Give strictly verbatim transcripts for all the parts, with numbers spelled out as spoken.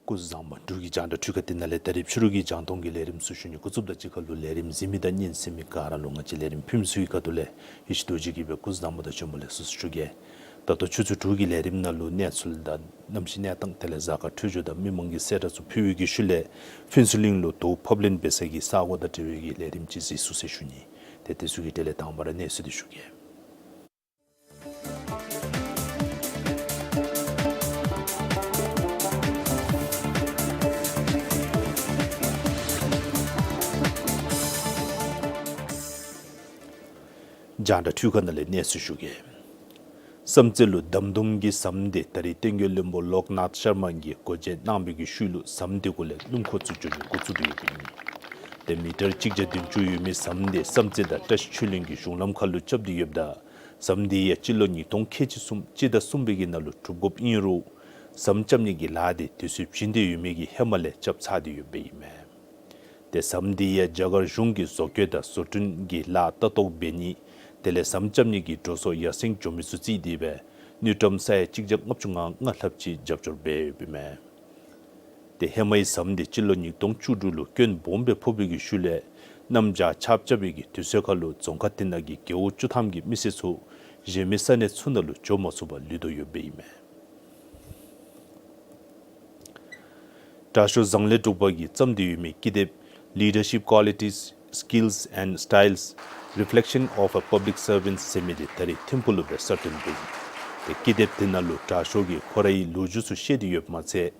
སྐུ་གཟུགས་བཟང་པོ། འབྲུག་གི་རྒྱང་བསྒྲགས་འཕྲུལ་ཁང་འདི་ནང་ལས་ད་རིས་ཕྱི་རུ་གི་རྒྱང་མཐོང་གི་ལས་རིམ་ཚུ་ཞུ་ནི་འགོ་བཙུགསཔ་དང་གཅིག་ཁར་ལུ་ལས་རིམ་གཟིགས་མི་དང་སྙན་གསན་མི་ག་ར་ལུ་ང་བཅས་ལས་རིམ་ཕུལ་མི་ཚུ་གི་ཁ་ཐུག་ལས་ཡེ་ཤེས་རྡོ་རྗེ་གིས་སྦེ་སྐུ་གཟུགས་བཟང་པོ་དང་བྱོན་པ་ལེགས་སོ་ཞུ་གེ། ད་ལྟོ་ཆུ་ཚོད་དྲུག་གི་ལས་རིམ་ནང་ལུ་གནས་ཚུལ་དང་གནམ་གཤིས་གནས་སྟངས་དེ་ལས་གཟའ་སྐར་འཕྲོད་སྦྱོར་དང་མི་མང་གི་གསལ་བསྒྲགས་ཚུ་ཕུལ་བའི་གི་ཤུལ་ལས་ཕུན་ཚོགས་གླིང་ལུ་དོས་ཕབ་ལེན་འབད་ས་གི་ས་གོ་དང་འབྲེལ་བའི་གི་ལས་རིམ་ཅིག་གཟིགས་ཚུགས་ཟེར་ཞུ་ནི། ཏེ་དེ་ཚུ་གི་གྲས་ལས་དང་པ་ར་གནས་ཚུལ་འདི་ཞུ་གེ། རྒྱང་བསྒྲགས་འཕྲུལ་ཁང་ནང་ལས་གནས་ཚུལ་ཞུ་གེ། བསམ་རྩེ་ལུ་དམ་དུམ་གྱི་ཟམ་འདི་ད་རིས་བསྟན་རྒྱས་བློན་པོ་ལོཀ་ནཱཐ་ཤར་མ་གིས་སྒོ་འབྱེད་གནང་བའི་གི་ཤུལ་ལུ་ཟམ་འདི་གུ་ལས་སྣུམ་འཁོར་ཚུ་འགྱོ་ནི་འགོ་བཙུགས་ཏེ་ཡོདཔ་ཨིན། ཏེ་མི་ཊར་གཅིག་བརྒྱ་བདུན་ཅུ་ཡོད་མི་ཟམ་འདི་བསམ་རྩེ་དང་བཀྲ་ཤིས་ཆོས་གླིང་གི་གཞུང་ལམ་ཁ་ལུ་རྐྱབ་སྟེ་ཡོདཔ་ད་ཟམ་འདི་ཡང་སྤྱི་ལོ་ཉིས་སྟོང་ཁལ་གཅིག་གསུམ་སྤྱི་ཟླ་གསུམ་པའི་གི་ནང་ལུ་གྲུབ་དགོཔ་ཨིན་རུང་ཟམ་རྐྱབ་ནི་གི་ལཱ་འདི་དུས་ཚོད་བྱིན་ཏེ་ཡོད་མི་གི་ཧེ་མ་ལས་རྐྱབ་ཚར་ཏེ་ཡོདཔ་ཨིན་མས། ཏེ་ཟམ་འདི་ཡང་རྒྱ་གར་གཞུང་གིས་བཟོ་བཀོད་དང་བཟོ་སྐྲུན་གྱི་ལཱ་ལྟ་རྟོག་འབད་ནི་དེ་ལས་ཟམ་རྐྱབ་ནི་གི་འགྲོ་སོང་ཡར་སེང་འགྱོ་མི་ཚུ་བརྩིས་ཏེ་སྦེ་དངུལ་ཀྲམ་ས་ཡ་གཅིག་བརྒྱ་ལྔ་བཅུ་ང་ལྔ་ལྷགཔ་ཅིག་རྒྱབ་སྐྱོར་འབད་ཡོདཔ་ཨིན་མས། ཏེ་ཧེ་མའི་ཟམ་འདི་སྤྱི་ལོ་ཉིས་སྟོང་བཅུ་དྲུག་ལུ་སྐྱོན་སྦོམ་སྦེ་ཕོག་པའི་གི་ཤུལ་ལས་གནམ་བྱཱར་ཆརཔ་རྐྱབ་པའི་གི་དུས་ཚོད་ཁར་ལུ་རྫོང་ཁག་དེ་ནང་གི་རྒེད་འོག་བཅུ་ཐམ་གྱི་མི་སེར་ཚུ་གཞན་མི་ས་གནས་ཚུ་ནང་ལུ་འགྱོ་མ་ཚུགས་པར་ལུས་དོ་ཡོདཔ་ཨིན་མས། དྲག་ཤོས་བཟང་ལས་གྲུབ་པ་གིས་བརྩམས་ཏེ་ཡོད་མི་ཀི་དེབ་Leadership Qualities, Skills and Styles, Reflection of a Public Servant ཟེར་མི་འདི་ད་རིས་ཐིམ་ཕུག་ལུ་སྦེ་གསར་བཏོན་འབད་ཡི། ཏེ་ཀི་དེབ་དེ་ནང་ལུ་དྲག་ཤོས་ཀྱིས་ཁོ་རའི་ལོ་རྒྱུས་ཚུ་བཤད་དེ་ཡོདཔ་མ་ཚད་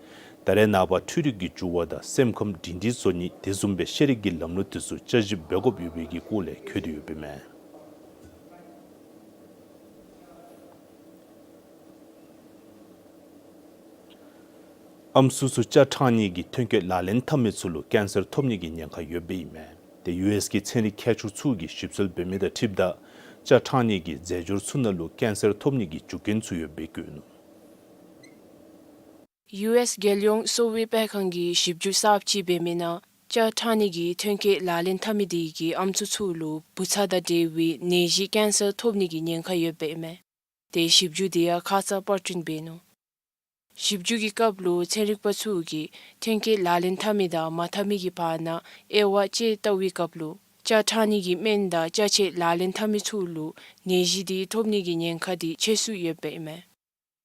ད་རེས་ནངས་པ་འཕྲུལ་རིག་གི་འགྱུར་བ་དང་སེམས་ཁམས་སྒྲིང་སྒྲིང་བཟོ་ནི་དེ་བཟུམ་སྦེ་ཤེས་རིག་གི་ལམ་ལུགས་དེ་ཚུ་བསྐྱར་ཞིབ་འབད་དགོཔ་ཡོད་པའི་གི་སྐོར་ལས་འཁོད་དེ་ཡོདཔ་ཨིན་མས། ཨམ་སྲུ་ཚུ་སྐྱ་ཕྲང་ནི་གི་ཐོན་སྐྱེད་ལག་ལེན་འཐབ་མི་ཚུ་ལུ་ཀེན་སར་ཐོབ་ནི་གི་ཉེན་ཁ་ཡོདཔ་ཨིན་མས། ཏེ་ཡུ་ཨེསི་གི་ཚན་རིག་མཁས་མཆོག་ཚུ་གིས་ཞིབ་འཚོལ་འབད་མི་དང་འཁྲིལཝ་ད་སྐྱ་ཕྲང་ནི་གི་རྫས་སྦྱོར་ཚུ་ནང་ལུ་ཀེན་སར་ཐོབ་ནི་གི་རྒྱུ་རྐྱེན་ཚུ་ཡོདཔ་སྦེ་བཀོད་ནུག། ཡུ་ཨེསི་རྒྱལ་ཡོངས་གསོ་བའི་སྤེལ་ཁང་གིས་ཞིབ་འཇུག་གསརཔ་ཅིག་འབད་མི་ནང་སྐྱ་ཕྲང་ནི་གི་ཐོན་སྐྱེད་ལག་ལེན་འཐབ་མི་དེ་གིས་ཨམ་སྲུ་ཚུ་ལུ་བུ་ཚ་དང་འབྲེལ་བའི་ནད་གཞི་ཀེན་སར་ཐོབ་ནི་གི་ཉེན་ཁ་ཡོདཔ་ཨིན་མས། ཏེ་ཞིབ་འཇུག་དེ་ཡང་ཁ་ཙ་པར་སྐྲུན་འབད་ནུག། ཞིབ་འཇུག་གི་སྐབས་ལུ་ཚན་རིག་པ་ཚུ་གིས་ཐོན་སྐྱེད་ལག་ལེན་འཐབ་མི་དང་མ་འཐབ་མི་གི་བར་ན་དབྱེ་བ་དཔྱད་བལྟ་བའི་སྐབས་ལུ་སྐྱ་ཕྲང་ནི་གི་སྨན་དང་ཅ་ཆས་ལག་ལེན་འཐབ་མི་ཚུ་ལུ་ནད་གཞི་དེ་ཐོབ་ནི་གི་ཉེན་ཁ་དེ་ཆེ་སུ་ཡོདཔ་ཨིན་མས།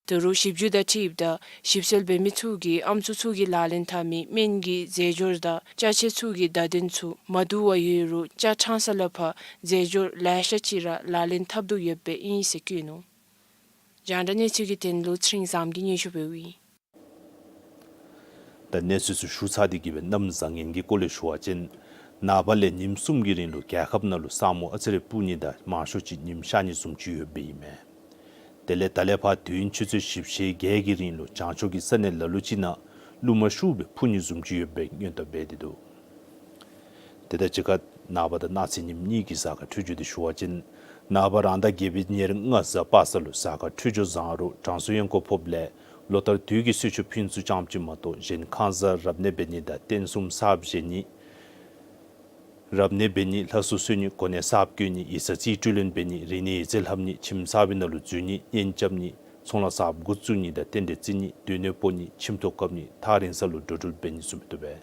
ད་རུང་ཞིབ་འཇུག་དང་འཁྲིལཝ་ད་ཞིབ་འཚོལ་འབད་མི་ཚུ་གིས་ཨམ་སྲུ་ཚུ་གིས་ལག་ལེན་འཐབ་མི་སྨན་གྱི་རྫས་སྦྱོར་དང་ཅ་ཆས་ཚུ་གི་བརྡ་དོན་ཚུ་མ་བསྡུ་བར་ཡོད་རུང་སྐྱ་ཕྲང་ས་ལ་ཕར་རྫས་སྦྱོར་ལེ་ཤ་ཅིག་ར་ལག་ལེན་འཐབ་དོ་ཡོདཔ་ཨིན་ཟེར་བཀོད་ནུག། རྒྱང་བསྒྲགས་གནས་ཚུལ་གྱི་དོན་ལུ་ཚེ་རིང་བཟངམོ་གིས་སྙན་ཞུ་འབདཝ་ཨིན། ད་གནས་ཚུལ་ཚུ་ཞུ་ཚར་ཏེ་གི་སྦེ་གནམ་བཟང་ངན་གྱི་སྐོར་ལས་ཞུ་བ་ཅིན་ནངས་པ་ལས་ཉིནམ་གསུམ་གྱི་རིང་ལུ་རྒྱལ་ཁབ་ནང་ལུ་ས་སྨུག་ཨ་ཙི་རེ་སྤུབ་ནི་དང་མང་ཤོས་ཅིག་ཉིམ་ཤར་ནི་བཟུམ་ཅིག་ཡོདཔ་ཨིན་མས། དེ་ལས་ད་ལས་ཕར་དུས་ཡུན་ཆུ་ཚོད་བཞི་བཅུ་ཞེ་བརྒྱད་ཀྱི་རིང་ལུ་བྱང་ཕྱོགས་ཀྱི་ས་གནས་ལ་ལུ་ཅིག་ནང་རླུང་མ་ཤུགས་སྦེ་འཕུ་ནི་བཟུམ་ཅིག་ཡོད་པའི་སྔོན་བརྡ་འབད་དེ་འདུག། དེ་དང་གཅིག་ཁར་ནངས་པ་དང་གནངས་ཚེ་ཉིནམ་གཉིས་ཀྱི་གཟའ་སྐར་འཕྲོད་སྦྱོར་དེ་ཞུ་བ་ཅིན་ ནངས་པ་རང་ཟླ་བརྒྱད་པའི་ཉེར་ལྔ་གཟའ་པ་སངས་ལུ་གཟའ་སྐར་འཕྲོད་སྦྱོར་བཟང་རུང་གྲང་ཟུག་ཡང་སྐྱེ་ཕོགཔ་ལས་ལོ་ལྟར་དུས་ཀྱི་གསོལ་མཆོད་ཕུལ་ཚུགས་རྐྱངམ་ཅིག་མ་གཏོགས་གཞན་ཁང་གསར་རབ་གནས་འབད་ནི་དང་རྟེན་གསུམ་གསརཔ་བཞེངས་ནི། རབ་གནས་འབད་ནི། ལྷ་གསོལ་གསོལ་ནི། གོ་གནས་གསརཔ་བསྐོ་ནི། ཡིག་ཚང་རྩིས་སྤྲོད་ལེན་འབད་ནི། རིག་གནས་ཡིག་རྩིས་ལྷབ་ནི། ཁྱིམ་གསར་པའི་ནང་ལུ་འཛུལ་ནི། གཉེན་རྐྱབ་ནི། ཚོང་ལཱ་གསརཔ་འགོ་བཙུགས་ནི་དང་རྟེན་འབྲེལ་བརྩི་ནི། སྡོད་གནས་སྤོ་ནི། ཁྱིམ་ཐོག་བཀབ་ནི། ཐག་རིང་ས་ལུ་འགྲོ་འགྲུལ་འབད་ནི་བཟུམ་སྦེ་འདུག་པས།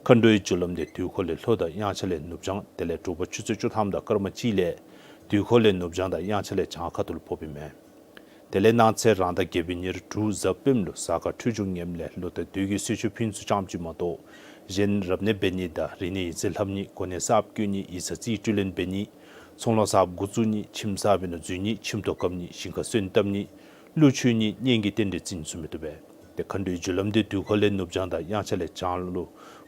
མཁའ་འགྲོའི་རྒྱུ་ལམ་འདི་དུས་འཁོར་ལས་ལྷོ་དང་དབྱངས་འཆར་ལས་ནུབ་བྱང་དེ་ལས་དྲོ་པ་ཆུ་ཚོད་བཅུ་ཐམ་དང་སྐར་མ་གཅིག་ལས་དུས་འཁོར་ལས་ནུབ་བྱང་དང་དབྱངས་འཆར་ལས་བྱང་ཁ་ཐུག་ལུ་ཕོགཔ་ཨིན་མས། དེ་ལས་གནངས་ཚེ་རང་ཟླ་བརྒྱད་པའི་ཉེར་དྲུག་གཟའ་སྤེནམ་ལུ་གཟའ་སྐར་འཕྲོད་སྦྱོར་ངནམ་ལས་ལོ་ལྟར་དུས་ཀྱི་གསོལ་མཆོད་ཕུལ་ཚུགས་རྐྱངམ་ཅིག་མ་གཏོགས་གཞན་རབ་གནས་འབད་ནི་དང་རིག་གནས་ཡིག་རྩིས་ལྷབ་ནི། གོ་གནས་གསརཔ་བསྐོ་ནི། ཡིག་ཚང་རྩིས་སྤྲོད་ལེན་འབད་ནི། ཚོང་ལཱ་གསརཔ་འགོ་བཙུགས་ནི། ཁྱིམ་གསར་པའི་ནང་འཛུལ་ནི། ཁྱིམ་ཐོག་བཀབ་ནི། ཞིང་ཁར་སོན་བཏབ་ནི། གླུ་མཆོད་ནི། གཉེན་གྱི་རྟེན་འབྲེལ་བརྩི་ནི་བཟུམ་སྦེ་འདུག་པས། ཏེ་མཁའ་འགྲོའི་རྒྱུ་ལམ་འདི་དུས་འཁོར་ལས་ནུབ་བྱང་དང་དབྱངས་འཆར་ལས་བྱང་ལུ་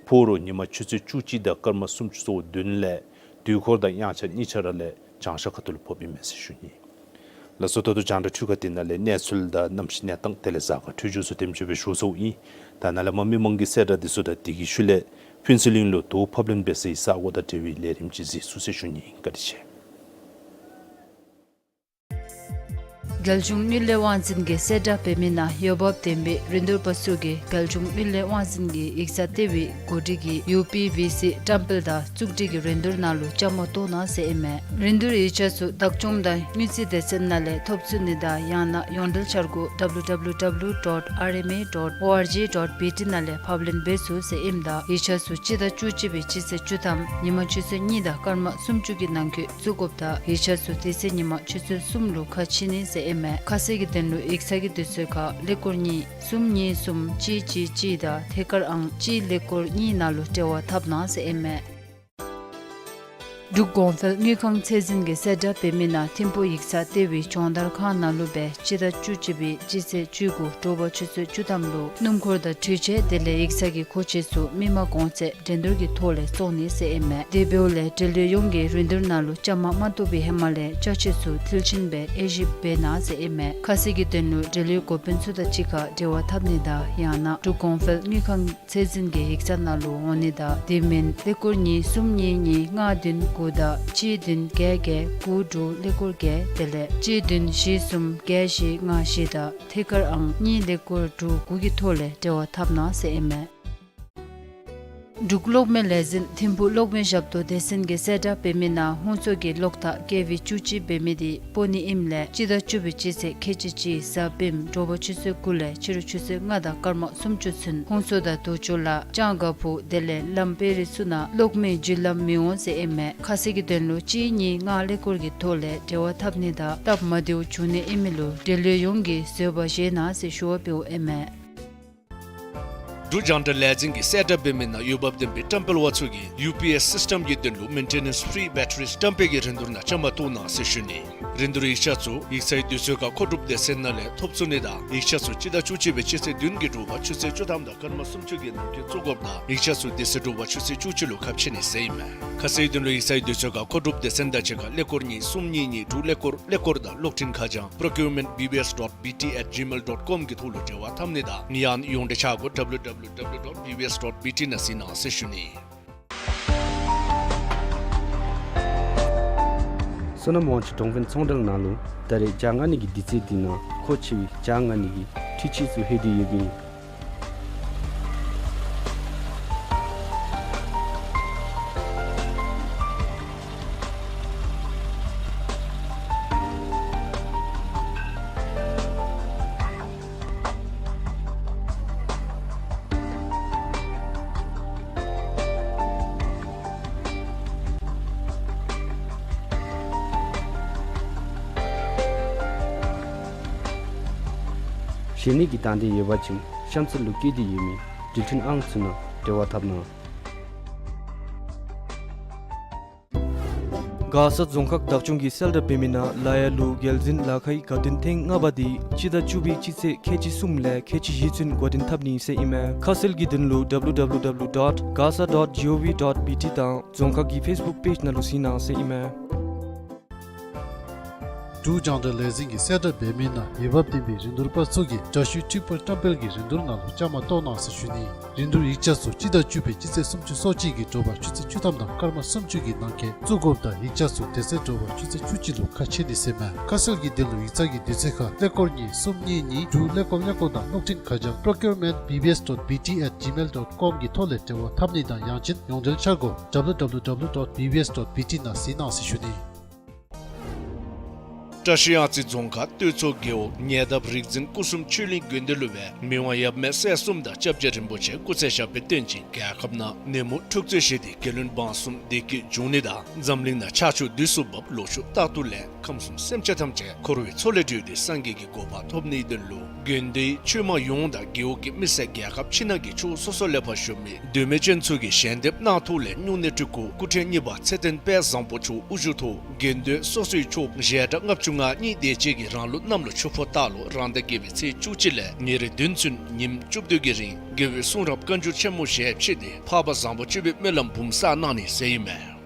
ཕོག་རུང་ཉིན་མ་ཆུ་ཚོད་བཅུ་གཅིག་དང་སྐར་མ་སུམ་ཅུ་སོ་བདུན་ལས་དུས་འཁོར་དང་དབྱངས་འཆར་གཉིས་ཆ་ར་ལས་བྱང་ཤར་ཁ་ཐུག་ལུ་ཕོགཔ་ཨིན་མས་ཟེར་ཞུ་ནི། ལགས་སོ། ད་ལྟོ་རྒྱང་བསྒྲགས་འཕྲུལ་ཁང་འདི་ནང་ལས་གནས་ཚུལ་དང་གནམ་གཤིས་གནས་སྟངས་དེ་ལས་གཟའ་སྐར་འཕྲོད་སྦྱོར་ཚུ་དེམ་ཅིག་སྦེ་ཞུ་ཚརཝ་ཨིན། ད་ནཱ་ལས་མར་མི་མང་གི་གསལ་བསྒྲགས་འདི་ཚུ་དང་དེ་གི་ཤུལ་ལས་ཕུན་ཚོགས་གླིང་ལུ་དོ་ཕབ་ལེན་འབད་སའི་ས་གོ་དང་འབྲེལ་བའི་ལས་རིམ་ཅིག་གཟིགས་ཚུགས་ཟེར་ཞུ་ནི། བཀའ་དྲིན་ཆེ། རྒྱལ་གཞུང་དངུལ་ལས་དབང་འཛིན་གྱིས་གསལ་བསྒྲགས་འབད་མི་ནང་འོས་འབབ་ལྡན་པའི་རིན་བསྡུར་པ་ཚུ་གིས་རྒྱལ་གཞུང་དངུལ་ལས་དབང་འཛིན་གྱི་ཡིག་ཚང་ལྟེ་བའི་གོ་སྒྲིག་གི་ཡུ་པི་ཝི་སི་བཀྲམ་སྤེལ་དང་བཙུགས་སྒྲིག་གི་རིན་བསྡུར་ནང་ལུ་བཅའ་མར་གཏོགས་གནང་ཟེར་ཨིན་མས། རིན་བསྡུར་ཡིག་ཆ་ཚུ་བདག་སྐྱོང་དང་དངུལ་རྩིས་སྡེ་ཚན་ནང་ལས་ཐོབ་ཚུགས་ནི་དང་ཡང་ན་ཡོངས་འབྲེལ་འཆར་སྒོ་W W W dot R M A dot O R G dot B T ནང་ལས་ཕབ་ལེན་འབད་ཚུགས་ཟེར་ཨིནམ་ད་ཡིག་ཆ་ཚུ་སྤྱི་ཟླ་བཅུ་གཅིག་པའི་སྤྱི་ཚེས་བཅུ་ཐམ་ཉིན་མ་ཆུ་ཚོད་གཉིས་དང་སྐར་མ་སུམ་ཅུ་གི་ནང་འཁོད་བཙུགས་དགོཔ་ད་ཡིག་ཆ་ཚུ་དེ་ཚེ་ཉིན་མ་ཆུ་ཚོད་གསུམ་ལུ་ཁ་ཕྱེ་ནི་ཟེར་ཨིན་མས། ཁ་གསལ་གྱི་དོན་ལུ་ཡིག་ཚང་གི་དུས་ཚོད་ཁར་ཀླད་ཀོར་གཉིས་གསུམ་གཉིས་གསུམ་གཅིག་གཅིག་གཅིག་དང་ཐད་ཀར་ཨང་གཅིག་ཀླད་ཀོར་གཉིས་ནང་ལུ་འབྲེལ་བ་འཐབ་གནང་ཟེར་ཨིན་མས། འབྲུག་གོང་འཕེལ་དངུལ་ཁང་ཚད་འཛིན་གྱིས་གསལ་བསྒྲགས་འབད་མི་ནང་ཐིམ་ཕུག་ཡིག་ཚང་ལྟེ་བའི་སྦྱོང་བརྡར་ཁང་ནང་ལུ་སྦེ་སྤྱི་ཟླ་བཅུ་གཅིག་པའི་སྤྱི་ཚེས་བཅུ་དགུ་དྲོ་པ་ཆུ་ཚོད་བཅུ་ཐམ་ལུ་སྣུམ་འཁོར་དང་འཕྲུལ་ཆས་དེ་ལས་ཡིག་ཚང་གི་མཁོ་ཆས་ཚུ་མི་མང་གོང་ཚད་འགྲན་བསྡུར་གྱི་ཐོག་ལས་བཙོང་ནི་ཟེར་ཨིན་མས། དེ་འབདཝ་ལས་འབྲེལ་ཡོད་ཡོངས་ཀྱིས་རིན་བསྡུར་ནང་ལུ་བཅའ་མར་མ་གཏོགས་པའི་ཧེ་མ་ལས་ཅ་ཆས་ཚུ་མཐིལ་ཕྱིན་སྦེ་དབྱེ་ཞིབ་འབད་གནང་ཟེར་ཨིན་མས། ཁ་གསལ་གྱི་དོན་ལུ་འབྲེལ་ཡོད་འགོ་དཔོན་ཚུ་དང་གཅིག་ཁར་འབྲེལ་བ་འཐབ་ནི་དང་ཡང་ན་འབྲུག་གོང་འཕེལ་དངུལ་ཁང་ཚད་འཛིན་གྱི་ཡིག་ཚང་ནང་ལུ་འོང་ནི་དང་དེ་མིན་ཀླད་ཀོར་གཉིས་གསུམ་གཉིས་གཉིས་ལྔ་བདུན་དགུ་དང་གཅིག་བདུན་བརྒྱད་བརྒྱད་དགུ་དྲུག་ཀླད་ཀོར་བརྒྱད་དེ་ལས་གཅིག་བདུན་བཞི་གསུམ་བརྒྱད་བཞི་ལྔ་བཞི་དང་ཐད་ཀར་ཨང་གཉིས་ཀླད་ཀོར་དྲུག་དགུ་གི་ཐོག་ལས་འབྲེལ་བ་འཐབ་གནང་ཟེར་ཨིན་མས། འབྲུག་གློག་མེ་ལས་འཛིན་ཐིམ་ཕུག་གློག་མེ་ཞབས་ཏོག་སྡེ་ཚན་གྱིས་གསལ་བསྒྲགས་འབད་མི་ནང་ཧོང་སོ་གི་གློག་ཐག་ཀེ་ཝི་བཅུ་གཅིག་འབད་མི་དེ་སྤོ་ནི་ཨིནམ་ལས་སྤྱི་ཟླ་བཅུ་པའི་སྤྱི་ཚེས་ཁལ་གཅིག་གཅིག་གཟའ་སྤེནམ་དྲོ་པ་ཆུ་ཚོད་དགུ་ལས་ཕྱི་རུ་ཆུ་ཚོད་ལྔ་དང་སྐར་མ་སུམ་ཅུ་ཚུན་ཧོང་སོ་དང་དུག་ཆུ་ལ་ལྕང་དཀར་ཕུག་དེ་ལས་ལམ་དཔལ་རི་ཚུ་ནང་གློག་མེ་བརྒྱུད་ལམ་མི་འོང་ཟེར་ཨིན་མས། ཁ་གསལ་གྱི་དོན་ལུ་གཅིག་གཉིས་ལྔ་ཀླད་ཀོར་གྱི་ཐོག་ལས་འབྲེལ་བ་འཐབ་ནི་དང་སྟབས་མ་བདེཝ་འབྱུང་ནི་ཨིན་མི་ལུ་འབྲེལ་ཡོད་ཡོངས་ཀྱིས་བཟོད་པ་བཞེས་གནང་ཟེར་ཞུ་བ་འབདཝ་ཨིན་མས། འབྲུག་རྒྱང་བསྒྲགས་ལས་འཛིན་གྱིས་གསལ་བསྒྲགས་འབད་མི་ནང་འོས་འབབ་ལྡན་པའི་བཀྲམ་སྤེལ་པ་ཚུ་གིས་ཡུ་པི་ཨེསི་སིསི་ཊམ་གྱི་དོན་ལུ་མེན་ཊེ་ནེནསི་ཕི་རི་བེ་ཊ་རི་བཀྲམ་སྤེལ་གྱི་རིན་བསྡུར་ནང་བཅའ་མར་གཏོགས་གནང་ཟེར་ཞུ་ནི། རིན་བསྡུར་ཡིག་ཆ་ཚུ་ཡིག་ཚང་གི་དུས་ཚོད་ཁར་མཁོ་སྒྲུབ་སྡེ་ཚན་ནང་ལས་ཐོབ་ཚུགས་ནི་དང་ཡིག་ཆ་ཚུ་སྤྱི་ཟླ་བཅུ་གཅིག་པའི་སྤྱི་ཚེས་བདུན་གྱི་དྲོ་པ་ཆུ་ཚོད་བཅུ་ཐམ་དང་སྐར་མ་སུམ་ཅུ་གི་ནང་འཁོད་བཙུགས་དགོཔ་དང་ཡིག་ཆ་ཚུ་དེ་ཚེ་དྲོ་པ་ཆུ་ཚོད་བཅུ་གཅིག་ལུ་ཁ་ཕྱེ་ནི་ཟེར་ཨིན་མས། ཁ་གསལ་དོན་ལུ་ཡིག་ཚང་གི་དུས་ཚོད་ཁར་མཁོ་སྒྲུབ་སྡེ་ཚན་དང་གཅིག་ཁར་ཀླད་ཀོར་གཉིས་གསུམ་གཉིས་གཉིས་དྲུག་ཀླད་ཀོར་ཀླད་ཀོར་དང་གློག་འཕྲིན་ཁ་བྱང་procurement B B S dot B T at gmail dot com གི་ཐོག་ལུ་འབྲེལ་བ་འཐབ་ནི་དང་ཡང་ན་ཡོངས་འབྲེལ་འཆར་སྒོ་W W W dot B B S dot B T ནང་གཟིགས་གནང་ཟེར་ཞུ་ནི། བསོད་ནམས་དབང་ཕྱུག་གྲོང་དཔོན་ཚོང་འབྲེལ་ནང་ལུ་ད་རེས་ཇ་མངགས་ནི་གི་དུས་ཚོད་འདི་ནང་མཁོ་ཆེ་བའི་ཇ་མངགས་ནི་གི་འཕྲུལ་ཆས་ཚུ་ལྷོད་དེ་ཡོདཔ་ཨིན། ཞལ་ནད་ཀྱི་དང་འདོད་ཡོད་པ་ཅིན་གཤམ་ཚུ་ལུ་བཀོད་དེ་ཡོད་མི་འབྲེལ་མཐུད་ཨང་ཚུ་ནང་འབྲེལ་བ་འཐབ་གནང་། མགར་ས་རྫོང་ཁག་བདག་སྐྱོང་གིས་གསལ་བསྒྲགས་འབད་མི་ནང་ལ་ཡ་ལུ་རྒྱལ་འཛིན་ལ་ཁའི་དགའ་སྟོན་ཐེངས་ལྔ་པ་དེ་སྤྱི་ཟླ་བཅུ་པའི་སྤྱི་ཚེས་ཁལ་གཅིག་གསུམ་ལས་ཁལ་གཅིག་བཞི་ཚུན་འགོ་འདྲེན་འཐབ་ནི་ཟེར་ཨིན་མས། ཁ་གསལ་གྱི་དོན་ལུ་W W W dot gasa dot gov dot B T དང་རྫོང་ཁག་གི་ཕེསི་བུཀ་པེཇ་ནང་ལུ་གཟིགས་གནང་ཟེར་ཨིན་མས། འབྲུག་རྒྱང་བསྒྲགས་ལས་འཛིན་གྱིས་གསལ་བསྒྲགས་འབད་མི་ནང་འོས་འབབ་ལྡན་པའི་རིན་བསྡུར་པ་ཚུ་གིས་དྲ་ཞུའི་འཕྲིན་ཕུར་བཀྲམ་སྤེལ་གྱི་རིན་བསྡུར་ནང་ལུ་བཅའ་མར་གཏོགས་གནང་ཟེར་ཞུ་ནི། རིན་བསྡུར་ཡིག་ཆ་ཚུ་སྤྱི་ཟླ་བཅུ་པའི་སྤྱི་ཚེས་སུམ་ཅུ་སོ་གཅིག་གི་དྲོ་པ་ཆུ་ཚོད་བཅུ་ཐམ་དང་སྐར་མ་སུམ་ཅུ་གི་ནང་འཁོད་བཙུགས་དགོཔ་དང་ཡིག་ཆ་ཚུ་དེ་ཚེ་དྲོ་པ་ཆུ་ཚོད་བཅུ་གཅིག་ལུ་ཁ་ཕྱེ་ནི་ཟེར་མས། ཁ་གསལ་གྱི་དོན་ལུ་ཡིག་ཚང་གི་དུས་ཚོད་ཁར་ཀླད་ཀོར་གཉིས་གསུམ་གཉིས་གཉིས་དྲུག་ཀླད་ཀོར་ཀླད་ཀོར་དང་གློག་འཕྲིན་ཁ་བྱང་procurement B B S dot B T at gmail dot com གི་ཐོག་ལས་འབྲེལ་བ་འཐབ་ནི་དང་ཡང་ཅིན་ཡོངས་འབྲེལ་འཆར་སྒོ་W W W dot B B S dot B T ནང་གཟིགས་གནང་ཟེར་ཞུ་ནི། བཀྲ་ཤིས་གཡང་རྩེ་རྫོང་ཁག་སྟོད་མཚོ་རྒེད་འོག་ཉེ་འདབས་རིག་འཛིན་སྐུ་གསུམ་ཆོས་གླིང་དགོན་སྡེ་ལུ་སྦེ་མི་དབང་ཡབ་མེས་སྲས་གསུམ་དང་སྐྱབས་རྗེ་རིན་པོ་ཆེ་སྐུ་ཚེ་ཞབས་པད་བརྟན་ཅིང་རྒྱལ་ཁབ་ནང་ནད་མུག་འཁྲུག་རྩོད་ཞི་བདེ་རྒྱལ་བློན་འབངས་གསུམ་བདེ་སྐྱིད་འབྱུང་ནི་དང་འཛམ་གླིང་ནང་ཆར་ཆུ་དུས་སུ་འབབ་ལོ་ཕྱུགས་རྟག་ཏུ་ལེགས། ཁམས་གསུམ་སེམས་ཅན་ཐམས་ཅད་འཁོར་བའི་མཚོ་ལས་གྲོལ་ཏེ་སངས་རྒྱས་ཀྱི་གོ་འཕང་ཐོབ་ནིའི་དོན་ལུ་དགོན་སྡེའི་ཆོས་མང་ཡོངས་དང་རྒེད་འོག་གི་མི་སེར་རྒྱལ་ཁབ་ཕྱི་ནང་གི་ཕྱོགས་སོ་སོ་ལས་ཕར་བཞུགས་མི་མདོ་སྨད་ཅན་ཚུ་གིས་ཞལ་འདེབས་གནང་ཐོག་ལས་སྨྱུང་གནས་སྤྲུལ་སྐུ་སྐུ་ཕྲེང་གཉིས་པ་ཚེ་བརྟན་དཔལ་བཟང་པོ་མཆོག་དབུ་བཞུགས་ཐོག་དགོན་སྡེ་སོ་སོའི་ཕྱོགས་ཞལ་གྲངས་ལྔ་བཅུ་ང་གཉིས་དེ་ཅིག་གིས་རང་ལུགས་གནམ་ལོ་ཆུ་ཕོ་སྟག་ལོ་རང་ཟླ་བརྒྱད་པའི་ཚེས་བཅུ་གཅིག་ལས་ཉེར་བདུན་ཚུན་ཉིནམ་བཅུ་བདུན་གྱི་རིང་དགེ་བའི་གསུང་རབ་བཀའ་འགྱུར་ཆེན་མོ་ཞལ་ཕྱེ་སྟེ་འཕགས་པ་བཟང་པོ་སྤྱོད་པའི་སྨོན་ལམ་འབུམ་བསགས་གནང་ནི་ཟེར་ཨིན་མས།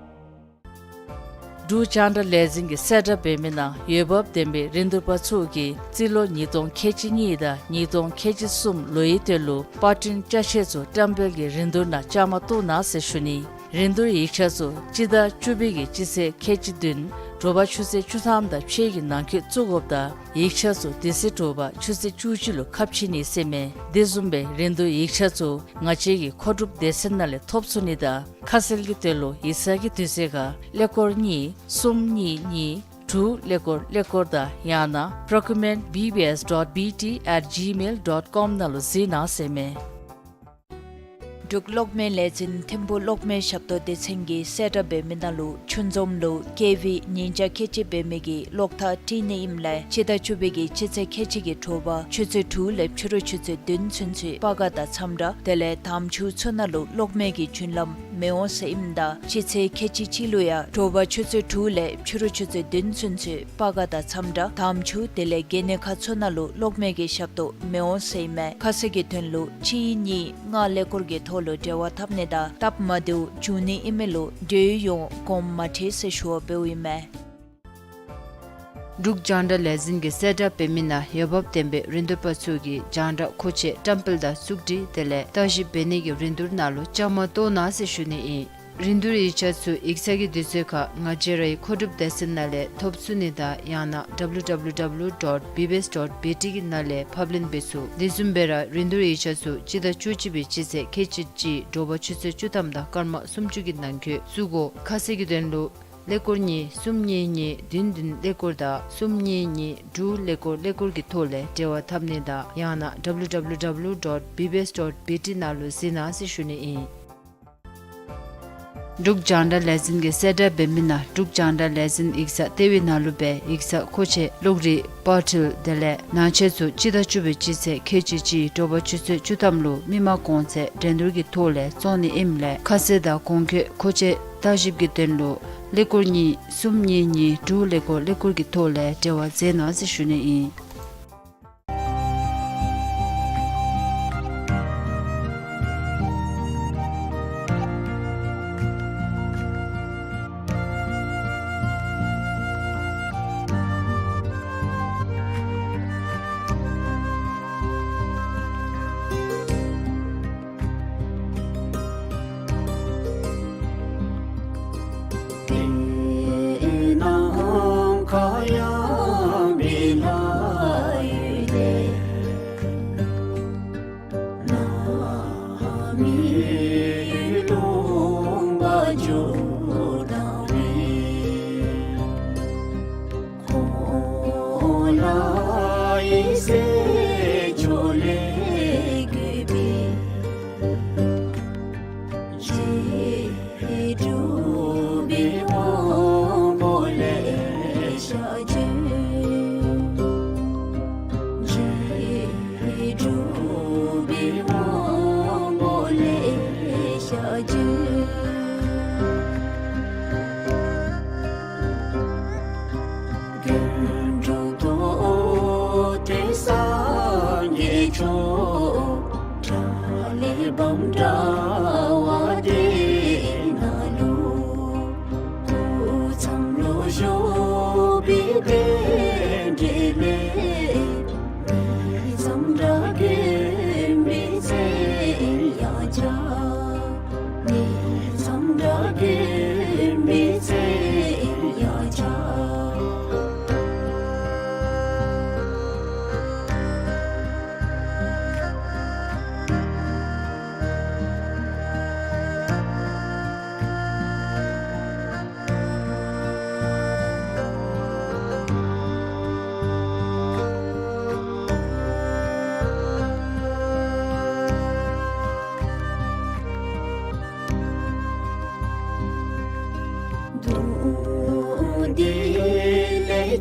འབྲུག་རྒྱང་བསྒྲགས་ལས་འཛིན་གྱིས་གསལ་བསྒྲགས་འབད་མི་ནང་འོས་འབབ་ལྡན་པའི་རིན་བསྡུར་པ་ཚུ་གིས་རྩིས་ལོ་ཉིས་སྟོང་ཁལ་གཅིག་གཉིས་དང་ཉིས་སྟོང་ཁལ་གཅིག་གསུམ་ལོའི་དོན་ལུ་པར་སྐྲུན་ཅ་ཆས་ཚུ་བཀྲམ་སྤེལ་གྱི་རིན་བསྡུར་ནང་བཅའ་མར་གཏོགས་གནང་ཟེར་ཞུ་ནི། རིན་བསྡུར་ཡིག་ཆ་ཚུ་སྤྱི་ཟླ་བཅུ་པའི་གི་སྤྱི་ཚེས་ཁལ་གཅིག་བདུན་དྲོ་པ་ཆུ་ཚོད་བཅུ་ཐམ་དང་ཕྱེད་ཀྱི་ནང་འཁོད་བཙུགས་དགོཔ་དང་ཡིག་ཆ་ཚུ་དེ་ཚེ་དྲོ་པ་ཆུ་ཚོད་བཅུ་གཅིག་ལུ་ཁ་ཕྱེ་ནི་ཟེར་མས། དེ་བཟུམ་སྦེ་རིན་བསྡུར་ཡིག་ཆ་ཚུ་ང་བཅས་ཀྱི་མཁོ་སྒྲུབ་སྡེ་ཚན་ནང་ལས་ཐོབ་ཚུགས་ནི་དང་ཁ་གསལ་གྱི་དོན་ལུ་ཡིག་ཚང་གི་དུས་ཚོད་ཁར་ཀླད་ཀོར་གཉིས་གསུམ་གཉིས་གཉིས་དྲུག་ཀླད་ཀོར་ཀླད་ཀོར་དང་ཡང་ན་procurement B B S dot B T at gmail dot com ནང་ལུ་གཟིགས་གནང་ཟེར་མས། འབྲུག་གློག་མེ་ལས་འཛིན་ཐིམ་ཕུག་གློག་མེ་ཞབས་ཏོག་སྡེ་ཚན་གྱིས་གསལ་བསྒྲགས་འབད་མི་ནང་ལུ་ཆུ་འཛོམས་ལུ་ཀེ་ཝི་ཉིས་བརྒྱ་ཁལ་གཅིག་འབད་མི་གི་གློག་ཐག་དཀྲིས་ནི་ཨིནམ་ལས་སྤྱི་ཟླ་བཅུ་པའི་གི་སྤྱི་ཚེས་ཁལ་གཅིག་གི་དྲོ་པ་ཆུ་ཚོད་དྲུག་ལས་ཕྱི་རུ་ཆུ་ཚོད་བདུན་ཚུན་ཚོད་སྤར་ཁ་དང་ཚམ་དྲག་དེ་ལས་དམ་ཆུ་ཚུ་ནང་ལུ་གློག་མེ་གི་རྒྱུན་ལམ་མི་འོང་ཟེར་ཨིནམ་ད་སྤྱི་ཚེས་ཁལ་གཅིག་གཅིག་ལུ་ཡང་དྲོ་པ་ཆུ་ཚོད་དྲུག་ལས་ཕྱི་རུ་ཆུ་ཚོད་བདུན་ཚུན་ཚོད་སྤར་ཁ་དང་ཚམ་དྲག་དམ་ཆུ་དེ་ལས་གན་ནི་ཁ་ཚུ་ནང་ལུ་གློག་མེ་གི་ཞབས་ཏོག་མི་འོང་ཟེར་ཨིན་མས། ཁ་གསལ་གྱི་དོན་ལུ་གཅིག་གཉིས་ལྔ་ཀླད་ཀོར་གྱི་ཐོག་ལུ་འབྲེལ་བ་འཐབ་ནི་དང་སྟབས་མ་བདེཝ་བྱུང་ནི་ཨིན་མི་ལུ་འབྲེལ་ཡོད་ཡོངས་དགོངསམ་མ་ཁྲེལ་ཟེར་ཞུ་བ་འབདཝ་ཨིན་མས། འབྲུག་རྒྱང་བསྒྲགས་ལས་འཛིན་གྱིས་གསལ་བསྒྲགས་འབད་མི་ནང་འོས་འབབ་ལྡན་པའི་རིན་བསྡུར་པ་ཚུ་གིས་རྒྱང་བསྒྲགས་མཁོ་ཆས་བཀྲམ་སྤེལ་དང་བཙུགས་སྒྲིག་དེ་ལས་བརྟག་ཞིབ་འབད་ནི་གི་རིན་བསྡུར་ནང་ལུ་བཅའ་མར་གཏོགས་གནང་ཟེར་ཞུ་ནི་ཨིན། རིན་བསྡུར་ཡིག་ཆ་ཚུ་ཡིག་ཚང་གི་དུས་ཚོད་ཁར་ང་བཅས་རའི་མཁོ་སྒྲུབ་སྡེ་ཚན་ནང་ལས་ཐོབ་ཚུགས་ནི་དང་ཡང་ན་W W W dot B B S dot B T གི་ནང་ལས་ཕབ་ལེན་འབད་ཚུགས། དེ་བཟུམ་སྦེ་ར་རིན་བསྡུར་ཡིག་ཆ་ཚུ་སྤྱི་ཟླ་བཅུ་གཅིག་པའི་སྤྱི་ཚེས་ཁལ་གཅིག་གཅིག་དྲོ་པ་ཆུ་ཚོད་བཅུ་ཐམ་དང་སྐར་མ་སུམ་ཅུ་གི་ནང་འཁོད་བཙུགས་དགོ། ཁ་གསལ་གྱི་དོན་ལུ་ཀླད་ཀོར་གཉིས་གསུམ་གཉིས་གཉིས་བདུན་བདུན་ཀླད་ཀོར་དང་གསུམ་གཉིས་གཉིས་དྲུག་ཀླད་ཀོར་ཀླད་ཀོར་གྱི་ཐོག་ལས་འབྲེལ་བ་འཐབ་ནི་དང་ཡང་ན་W W W dot B B S dot B T ནང་ལུ་གཟིགས་གནང་ཟེར་ཞུ་ནི་ཨིན། འབྲུག་རྒྱང་བསྒྲགས་ལས་འཛིན་གྱིས་གསལ་བསྒྲགས་འབད་མི་ནང་འབྲུག་རྒྱང་བསྒྲགས་ལས་འཛིན་ཡིག་ཚང་ལྟེ་བའི་ནང་ལུ་སྦེ་ཡིག་ཚང་མཁོ་ཆས་གློག་རིག་པར་འཕྲུལ་དེ་ལས་ནང་ཆས་ཚུ་སྤྱི་ཟླ་བཅུ་པའི་སྤྱི་ཚེས་ཁལ་གཅིག་གཅིག་དྲོ་པ་ཆུ་ཚོད་བཅུ་ཐམ་ལུ་མི་མང་གོང་ཚད་འགྲན་བསྡུར་གྱི་ཐོག་ལས་བཙོང་ནི་ཨིནམ་ལས་ཁ་གསལ་དང་གོང་འཁོད་མཁོ་ཆས་བརྟག་ཞིབ་ཀྱི་དོན་ལུ་ཀླད་ཀོར་གཉིས་གསུམ་གཉིས་གཉིས་དྲུག་ཀླད་ཀོར་ཀླད་ཀོར་གྱི་ཐོག་ལས་འབྲེལ་བ་མཛད་གནང་ཟེར་ཞུ་ནི་ཨིན།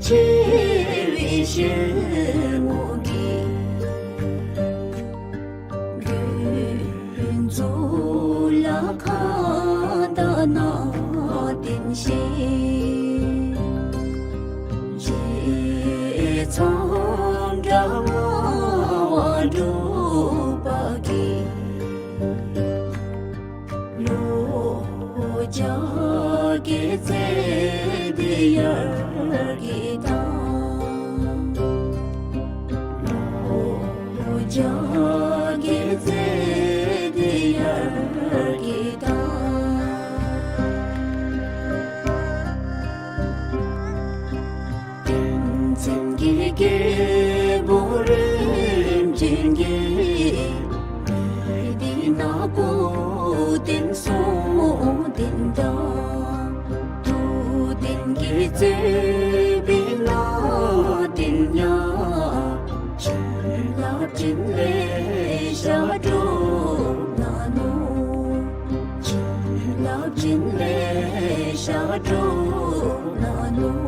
ཞི་བའི་ཞལ་ངོ་གིས། ཀུན་རྫོབ་ལ་ཁ་དག་ནང་བསྟན་ཞིང་། རྗེ་ཙོང་ཁ་པ་ལྔ་པ་འབྲུག་པ་གིས། ལོ་བརྒྱ་བརྒྱད་བརྩེགས་ཏེ་ཡར་རྒྱས་བཏང་། ལོ་བརྒྱ་བརྒྱད་བརྩེགས་ཏེ་ཡར་རྒྱས་བཏང་། བསྟན་འཛིན་གྱི་རྒྱལ་པོ་རིམ་བྱོན་གྱིས། མི་འདི་ན་སྐུ་རྟེན་གསུང་རྟེན་དང་། ཐུགས་རྟེན་གྱིས་གཙོས་པའི་ནང་རྟེན་ཡང་། བྱིན་རླབས་འཕྲིན་ལས་ཞབས་དྲུང་ན་ནུག། བྱིན་རླབས་འཕྲིན་ལས་ཞབས་དྲུང་ན་ནུག།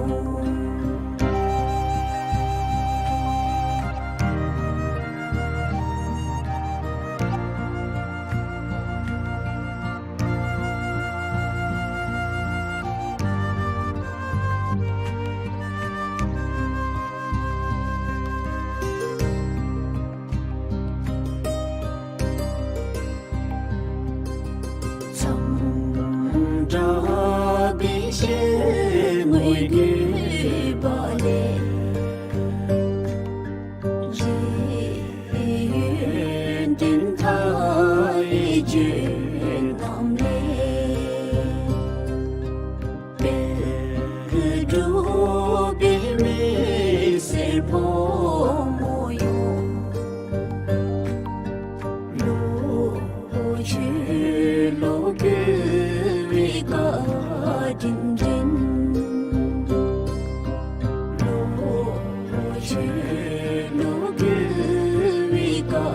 མཚམས་བྲལ་བའི་ཞལ་ངོ་བརྒྱུད་པ་ལས། རྗེ་ཡོན་ཏན་མཐའ་ཡས་བརྗོད་རྣམས་ལས། དཔལ་འབྲུག་པའི་མི་སེར་ཕོ་མོ་ཡོངས། ལོ་མཆོད་ལོ་འཁོར་བའི་བཀའ་དྲིན་དྲན། ལོ་མཆོད་ལོ་འཁོར་བའི་བཀའ་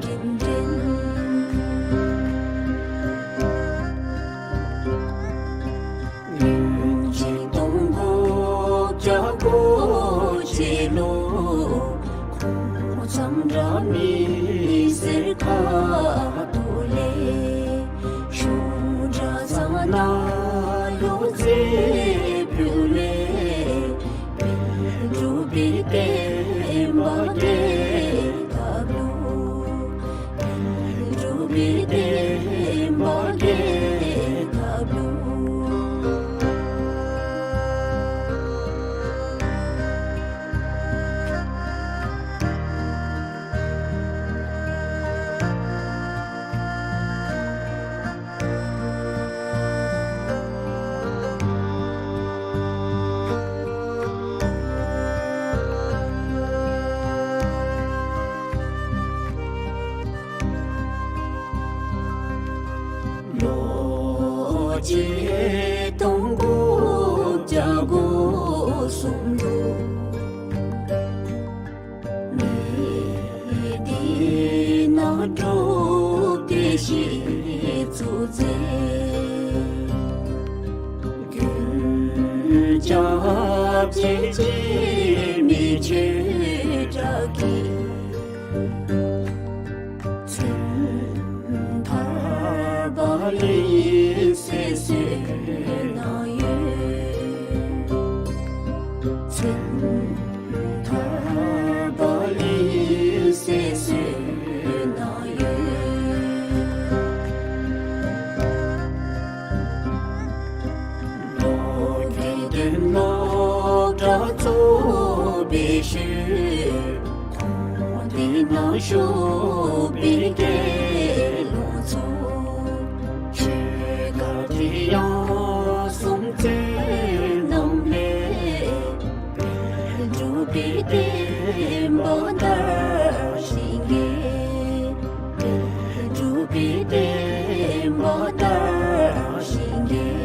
དྲིན་དྲན། ཉིས་སྟོང་དགུ་བརྒྱ་གོ་གཅིག་ལོ། གོང་མཚམས་བྲལ་མི་སེར་ཁ་ཐུག་ལས། གཞུང་གྲྭ་ཚང་ནང་ལུ་རྩེ་ཕུལ་བའི། དཔལ་འབྲུག་པའི་བསྟན་པ་རྒྱས་ཐབས་ལུ། དཔལ་འབྲུག་པའི་བསྟན་པ་རྒྱས་ཐབས་ལུ། ལོ་ཆིག་སྟོང་དགུ་བརྒྱ་དགུ་གསུམ་ལུ། མི་འདི་ན་འབྲུག་པའི་གཞི་བཙུགས་མཛད། ཀུན་ཁྱབ་རྗེ་འཇིགས་མེད་ཆོས་གྲགས་ཀྱིས། མཚན་ཐར་པ་ལེན་ཟེར་གསོལ་གནང་ཡོད། མཚན་ཐར་པ་ལེན་ཟེར་གསོལ་གནང་ཡོད། ལོ་རྒྱུས་དོན་ལོ་གྲགས་རྫོགས་པའི་ཤུལ། ཁོང་འདི་ན་བཞུགས་པའི་དགེ་སློང་ཚུ། ཆོས་བཀའ་དེ་ཡང་གསུང་བཙན་རྣམས་ལས། དཔལ་འབྲུག་པའི་བསྟན་པ་དར་ཞིང་རྒྱས། དཔལ་འབྲུག་པའི་བསྟན་པ་དར་ཞིང་རྒྱས།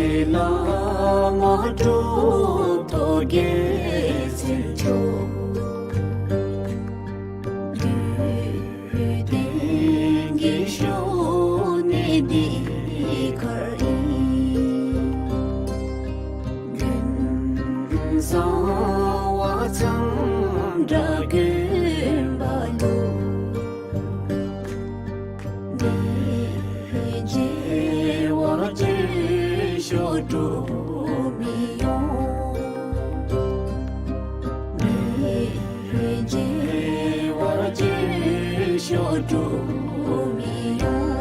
བླ་མ་གྲུབ་ཐོབ་རྒྱལ་མཚན་མཆོག། བདུད་སྡེ་གི་ཤོ་ནི་འདི་ཁར་ཨིན། མགོན་གསང་བ་ཚངས་དྲག་མགོན་པོ་ལུ། དེ་རྗེ་བ་རྗེ་ཤོ་འགྲོ་མི་ཡོང་། དེ་རྗེ་བ་རྗེ་ཤོ་འགྲོ་མི་ཡོང་།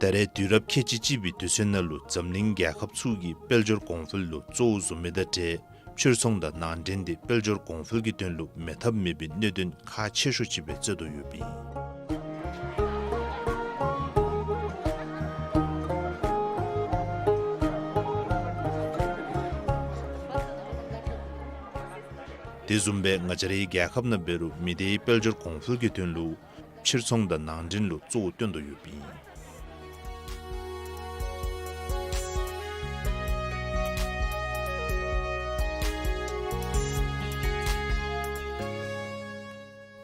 ད་རེས་དུས་རབས་ཁལ་གཅིག་གཅིག་པའི་དུས་ཚོད་ནང་ལུ་འཛམ་གླིང་རྒྱལ་ཁབ་ཚུ་གིས་དཔལ་འབྱོར་གོང་འཕེལ་ལུ་གཙོ་བོ་བཟུང་མི་དང་འབྲེལ་ཕྱིར་ཚོང་དང་ནང་འདྲེན་འདི་དཔལ་འབྱོར་གོང་འཕེལ་གྱི་དོན་ལུ་མེད་ཐབས་མེད་པའི་གནད་དོན་ཁག་ཆེ་ཤོས་ཅིག་སྦེ་བརྩི་དོ་ཡོདཔ་ཨིན། དེ་བཟུམ་སྦེ་ང་བཅས་རའི་རྒྱལ་ཁབ་ནང་འབད་རུང་མི་སྡེའི་དཔལ་འབྱོར་གོང་འཕེལ་གྱི་དོན་ལུ་ཕྱིར་ཚོང་དང་ནང་འདྲེན་ལུ་གཙོ་བོ་བཏོན་དོ་ཡོདཔ་ཨིན།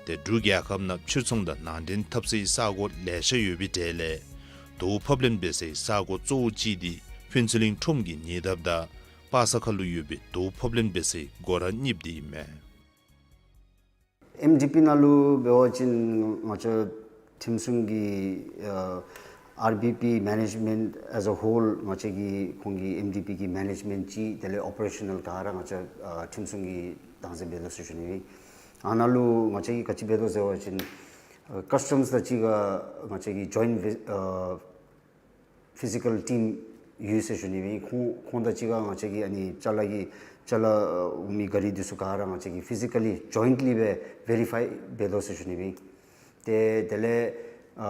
ཏེ་འབྲུག་རྒྱལ་ཁབ་ནང་ཕྱིར་ཚོང་དང་ནང་འདྲེན་འཐབ་སའི་ས་གོ་ལེ་ཤ་ཡོད་པའི་གྲས་ལས་དོ་ཕབ་ལེན་འབད་སའི་ས་གོ་གཙོ་བོ་ཅིག་འདི་ཕུན་ཚོགས་གླིང་ཁྲོམ་གྱི་ཉེ་འདབས་དང་པ་ས་ཁ་ལུ་ཡོད་པའི་དོ་ཕབ་ལེན་འབད་སའི་སྒོ་ར་གཉིས་འདི་ཨིན་མས། ཨེམ་ཌི་པི་ནང་ལུ་འབད་བ་ཅིན་ང་བཅས་ཁྲིམས་སྲུང་གི་ཨ་ཨར་བི་པི་མེ་ནེཇ་མེནཊ་as a whole ང་བཅས་ཀྱི་ཁོང་གི་ཨེམ་ཌི་པི་གི་མེ་ནེཇ་མེནཊ་ཅིག་དེ་ལས་ཨོ་པ་རེ་ཤ་ནཱལ་ག་ར་ང་བཅས་ཨ་ཁྲིམས་སྲུང་གིས་བདག་འཛིན་འབད་དོ་ཟེར་ཞུ་ནི་ཨིན། ཨ་ནཱ་ལུ་ང་བཅས་ཀྱིས་ག་ཅི་འབད་དོ་ཟེར་བ་ཅིན་ཨ་ཀསི་ཊམས་དང་གཅིག་ཁར་ང་བཅས་ཀྱིས་ཇོའིནཊ་བི་ཨ་ཕི་ཟི་ཀལ་ཊིམ་ཡོད་ཟེར་ཞུ་ནི་ཨིན། ཁོང་ཁོང་དང་གཅིག་ཁར་ང་བཅས་ཀྱིས་ཨ་ནི་ཅ་ལ་གི་ཅ་ལ་འོང་མི་ག་རི་འདི་ཚུ་ག་ར་ང་བཅས་ཀྱིས་ཕི་ཟི་ཀ་ལི་ཇོའིནཊ་ལི་སྦེ་བེ་རི་ཕའི་འབད་དོ་ཟེར་ཞུ་ནི་ཨིན། ཏེ་དེ་ལས་ཨ་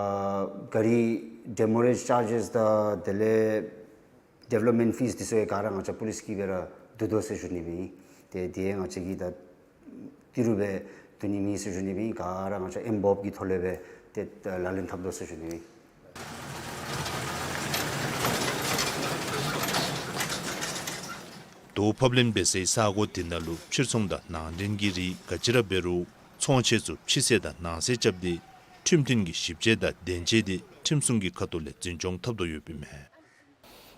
ག་རི་ཌེ་མོ་ཡེཇ་ཅཱརཇེས་དང་དེ་ལས་ཌི་ཝེ་ལོབ་མེནཊ་ཕིས་འདི་ཚུ་ཡང་ག་ར་ང་བཅས་པོ་ལིས་ཀྱིས་སྦེ་ར་བསྡུ་དོ་ཟེར་ཞུ་ནི་ཨིན། ཏེ་དེ་ཡང་ང་བཅས་ཀྱིས་ད་ཏི་རུ་སྦེ་བསྡུ་ནི་མེད་ཟེར་ཞུ་ནི་ཨིན། ག་ར་ང་བཅས་ཨེམ་བོབ་ཀྱི་ཐོག་ལས་སྦེ་ཏེ་ལག་ལེན་འཐབ་དོ་ཟེར་ཞུ་ནི་ཨིན། དོ་ཕབ་ལེན་འབད་སའི་ས་གོ་དེ་ནང་ལུ་ཕྱིར་ཚོང་དང་ནང་འདྲེན་གྱི་རིགས་ག་ཅི་ར་འབད་རུང་ཚོང་ཆས་ཚུ་ཕྱི་གསལ་དང་ནང་གསལ་རྐྱབ་སྟེ་ཁྲིམས་མཐུན་གྱི་ཞིབ་དཔྱད་དང་བདེན་དཔྱད་འདི་ཁྲིམས་སྲུང་གི་ཁ་ཐུག་ལས་འཛིན་སྐྱོང་འཐབ་དོ་ཡོདཔ་ཨིན་མས།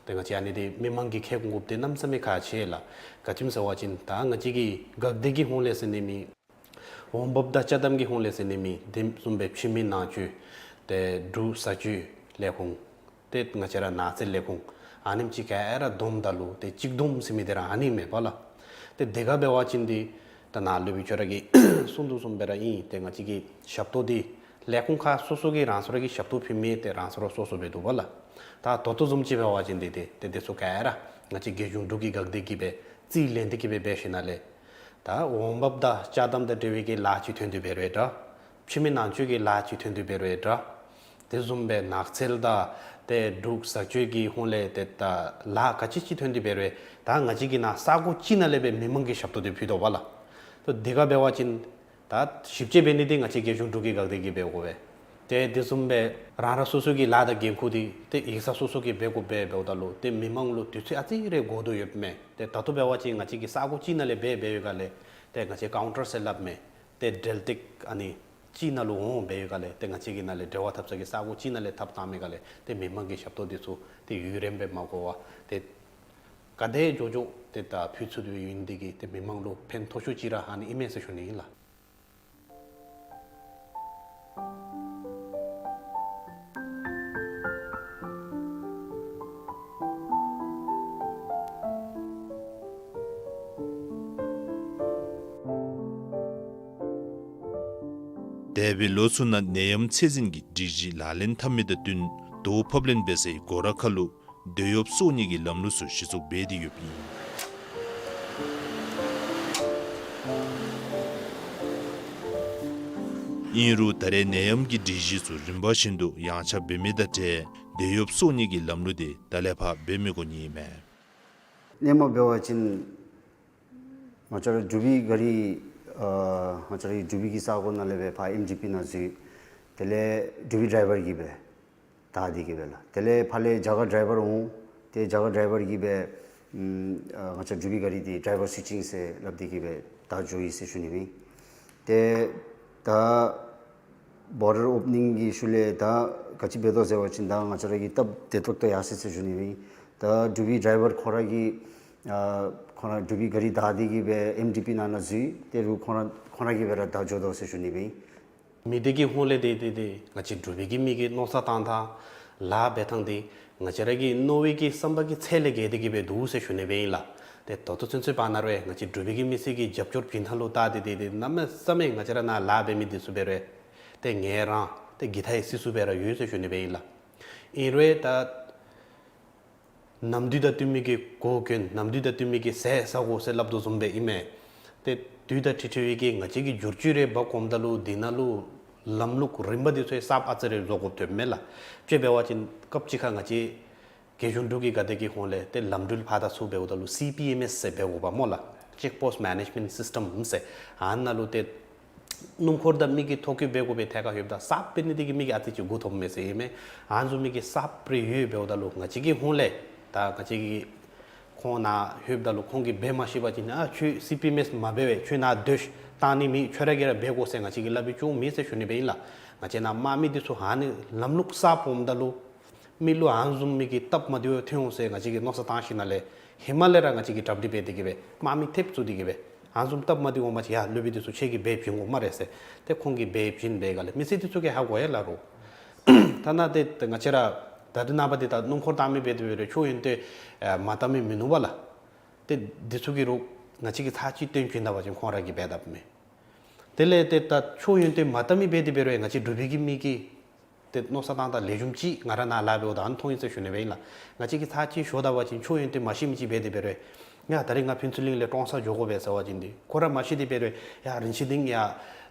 ཏེ་ང་བཅས་ཨ་ནི་འདི་མི་མང་གིས་མཁྱེན་དགོཔ་འདི་གནམ་མེད་ས་མེད་ཁག་ཆེ་ལགས། ག་ཅི་སྨོ་ཟེར་བ་ཅིན་ད་ང་བཅས་ཀྱི་འགག་སྡེ་གི་ཧོངས་ལས་ཟེར་ནི་མེད། འོང་འབབ་དང་ཅ་དམ་གྱི་ཧོངས་ལས་ཟེར་ནི་མེད། དེ་བཟུམ་སྦེ་ཕྱི་མི་ནང་འཛུལ་ཏེ་འབྲུག་བཟའ་སྤྱོད་ལས་ཁུངས་ཏེ་ང་བཅས་ར་ནགས་ཚལ་ལས་ཁུངས་ཨ་ནེམ་ཅིག་ག་ར་བསྡོམས་ད་ལུ་ཏེ་གཅིག་བསྡོམས་ཟེར་མི་འདི་ར་ཨ་ནི་མས་པ་ལགས། ཏེ་དེ་ག་འབད་བ་ཅིན་འདི་ད་ནཱ་སློབ་དཔོན་ཁྱོད་ར་གིས་གསུང་དོ་བཟུམ་སྦེ་ར་ཨིན། ཏེ་ང་བཅས་ཀྱི་ཞབས་ཏོག་འདི་ལས་ཁུངས་ཁག་སོ་སོ་གིས་རང་སོ་ར་གི་ཞབས་ཏོག་ཕུལ་མི་ཏེ་རང་སོ་ར་སོ་སོ་སྦེ་འདུག་པ་ལགས། ད་ད་ལྟོ་བཟུམ་ཅིག་འབད་བ་ཅིན་འདི་ཏེ་ཏེ་དེ་ཚུ་ག་ར་ང་བཅས་རྒྱལ་གཞུང་འབྲུག་གི་འགག་སྡེ་གིས་སྦེ་རྩིས་ལེན་ཏེ་གིས་སྦེ་འབད་ཞིནམ་ལས་ད་འོང་འབབ་དང་ཅ་དམ་དང་འབྲེལ་བའི་གི་ལཱ་ཅིག་ཐོན་ཏེ་འབད་རུང་འདྲ། ཕྱི་མི་ནང་འཛུལ་གྱི་ལཱ་ཅིག་ཐོན་ཏེ་འབད་རུང་འདྲ། དེ་བཟུམ་སྦེ་ནགས་ཚལ་དང་ཏེ་འབྲུག་བཟའ་སྤྱོད་ཀྱི་ཧོངས་ལས་ཏེ་ད་ལཱ་ག་ཅི་ཅིག་ཐོན་ཏེ་འབད་རུང་ད་ང་བཅས་ཀྱིས་ནཱ་ས་གོ་གཅིག་ནང་ལས་སྦེ་མི་མང་གི་ཞབས་ཏོག་འདི་ཕུལ་དོ་པ་ལགས། ད་དེ་ག་འབད་བ་ཅིན་ད་ཞིབ་དཔྱད་འབད་ནི་འདི་ང་བཅས་རྒྱལ་གཞུང་འབྲུག་གི་འགག་སྡེ་གིས་འབད་དགོ་པས། ཏེ་དེ་བཟུམ་སྦེ་རང་རང་སོ་སོ་གི་ལཱ་དང་འགན་ཁུར་འདི་ཏེ་ཡིག་ཚང་སོ་སོ་གིས་འབད་དགོ་པས། འབདཝ་ད་ལུ་ཏེ་མི་མང་ལུ་དུས་ཚོད་ཨ་ཙི་རེ་འགོར་དོ་ཡོདཔ་མས། ཏེ་ད་ལྟོ་འབད་བ་ཅིན་ང་བཅས་ཀྱིས་ས་གོ་གཅིག་ནང་ལས་འབད་འབད་བའི་སྒང་ལས་ཏེ་ང་བཅས་ཀའུན་ཊར་སེཊ་ལབ་མས། ཏེ་འབྲེལ་སྟེགས་ཨ་ནི་གཅིག་ནང་ལུ་འོང་འབད་བའི་སྒང་ལས་ཏེ་ང་བཅས་ཀྱི་ནང་ལས་འབྲེལ་བ་འཐབ་ས་གི་ས་གོ་གཅིག་ནང་ལས་འཐབ་བཏང་མི་སྒང་ལས་ཏེ་མི་མང་གི་ཞབས་ཏོག་འདི་ཚུ་ཏེ་ཡུན་རིངམོ་སྦེ་མ་འགོར་བར་ཏེ་ག་དེ་མགྱོགས་མགྱོགས་ཏེ་ད་ཕུལ་ཚུགས་ཏེ་ཡོད་ནི་འདི་གིས་ཏེ་མི་མང་ལུ་ཕན་ཐོགས་ཤོས་ཅིག་ར་ཨ་ནི་ཨིན་མས་ཟེར་ཞུ་ནི་ཨིན་ལགས། འདས་པའི་ལོ་ཚུ་ནང་ནད་ཡམས་ཚད་འཛིན་གྱི་སྒྲིག་གཞི་ལག་ལེན་འཐབ་མི་དང་བསྟུན་དོ་ཕབ་ལེན་འབད་སའི་སྒོ་ར་ཁ་ལུ་འདོད་གཡོགཔ་སོར་ནི་གི་ལམ་ལུགས་ཚུ་གཞི་བཙུགས་འབད་དེ་ཡོདཔ་ཨིན། ཨིན་རུང་ད་རེས་ནད་ཡམས་ཀྱི་སྒྲིག་གཞི་ཚུ་རིམ་པ་བཞིན་དུ་ཡངས་ཆག་འབད་མི་དང་འབྲེལ་འདོད་གཡོགཔ་སོར་ནི་གི་ལམ་ལུགས་དེ་ད་ལས་ཕར་འབད་མི་དགོ་ནི་ཨིན་མས། སྔོན་མ་འབད་བ་ཅིན་ང་བཅས་ར་འབྲུག་པའི་ག་རི་ཨ་ང་བཅས་རའི་འབྲུག་པའི་གི་ས་གོ་ནང་ལས་སྦེ་ཕར་ཨེམ་ཌི་པི་ནང་འཛུལ། དེ་ལས་འབྲུག་པའི་ཌའི་བར་གྱིས་སྦེ་བདའ་སྟེ་གི་སྦེ་ལགས། དེ་ལས་ཕར་ལས་རྒྱ་གར་ཌའི་བར་འོང་། ཏེ་རྒྱ་གར་ཌའི་བར་གྱིས་སྦེ་ཨམ་ཨ་ང་བཅས་འབྲུག་པའི་ག་རི་འདི་ཌའི་བར་སུའི་ཅིང་ཟེར་སླབ་སྟེ་གི་སྦེ་བདའ་འགྱོ་ཡི་ཟེར་ཞུ་ནི་སྦེ་ཨིན། ཏེ་ད་བོར་ཌར་ཨོ་པ་ནིང་གི་ཤུལ་ལས་ད་ག་ཅི་འབད་དོ་ཟེར་བ་ཅིན་ད་ང་བཅས་ར་གི་སྟབས་བདེ་ཏོག་ཏོ་ཡར་སོ་ཡི་ཟེར་ཞུ་ནི་སྦེ་ཨིན། ད་འབྲུག་པའི་ཌའི་བར་ཁོ་ར་གིས་ཨ་ཁོ་ར་འབྲུག་པའི་ག་རི་བདའ་སྟེ་གི་སྦེ་ཨེམ་ཌི་པི་ནང་ན་འཛུལ། ཏེ་རུང་ཁོ་ར་ཁོ་ར་གིས་སྦེ་ར་བདའ་འགྱོ་དོ་ཟེར་ཞུ་ནི་སྦེ་ཨིན། མི་སྡེ་གི་ཧོངས་ལས་ཏེ་ཏེ་ཏེ་ང་བཅས་འབྲུག་པའི་གི་མི་གི་མནོ་བསམ་བཏང་ཐངས་ལཱ་འབད་ཐངས་འདི་ང་བཅས་ར་གི་མནོ་བའི་གི་བསམ་པ་གི་ཚད་ལས་བརྒལ་ཏེ་གི་སྦེ་འདུག་ཟེར་ཞུ་ནི་སྦེ་ཨིན་ལགས། ཏེ་ད་ལྟོ་ཚུན་ཚོད་བར་ན་རུང་ང་བཅས་འབྲུག་པའི་གི་མི་སེར་གྱི་རྒྱབ་སྐྱོར་བྱིན་ཐངས་ལུ་བལྟ་སྟེ་ཏེ་ཏེ་གནམ་མེད་ས་མེད་ང་བཅས་ར་ནཱ་ལཱ་འབད་མི་འདི་ཚུ་འབད་རུང་ཏེ་ངལ་རངས་ཏེ་གི་ཐ་ཡི་སི་སུ་སྦེ་ར་ཡོད་ཟེར་ཞུ་ནི་སྦེ་ཨིན་ལགས། ཨིན་རུང་ད་ནམ་དུས་དང་བསྟུན་མི་གི་གོ་གྱོན་ནམ་དུས་དང་བསྟུན་མི་གི་ཟས་ཟ་དགོ་ཟེར་སླབ་དོ་བཟུམ་སྦེ་ཨིན་མས། ཏེ་དུས་དང་འཁྲིལ་འཁྲིལ་བའི་གི་ང་བཅས་ཀྱི་བསྒྱུར་བཅོས་རེ་འབག་འོངམ་ད་ལུ་འདི་ནང་ལུ་ལམ་ལུགས་རིམ་པ་འདི་ཚུ་གསརཔ་ཨ་ཙི་རེ་བཟོ་དགོཔ་ཐོནམ་མས་ལགས། དཔྱེ་འབད་བ་ཅིན་སྐབས་ཅིག་ཁར་ང་བཅས་རྒྱལ་གཞུང་འབྲུག་གི་ག་དེ་གི་ཧོངས་ལས་ཏེ་ལམ་འགྲུལ་ཕར་དང་ཚུར་འབདཝ་ད་ལུ་སི་པི་ཨེམ་ཨེསི་ཟེར་འབད་དགོ་པས་སྨོ་ལགས། Check Post Management System ཟེར་ཨ་ནཱ་ལུ་ཏེ་སྣུམ་འཁོར་དང་མི་གི་ཐོ་བཀོད་འབད་དགོ་པའི་ཐད་ཁར་ལྷོདཔ་ད་གསརཔ་འབད་ནི་འདི་གིས་མི་གིས་ཨ་ཙི་ཅིག་མགུ་འཐོམ་མས་ཟེར་ཨིན་མས། ཨ་ནི་བཟུམ་མའི་གི་གསརཔ་རེ་ཡོདཔ་འབདཝ་ད་ལུ་ང་བཅས་ཀྱི་ཧོངས་ལས་ད་ང་བཅས་ཀྱིས་ཁོང་ནཱ་ལྷོདཔ་ད་ལུ་ཁོང་གིས་འབད་མ་ཤེས་པ་ཅིན་ཨ་ཁྱོད་སི་པི་ཨེམ་ཨེསི་མ་འབད་བས། ཁྱོད་ནཱ་སྡོད་ཤིག། བཏང་ནི་མེད། ཁྱོད་ར་གིས་ར་འབད་དགོ་ཟེར་ང་བཅས་ཀྱིས་སླབ་པའི་རྐྱེན་མེད་ཟེར་ཞུ་ནི་སྦེ་ཨིན་ལགས། ང་བཅས་ནཱ་དམག་མི་འདི་ཚུ་ཨ་ནི་ལམ་ལུགས་གསརཔ་འོངམ་ད་ལུ་མི་ལུ་ཨ་ནི་བཟུམ་མའི་གི་སྟབས་མ་བདེཝ་ཐོན་འོང་ཟེར་ང་བཅས་ཀྱིས་མནོ་བསམ་བཏང་ཞིནམ་ལས་ཧེ་མ་ལས་ར་ང་བཅས་ཀྱིས་གྲ་སྒྲིག་འབད་དེ་གི་སྦེ་དམག་མི་ཐེབས་བཙུགས་ཏེ་གི་སྦེ་ཨ་ནི་བཟུམ་སྟབས་མ་བདེཝ་འོང་པ་ཅིན་ཡ་སློབ་དཔོན་འདི་ཚུ་ཁྱེད་ཀྱིས་འབད་བྱིན་དགོ་སྨ་རེ་ཟེར། ཏེ་ཁོང་གིས་འབད་བྱིན་འབད་ག་ལས་མི་སེར་འདི་ཚུ་གིས་ཧ་གོ་ཡི་ལགས་རོགས། ཐ་ན་ཏེ་ང་བཅས་ར་ད་ལྟོ་ནངས་པ་འདི་ད་སྣུམ་འཁོར་བཏང་མི་འབད་དེ་འབད་རུང་ཆོས་ཡོན་ཏན་མ་བཏང་མི་མིན་ནུག་པ་ལགས། ཏེ་འདི་ཚུ་གིས་རུང་ང་བཅས་ཀྱིས་ཚར་གཅིག་སྟོན་བྱིན་ད་པ་ཅིན་ཁོང་ར་གིས་འབད་དཔ་མས། དེ་ལས་ཏེ་ད་ཆོས་ཡོན་ཏན་མ་བཏང་མི་འབད་དེ་འབད་རུང་ང་བཅས་འབྲུག་པའི་གི་མི་གིས་ཏེ་མནོ་བསམ་བཏང་ད་ལེགས་ཤོམ་ཅིག་ང་ར་ནཱ་ལཱ་འབདཝ་ད་ཨ་ནི་མཐོང་ཡི་ཟེར་ཞུ་ནི་སྦེ་ཨིན་ལགས། ང་བཅས་ཀྱིས་ཚར་གཅིག་ཞུ་ད་པ་ཅིན་ཆོས་ཡོན་ཏན་མ་ཤེས་མི་ཅིག་འབད་དེ་འབད་རུང་ཡ་ད་རིས་ང་ཕུན་ཚོགས་གླིང་ལས་ཀྲོང་གསར་འགྱོ་དགོ་པས་ཟེར་བ་ཅིན་འདི་ཁོ་ར་མ་ཤེས་དེ་འབད་རུང་ཡ་རིན་ཆེན་གླིང་ཡ་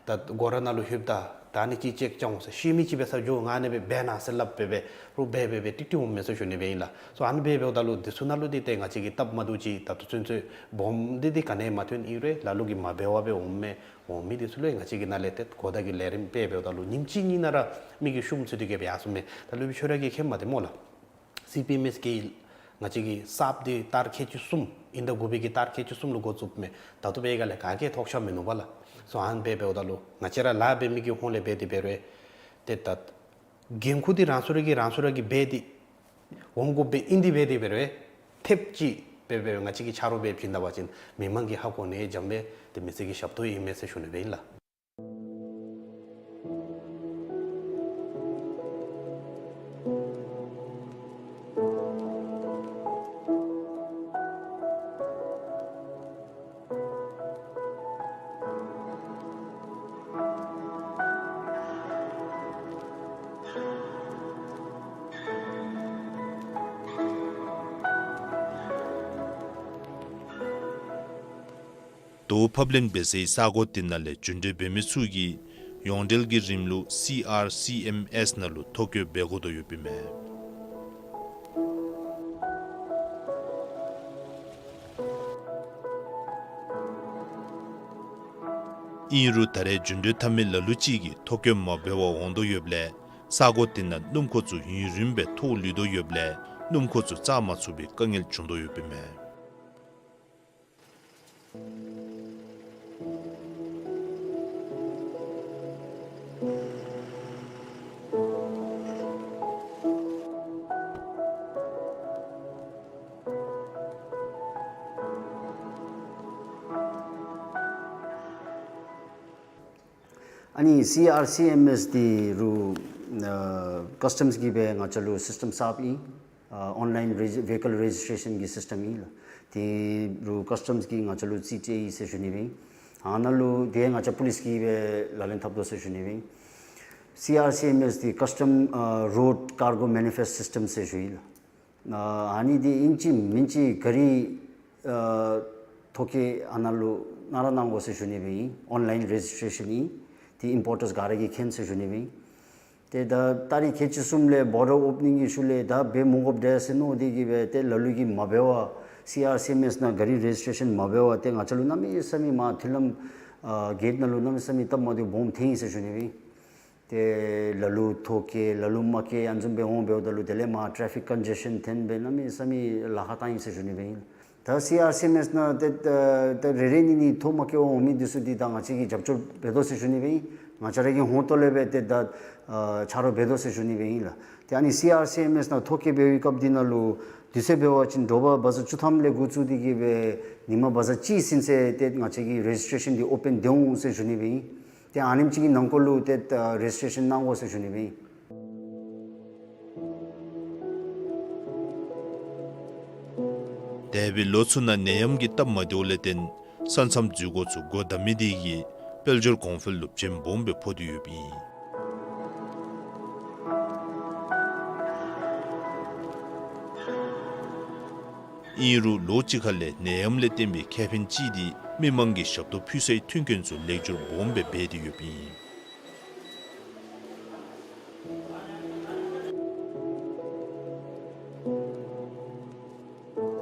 ད་སྒོ་ར་ནང་ལུ་ལྷོདཔ་ད་ད་ཨ་ནི་ཅིག་ཅིག་ཅིག་འོང་ཟེར་ཤེས་མི་ཅིག་འབད་ས་འགྱོ་ང་ཨ་ནི་སྦེ་འབད་ན་ཟེར་སླབ་སྦེ་སྦེ་རུང་འབད་འབད་འབད་ཏིག་ཏིག་འོང་མས་ཟེར་ཞུ་ནི་སྦེ་ཨིན་ལགས། སོ་ཨ་ནི་སྦེ་འབདཝ་ད་ལུ་འདི་ཚུ་ནང་ལུ་འདི་ཏེ་ང་བཅས་ཀྱིས་སྟབས་མ་བདེཝ་ཅིག་ད་ལྟོ་ཚུན་ཚོད་སྦོམ་འདི་འདི་ག་ནི་ཡང་མ་ཐོན། ཨིན་རུང་ལ་ལུ་གིས་མ་འབད་བར་སྦེ་འོང་མི་འོང་མི་འདི་ཚུ་ལུ་ང་བཅས་ཀྱིས་ནཱ་ལས་ཏེ་གོ་བརྡ་གི་ལས་རིམ་སྦེ་འབདཝ་ད་ལུ་ཉིནམ་གཅིག་གཉིས་ནང་ར་མི་གིས་ཤུགས་ཚུད་དེ་གི་སྦེ་ཡར་སོང་མས། ད་སློབ་དཔོན་ཁྱོད་ར་གིས་མཁྱེནམ་ཏེ་སྨོ་ལགས། སི་པི་ཨེམ་ཨེསི་གི་ང་བཅས་ཀྱི་གསརཔ་འདི་ལྟར་ཁལ་གཅིག་གསུམ་ཨིན་ད་དགུ་པའི་གི་ལྟར་ཁལ་གཅིག་གསུམ་ལུ་འགོ་བཙུགསཔ་མས། ད་ལྟོ་འབད་ག་ལས་ག་གིས་ཐོགས་ཆགས་མིན་ནུག་པ་ལགས། སོ་ཨ་ནི་སྦེ་འབདཝ་ད་ལུ་ང་བཅས་ར་ལཱ་འབད་མི་གི་ཧོངས་ལས་འབད་དེ་འབད་རུང་ཏེ་ད་འགན་ཁུར་འདི་རང་སོ་ར་གིས་རང་སོ་ར་གིས་འབད་དེ་འོང་དགོཔ་སྦེ་ཨིན། དེ་འབད་དེ་འབད་རུང་ཐེབས་ཅིག་སྦེ་སྦེ་ང་བཅས་ཀྱིས་ཆ་རོགས་འབད་བྱིན་ད་པ་ཅིན་མི་མང་གིས་ཧ་གོ་ནི་འཇམ་སྦེ་ཏེ་མི་སེར་གྱི་ཞབས་ཏོག་ཨིན་མས་ཟེར་ཞུ་ནི་སྦེ་ཨིན་ལགས། དོ་ཕབ་ལེན་འབད་སའི་ས་གོ་དེ་ནང་ལས་རྒྱུན་འགྲུལ་འབད་མི་ཚུ་གིས་ཡོངས་འབྲེལ་གྱི་རིམ་ལུགས་སི་ཨར་སི་ཨེམ་ཨེསི་ནང་ལུ་ཐོ་བཀོད་འབད་དགོ་དོ་ཡོདཔ་ཨིན་མས། ཨིན་རུང་ད་རེས་རྒྱུན་འགྲུལ་འཐབ་མི་ལ་ལུ་ཅིག་གིས་ཐོ་བཀོད་མ་འབད་བར་འོང་དོ་ཡོདཔ་ལས་ས་གོ་དེ་ནང་སྣུམ་འཁོར་ཚུ་ཡུན་རིངམོ་སྦེ་ཐོག་ལུས་དོ་ཡོདཔ་ལས་སྣུམ་འཁོར་ཚུ་བཅར་མ་ཚུགས་པའི་དཀའ་ངལ་བྱུང་དོ་ཡོདཔ་ཨིན་མས། ཨ་ནི་སི་ཨར་སི་ཨེམ་ཨེསི་འདི་རུང་ཨ་ཀསི་ཊམསི་གི་སྦེ་ང་བཅས་ལུ་སིསི་ཊམ་གསརཔ་ཨིན། ཨ་ཨོན་ལའིན་རེ་ཝེ་ཧི་ཀལ་རེ་ཇིསི་ཊེ་ཤཱན་གྱི་སིསི་ཊམ་ཨིན་ལགས། དེ་རུང་ཀསི་ཊམསི་གིས་ང་བཅས་ལུ་རྩིས་སྤྲོད་ཡི་ཟེར་ཞུ་ནི་སྦེ་ཨིན། ཨ་ནཱ་ལུ་དེ་ང་བཅས་པོ་ལིསི་གིས་སྦེ་ལག་ལེན་འཐབ་དོ་ཟེར་ཞུ་ནི་སྦེ་ཨིན། སི་ཨར་སི་ཨེམ་ཨེས་འདི་Custom ཨ་Road Cargo Manifest System ཟེར་ཞུ་ཡི་ལགས། ཨ་ཨ་ནི་འདི་ཨིན་ཅི་མིན་ཅི་ག་རི་ཨ་ཐོ་བཀོད་ཨ་ནཱ་ལུ་ནཱ་ར་གནང་དགོ་ཟེར་ཞུ་ནི་སྦེ་ཨིན། ཨོན་ལཱའིན་རེ་ཇིས་ཊེ་ཤཱན་ཨིན། ཏེ་ཨིམ་པོར་ཊརསི་ག་ར་གིས་མཁྱེན་ཟེར་ཞུ་ནི་སྦེ་ཨིན། ཏེ་ད་ཏ་རིག་ཁལ་གཅིག་གསུམ་ལས་བོར་ཌར་ཨོ་པ་ནིང་གི་ཤུལ་ལས་ད་འབད་མི་དགོཔ་འདྲས་ཟེར་མནོ་སྟེ་གིས་སྦེ་ཏེ་ལ་ལུ་གིས་མ་འབད་བར་སི་ཨར་སི་ཨེམ་ཨེས་ནང་ག་རི་རེ་ཇིས་ཊེ་ཤཱན་མ་འབད་བར་ཏེ་ང་བཅས་ལུ་གནམ་མེད་ས་མེད་མར་མཐུན་ལམ་ཨ་གེཊ་ནང་ལུ་གནམ་མེད་ས་མེད་སྟབས་མ་བདེཝ་སྦོམ་ཐོན་ཡི་ཟེར་ཞུ་ནི་སྦེ་ཨིན། ཏེ་ལ་ལུ་ཐོ་བཀོད་ལ་ལུ་མ་བཀོད་ཨ་ནི་བཟུམ་སྦེ་འོང་འབདཝ་ད་ལུ་དེ་ལས་མར་ཊེ་ཕིག་ཀོན་ཇེ་ཤཱན་ཐོན་སྦེ་གནམ་མེད་ས་མེད་ལཱ་ཁག་བཏང་ཡི་ཟེར་ཞུ་ནི་སྦེ་ཨིན། ད་སི་ཨར་སི་ཨེམ་ཨེས་ནང་ཏེ་ད་ད་རེ་རེ་གཉིས་གཉིས་ཐོ་མ་བཀོད་པར་འོང་མི་འདི་ཚུ་འདི་ད་ང་བཅས་ཀྱིས་རྒྱབ་སྐྱོར་འབད་དོ་ཟེར་ཞུ་ནི་སྦེ་ཨིན། ང་བཅས་ར་གི་ཧོངས་ཏོ་ལས་སྦེ་ཏེ་ད་ཨ་ཆ་རོགས་འབད་དོ་ཟེར་ཞུ་ནི་སྦེ་ཨིན་ལགས། ཏེ་ཨ་ནི་སི་ཨར་སི་ཨེམ་ཨེས་ནང་ཐོ་བཀོད་འབད་བའི་སྐབས་འདི་ནང་ལུ་དུས་ཚོད་འབད་བ་ཅིན་དྲོ་པ་བ་ཟ་བཅུ་ཐམ་ལས་འགོ་བཙུགས་ཏེ་གིས་སྦེ་ཉིན་མ་བ་ཟ་གཅིག་ཟིན་ཚེ་ཏེ་ང་བཅས་ཀྱི་རེ་ཇིས་ཊེ་ཤཱན་འདི་ཨོ་པེན་འདི་འོང་ཟེར་ཞུ་ནི་སྦེ་ཨིན། ཏེ་ཨ་ནེམ་ཅིག་གི་ནང་འཁོད་ལུ་ཏེ་ཨ་རེ་ཇིས་ཊེ་ཤཱན་གནང་དགོ་ཟེར་ཞུ་ནི་སྦེ་ཨིན། འདས་པའི་ལོ་ཚུ་ནང་ནད་ཡམས་ཀྱི་སྟབས་མ་བདེཝ་ལས་བརྟེན་ས་མཚམས་འཛུལ་སྒོ་ཚུ་སྒོ་བསྡམ་མི་དེ་གིས་དཔལ་འབྱོར་གོང་འཕེལ་ལུ་བྱེམ་སྦོམ་སྦེ་ཕོག་སྟེ་ཡོདཔ་ཨིན། ཨིན་རུང་ལོ་གཅིག་ཁ་ལས་ནད་ཡམས་ལས་བརྟེན་པའི་ཁེ་ཕན་ཅིག་འདི་མི་མང་གི་ཞབས་ཏོག་ཕུལ་སའི་མཐུན་རྐྱེན་ཚུ་ལེགས་བསྒྱུར་སྦོམ་སྦེ་འབད་དེ་ཡོདཔ་ཨིན།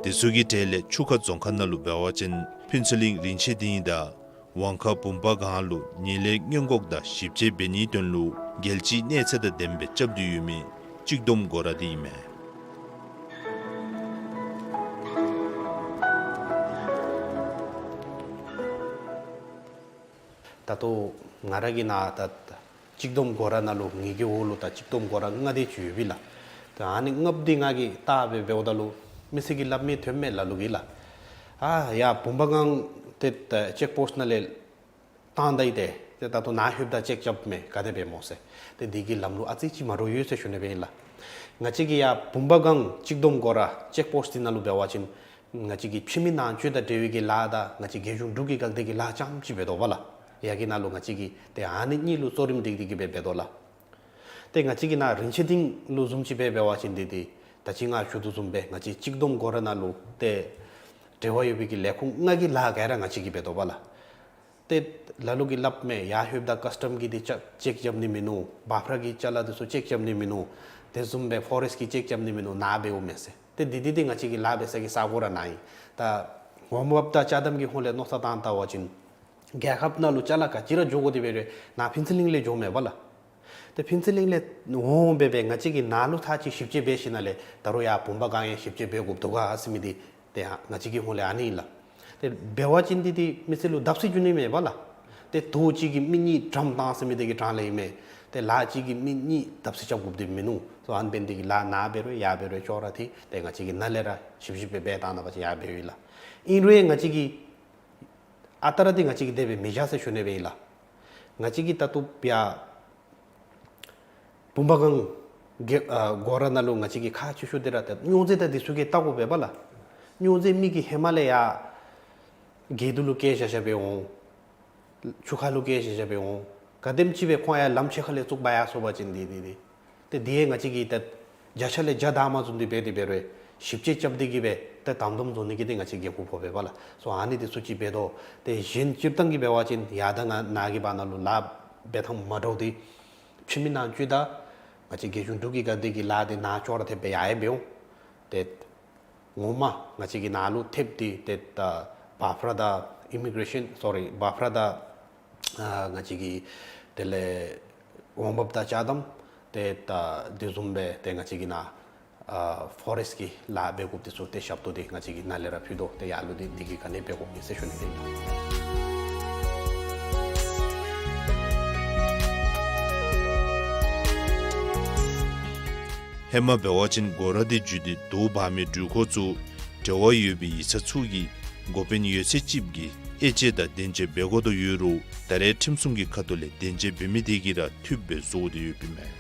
དེ་ཚུ་གི་གྲས་ལས་ཆུ་ཁ་རྫོང་ཁག་ནང་ལུ་འབད་བ་ཅིན་ཕུན་ཚོགས་གླིང་རིན་ཆེན་སྡིངས་དང་ཝང་ཁ་བུམ་པ་སྒང་ལུ་ཉེས་ལས་སྔོན་འགོག་དང་ཞིབ་དཔྱད་འབད་ནིའི་དོན་ལུ་རྒྱལ་སྤྱིའི་གནས་ཚད་དང་ལྡནམ་སྦེ་རྐྱབ་སྟེ་ཡོད་མི་གཅིག་བསྡོམས་སྒོ་ར་འདི་ཨིན་མས། ད་ལྟོ་ང་ར་གི་ནཱ་ད་གཅིག་བསྡོམས་སྒོ་ར་ནང་ལུ་ངེ་གི་འོག་ལུ་ད་གཅིག་བསྡོམས་སྒོ་ར་ལྔ་དེ་ཅིག་ཡོད་པས་ལགས། ད་ཨ་ནི་ལྔ་པོ་འདི་ང་གིས་བལྟ་སྦེ་འབདཝ་ད་ལུ་མི་སེར་གྱིས་སླབ་མི་ཐོནམ་མས་ལ་ལུ་གིས་ལགས། ཨ་ཡར་བུམ་པ་སྒང་ཏེ་ད་ཅེཀ་པོསཊ་ནང་ལས་བཏང་ད་ཡི། ཏེ་ཏེ་ད་ལྟོ་ནཱ་ལྷོདཔ་ད་ཅེཀ་རྐྱབ་མས་ག་དེ་སྦེ་སྨོ་ཟེར། ཏེ་འདི་གི་ལམ་ལུགས་ཨ་ཙི་ཅིག་མ་འདྲཝ་ཡོད་ཟེར་ཞུ་ནི་སྦེ་ཨིན་ལགས། ང་བཅས་ཀྱི་ཡར་བུམ་པ་སྒང་གཅིག་བསྡོམས་སྒོ་ར་ཅེཀ་པོསཊ་འདི་ནང་ལུ་འབད་བ་ཅིན་ང་བཅས་ཀྱི་ཕྱི་མི་ནང་འཛུལ་དང་འབྲེལ་བའི་གི་ལཱ་དང་ང་བཅས་རྒྱལ་གཞུང་འབྲུག་གི་འགག་སྡེ་གི་ལཱ་རྐྱངམ་ཅིག་འབད་དོ་བ་ལགས། ཡ་གི་ནང་ལུ་ང་བཅས་ཀྱིས་ཏེ་ཨ་ནི་གཉིས་ལུ་གཙོ་རིམ་སྒྲིག་སྟེ་གིས་སྦེ་འབད་དོ་ལགས། ཏེ་ང་བཅས་ཀྱི་ནཱ་རིན་ཆེན་སྡིངས་ལུ་བཟུམ་ཅིག་སྦེ་འབད་བ་ཅིན་འདི་ཏེ་ད་ཅི་ང་ཞུ་དོ་བཟུམ་སྦེ་ང་བཅས་གཅིག་བསྡོམས་སྒོ་ར་ནང་ལུ་ཏེ་འབྲེལ་བ་ཡོད་པའི་གི་ལས་ཁུངས་ལྔ་གི་ལཱ་ག་ར་ང་བཅས་ཀྱིས་འབད་དོ་བ་ལགས། ཏེ་ལ་ལུ་གིས་སླབ་མས་ཡར་ལྷོདཔ་ད་ཀསི་ཊམ་གིས་འདི་ཅེཀ་ཅེཀ་རྐྱབ་ནི་མིན་ནུག། འབབ་ར་གི་ཅ་ལ་འདི་ཚུ་ཅེཀ་རྐྱབ་ནི་མིན་ནུག། དེ་བཟུམ་སྦེ་ཕོ་རེསཊ་གིས་ཅེཀ་རྐྱབ་ནི་མིན་ནུག། ནཱ་འབདཝ་མས་ཟེར། ཏེ་འདི་འདི་འདི་ང་བཅས་ཀྱི་ལཱ་འབད་ས་གི་ས་གོ་ར་ནཱ་ཨིན། ད་འོང་འབབ་དང་ཅ་དམ་གྱི་ཧོངས་ལས་མནོ་བསམ་བཏང་བལྟ་བ་ཅིན་རྒྱལ་ཁབ་ནང་ལུ་ཅ་ལ་ག་ཅི་ར་འགྱོ་དགོ་དེ་འབད་རུང་ནཱ་ཕུན་ཚོགས་གླིང་ལས་འགྱོཝ་མས་པ་ལགས། ཏེ་ཕུན་ཚོགས་གླིང་ལས་འོང་འབད་སྦེ་ང་བཅས་ཀྱིས་ནཱ་ལུ་ཚར་གཅིག་ཞིབ་དཔྱད་འབད་ཞིནམ་ལས་ད་རུང་ཡར་བུམ་པ་སྒང་ཡང་ཞིབ་དཔྱད་འབད་དགོཔ་འདུག་ག་ཟེར་མི་འདི་ཏེ་ཡ་ང་བཅས་ཀྱི་ཧོངས་ལས་ཨ་ནི་ཨིན་ལགས། ཏེ་འབད་བ་ཅིན་འདི་འདི་མི་སེར་ལུ་བརྡབ་གསིག་འགྱོ་ནི་མས་པ་ལགས། ཏེ་དོ་གཅིག་གིས་མི་གཉིས་དགྲམ་བཏང་ཟེར་མི་འདི་གི་གྲངས་ལས་ཨིན་མས། ཏེ་ལཱ་གཅིག་གིས་མི་གཉིས་བརྡབ་གསིག་རྐྱབ་དགོཔ་འདི་མིན་ནུག། སོ་ཨ་ནི་འབད་ནི་འདི་གིས་ལཱ་ནཱ་འབད་རུང་ཡར་འབད་རུང་ཅོག་ར་འཐད། ཏེ་ང་བཅས་ཀྱིས་ནཱ་ལས་ར་ཞིབ་ཞིབ་སྦེ་འབད་བཏང་ད་པ་ཅིན་ཡར་འབདཝ་ཨིན་ལགས། ཨིན་རུང་ང་བཅས་ཀྱིས་ཨ་རྟག་ར་འདི་ང་བཅས་ཀྱིས་དེ་སྦེ་མི་བཞག་ཟེར་ཞུ་ནི་སྦེ་ཨིན་ལགས། ང་བཅས་ཀྱིས་ད་ལྟོ་ཡར་བུམ་པ་སྒང་གི་ཨ་སྒོ་ར་ནང་ལུ་ང་བཅས་ཀྱིས་ཁག་ཆེ་ཤོས་འདི་ར་ད་སྨྱོ་རྫས་དང་འདི་ཚུ་གི་བལྟ་དགོ་པས་པ་ལགས། སྨྱོ་རྫས་མི་གིས་ཧེ་མ་ལས་ཡར་གྱལ་འདི་ལུ་བཀལ་བཞག་བཞག་སྦེ་འོང་། ཆུ་ཁ་ལུ་བཀལ་བཞག་བཞག་སྦེ་འོང་། ག་དེམ་ཅིག་སྦེ་ཁོང་ཡར་ལམ་ཕྱེད་ཀ་ལས་བཙུགས་འབག་ཡར་སོང་པ་ཅིན་འདི་འདི་འདི་ཏེ་འདི་ཡང་ང་བཅས་ཀྱིས་ད་བརྒྱ་ཆ་ལས་བརྒྱ་བདའ་མ་བཟུང་སྟེ་འབད་དེ་འབད་རུང་ཞིབ་དཔྱད་རྐྱབ་སྟེ་གིས་སྦེ་ཏེ་དམ་དམ་བཟོ་ནི་གི་འདི་ང་བཅས་འགན་ཁུར་ཕོག་པས་པ་ལགས། སོ་ཨ་ནི་འདི་ཚུ་ཅིག་འབད་དོ། ཏེ་གཞན་སྤྱིར་བཏང་གི་འབད་བ་ཅིན་ཡར་དང་ནཱ་གི་བར་ན་ལུ་ལཱ་འབད་ཐངས་མ་འདྲཝ་འདི་ཕྱི་མི་ནང་འཛུལ་དང་ང་བཅས་རྒྱལ་གཞུང་འབྲུག་གི་འགག་སྡེ་གི་ལཱ་འདི་ནཱ་ཅོག་ར་འཐདཔ་སྦེ་ཡར་ཡང་འབད་འོང་། ཏེ་ངོ་མ་ང་བཅས་ཀྱིས་ནཱ་ལུ་ཐེབས་ཏེ་ཏེ་ད་འབབ་ར་དང་ཨི་མི་གྲེ་ཤཱན་སོ་རི་འབབ་ར་དང་ཨ་ང་བཅས་ཀྱི་དེ་ལས་འོང་འབབ་དང་ཅ་དམ་ཏེ་ད་དེ་བཟུམ་སྦེ་ཏེ་ང་བཅས་ཀྱིས་ནཱ་ཨ་ཕོ་རེསཊ་ཀྱི་ལཱ་འབད་དགོཔ་འདི་ཚུ་ཏེ་ཞབས་ཏོག་འདི་ང་བཅས་ཀྱིས་ནཱ་ལས་ར་ཕུལ་དོ། ཏེ་ཡར་ལུ་འདི་འདི་གི་ག་ནི་འབད་དགོ་མི་ཟེར་ཞུ་ནི་ཨིན། ཧེ་མ་འབད་བ་ཅིན་སྒོ་ར་འདི་བརྒྱུད་དེ་དུག་འབག་མི་འགྲུལ་འཁོར་ཚུ་འབྲེལ་བ་ཡོད་པའི་ཡིག་ཚང་ཚུ་གིས་འགོ་དཔོན་ཡོད་ཚད་ཅིག་གིས་དབྱེ་དཔྱད་དང་བདེན་དཔྱད་འབད་དགོ་དོ་ཡོད་རུང་ད་རེས་ཁྲིམས་སྲུང་གི་ཁ་ཐུག་ལས་བདེན་དཔྱད་འབད་མི་དེ་གིས་ར་འཐུས་སྦེ་བཟོ་སྟེ་ཡོདཔ་ཨིན་མས།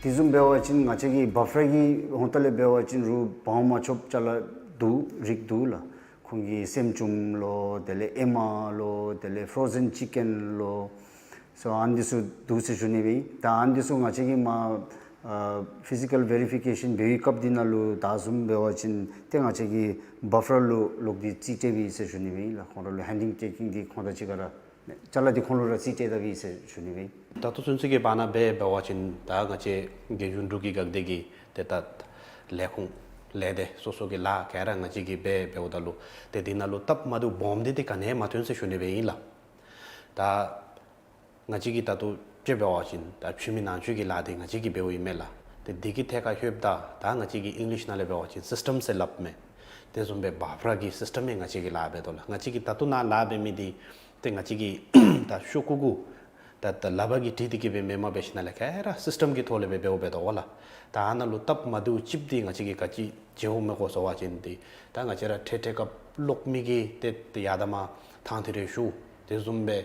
དེ་བཟུམ་འབད་བ་ཅིན་ང་བཅས་ཀྱི་བཱཕ་ར་གི་ཧོང་ཏ་ལས་འབད་བ་ཅིན་རུང་སྦོམ་མ་ཆོགཔ་ཅ་ལ་འདུག་རིགས་འདུག་ལགས། ཁོང་གི་སྲནམ་ཅུམ་ལོ་དེ་ལས་ཨེ་མ་ལོ་དེ་ལས་ཕྲོ་ཟེན་ཅི་ཀེན་ལོ། སོ་ཨ་ནི་ཚུ་འདུག་ཟེར་ཞུ་ནི་སྦེ་ཨིན། ད་ཨ་ནི་ཚུ་ང་བཅས་ཀྱིས་མར་ཨ་ཕི་ཟི་ཀཱལ་ཝེ་རི་ཕི་ཀེ་ཤཱན་འབད་བའི་སྐབས་འདི་ནང་ལུ་ད་བཟུམ་འབད་བ་ཅིན་ཏེ་ང་བཅས་ཀྱིས་བཱཕ་ར་ལུ་ལོག་སྟེ་རྩིས་སྤྲོད་པས་ཟེར་ཞུ་ནི་སྦེ་ཨིན་ལགས། ཁོང་ར་ལུ་ཧེན་ཌིང་ཊེ་ཀིང་འདི་ཁོང་དང་གཅིག་ཁར་ཅ་ལ་འདི་ཁོང་ལུ་ར་རྩིས་སྤྲོད་ད་པས་ཟེར་ཞུ་ནི་སྦེ་ཨིན། ད་ལྟོ་ཚུན་ཚོད་ཀྱི་བར་ན་འབད་འབད་བ་ཅིན་ད་ང་བཅས་རྒྱལ་གཞུང་འབྲུག་གི་འགག་སྡེ་གི་ཏེ་ད་ལས་ཁུངས་ལས་སྡེ་སོ་སོ་གི་ལཱ་ག་ར་ང་བཅས་ཀྱིས་འབད་འབདཝ་ད་ལུ་ཏེ་འདི་ནང་ལུ་སྟབས་མ་བདེཝ་སྦོམ་འདི་ཏེ་ག་ནི་ཡང་མ་ཐོན་ཟེར་ཞུ་ནི་སྦེ་ཨིན་ལགས། ད་ང་བཅས་ཀྱིས་ད་ལྟོ་དཔྱེ་འབད་བ་ཅིན་ད་ཕྱི་མི་ནང་འཛུལ་གྱི་ལཱ་འདི་ང་བཅས་ཀྱིས་འབདཝ་ཨིན་མས་ལགས། ཏེ་འདི་གི་ཐད་ཁར་ལྷོདཔ་ད་ད་ང་བཅས་ཀྱིས་ཨིང་ལིཤ་ནང་ལས་འབད་བ་ཅིན་སིསི་ཊམ་ཟེར་སླབ་མས། དེ་བཟུམ་སྦེ་བཱཕ་ར་གི་སིསི་ཊམ་ཡང་ང་བཅས་ཀྱིས་ལཱ་འབད་དོ་ལགས། ང་བཅས་ཀྱིས་ད་ལྟོ་ནཱ་ལཱ་འབད་མི་འདི་ཏེ་ང་བཅས་ཀྱིས་ད་ཤོག་ཀུ་གུ་ད་ད་ལག་པ་གིས་བྲིས་ཏེ་གི་སྦེ་མེན། མ་འབད་ཞིནམ་ལས་ག་ར་སིསི་ཊམ་གྱི་ཐོག་ལས་སྦེ་འབདཝ་འབད་དོ་ལགས། ད་ཨ་ནཱ་ལུ་སྟབས་མ་བདེཝ་ཅིག་འདི་ང་བཅས་ཀྱིས་ག་ཅི་བྱེད་འོང་མས་གོ་ཟེར་བ་ཅིན་ཏེ་ད་ང་བཅས་ར་འཕྲལ་འཕྲལ་སྐབས་གློག་མེ་གི་ཏེ་ཏེ་ཡར་དང་མར་ཐང་ཐིག་རེ་ཞུ། དེ་བཟུམ་སྦེ་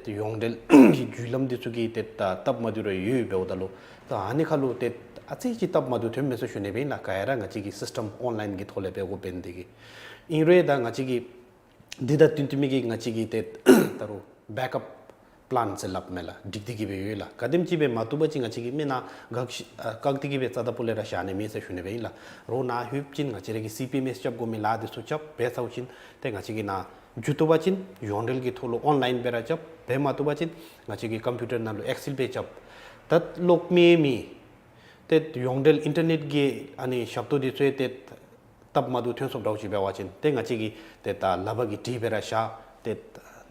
ཏེ་ཡོངས་འབྲེལ་གྱི་བརྒྱུད་ལམ་འདི་ཚུ་གིས་ཏེ་ད་སྟབས་མ་བདེཝ་ར་ཡོད་འབདཝ་ད་ལུ་ད་ཨ་ནི་ཁར་ལུ་ཏེ་ཨ་ཙི་ཅིག་སྟབས་མ་བདེཝ་ཐོན་མས་ཟེར་ཞུ་ནི་སྦེ་ཨིན་ལགས། ག་ར་ང་བཅས་ཀྱིས་སིསི་ཊམ་ཨོན་ལཱའིན་གྱི་ཐོག་ལས་འབད་དགོཔ་འབད་ནི་དེ་གིས་ཨིན་རུང་ད་ང་བཅས་ཀྱིས་འདི་དང་བསྟུན་བསྟུན་མི་གི་ང་བཅས་ཀྱིས་ཏེ་ད་རུང་བེཀ་ཨཔ་པི་ལཱན་ཟེར་སླབ་མས་ལགས། སྒྲིག་སྟེ་གི་སྦེ་ཡོད་ལགས། ག་དེམ་ཅིག་སྦེ་མ་བཏུབ་པ་ཅིན་ང་བཅས་ཀྱིས་མི་ནཱ་བཀག་ཤི་ཨ་བཀག་སྟེ་གི་སྦེ་རྩ་དང་པོ་ལས་ར་བཞག་ནི་མེད་ཟེར་ཞུ་ནི་སྦེ་ཨིན་ལགས། རོགས་ནཱ་ལྷོདཔ་ཅིན་ང་བཅས་ར་གིས་སི་པི་ཨེམ་ཨེསི་རྐྱབ་དགོ་མི་ལཱ་འདི་ཚུ་རྐྱབ། འབད་ཚརཝ་ཅིག་ཏེ་ང་བཅས་ཀྱིས་ནཱ་འཛུལ་བཏུབ་པ་ཅིན་ཡོངས་འབྲེལ་གྱི་ཐོག་ལུ་ཨོན་ལཱའིན་སྦེ་ར་རྐྱབ། འབད་མ་བཏུབ་པ་ཅིན་ང་བཅས་ཀྱིས་ཀམ་པིའུ་ཊར་ནང་ལུ་ཨེག་སེསི་སྦེ་རྐྱབ། ད་གློག་མེ་མེད་ཏེ་ཡོངས་འབྲེལ་ཨིན་ཊར་ནེཊ་གི་ཨ་ནི་ཞབས་ཏོག་འདི་ཚུ་ཡང་ཏེ་སྟབས་མ་བདེཝ་ཐོན་སོངམ་འདྲཝ་ཅིག་འབད་བ་ཅིན་ཏེ་ང་བཅས་ཀྱིས་ཏེ་ད་ལག་པ་གིས་བྲིས་སྦེ་ར་བཞག། ཏེ་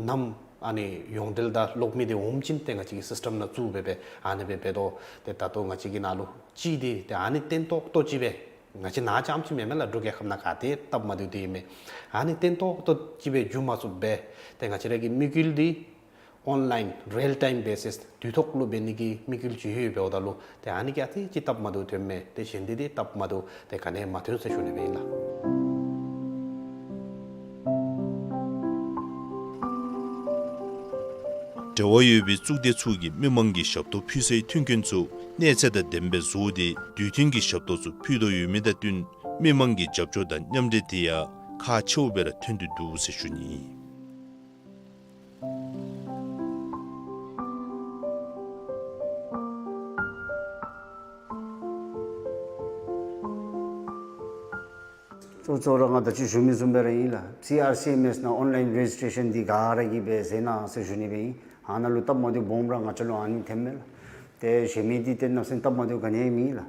ནམ་ཨ་ནི་ཡོངས་འབྲེལ་དང་གློག་མེ་འདི་འོངམ་ཅིག་ཏེ་ང་བཅས་ཀྱིས་སིསི་ཊམ་ནང་བཙུགས་སྦེ་སྦེ་ཨ་ནི་སྦེ་འབད་དོ། ཏེ་ད་ལྟོ་ང་བཅས་ཀྱི་ནཱ་ལུ་ཅིག་འདི་ཏེ་ཨ་ནི་བརྟན་ཏོག་ཏོ་ཅིག་སྦེ་ང་བཅས་ནཱ་རྐྱངམ་ཅིག་མེན་མས་ལགས། འབྲུག་རྒྱལ་ཁབ་ནང་ག་ཏེ་སྟབས་མ་བདེཝ་འདི་ཨིན་མས། ཨ་ནི་བརྟན་ཏོག་ཏོ་ཅིག་སྦེ་འགྱོ་མ་ཚུགསཔ་སྦེ་ཏེ་ང་བཅས་ར་གི་དམིགས་ཡུལ་འདི་ཨོན་ལཱའིན་རིལ་ཊའིམ་བེ་སིསི་དུས་ཐོག་ལུ་འབད་ནི་གི་དམིགས་ཡུལ་ཅིག་ཡོདཔ་འབདཝ་ད་ལུ་ཏེ་ཨ་ནི་གིས་ཨ་ཙི་ཅིག་སྟབས་མ་བདེཝ་ཐོནམ་མས། ཏེ་གཞན་འདི་ཏེ་སྟབས་མ་བདེཝ་ཏེ་ག་ནི་ཡང་མ་ཐོན་ཟེར་ཞུ་ནི་སྦེ་ཨིན་ལགས། འབྲེལ་བ་ཡོད་པའི་གཙུག་སྡེ་ཚུ་གིས་མི་མང་གི་ཞབས་ཏོག་ཕུལ་སའི་མཐུན་རྐྱེན་ཚུ་གནས་ཚད་དང་ལྡནམ་སྦེ་བཟོ་སྟེ་དུས་མཐུན་གྱི་ཞབས་ཏོག་ཚུ་ཕུལ་དོ་ཡོད་མི་དང་བསྟུན་མི་མང་གི་རྒྱབ་སྐྱོར་དང་མཉམ་འབྲེལ་འདི་ཡང་ཁག་ཆེཝ་སྦེ་ར་ཐོན་ཏེ་འདུག་ཟེར་ཞུ་ནི། གཙོ་གཙོ་ར་ང་ད་ཅི་ཞུ་མི་བཟུམ་སྦེ་ར་ཨིན་ལགས། སི་ཨར་སི་ཨེམ་ཨེསི་ནང་ཨོན་ལཱའིན་རེ་ཇིསི་ཊེ་ཤཱན་འདི་ག་ར་གིས་འབད་ཟེར་གནང་ཟེར་ཞུ་ནི་སྦེ་ཨིན། ཨ་ནཱ་ལུ་སྟབས་མ་བདེཝ་སྦོམ་ར་ང་བཅས་ལུ་ཨ་ནི་ཐོནམ་མས་ལགས། ཏེ་གཞན་མི་འདི་ཏེ་གནམ་མེད་ས་མེད་སྟབས་མ་བདེཝ་ག་ནི་ཡང་མེད་ལགས།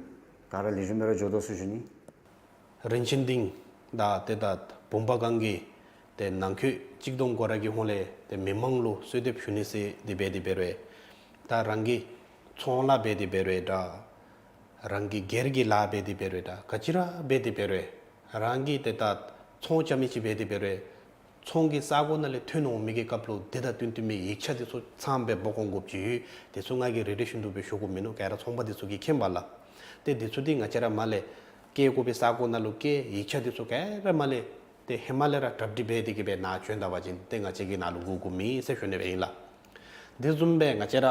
ག་ར་ལེགས་ཤོམ་སྦེ་ར་འགྱོ་དོ་ཟེར་ཞུ་ནི། རིན་ཆེན་སྡིངས་དང་ཏེ་ད་བུམ་པ་སྒང་གི་ཏེ་ནང་འཁོད་གཅིག་སྡོམ་སྐོར་ར་གི་ཧོང་ལས་ཏེ་མི་མང་ལུ་གསོལ་འདེབས་ཞུ་ནི་ཟེར་འདི་འབད་དེ་འབད་རུང་ད་རང་གི་ཚོང་ལཱ་འབད་དེ་འབད་རུང་ད་རང་གི་སྒེར་གྱི་ལཱ་འབད་དེ་འབད་རུང་ད་ག་ཅི་ར་འབད་དེ་འབད་རུང་རང་གི་ཏེ་ད་ཚོང་རྐྱབ་མི་ཅིག་འབད་དེ་འབད་རུང་ཚོང་གི་ས་གོ་ནང་ལས་ཐོན་འོང་མི་གི་སྐབས་ལུ་དེ་དང་བསྟུན་བསྟུན་མི་ཡིག་ཆ་འདི་ཚུ་ཚངམ་སྦེ་འབག་འོང་དགོཔ་ཅིག་ཡོད། དེ་ཚུ་ང་གིས་རེ་རེ་བཞིན་དུ་སྦེ་ཞུ་དགོཔ་མིན་ནུག། ག་ར་ཚོང་པ་འདི་ཚུ་གིས་མཁྱེན་པས་ལགས། ཏེ་འདི་ཚུ་འདི་ང་བཅས་ར་མར་ལས་བསྐྱལ་དགོ་པའི་ས་གོ་ནང་ལུ་བསྐྱལ། ཡིག་ཆ་འདི་ཚུ་ག་ར་མར་ལས་ཏེ་ཧེ་མ་ལས་ར་གྲ་སྒྲིག་འབད་དེ་གི་སྦེ་ནཱ་བྱོན་ད་པ་ཅིན་ཏེ་ང་བཅས་ཀྱིས་ནཱ་ལུ་སྒུག་དགོཔ་མེད་ཟེར་ཞུ་ནི་སྦེ་ཨིན་ལགས། དེ་བཟུམ་སྦེ་ང་བཅས་ར་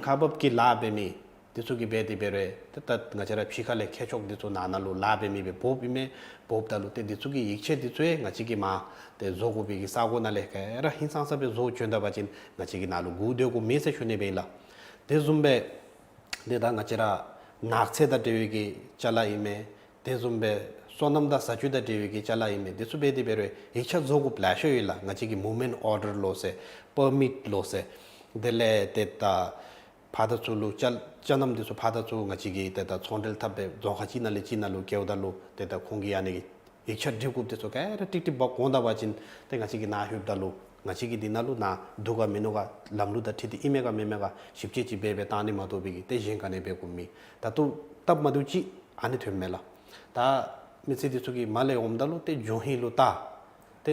ཁག་འབགཔ་གི་ལཱ་འབད་མི་འདི་ཚུ་གིས་འབད་དེ་འབད་རུང་ཏེ་ད་ང་བཅས་ར་ཕྱི་ཁ་ལས་མཁས་མཆོག་འདི་ཚུ་ནཱ་ནཱ་ལུ་ལཱ་འབད་མི་སྦེ་འབོཝ་ཨིན་མས། འབོཝ་ད་ལུ་ཏེ་འདི་ཚུ་གི་ཡིག་ཆ་འདི་ཚུ་ཡང་ང་བཅས་ཀྱིས་མར་ཏེ་བཟོ་དགོ་པའི་གི་ས་གོ་ནང་ལས་ག་ར་ཧིང་སངས་ས་སྦེ་བཟོ་བྱོན་ད་པ་ཅིན་ང་བཅས་ཀྱིས་ནཱ་ལུ་སྒུག་སྡོད་དགོཔ་མེད་ཟེར་ཞུ་ནི་སྦེ་ཨིན་ལགས། དེ་བཟུམ་སྦེ་ཏེ་ད་ང་བཅས་ར་ནགས་ཚལ་དང་འབྲེལ་བའི་གི་ཅ་ལ་ཨིན་མས། དེ་བཟུམ་སྦེ་སོ་ནམ་དང་ས་ཆུ་དང་འབྲེལ་བའི་གི་ཅ་ལ་ཨིན་མས། འདི་ཚུ་འབད་དེ་འབད་རུང་ཡིག་ཆ་བཟོ་དགོཔ་ལེ་ཤ་ཡོད་ལགས། ང་བཅས་ཀྱི་མུབ་མེནཊ་ཨོར་ཌར་ལོ་ཟེར་པར་མིཊ་ལོ་ཟེར། དེ་ལས་ཏེ་ད་ཕར་དང་ཚུར་ལུ་ཅ་ཅ་རྣམ་འདི་ཚུ་ཕར་དང་ཚུར་ང་བཅས་ཀྱིས་ཏེ་ད་ཚོང་འབྲེལ་འཐབ་སྦེ་རྫོང་ཁག་གཅིག་ནང་ལས་གཅིག་ནང་ལུ་བསྐྱལཝ་ད་ལུ་ཏེ་ད་ཁོང་གིས་ཨ་ནི་གི་ཡིག་ཆ་སྒྲིག་དགོཔ་འདི་ཚུ་ག་ར་ཀྲིག་ཀྲི་འབག་འོང་ད་པ་ཅིན་ཏེ་ང་བཅས་ཀྱིས་ནཱ་ལྷོདཔ་ད་ལུ་ང་བཅས་ཀྱིས་འདི་ནང་ལུ་ནཱ་འདུག་ག་མིན་ནུག་ག་ལམ་ལུགས་དང་འཁྲིལ་ཏེ་ཨིན་མས་ག་མེན་མས་ག་ཞིབ་དཔྱད་ཅིག་འབད་སྦེ་བཏང་ནི་མ་གཏོགས་པའི་གི་ཏེ་གཞན་ག་ནི་འབད་དགོཔ་མེད། ད་ལྟོ་སྟབས་མ་བདེཝ་ཅིག་ཨ་ནི་ཐོནམ་མས་ལགས། ད་མི་སེར་འདི་ཚུ་གིས་མར་ལས་འོངམ་ད་ལུ་ཏེ་ལྗོན་ཧིང་ལུ་བལྟ། ཏེ་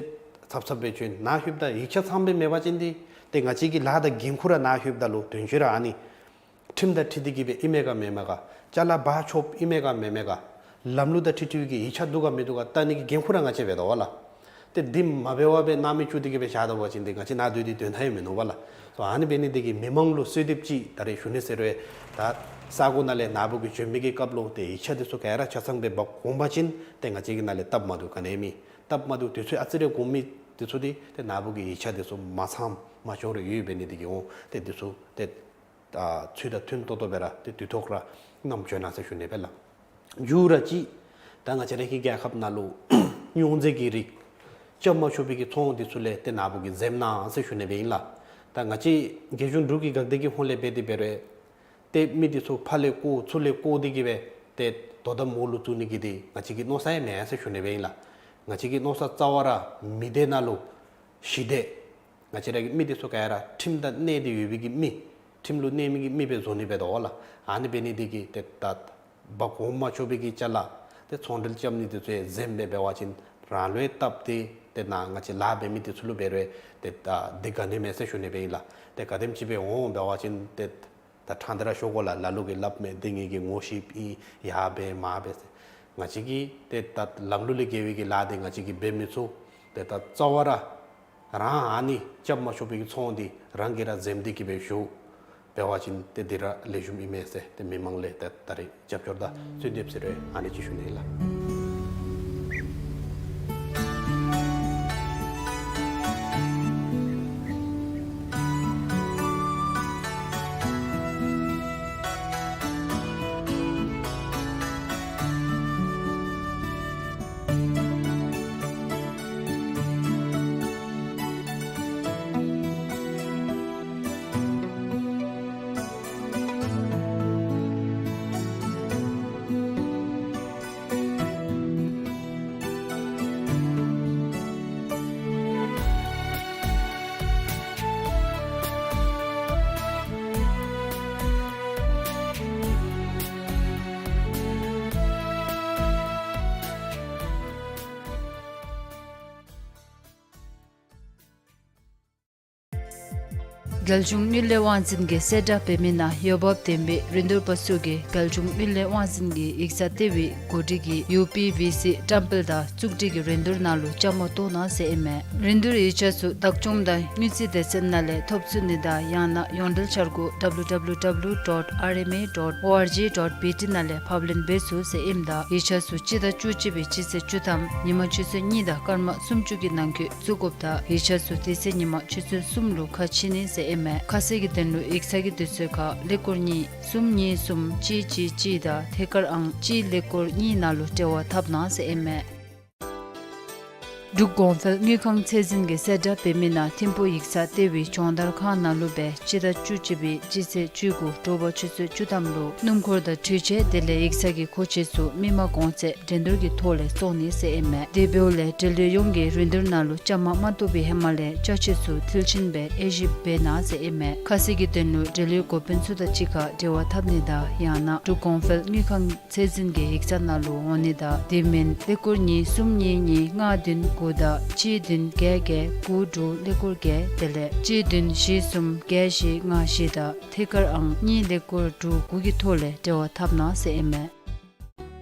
ཚབ་ཚབ་སྦེ་བྱོན། ནཱ་ལྷོདཔ་ད་ཡིག་ཆ་ཚངམ་སྦེ་མེད་པ་ཅིན་འདི་ཏེ་ང་བཅས་ཀྱི་ལཱ་དང་འགན་ཁུར་ར་ནཱ་ལྷོདཔ་ད་ལུ་དོན་ཚན་ར་ཨ་ནི་ཁྲིམས་དང་འཁྲིལ་ཏེ་གི་སྦེ་ཨིན་མས་ག་མེན་མས་ག་ཅ་ལ་འབག་ཆོགཔ་ཨིན་མས་ག་མེན་མས་ག་ལམ་ལུགས་དང་འཁྲིལ་འཁྲིལ་བའི་གི་ཡིག་ཆ་འདུག་ག་མིན་འདུག་ག་བལྟ་ནི་གི་འགན་ཁུར་ར་ང་བཅས་འབད་དོ་བ་ལགས། ཏེ་འདི་མ་འབད་བར་སྦེ་སྣང་མེད་བཅུག་སྟེ་གི་སྦེ་བཞག་ད་པ་ཅིན་འདི་ང་བཅས་ནཱ་སྡོད་དེ་དོན་དག་ཡང་མིན་ནུག་པ་ལགས། ད་ཨ་ནི་འབད་ནི་འདི་གིས་མི་མང་ལུ་གསོལ་འདེབས་ཅིག་ད་རེས་ཞུ་ནི་ཟེར་རུང་ད་ས་གོ་ནང་ལས་ནཱ་བུ་གིས་བྱོན་མི་གི་སྐབས་ལུ་ཏེ་ཡིག་ཆ་འདི་ཚུ་ག་ར་ཆ་ཚང་སྦེ་འབག་འོང་པ་ཅིན་ཏེ་ང་བཅས་ཀྱི་ནང་ལས་སྟབས་མ་བདེཝ་ག་ནི་ཡང་མེད། སྟབས་མ་བདེཝ་དུས་ཚོད་ཨ་ཙི་རེ་འགོར་མི་འདི་ཚུ་འདི་ཏེ་ནཱ་བུ་གིས་ཡིག་ཆ་འདི་ཚུ་མ་ཚངམ་མ་འབྱོར་རེ་ཡོདཔ་འབད་ནི་འདི་གིས་འོང་ཏེ་འདི་ཚུ་ཏེ་ཨ་ཚུལ་དང་མཐུན་ཏོག་ཏོ་སྦེ་ར་ཏེ་དུས་ཐོག་ར་བསྣམས་བྱོན་གནང་ཟེར་ཞུ་ནི་སྦེ་ལགས། མཇུག་ར་ཅིག་ད་ང་བཅས་ར་གི་རྒྱལ་ཁབ་ནང་ལུ་ཉོ་འཛིན་གྱི་རིགས་རྐྱབ་མ་ཆོག་པའི་གི་ཚོང་འདི་ཚུ་ལས་ཏེ་ནཱ་བུ་གིས་འཛེམ་གནང་ཟེར་ཞུ་ནི་སྦེ་ཨིན་ལགས། ད་ང་བཅས་རྒྱལ་གཞུང་འབྲུག་གི་འགག་སྡེ་གི་ཧོངས་ལས་འབད་དེ་འབད་རུང་ཏེ་མི་འདི་ཚུ་ཕར་ལས་བཀོ་ཚུར་ལས་བཀོ་སྟེ་གི་སྦེ་ཏེ་དོ་དམ་འོག་ལུ་བཙུགས་ནི་གི་འདི་ང་བཅས་ཀྱི་མནོ་ས་ཡང་མེད་ཟེར་ཞུ་ནི་སྦེ་ཨིན་ལགས། ང་བཅས་ཀྱི་མནོ་ས་རྩ་བ་ར་མི་སྡེ་ནང་ལུ་ཞི་བདེ་ང་བཅས་ར་གི་མི་འདི་ཚུ་ག་ར་ཁྲིམས་དང་གནས་ཏེ་ཡོད་པའི་གི་མི་ཁྲིམས་ལུ་གནས་མི་གི་མི་སྦེ་བཟོ་ནི་འབད་དོ་ལགས། ཨ་ནི་འབད་ནི་འདི་གིས་ཏེ་ད་འབག་འོང་མ་ཆོག་པའི་གི་ཅ་ལ་ཏེ་ཚོང་འབྲེལ་རྐྱབ་ནི་འདི་ཚུ་ཡང་འཛེམ་སྦེ་འབད་བ་ཅིན་རང་ལུ་ཡང་སྟབས་བདེ། ཏེ་ནཱ་ང་བཅས་ལཱ་འབད་མི་འདི་ཚུ་ལུ་འབད་རུང་ཏེ་ད་འདི་ག་ནི་མེད་ཟེར་ཞུ་ནི་སྦེ་ཨིན་ལགས། ཏེ་ག་དེམ་ཅིག་སྦེ་འོང་འབད་བ་ཅིན་ཏེ་ད་ཕྲང་སྟེ་ར་ཞུ་དགོ་ལགས། ལ་ལུ་གིས་སླབ་མས། འདི་ངེ་གི་ངོ་ཤེས་ཨིན། ཡར་འབད་མར་འབད་ཟེར། ང་བཅས་ཀྱིས་ཏེ་ད་ལམ་ལུགས་ལས་འགལ་བའི་གི་ལཱ་འདི་ང་བཅས་ཀྱིས་འབད་མི་ཚུགས། ཏེ་ད་རྩ་བ་ར་རང་ཨ་ནི་རྐྱབ་མ་ཆོག་པའི་གི་ཚོང་འདི་རང་གིས་ར་འཛེམ་སྟེ་གི་སྦེ་བཞུགས་འབད་བ་ཅིན་ཏེ་འདི་ར་ལེགས་ཤོམ་ཨིན་མས་ཟེར་ཏེ་མི་མང་ལས་ད་ད་རེས་རྒྱབ་སྐྱོར་དང་གསོལ་འདེབས་ཟེར་རུང་ཨ་ནི་ཅིག་ཞུ་ནི་ལགས། རྒྱལ་གཞུང་དངུལ་ལས་དབང་འཛིན་གྱིས་གསལ་བསྒྲགས་འབད་མི་ནང་འོས་འབབ་ལྡན་པའི་རིན་བསྡུར་པ་ཚུ་གིས་རྒྱལ་གཞུང་དངུལ་ལས་དབང་འཛིན་གྱི་ཡིག་ཚང་ལྟེ་བའི་གོ་སྒྲིག་གི་ཡུ་པི་ཝི་སི་བཀྲམ་སྤེལ་དང་བཙུགས་སྒྲིག་གི་རིན་བསྡུར་ནང་ལུ་བཅའ་མར་གཏོགས་གནང་ཟེར་ཨིན་མས། རིན་བསྡུར་ཡིག་ཆ་ཚུ་བདག་སྐྱོང་དང་དངུལ་རྩིས་སྡེ་ཚན་ནང་ལས་ཐོབ་ཚུགས་ནི་དང་ཡང་ན་ཡོངས་འབྲེལ་འཆར་སྒོ་W W W dot R M A dot O R G dot B T ནང་ལས་ཕབ་ལེན་འབད་ཚུགས་ཟེར་ཨིནམ་ད་ཡིག་ཆ་ཚུ་སྤྱི་ཟླ་བཅུ་གཅིག་པའི་སྤྱི་ཚེས་བཅུ་ཐམ་ཉིན་མ་ཆུ་ཚོད་གཉིས་དང་སྐར་མ་སུམ་ཅུ་གི་ནང་འཁོད་བཙུགས་དགོཔ་ད་ཡིག་ཆ་ཚུ་དེ་ཚེ་ཉིན་མ་ཆུ་ཚོད་གསུམ་ལུ་ཁ་ཕྱེ་ནི་ཟེར་ཨིན་མས། ཁ་གསལ་གྱི་དོན་ལུ་ཡིག་ཚང་གི་དུས་ཚོད་ཁར་ཀླད་ཀོར་གཉིས་གསུམ་གཉིས་གསུམ་གཅིག་གཅིག་གཅིག་དང་ཐད་ཀར་ཨང་གཅིག་ཀླད་ཀོར་གཉིས་ནང་ལུ་འབྲེལ་བ་འཐབ་གནང་ཟེར་ཨིན་མས། འབྲུག་གོང་འཕེལ་དངུལ་ཁང་ཚད་འཛིན་གྱིས་གསལ་བསྒྲགས་འབད་མི་ནང་ཐིམ་ཕུག་ཡིག་ཚང་ལྟེ་བའི་སྦྱོང་བརྡར་ཁང་ནང་ལུ་སྦེ་སྤྱི་ཟླ་བཅུ་གཅིག་པའི་སྤྱི་ཚེས་བཅུ་དགུ་དྲོ་པ་ཆུ་ཚོད་བཅུ་ཐམ་ལུ་སྣུམ་འཁོར་དང་འཕྲུལ་ཆས་དེ་ལས་ཡིག་ཚང་གི་མཁོ་ཆས་ཚུ་མི་མང་གོང་ཚད་འགྲན་བསྡུར་གྱི་ཐོག་ལས་བཙོང་ནི་ཟེར་ཨིན་མས། དེ་འབདཝ་ལས་འབྲེལ་ཡོད་ཡོངས་ཀྱིས་རིན་བསྡུར་ནང་ལུ་བཅའ་མར་མ་གཏོགས་པའི་ཧེ་མ་ལས་ཅ་ཆས་ཚུ་མཐིལ་ཕྱིན་སྦེ་དབྱེ་ཞིབ་འབད་གནང་ཟེར་ཨིན་མས། ཁ་གསལ་གྱི་དོན་ལུ་འབྲེལ་ཡོད་འགོ་དཔོན་ཚུ་དང་གཅིག་ཁར་འབྲེལ་བ་འཐབ་ནི་དང་ཡང་ན་འབྲུག་གོང་འཕེལ་དངུལ་ཁང་ཚད་འཛིན་གྱི་ཡིག་ཚང་ནང་ལུ་འོང་ནི་དང་དེ་མིན་ཀླད་ཀོར་གཉིས་གསུམ་གཉིས་གཉིས་ལྔ་བདུན་དགུ་དང་གཅིག་བདུན་བརྒྱད་བརྒྱད་དགུ་དྲུག་ཀླད་ཀོར་བརྒྱད་དེ་ལས་གཅིག་བདུན་བཞི་གསུམ་བརྒྱད་བཞི་ལྔ་བཞི་དང་ཐད་ཀར་ཨང་གཉིས་ཀླད་ཀོར་དྲུག་དགུ་གི་ཐོག་ལས་འབྲེལ་བ་འཐབ་གནང་ཟེར་ཨིན་མས།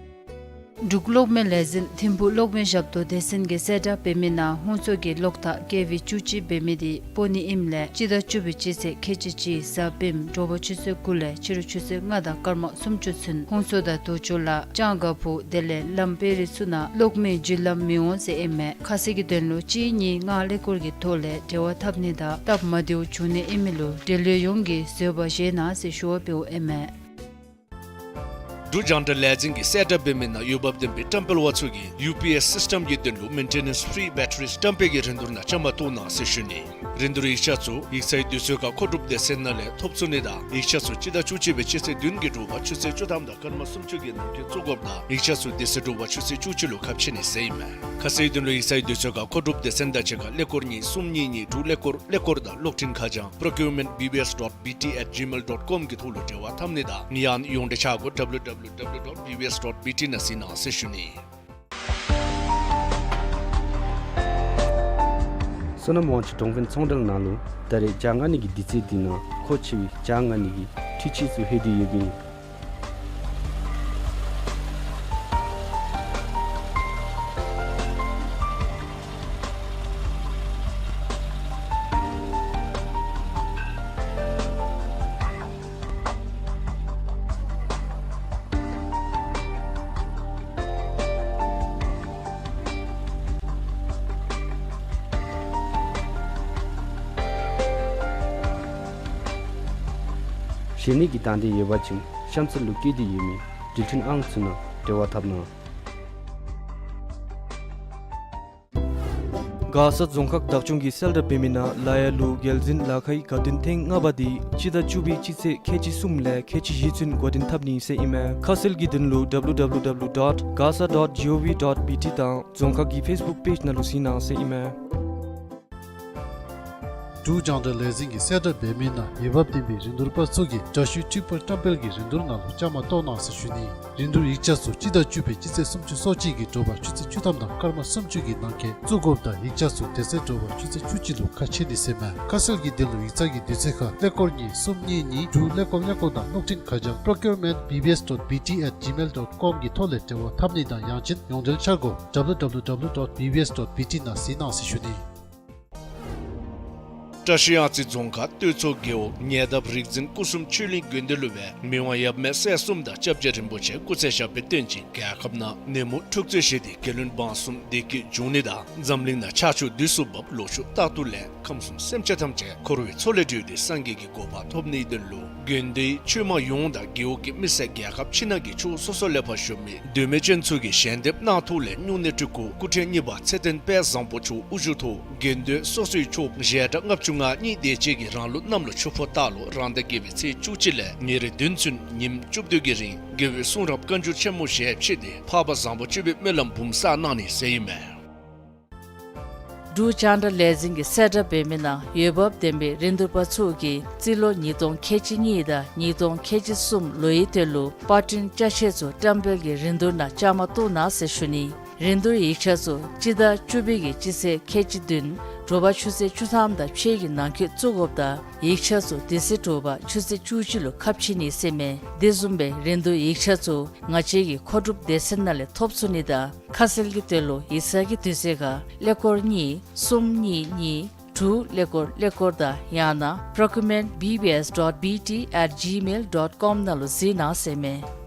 འབྲུག་གློག་མེ་ལས་འཛིན་ཐིམ་ཕུག་གློག་མེ་ཞབས་ཏོག་སྡེ་ཚན་གྱིས་གསལ་བསྒྲགས་འབད་མི་ནང་ཧོང་སོ་གི་གློག་ཐག་ཀེ་ཝི་བཅུ་གཅིག་འབད་མི་དེ་སྤོ་ནི་ཨིནམ་ལས་སྤྱི་ཟླ་བཅུ་པའི་སྤྱི་ཚེས་ཁལ་གཅིག་གཅིག་གཟའ་སྤེནམ་དྲོ་པ་ཆུ་ཚོད་དགུ་ལས་ཕྱི་རུ་ཆུ་ཚོད་ལྔ་དང་སྐར་མ་སུམ་ཅུ་ཚུན་ཧོང་སོ་དང་དུག་ཆུ་ལ་ལྕང་དཀར་ཕུག་དེ་ལས་ལམ་དཔལ་རི་ཚུ་ནང་གློག་མེ་བརྒྱུད་ལམ་མི་འོང་ཟེར་ཨིན་མས། ཁ་གསལ་གྱི་དོན་ལུ་གཅིག་གཉིས་ལྔ་ཀླད་ཀོར་གྱི་ཐོག་ལས་འབྲེལ་བ་འཐབ་ནི་དང་སྟབས་མ་བདེཝ་བྱུང་ནི་ཨིན་མི་ལུ་འབྲེལ་ཡོད་ཡོངས་ཀྱིས་བཟོད་པ་བཞེས་གནང་ཟེར་ཞུ་བ་འབདཝ་ཨིན་མས། འབྲུག་རྒྱང་བསྒྲགས་ལས་འཛིན་གྱིས་གསལ་བསྒྲགས་འབད་མི་ནང་འོས་འབབ་ལྡན་པའི་བཀྲམ་སྤེལ་པ་ཚུ་གིས་ཡུ་པི་ཨེསི་སིསི་ཊེམ་གྱི་དོན་ལུ་མེན་ཊེ་ནེནསི་ཕི་རི་བེ་ཊ་རི་བཀྲམ་སྤེལ་གྱི་རིན་བསྡུར་ནང་བཅའ་མར་གཏོགས་གནང་ཟེར་ཞུ་ནི། རིན་བསྡུར་ཡིག་ཆ་ཚུ་ཡིག་ཚང་གི་དུས་ཚོད་ཁར་མཁོ་སྒྲུབ་སྡེ་ཚན་ནང་ལས་ཐོབ་ཚུགས་ནི་དང་ཡིག་ཆ་ཚུ་སྤྱི་ཟླ་བཅུ་གཅིག་པའི་སྤྱི་ཚེས་བདུན་གྱི་དྲོ་པ་ཆུ་ཚོད་བཅུ་ཐམ་དང་སྐར་མ་སུམ་ཅུ་གི་ནང་འཁོད་བཙུགས་དགོཔ་དང་ཡིག་ཆ་ཚུ་དེ་ཚེ་དྲོ་པ་ཆུ་ཚོད་བཅུ་གཅིག་ལུ་ཁ་ཕྱེ་ནི་ཟེར་ཨིན་མས། ཁ་གསལ་དོན་ལུ་ཡིག་ཚང་གི་དུས་ཚོད་ཁར་མཁོ་སྒྲུབ་སྡེ་ཚན་དང་གཅིག་ཁར་ཀླད་ཀོར་གཉིས་གསུམ་གཉིས་གཉིས་དྲུག་ཀླད་ཀོར་ཀླད་ཀོར་དང་གློག་འཕྲིན་ཁ་བྱང་པྲོ་ཀིའུར་མེནཊ་བི་བི་ཨེསི་ཌོཊ་བི་ཊི་ཨེཊ་ཇི་མེལ་ཌོཊ་ཀོམ་གི་ཐོག་ལུ་འབྲེལ་བ་འཐབ་ནི་དང་ཡང་ན་ཡོངས་འབྲེལ་འཆར་སྒོ་ཌབ་ལུ་ཌབ་ལུ་ཌབ་ལུ་ཌོཊ་བི་བི་ཨེསི་ཌོཊ་བི་ཊི་ནང་གཟིགས་གནང་ཟེར་ཞུ་ནི། བསོད་ནམས་དབང་ཕྱུག་གྲོང་དཔོན་ཚོང་འབྲེལ་ནང་ལུ་ད་རེས་ཇ་མངགས་ནི་གི་དུས་ཚོད་འདི་ནང་མཁོ་ཆེ་བའི་ཇ་མངགས་ནི་གི་འཕྲུལ་ཆས་ཚུ་ལྷོད་དེ་ཡོད་པའི། འབད་ནི་གི་དང་འདོད་ཡོད་པ་ཅིན་གཤམ་ཚུ་ལུ་བཀོད་དེ་ཡོད་མི་འབྲེལ་མཐུད་ཨང་ཚུ་ནང་འབྲེལ་བ་འཐབ་གནང་། མགར་ས་རྫོང་ཁག་བདག་སྐྱོང་གིས་གསལ་བསྒྲགས་འབད་མི་ནང་ལཱ་གཡོག་ལུ་རྒྱལ་འཛིན་ལཱ་ཁག་གི་དགའ་སྟོན་ཐེངས་ལྔ་པ་འདི་སྤྱི་ཟླ་བཅུ་པའི་སྤྱི་ཚེས་ཁལ་གཅིག་གསུམ་ལས་ཁལ་གཅིག་བཞི་ཚུན་འགོ་འདྲེན་འཐབ་ནི་ཟེར་ཨིན་མས། ཁ་གསལ་གྱི་དོན་ལུ་W W W dot gasa dot gov dot B T དང་རྫོང་ཁག་གི་ཕེསི་བུཀ་པེཇ་ནང་ལུ་གཟིགས་གནང་ཟེར་ཨིན་མས། འབྲུག་རྒྱང་བསྒྲགས་ལས་འཛིན་གྱིས་གསལ་བསྒྲགས་འབད་མི་ནང་འོས་འབབ་ལྡན་པའི་རིན་བསྡུར་པ་ཚུ་གིས་དྲ་ཞུའི་འཁྲིག་པར་བཀྲམ་སྤེལ་གྱི་རིན་བསྡུར་ནང་ལུ་བཅའ་མར་གཏོགས་གནང་ཟེར་ཞུ་ནི། རིན་བསྡུར་ཡིག་ཆ་ཚུ་སྤྱི་ཟླ་བཅུ་པའི་སྤྱི་ཚེས་སུམ་ཅུ་སོ་གཅིག་གི་དྲོ་པ་ཆུ་ཚོད་བཅུ་ཐམ་དང་སྐར་མ་སུམ་ཅུ་གི་ནང་འཁོད་བཙུགས་དགོཔ་དང་ཡིག་ཆ་ཚུ་དེ་ཚེ་དྲོ་པ་ཆུ་ཚོད་བཅུ་གཅིག་ལུ་ཁ་ཕྱེ་ནི་ཟེར་མས། ཁ་གསལ་གྱི་དོན་ལུ་ཡིག་ཚང་གི་དུས་ཚོད་ཁར་ཀླད་ཀོར་གཉིས་གསུམ་གཉིས་གཉིས་དྲུག་ཀླད་ཀོར་ཀླད་ཀོར་དང་གློག་འཕྲིན་ཁ་བྱང་procurement B B S dot B T at gmail dot com གི་ཐོག་ལས་འབྲེལ་བ་འཐབ་ནི་དང་ཡང་ཅིན་ཡོངས་འབྲེལ་འཆར་སྒོ་W W W dot B B S dot B T ནང་གཟིགས་གནང་ཟེར་ཞུ་ནི། བཀྲ་ཤིས་གཡང་རྩེ་རྫོང་ཁག་སྟོད་མཚོ་རྒེད་འོག་ཉེ་འདབས་རིག་འཛིན་སྐུ་གསུམ་ཆོས་གླིང་དགོན་སྡེ་ལུ་སྦེ་མི་དབང་ཡབ་མེས་སྲས་གསུམ་དང་སྐྱབས་རྗེ་རིན་པོ་ཆེ་སྐུ་ཚེ་ཞབས་པད་བརྟན་ཅིང་རྒྱལ་ཁབ་ནང་ནད་མུག་འཁྲུག་རྩོད་ཞི་སྟེ་རྒྱལ་བློན་འབངས་གསུམ་བདེ་སྐྱིད་འབྱུང་ནི་དང་འཛམ་གླིང་ནང་ཆར་ཆུ་དུས་སུ་འབབ་ལོ་ཕྱུགས་རྟག་ཏུ་ལེགས། ཁམས་གསུམ་སེམས་ཅན་ཐམས་ཅད་འཁོར་བའི་མཚོ་ལས་སྒྲོལ་ཏེ་སངས་རྒྱས་ཀྱི་གོ་འཕང་ཐོབ་ནིའི་དོན་ལུ་དགོན་སྡེའི་ཆོས་མང་ཡོངས་དང་རྒེད་འོག་གི་མི་སེར་རྒྱལ་ཁབ་ཕྱི་ནང་གི་ཕྱོགས་སོ་སོ་ལས་ཕར་བཞུགས་མི་མདོ་སྨད་ཅན་ཚུ་གིས་ཞལ་འདེབས་གནང་ཐོག་ལས་སྨྱུང་གནས་སྤྲུལ་སྐུ་སྐུ་ཕྲེང་གཉིས་པ་ཚེ་བརྟན་དཔལ་བཟང་པོ་མཆོག་དབུ་བཞུགས་ཐོག་དགེ་འདུན་སོ་སོའི་ཆོསཔ་ཞལ་གྲངས་ལྔ་བཅུ་ང་གཉིས་དེ་ཅིག་གིས་རང་ལུགས་གནམ་ལོ་ཆུ་ཕོ་སྟག་ལོ་རང་ཟླ་བརྒྱད་པའི་ཚེས་བཅུ་གཅིག་ལས་ཉེར་བདུན་ཚུན་ཉིནམ་བཅུ་བདུན་གྱི་རིང་དགེ་བའི་གསུང་རབ་བཀའ་འགྱུར་ཆེན་མོ་ཞལ་ཕྱེ་སྟེ་འཕགས་པ་བཟང་པོ་སྤྱོད་པའི་སྨོན་ལམ་འབུམ་བསགས་གནང་ནི་ཟེར་ཨིན་མས། འབྲུག་རྒྱང་བསྒྲགས་ལས་འཛིན་གྱིས་གསལ་བསྒྲགས་འབད་མི་ནང་འོས་འབབ་ལྡན་པའི་རིན་བསྡུར་པ་ཚུ་གིས་རྩིས་ལོ་ཉིས་སྟོང་ཁལ་གཅིག་གཉིས་དང་ཉིས་སྟོང་ཁལ་གཅིག་གསུམ་ལོའི་དོན་ལུ་པར་སྐྲུན་ཅ་ཆས་ཚུ་བཀྲམ་སྤེལ་གྱི་རིན་བསྡུར་ནང་བཅའ་མར་གཏོགས་གནང་ཟེར་ཞུ་ནི། རིན་བསྡུར་ཡིག་ཆ་ཚུ་སྤྱི་ཟླ་བཅུ་པའི་གི་སྤྱི་ཚེས་ཁལ་གཅིག་བདུན་དྲོ་པ་ཆུ་ཚོད་བཅུ་ཐམ་དང་ཕྱེད་ཀྱི་ནང་འཁོད་བཙུགས་དགོཔ་དང་ཡིག་ཆ་ཚུ་དེ་ཚེ་དྲོ་པ་ཆུ་ཚོད་བཅུ་གཅིག་ལུ་ཁ་ཕྱེ་ནི་ཟེར་མས། དེ་བཟུམ་སྦེ་རིན་བསྡུར་ཡིག་ཆ་ཚུ་ང་བཅས་ཀྱི་མཁོ་སྒྲུབ་སྡེ་ཚན་ནང་ལས་ཐོབ་ཚུགས་ནི་དང་ཁ་གསལ་གྱི་དོན་ལུ་ཡིག་ཚང་གི་དུས་ཚོད་ཁར་ཀླད་ཀོར་གཉིས་གསུམ་གཉིས་གཉིས་དྲུག་ཀླད་ཀོར་ཀླད་ཀོར་དང་ཡང་ན་procurement B B S dot B T at gmail dot com ནང་ལུ་གཟིགས་གནང་ཟེར་མས།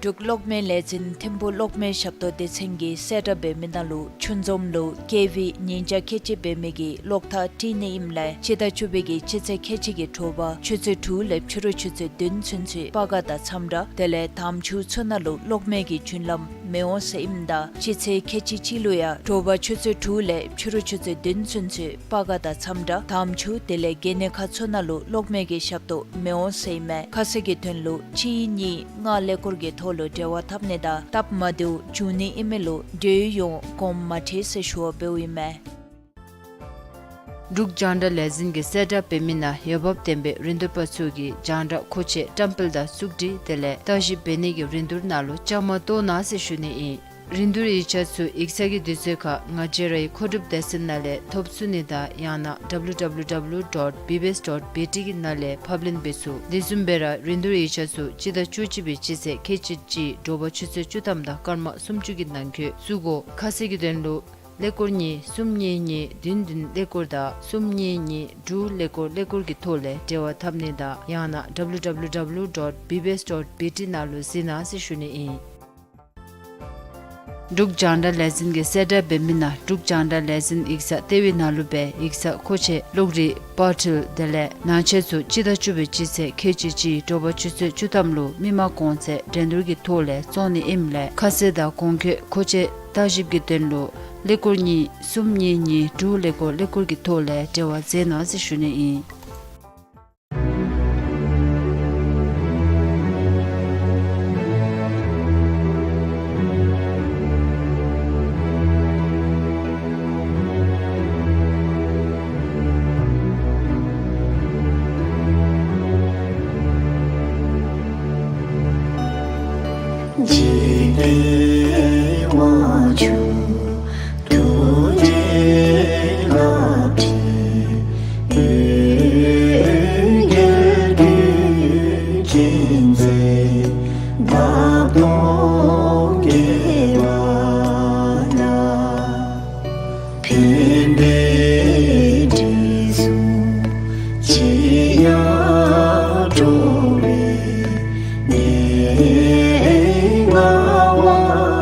འབྲུག་གློག་མེ་ལས་འཛིན་ཐིམ་ཕུ་གློག་མེ་ཞབས་ཏོག་སྡེ་ཚན་གྱིས་གསལ་བསྒྲགས་འབད་མི་ནང་ལུ་ཆུ་འཛོམས་ལུ་ཀེ་ཝི་ཉིས་བརྒྱ་ཁལ་གཅིག་འབད་མི་གི་གློག་ཐག་བཀྲི་ནི་ཨིནམ་ལས་སྤྱི་ཟླ་བཅུ་པའི་གི་སྤྱི་ཚེས་ཁལ་གཅིག་གི་དྲོ་པ་ཆུ་ཚོད་དྲུག་ལས་ཕྱི་རུ་ཆུ་ཚོད་བདུན་ཚུན་ཚོད་སྤ་སྒར་དང་ཚམ་བྲག་དེ་ལས་དམ་ཆུ་ཚུ་ནང་ལུ་གློག་མེ་གི་རྒྱུན་ལམ་མི་འོང་ཟེར་ཨིནམ་ད་སྤྱི་ཚེས་ཁལ་གཅིག་གཅིག་ལུ་ཡང་དྲོ་པ་ཆུ་ཚོད་དྲུག་ལས་ཕྱི་རུ་ཆུ་ཚོད་བདུན་ཚུན་ཚོད་སྤ་སྒར་དང་ཚམ་བྲག་དམ་ཆུ་དེ་ལས་གན་ནི་ཁ་ཚུ་ནང་ལུ་གློག་མེ་གི་ཞབས་ཏོག་མི་འོང་ཟེར་ཨིན་མས། ཁ་གསལ་གྱི་དོན་ལུ་གཅིག་གཉིས་ལྔ་ཀླད་ཀོར་གྱི་ཐོག་ལུ་འབྲེལ་བ་འཐབ་ནི་དང་སྟབས་མ་བདེཝ་འབྱུང་ནི་ཨིན་མི་ལུ་འབྲེལ་ཡོད་ཡོངས་དགོངསམ་མ་ཁྲེལ་ཟེར་ཞུ་བ་འབདཝ་ཨིན་མས། འབྲུག་རྒྱང་བསྒྲགས་ལས་འཛིན་གྱིས་གསལ་བསྒྲགས་འབད་མི་ནང་འོས་འབབ་ལྡན་པའི་རིན་བསྡུར་པ་ཚུ་གིས་རྒྱང་བསྒྲགས་མཁོ་ཆས་བཀྲམ་སྤེལ་དང་བཙུགས་སྒྲིག་དེ་ལས་བརྟག་ཞིབ་འབད་ནི་གི་རིན་བསྡུར་ནང་ལུ་བཅའ་མར་གཏོགས་གནང་ཟེར་ཞུ་ནི་ཨིན། རིན་བསྡུར་ཡིག་ཆ་ཚུ་ཡིག་ཚང་གི་དུས་ཚོད་ཁར་ང་བཅས་རའི་མཁོ་སྒྲུབ་སྡེ་ཚན་ནང་ལས་ཐོབ་ཚུགས་ནི་དང་ཡང་ན་W W W dot B B S dot B T གི་ནང་ལས་ཕབ་ལེན་འབད་ཚུགས། དེ་བཟུམ་སྦེ་ར་རིན་བསྡུར་ཡིག་ཆ་ཚུ་སྤྱི་ཟླ་བཅུ་གཅིག་པའི་སྤྱི་ཚེས་ཁལ་གཅིག་གཅིག་དྲོ་པ་ཆུ་ཚོད་བཅུ་ཐམ་དང་སྐར་མ་སུམ་ཅུ་གི་ནང་འཁོད་བཙུགས་དགོ། ཁ་གསལ་གྱི་དོན་ལུ་ཀླད་ཀོར་གཉིས་གསུམ་གཉིས་གཉིས་བདུན་བདུན་ཀླད་ཀོར་དང་གསུམ་གཉིས་གཉིས་དྲུག་ཀླད་ཀོར་ཀླད་ཀོར་གྱི་ཐོག་ལས་འབྲེལ་བ་འཐབ་ནི་དང་ཡང་ན་W W W dot B B S dot B T ནང་ལུ་གཟིགས་གནང་ཟེར་ཞུ་ནི་ཨིན། འབྲུག་རྒྱང་བསྒྲགས་ལས་འཛིན་གྱིས་གསལ་བསྒྲགས་འབད་མི་ནང་འབྲུག་རྒྱང་བསྒྲགས་ལས་འཛིན་ཡིག་ཚང་ལྟེ་བའི་ནང་ལུ་སྦེ་ཡིག་ཚང་མཁོ་ཆས་གློག་རིག་པར་འཕྲུལ་དེ་ལས་ནང་ཆས་ཚུ་སྤྱི་ཟླ་བཅུ་པའི་སྤྱི་ཚེས་ཁལ་གཅིག་གཅིག་དྲོ་པ་ཆུ་ཚོད་བཅུ་ཐམ་ལུ་མི་མང་གོང་ཚད་འགྲན་བསྡུར་གྱི་ཐོག་ལས་བཙོང་ནི་ཨིནམ་ལས་ཁ་གསལ་དང་གོང་འཁོད་མཁོ་ཆས་བརྟག་ཞིབ་ཀྱི་དོན་ལུ་ཀླད་ཀོར་གཉིས་གསུམ་གཉིས་གཉིས་དྲུག་ཀླད་ཀོར་ཀླད་ཀོར་གྱི་ཐོག་ལས་འབྲེལ་བ་མཛད་གནང་ཟེར་ཞུ་ནི་ཨིན། འཇིག་རྟེན་དབང་ཕྱུག་ཐུགས་རྗེའི་བླ་བྲེ། འོད་གསལ་རྒྱུད་ཀྱི་མཛེས་འདབ་སྟོང་བསྐྱེད་པ་ལ། ཕན་པའི་དྲི་བསུང་ཅི་ཡང་བྲོ་བའི་གནས་ལྔ་བ།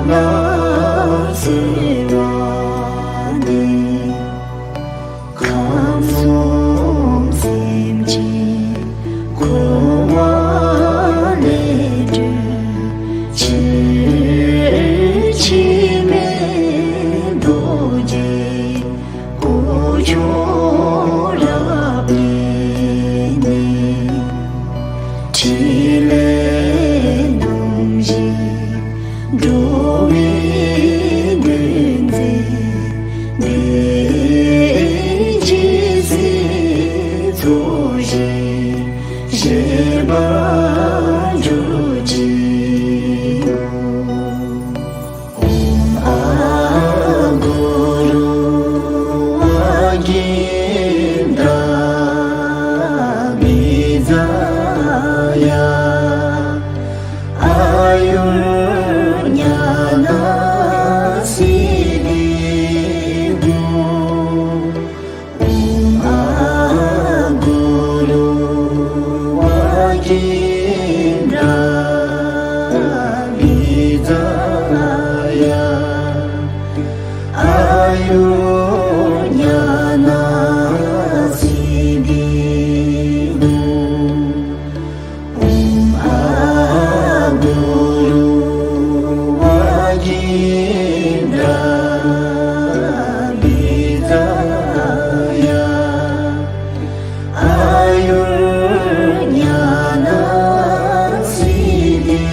ལ་གསོལ་བ་འདེབས། ཁམས་གསུམ་སེམས་ཅན་འཁོར་བ་ལས་སྒྲོལ་ཕྱིར། འཆི་མེད་རྡོ་རྗེ་སྐུ་མཆོག་རབ་བརྙེས་ནས། ཕྲིན་ལས་རྣམ་བཞི་འགྲོ་བའི་དོན་མཛད། དེ་ཡི་རྗེས་སུ་ཚོགས་ཞིང་གཞེས་པར་གྱུར་ཅིག། ཨོཾ་ཨ་གུ་རུ་ཝ་གིནྡྲ་བི་ཛ་ཡ། ཨ་ཡུར་ཉ་ན་སིདྡྷི་ཧཱུྃ། ཨོཾ་ཨ་གུ་རུ་ཝ་གིནྡྲ་བི་ཛ་ཡ། ཨ་ཡུར་ཉ་ན་སིདྡྷི་ཧཱུྃ། ཨོཾ་ཨ་གུ་རུ་ཝ་གིནྡྲ་བི་ཛ་ཡ། ཨ་ཡུར་ཉ་ན་སིདྡྷི་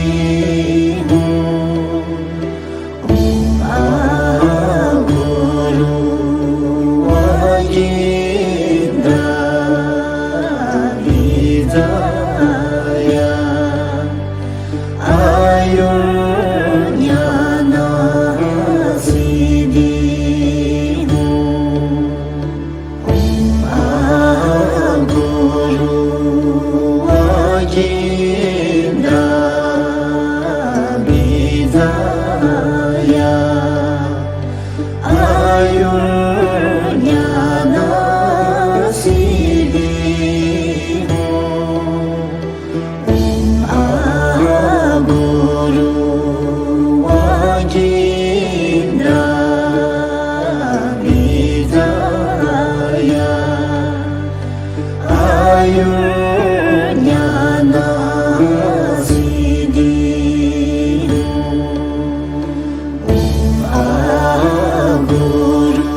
ཧཱུྃ། ཨོཾ་ཨ་གུ་རུ་ཝ་གིནྡྲ་བི་ཛ་ཡ། ཨ་ཡུར་ཉ་ན་སིདྡྷི་ཧཱུྃ། ཨོཾ་ཨ་གུ་རུ་ཝ་གིནྡྲ་བི་ཛ་ཡ། ཨ་ཡུར་ཉ་ན་སིདྡྷི་ཧཱུྃ། ཨོཾ་ཨ་གུ་རུ་ཝ་གིནྡྲ་བི་ཛ་ཡ། ཨ་ཡུར་ཉ་ན་སིདྡྷི་ཧཱུྃ། ཨོཾ་ཨ་གུ་རུ་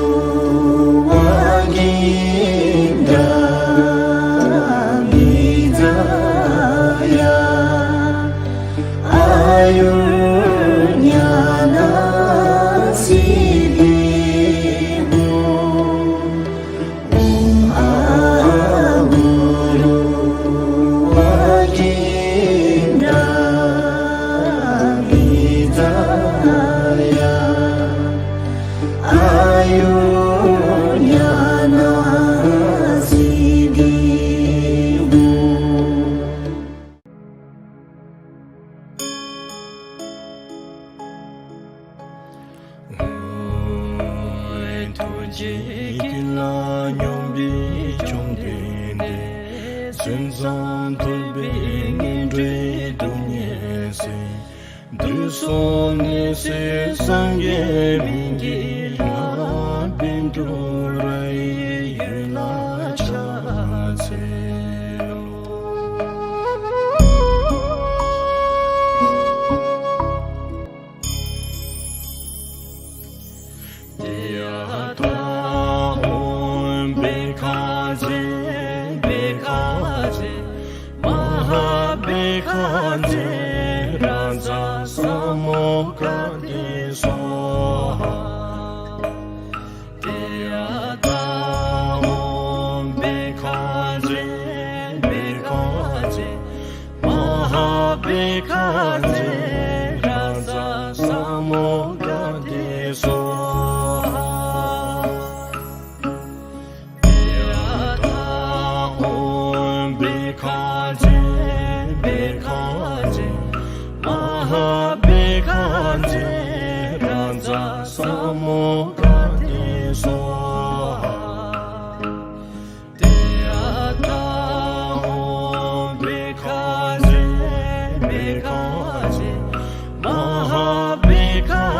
ཝ་གིནྡྲ་བི་ཛ་ཡ། ཨ་ཡུར་ཉ་ན་སིདྡྷི་ཧཱུྃ། ཨོཾ་ཨ་གུ་རུ་ཝ་གིནྡྲ་བི་ཛ་ཡ། ཨ་ཡུར་ཉ་ན་སིདྡྷི་ཧཱུྃ། ཐུགས་རྗེ་དཀྱིལ་ལ་སྙོམས་པའི་བཅོམ་ལྡན་འདས། སེམས་ཙམ་ཐུབ་པའི་ངན་འགྲོའི་སྡུག་བསྔལ་སེལ། དུས་གསུམ་ནད་སེལ་སངས་རྒྱས་སྨན་གྱི་བླ། བཻ་ཌཱུརྱ་ཡི་འོད་ལ་ཕྱག་འཚལ་ལོ། ཏདྱ་ཐཱ། ཨོཾ་བྷཻ་ཥ་ཛྱེ་བྷཻ་ཥ་ཛྱེ་མ་ཧཱ་བྷཻ་ཥ་ཛྱེ་རཱ་ཛ་ས་མུདྒ་ཏེ་སྭཱ་ཧཱ། ཏདྱ་ཐཱ། ཨོཾ་བྷཻ་ཥ་ཛྱེ་བྷཻ་ཥ་ཛྱེ་མ་ཧཱ་བྷཻ་ཥ་ཛྱེ་རཱ་ཛ་ས་མུདྒ་ཏེ་སྭཱ་ཧཱ། ཏདྱ་ཐཱ། ཨོཾ་བྷཻ་ཥ་ཛྱེ་བྷཻ་ཥ་ཛྱེ་མ་ཧཱ་བྷཻ་ཥ་ཛྱེ་རཱ་ཛ་ས་མུདྒ་ཏེ་སྭཱ་ཧཱ། ཏདྱ་ཐཱ། ཨོཾ་བྷཻ་ཥ་ཛྱེ་བྷཻ་ཥ་ཛྱེ་མ་ཧཱ་བྷཻ་ཥ་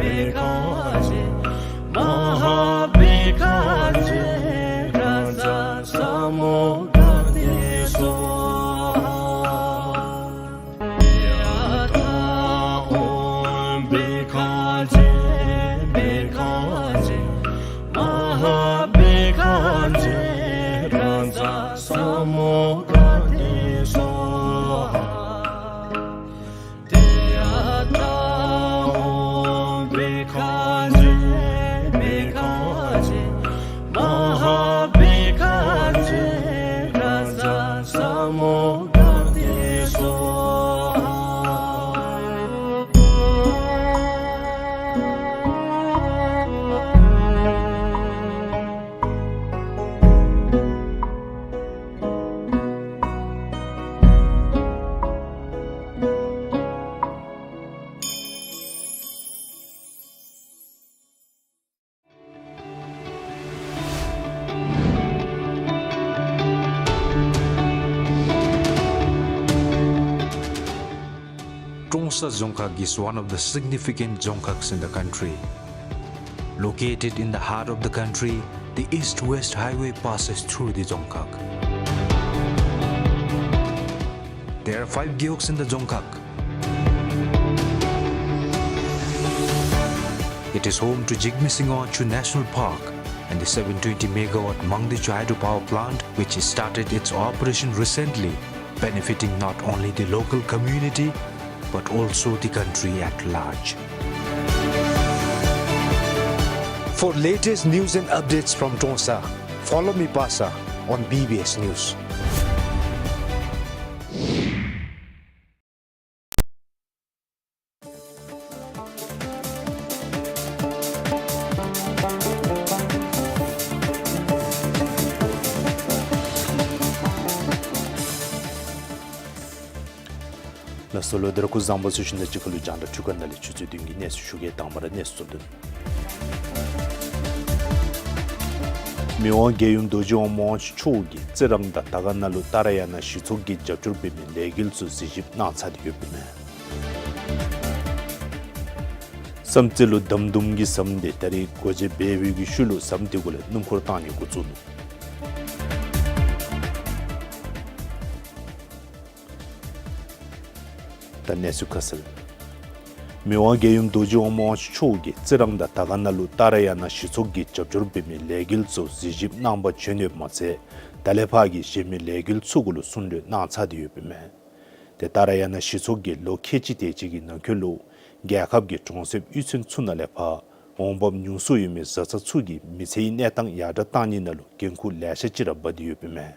ཕྱག་འཚལ་ལོ། Trongsa Dzongkhag is one of the significant dzongkhags in the country. Located in the heart of the country, the East-West Highway passes through the Dzongkhag. There are five gewogs in the Dzongkhag. It is home to Jigme Singye Wangchuck National Park and the seven twenty megawatt Mangdechu Hydropower Plant, which started its operation recently, benefiting not only the local community, but also the country at large. For latest news and updates from Trongsa, follow me, Pasa, on B B S News. ལགས་སོ་ལོ། ད་རིས་སྐུ་གཟུགས་བཟང་པོ་ཟེར་ཞུ་ནི་དང་གཅིག་ཁར་ལུ་རྒྱང་བསྒྲགས་ཁྲུས་ཁང་ནང་ལས་ཆུ་ཚོད་བདུན་གྱི་གནས་ཚུལ་ཞུ་གེ། དང་པ་ར་གནས་ཚུལ་དོན། མི་དབང་རྒྱལ་ཡུམ་རྡོ་རྗེ་དབང་མོ་དབང་ཕྱུག་མཆོག་གིས་རྩི་རང་དང་དར་དཀར་ནང་ལུ་ཏཱ་ར་ཡ་ན་གཞི་ཚོགས་ཀྱི་རྒྱབ་སྐྱོར་འབད་མི་ལས་འགུལ་ཚུ་གཟིགས་ཞིབ་གནང་ཚར་ཏེ་ཡོདཔ་ཨིན་མས། བསམ་རྩེ་ལུ་འདམ་དུམ་གྱིས་ཟམ་སྟེ་ད་རིས་སྒོ་འབྱེད་འབད་བའི་ཤུལ་ལུ་ཟམ་དེ་གུ་ལས་སྣུམ་འཁོར་བཏང་ནི་འགོ་བཙུགས་ནུག། ད་གནས་ཚུལ་ཁ་གསལ། མི་དབང་རྒྱལ་ཡུམ་རྡོ་རྗེ་དབང་མོ་དབང་ཕྱུག་མཆོག་གིས་རྩི་རང་དང་དར་དཀར་ནང་ལུ་ཏཱ་ར་ཡ་ན་གཞི་ཚོགས་ཀྱི་རྒྱབ་སྐྱོར་འབད་མི་ལས་འགུལ་ཚུ་གཟིགས་ཞིབ་གནང་པར་བྱོན་ཡོདཔ་མ་ཚད་ད་ལས་ཕར་གྱི་གཞན་མི་ལས་འགུལ་ཚུ་གུ་ལུ་གསུང་གྲོས་གནང་ཚར་ཏེ་ཡོདཔ་ཨིན་མས། ཏེ་ཏཱ་ར་ཡ་ན་གཞི་ཚོགས་ཀྱིས་ལོ་ཁལ་གཅིག་དེ་ཅིག་གི་ནང་འཁོད་ལུ་རྒྱལ་ཁབ་ཀྱི་གྲོང་གསེབ་གཡུས་ཚན་ཚུ་ནང་ལས་ཕར་འོང་འབབ་ཉུང་སུ་ཡོད་མི་བཟའ་ཚང་ཚུ་གི་མི་ཚེའི་གནས་སྟངས་ཡར་དྲག་གཏང་ནི་ནང་ལུ་འགན་ཁུར་ལེ་ཤ་ཅིག་ར་འབག་སྟེ་ཡོདཔ་ཨིན་མས།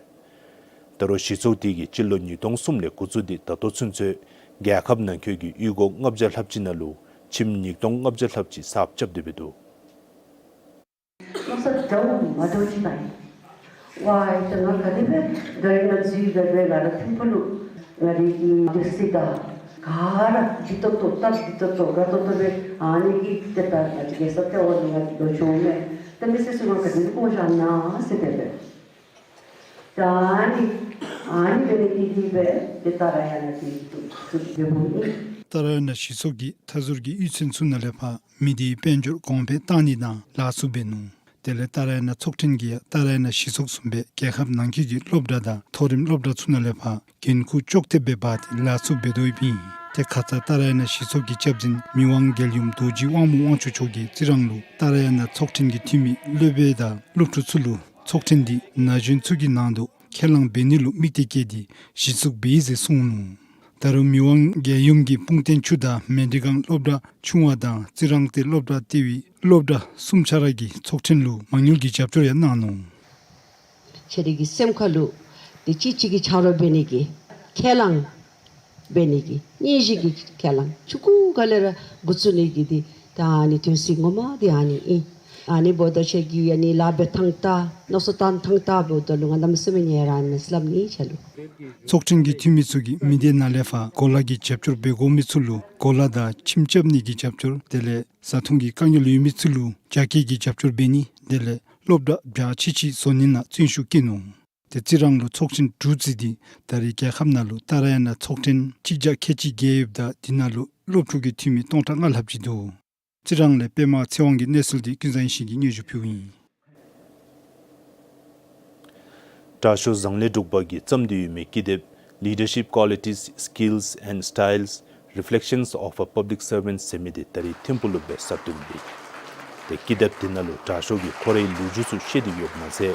ད་རུང་གཞི་ཚོགས་དེ་གིས་སྤྱི་ལོ་ཉིས་སྟོང་གསུམ་ལས་འགོ་བཙུགས་ཏེ་ད་ལྟོ་ཚུན་ཚོད་རྒྱལ་ཁབ་ནང་འཁོད་ཀྱི་གཡུས་སྒོ་ལྔ་བརྒྱ་ལྷགཔ་ཅིག་ནང་ལུ་ཁྱིམ་ཉིས་སྟོང་ལྔ་བརྒྱ་ལྷགཔ་ཅིག་གསརཔ་རྐྱབ་སྟེ་འབད་འདུག། མནོ་བསམ་འདྲཝ་མ་འདྲཝ་ཅིག་བཏང་ཡི། ཝའི་ད་ང་ག་དེ་སྦེ་ད་རིས་ང་འཛུལ་སྦེ་སྦེ་ང་ར་ཐིམ་ཕུག་ལུ་ང་རའི་གི་སྡེ་སྲིད་དང་ག་ར་ལེགས་ཏོག་ཏོ་སྟབས་ལེགས་ཏོག་ཏོ་དགའ་ཏོག་ཏོ་སྦེ་ཨ་ནི་གི་ཏེ་ད་རྒྱལ་ས་ལྟེ་བ་ལུ་ང་ལོག་བྱོན་མས། ད་མི་སེར་ཚུ་ང་ག་དེ་སྦེ་བཀོ་བཞག་ན་ཟེར་སྦེ་སྦེ། ད་ཨ་ནི་ཨ་ནི་འབད་ནི་འདི་གིས་སྦེ་ཏེ་ཏཱ་ར་ཡ་ན་གི་ཚོགས་འདུ་འབད་འབདཝ་ཨིན། ཏཱ་ར་ཡ་ན་གཞི་ཚོགས་ཀྱིས་མཐའ་ཟུར་གྱི་གཡུས་ཚན་ཚུ་ནང་ལས་ཕར་མི་སྡེའི་དཔལ་འབྱོར་གོང་འཕེལ་གཏང་ནི་དང་ལཱ་ཚུ་འབད་ནུག། དེ་ལས་ཏཱ་ར་ཡ་ན་ཚོགས་ཐེངས་ཀྱིས་ཡང་ཏཱ་ར་ཡ་ན་གཞི་ཚོགས་བཟུམ་སྦེ་རྒྱལ་ཁབ་ནང་འཁོད་ཀྱི་སློབ་གྲྭ་དང་མཐོ་རིམ་སློབ་གྲྭ་ཚུ་ནང་ལས་ཕར་འགན་ཁུར་ཅོག་འཐདཔ་སྦེ་འབག་སྟེ་ལཱ་ཚུ་འབད་དོ་ཡོདཔ་ཨིན། ཏེ་ཁ་ཙ་ཏཱ་ར་ཡ་ན་གཞི་ཚོགས་ཀྱི་སྐྱབས་འཛིན་མི་དབང་རྒྱལ་ཡུམ་རྡོ་རྗེ་དབང་མོ་དབང་ཕྱུག་མཆོག་གིས་རྩི་རང་ལུ་ཏཱ་ར་ཡ་ན་ཚོགས་ཐེངས་ཀྱི་འཐུས་མི་སློབ་དཔོན་དང་སློབ་ཕྲུག་ཚུ་ལུ་ཚོགས་ཐེངས་འདི་ན་གཞོན་ཚུ་གི་ནང་དུ་ཁས་བླངས་འབད་ནི་ལུ་དམིགས་ཏེ་བསྐྱེད་དེ་གཞི་བཙུགས་འབད་ཡི་ཟེར་གསུངས་ནུག། ད་རུང་མི་དབང་རྒྱལ་ཡུམ་གྱིས་སྤུངས་ཐང་ཆུ་དང་མལ་གྲི་སྒང་སློབ་གྲྭ་ཆུང་བ་དང་རྩི་རང་སྟེ་སློབ་གྲྭ་ལྟེ་བའི་སློབ་གྲྭ་གསུམ་ཆ་ར་གི་ཚོགས་ཐེངས་ལུ་མ་དངུལ་གྱི་རྒྱབ་སྐྱོར་ཡང་གནང་ནུག། ཁྱེད་རའི་གི་སེམས་ཁ་ལུ་ཏེ་གཅིག་གཅིག་གི་ཆ་རོགས་འབད་ནི་གི་ཁས་བླངས་འབད་ནི་གི་སྙན་ཞིང་གི་ཁས་བླངས་ཆུང་ཀུ་ག་ལས་ར་འགོ་བཙུགས་ནི་གི་འདི་ད་ཨ་ནི་དོན་ཚན་ངོ་མ་འདི་ཨ་ནི་ཨིན། ཨ་ནི་འབདཝ་ད་ཁྱེད་ཀྱི་ཨ་ནི་ལཱ་འབད་ཐངས་ད་མནོ་བསམ་བཏང་ཐངས་ད་འབདཝ་ད་ལུ་ང་གནམ་མེད་ས་མེད་ཡ་ར་ཨ་ནི་སླབ་ནི་ཁྱེད་ལུ། ཚོགས་ཐེངས་ཀྱི་འཐུས་མི་ཚུ་གིས་མི་སྡེ་ནང་ལས་ཕར་གོ་ལ་གི་རྒྱབ་སྐྱོར་འབད་དགོ་མི་ཚུ་ལུ་གོ་ལ་དང་ཁྱིམ་རྐྱབ་ནི་གི་རྒྱབ་སྐྱོར་དེ་ལས་བཟའ་འཐུང་གི་དཀའ་ངལ་ཡོད་མི་ཚུ་ལུ་རྒྱ་སྐྱེད་ཀྱི་རྒྱབ་སྐྱོར་འབད་ནི་དེ་ལས་སློབ་གྲྭ་བརྒྱ་ཆ་གཅིག་བཟོ་ནི་ནང་བརྩོན་ཤུགས་བསྐྱེད་ནུག། ཏེ་རྩི་རང་ལུ་ཚོགས་ཐེངས་དྲུག་བརྩིས་ཏེ་ད་རེས་རྒྱལ་ཁབ་ནང་ལུ་ཏཱ་ར་ཡ་ན་ཚོགས་ཐེངས་གཅིག་བརྒྱ་ཁལ་གཅིག་བརྒལ་ཡོདཔ་ད་འདི་ནང་ལུ་སློབ་ཕྲུག་གི་འཐུས་མི་སྟོང་ཕྲག་ལྔ་ལྷགཔ་ཅིག་འདུག། རྩི་རང་ལས་པདྨ་ཚེ་དབང་གི་གནས་ཚུལ་འདི་ཀུན་བཟང་ཡེ་ཤེས་ཀྱིས་སྙན་ཞུ་ཕུལཝ་ཨིན། དྲག་ཤོས་ཟངས་ལེབ་འབྲུག་པ་གིས་བརྩམས་ཏེ་ཡོད་མི་ཀི་དེབ་Leadership Qualities, Skills and Styles, Reflections of a Public Servant ཟེར་མི་འདི་ད་རིས་ཐིམ་ཕུག་ལུ་སྦེ་གསར་བཏོན་འབད་ཡི། ཏེ་ཀི་དེབ་འདི་ནང་ལུ་དྲག་ཤོས་ཀྱིས་ཁོ་རའི་ལོ་རྒྱུས་ཚུ་བཤད་དེ་ཡོདཔ་མ་ཚད་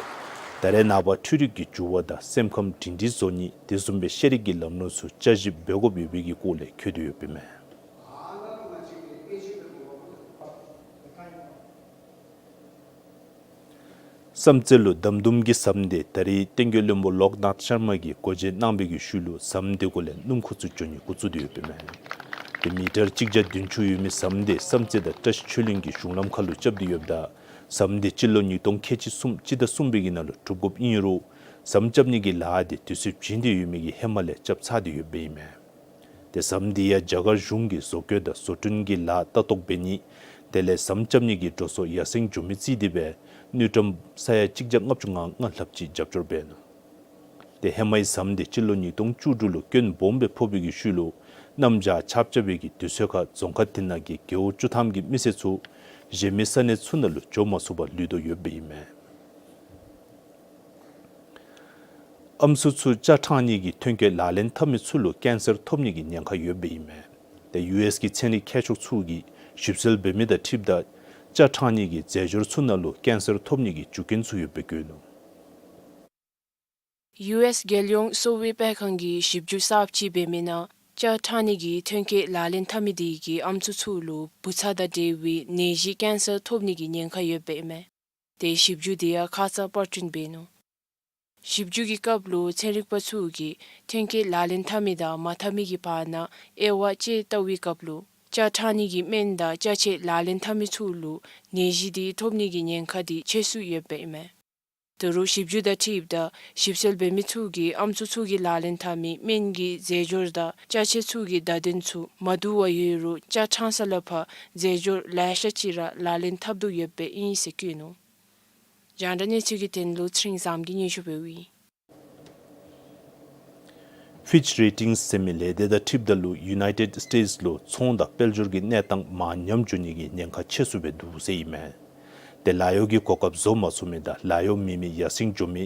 ད་རེས་ནངས་པ་འཕྲུལ་རིག་གི་འགྱུར་བ་དང་སེམས་ཁམས་སྒྲིང་སྒྲིང་བཟོ་ནི་དེ་བཟུམ་སྦེ་ཤེས་རིག་གི་ལམ་ལུགས་ཚུ་བསྐྱར་ཞིབ་འབད་དགོཔ་ཡོད་པའི་གི་སྐོར་ལས་འཁོད་དེ་ཡོདཔ་ཨིན་མས། བསམ་རྩེ་ལུ་འདམ་དུམ་གྱི་ཟམ་འདི་ད་རིས་བསྟན་རྒྱས་བློན་པོ་ལོག་ནཱཐ་ཤར་མ་གིས་སྒོ་འབྱེད་གནང་བའི་གི་ཤུལ་ལུ་ཟམ་འདི་གུ་ལས་སྣུམ་འཁོར་ཚུ་འགྱོ་ནི་འགོ་བཙུགས་ཏེ་ཡོདཔ་ཨིན་མས། ཏེ་མི་ཊར་གཅིག་བརྒྱ་བདུན་ཅུ་ཡོད་མི་ཟམ་འདི་བསམ་རྩེ་དང་བཀྲ་ཤིས་ཆོས་གླིང་གི་གཞུང་ལམ་ཁ་ལུ་རྐྱབ་སྟེ་ཡོདཔ་ད་ཟམ་འདི་སྤྱི་ལོ་ཉིས་སྟོང་ཁལ་གཅིག་གསུམ་སྤྱི་ཟླ་གསུམ་པའི་གི་ནང་ལུ་གྲུབ་དགོཔ་ཨིན་རུང་ཟམ་རྐྱབ་ནི་གི་ལཱ་འདི་དུས་ཚོད་བྱིན་ཏེ་ཡོད་མི་གི་ཧེ་མ་ལས་རྐྱབ་ཚར་ཏེ་ཡོདཔ་ཨིན་མས། ཏེ་ཟམ་འདི་ཡང་རྒྱ་གར་གཞུང་གིས་བཟོ་བཀོད་དང་བཟོ་སྐྲུན་གྱི་ལཱ་ལྟ་རྟོག་འབད་ནི་དེ་ལས་ཟམ་རྐྱབ་ནི་གི་འགྲོ་སོང་ཡར་སེང་འགྱོ་མི་བརྩིས་ཏེ་སྦེ་དངུལ་ཀྲམ་ས་ཡ་གཅིག་བརྒྱ་ལྔ་བཅུ་ང་ལྔ་ལྷགཔ་ཅིག་རྒྱབ་སྐྱོར་འབད་ནུག། ཏེ་ཧེ་མའི་ཟམ་འདི་སྤྱི་ལོ་ཉིས་སྟོང་བཅུ་དྲུག་ལུ་སྐྱོན་སྦོམ་སྦེ་ཕོག་པའི་གི་ཤུལ་ལུ་གནམ་བྱཱར་ཆརཔ་རྐྱབ་པའི་གི་དུས་ཚོད་ཁར་རྫོང་ཁག་དེ་ནང་གི་རྒེད་འོག་བཅུ་ཐམ་གྱི་མི་སེར་ཚུ་གཞན་མི་ས་གནས་ཚུ་ནང་ལུ་འགྱོ་མ་ཚུགས་པར་ལུས་དོ་ཡོདཔ་ཨིན་མས། ཨམ་སྲུ་ཚུ་ལྕགས་ཕྲང་ནི་གི་ཐོན་སྐྱེད་ལག་ལེན་འཐབ་མི་ཚུ་ལུ་ཀེན་སར་ཐོབ་ནི་གི་ཉེན་ཁ་ཡོདཔ་ཨིན་མས། ཏེ་ཡུ་ཨེསི་གི་ཚན་རིག་མཁས་མཆོག་ཚུ་གིས་ཞིབ་འཚོལ་འབད་མི་དང་འཁྲིལཝ་ད་ལྕགས་ཕྲང་ནི་གི་རྫས་སྦྱོར་ཚུ་ནང་ལུ་ཀེན་སར་ཐོབ་ནི་གི་རྒྱུ་རྐྱེན་ཚུ་ཡོདཔ་སྦེ་བཀོད་ནུག། ཡུ་ཨེསི་རྒྱལ་ཡོངས་གསོ་བའི་སྤེལ་ཁང་གིས་ཞིབ་འཇུག་གསརཔ་ཅིག་འབད་མི་ནང་ལྕགས་ཕྲང་ནི་གི་ཐོན་སྐྱེད་ལག་ལེན་འཐབ་མི་དེ་གིས་ཨམ་སྲུ་ཚུ་ལུ་བུ་ཚ་དང་འབྲེལ་བའི་ནད་གཞི་ཀེན་སར་ཐོབ་ནི་གི་ཉེན་ཁ་ཡོདཔ་ཨིན་མས། ཏེ་ཞིབ་འཇུག་དེ་ཡང་ཁ་ཙ་པར་སྐྲུན་འབད་ནུག། ཞིབ་འཇུག་གི་སྐབས་ལུ་ཚན་རིག་པ་ཚུ་གིས་ཐོན་སྐྱེད་ལག་ལེན་འཐབ་མི་དང་མ་འཐབ་མི་གི་བར་ན་དབྱེ་བ་དཔྱད་བལྟ་བའི་སྐབས་ལུ་ལྕགས་ཕྲང་ནི་གི་སྨན་དང་ལྕགས་ཆས་ལག་ལེན་འཐབ་མི་ཚུ་ལུ་ནད་གཞི་དེ་ཐོབ་ནི་གི་ཉེན་ཁ་དེ་ཆེ་སུ་ཡོདཔ་ཨིན་མས། ད་རུང་ཞིབ་འཇུག་དང་འཁྲིལཝ་ད་ཞིབ་འཚོལ་འབད་མི་ཚུ་གིས་ཨམ་སྲུ་ཚུ་གིས་ལག་ལེན་འཐབ་མི་སྨན་གྱི་རྫས་སྦྱོར་དང་ལྕགས་ཆས་ཚུ་གི་བརྡ་དོན་ཚུ་མ་བསྡུ་བར་ཡོད་རུང་ལྕགས་ཕྲང་ས་ལུ་ཕར་རྫས་སྦྱོར་ལེ་ཤ་ཅིག་ར་ལག་ལེན་འཐབ་དོ་ཡོདཔ་ཨིན་ཟེར་བཀོད་ནུག། རྒྱང་བསྒྲགས་གནས་ཚུལ་གྱི་དོན་ལུ་ཚེ་རིང་བཟངམོ་གིས་སྙན་ཞུ་འབདཝ་ཨིན། ཕིཆ་རེ་ཊིང་ཟེར་མི་ལས་སྡེ་དང་འཁྲིལཝ་ད་ལུ་ཡུ་ནའི་ཊེཌ་སི་ཊེཊ་སི་ལུ་ཚོང་དང་དཔལ་འབྱོར་གྱི་གནས་སྟངས་མར་ཉམས་འགྱོ་ནི་གི་ཉེན་ཁ་ཆེ་སུ་སྦེ་འདུག་ཟེར་ཨིན་མས། ཏེ་ལཱ་གཡོག་གི་གོ་སྐབས་བཟོ་མ་ཚུགས་མི་དང་ལཱ་གཡོག་མེད་མི་ཡར་སེང་འགྱོ་མི་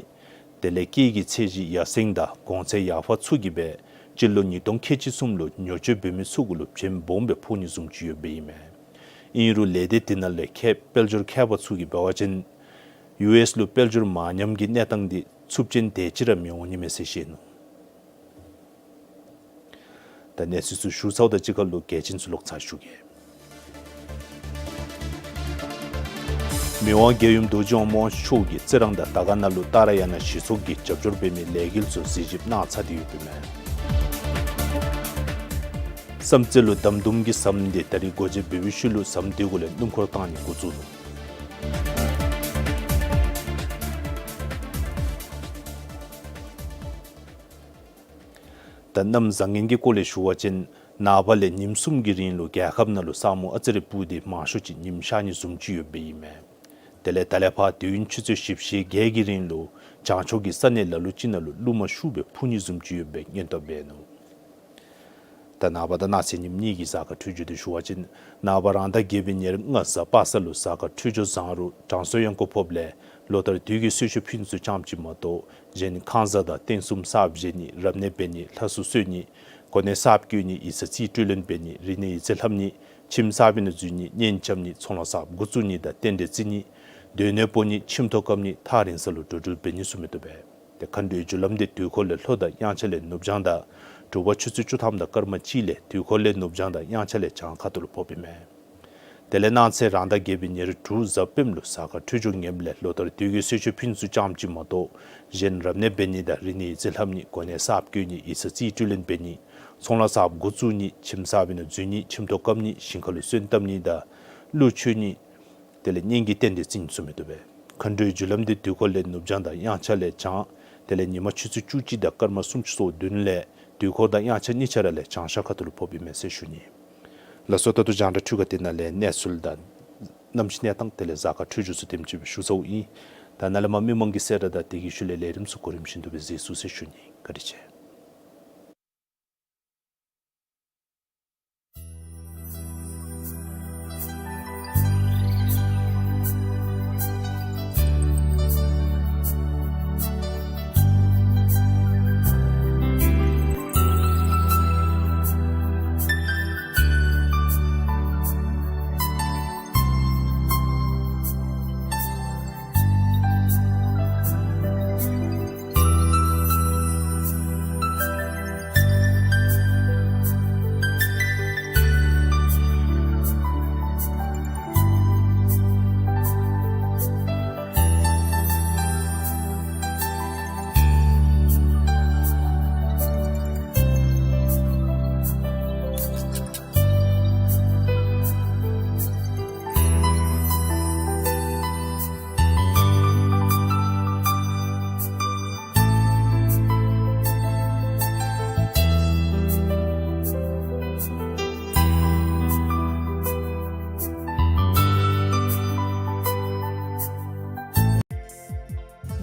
དེ་ལས་སྐྱེད་ཀྱི་ཚད་གཞི་ཡར་སེང་དང་གོང་ཚད་ཡར་འཕར་ཚུ་གིས་སྦེ་སྤྱི་ལོ་ཉིས་སྟོང་ཁལ་གཅིག་གསུམ་ལུ་ཉོ་སྤྱོད་འབད་མི་ཚུ་གུ་ལུ་བྱེམ་སྦོམ་སྦེ་ཕོག་ནི་བཟུམ་ཅིག་ཡོདཔ་ཨིན་མས། ཨིན་རུང་ལས་སྡེ་དེ་ནང་ལས་མཁས་དཔལ་འབྱོར་མཁས་པ་ཚུ་གིས་འབད་བ་ཅིན་ཡུ་ཨེསི་ལུ་དཔལ་འབྱོར་མར་ཉམས་ཀྱི་གནས་སྟངས་འདི་ཚབས་ཆེན་དེ་ཅིག་ར་མི་འོང་ནི་མས་ཟེར་བཤད་ནུག། ད་གནས་ཚུལ་ཚུ་ཞུ་ཚརཝ་དང་གཅིག་ཁར་ལུ་གལ་ཆེན་ཚུ་ལོག་ཚར་ཞུ་གེ། མི་དབང་རྒྱལ་ཡུམ་རྡོ་རྗེ་དབང་མོ་མཆོག་གིས་རྩི་རང་དང་དར་དཀར་ནང་ལུ་ཏཱ་ར་ཡ་ན་གཞི་ཚོགས་ཀྱིས་རྒྱབ་སྐྱོར་འབད་མི་ལས་འགུལ་ཚུ་གཟིགས་ཞིབ་གནང་ཚར་ཏེ་ཡོདཔ་ཨིན་མས། བསམ་རྩེ་ལུ་འདམ་དུམ་གྱི་ཟམ་འདི་ད་རིས་སྒོ་འབྱེད་འབད་བའི་ཤུལ་ལུ་ཟམ་འདི་གུ་ལས་སྣུམ་འཁོར་བཏང་ནི་འགོ་བཙུགས་ནུག། ད་གནམ་བཟང་ངན་གྱི་སྐོར་ལས་ཞུ་བ་ཅིན་ནངས་པ་ལས་ཉིནམ་གསུམ་གྱི་རིང་ལུ་རྒྱལ་ཁབ་ནང་ལུ་ས་སྨུག་ཨ་ཙི་རེ་སྤུབས་ཏེ་མང་ཤོས་ཅིག་ཉིམ་ཤར་ནི་བཟུམ་ཅིག་ཡོདཔ་ཨིན་མས། དེ་ལས་ད་ལས་ཕར་དུས་ཡུན་ཆུ་ཚོད་བཞི་བཅུ་ཞེ་བརྒྱད་ཀྱི་རིང་ལུ་བྱང་ཕྱོགས་ཀྱི་ས་གནས་ལ་ལུ་ཅིག་ནང་ལུ་རླུང་མ་ཤུགས་སྦེ་འཕུ་ནི་བཟུམ་ཅིག་ཡོདཔ་སྦེ་སྔོན་བརྡ་འབད་ནུག། ད་ནངས་པ་དང་གནངས་ཚེ་ཉིནམ་གཉིས་ཀྱི་གཟའ་སྐར་འཕྲོད་སྦྱོར་འདི་ཞུ་བ་ཅིན་ནངས་པ་རང་ཟླ་བརྒྱད་པའི་ཉེར་ལྔ་གཟའ་པ་སངས་ལུ་གཟའ་སྐར་འཕྲོད་སྦྱོར་བཟང་རུང་གྲང་སོ་ཡང་གོ་ཕོགཔ་ལས་ལོ་ལྟར་དུས་ཀྱི་གསོལ་མཆོད་ཕུལ་ནི་ཚུ་ཙམ་ཅིག་མ་གཏོགས་གཞན་ཁང་བཟའ་དང་རྟེན་གསུམ་གསརཔ་བཞེངས་ནི་རབ་གནས་འབད་ནི་ལྷ་གསོལ་གསོལ་ནི་གོ་གནས་གསརཔ་བསྐོ་ནི་ཡིག་ཚང་རྩིས་སྤྲོད་ལེན་འབད་ནི་རིག་གནས་ཡིག་རྩིས་ལྷབ་ནི་ཁྱིམ་གསར་པའི་ནང་འཛུལ་ནི་གཉེན་རྐྱབ་ནི་ཚོང་ལཱ་གསརཔ་འགོ་བཙུགས་ནི་དང་རྟེན་འབྲེལ་བརྩི་ནི་སྡོད་གནས་སྤོ་ནི་ཁྱིམ་ཐོག་བཀབ་ནི་ཐག་རིང་ས་ལུ་འགྲོ་འགྲུལ་འབད་ནི་ཚུ་མི་བཏུབ་པས། ཏེ་མཁའ་འགྲོའི་རྒྱུ་ལམ་འདི་དུས་འཁོར་ལས་ལྷོ་དང་དབྱངས་འཆར་ལས་ནུབ་བྱང་དང་དྲོ་པ་ཆུ་ཚོད་བཅུ་ཐམ་དང་སྐར་མ་གཅིག་ལས་དུས་འཁོར་ལས་ནུབ་བྱང་དང་དབྱངས་འཆར་ལས་བྱང་ཁ་ཐུག་ལུ་ཕོགཔ་ཨིན་མས། དེ་ལས་གནངས་ཚེ་རང་ཟླ་བརྒྱད་པའི་ཉེར་དྲུག་གཟའ་སྤེནམ་ལུ་གཟའ་སྐར་འཕྲོད་སྦྱོར་ངནམ་ལས་ལོ་ལྟར་དུས་ཀྱི་གསོལ་མཆོད་ཕུལ་ནི་ཚུ་ཙམ་ཅིག་མ་གཏོགས་གཞན་རབ་གནས་འབད་ནི་དང་རིག་གནས་ཡིག་རྩིས་ལྷབ་ནི་གོ་གནས་གསརཔ་བསྐོ་ནི་ཡིག་ཚང་རྩིས་སྤྲོད་ལེན་འབད་ནི་ཚོང་ལཱ་གསརཔ་འགོ་བཙུགས་ནི་ཁྱིམ་གསར་པའི་ནང་འཛུལ་ནི་ཁྱིམ་ཐོག་བཀབ་ནི་ཞིང་ཁ་ལུ་སོན་བཏབ་ནི་དང་གླུ་མཆོད་ནི་དེ་ལས་གཉེན་གྱི་རྟེན་འབྲེལ་བརྩི་ནི་ཚུ་མི་བཏུབ་པས། མཁའ་འགྲོའི་རྒྱུ་ལམ་འདི་དུས་འཁོར་ལས་ནུབ་བྱང་དང་དབྱངས་འཆར་ལས་བྱང་། དེ་ལས་ཉི་མ་ཆུ་ཚོད་བཅུ་གཅིག་དང་སྐར་མ་སུམ་ཅུ་སོ་བདུན་ལས་དུས་འཁོར་དང་དབྱངས་འཆར་གཉིས་ཆ་ར་ལས་བྱང་ཤར་ཁ་ཐུག་ལུ་ཕོགཔ་ཨིན་མས་ཟེར་ཞུ་ནི། ལགས་སོ། ད་ལྟོ་རྒྱང་བསྒྲགས་འཕྲུལ་ཁང་འདི་ནང་ལས་གནས་ཚུལ་དང་གནམ་གཤིས་གནས་སྟངས་དེ་ལས་གཟའ་སྐར་འཕྲོད་སྦྱོར་ཚུ་དེམ་ཅིག་སྦེ་ཞུ་ཚརཝ་ཨིན། ད་ནཱ་ལས་མར་མི་མང་གི་གསལ་བསྒྲགས་དང་དེ་གི་ཤུལ་ལས་ལས་རིམ་ཚུ་གོ་རིམ་བཞིན་དུ་སྦེ་གཟིགས་ཚུགས་ཟེར་ཞུ་ནི། བཀའ་དྲིན་ཆེ།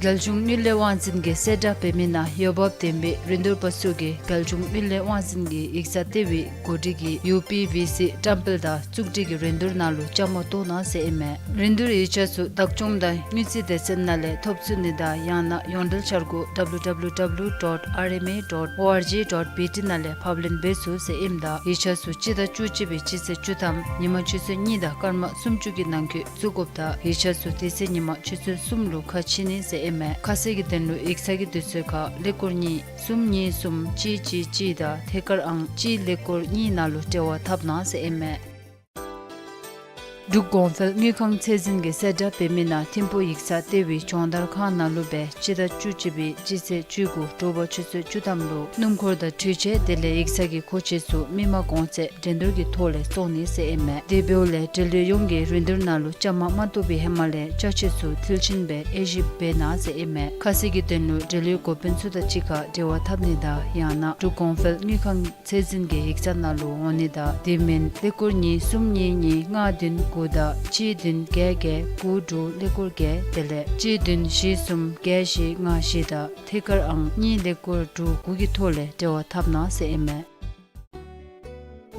རྒྱལ་གཞུང་དངུལ་ལས་དབང་འཛིན་གྱིས་གསལ་བསྒྲགས་འབད་མི་ནང་འོས་འབབ་ལྡན་པའི་རིན་བསྡུར་པ་ཚུ་གིས་རྒྱལ་གཞུང་དངུལ་ལས་དབང་འཛིན་གྱི་ཡིག་ཚང་ལྟེ་བའི་འགོ་ཁྲིད་ཀྱི་ཡུ་པི་ཝི་སི་བཀྲམ་སྤེལ་དང་བཙུགས་སྒྲིག་གི་རིན་བསྡུར་ནང་ལུ་བཅའ་མར་གཏོགས་གནང་ཟེར་ཨིན་མས། རིན་བསྡུར་ཡིག་ཆ་ཚུ་བདག་སྐྱོང་དང་དངུལ་རྩིས་སྡེ་ཚན་ནང་ལས་ཐོབ་ཚུགས་ནི་དང་ཡང་ན་ཡོངས་འབྲེལ་འཆར་སྒོ་W W W dot R M A dot O R G dot B T ནང་ལས་ཕབ་ལེན་འབད་ཚུགས་ཟེར་ཨིནམ་ད་ཡིག་ཆ་ཚུ་སྤྱི་ཟླ་བཅུ་གཅིག་པའི་སྤྱི་ཚེས་བཅུ་ཐམ་ཉིན་མ་ཆུ་ཚོད་གཉིས་དང་སྐར་མ་སུམ་ཅུ་གི་ནང་འཁོད་བཙུགས་དགོཔ་དང་ཡིག་ཆ་ཚུ་དེ་ཚེ་ཉིན་མ་ཆུ་ཚོད་གསུམ་ལུ་ཁ་ཕྱེ་ནི་ཟེར་ཨིན་མས། ཁ་གསལ་གྱི་དོན་ལུ་ཡིག་ཚང་གི་དུས་ཚོད་ཁར་ཀླད་ཀོར་གཉིས་གསུམ་གཉིས་གསུམ་གཅིག་གཅིག་གཅིག་དང་ཐད་ཀར་ཨང་གཅིག་ཀླད་ཀོར་གཉིས་ནང་ལུ་འབྲེལ་བ་འཐབ་གནང་ཟེར་ཨིན་མས། འབྲུག་གོང་འཕེལ་དངུལ་ཁང་ཚད་འཛིན་གྱིས་གསལ་བསྒྲགས་འབད་མི་ནང་ཐིམ་ཕུག་ཡིག་ཚང་ལྟེ་བའི་སྦྱོང་བརྡར་ཁང་ནང་ལུ་སྦེ་སྤྱི་ཟླ་བཅུ་གཅིག་པའི་སྤྱི་ཚེས་བཅུ་དགུ་དྲོ་པ་ཆུ་ཚོད་བཅུ་ཐམ་ལུ་སྣུམ་འཁོར་དང་འཕྲུལ་ཆས་དེ་ལས་ཡིག་ཚང་གི་མཁོ་ཆས་ཚུ་མི་མང་གོང་ཚད་འགྲན་བསྡུར་གྱི་ཐོག་ལས་བཙོང་ནི་ཟེར་ཨིན་མས། དེ་འབདཝ་ལས་འབྲེལ་ཡོད་ཡོངས་ཀྱིས་རིན་བསྡུར་ནང་ལུ་བཅའ་མར་མ་གཏོགས་པའི་ཧེ་མ་ལས་ཅ་ཆས་ཚུ་མཐིལ་ཕྱིན་སྦེ་དབྱེ་ཞིབ་འབད་གནང་ཟེར་ཨིན་མས། ཁ་གསལ་གྱི་དོན་ལུ་འབྲེལ་ཡོད་འགོ་དཔོན་ཚུ་དང་གཅིག་ཁར་འབྲེལ་བ་འཐབ་ནི་དང་ཡང་ན་འབྲུག་གོང་འཕེལ་དངུལ་ཁང་ཚད་འཛིན་གྱི་ཡིག་ཚང་ནང་ལུ་འོང་ནི་དང་དེ་མིན་ཀླད་ཀོར་གཉིས་གསུམ་གཉིས་གཉིས་ལྔ་བདུན་དགུ་དང་གཅིག་བདུན་བརྒྱད་བརྒྱད་དགུ་དྲུག་ཀླད་ཀོར་བརྒྱད་དེ་ལས་གཅིག་བདུན་བཞི་གསུམ་བརྒྱད་བཞི་ལྔ་བཞི་དང་ཐད་ཀར་ཨང་གཉིས་ཀླད་ཀོར་དྲུག་དགུ་གི་ཐོག་ལས་འབྲེལ་བ་འཐབ་གནང་ཟེར་ཨིན་མས།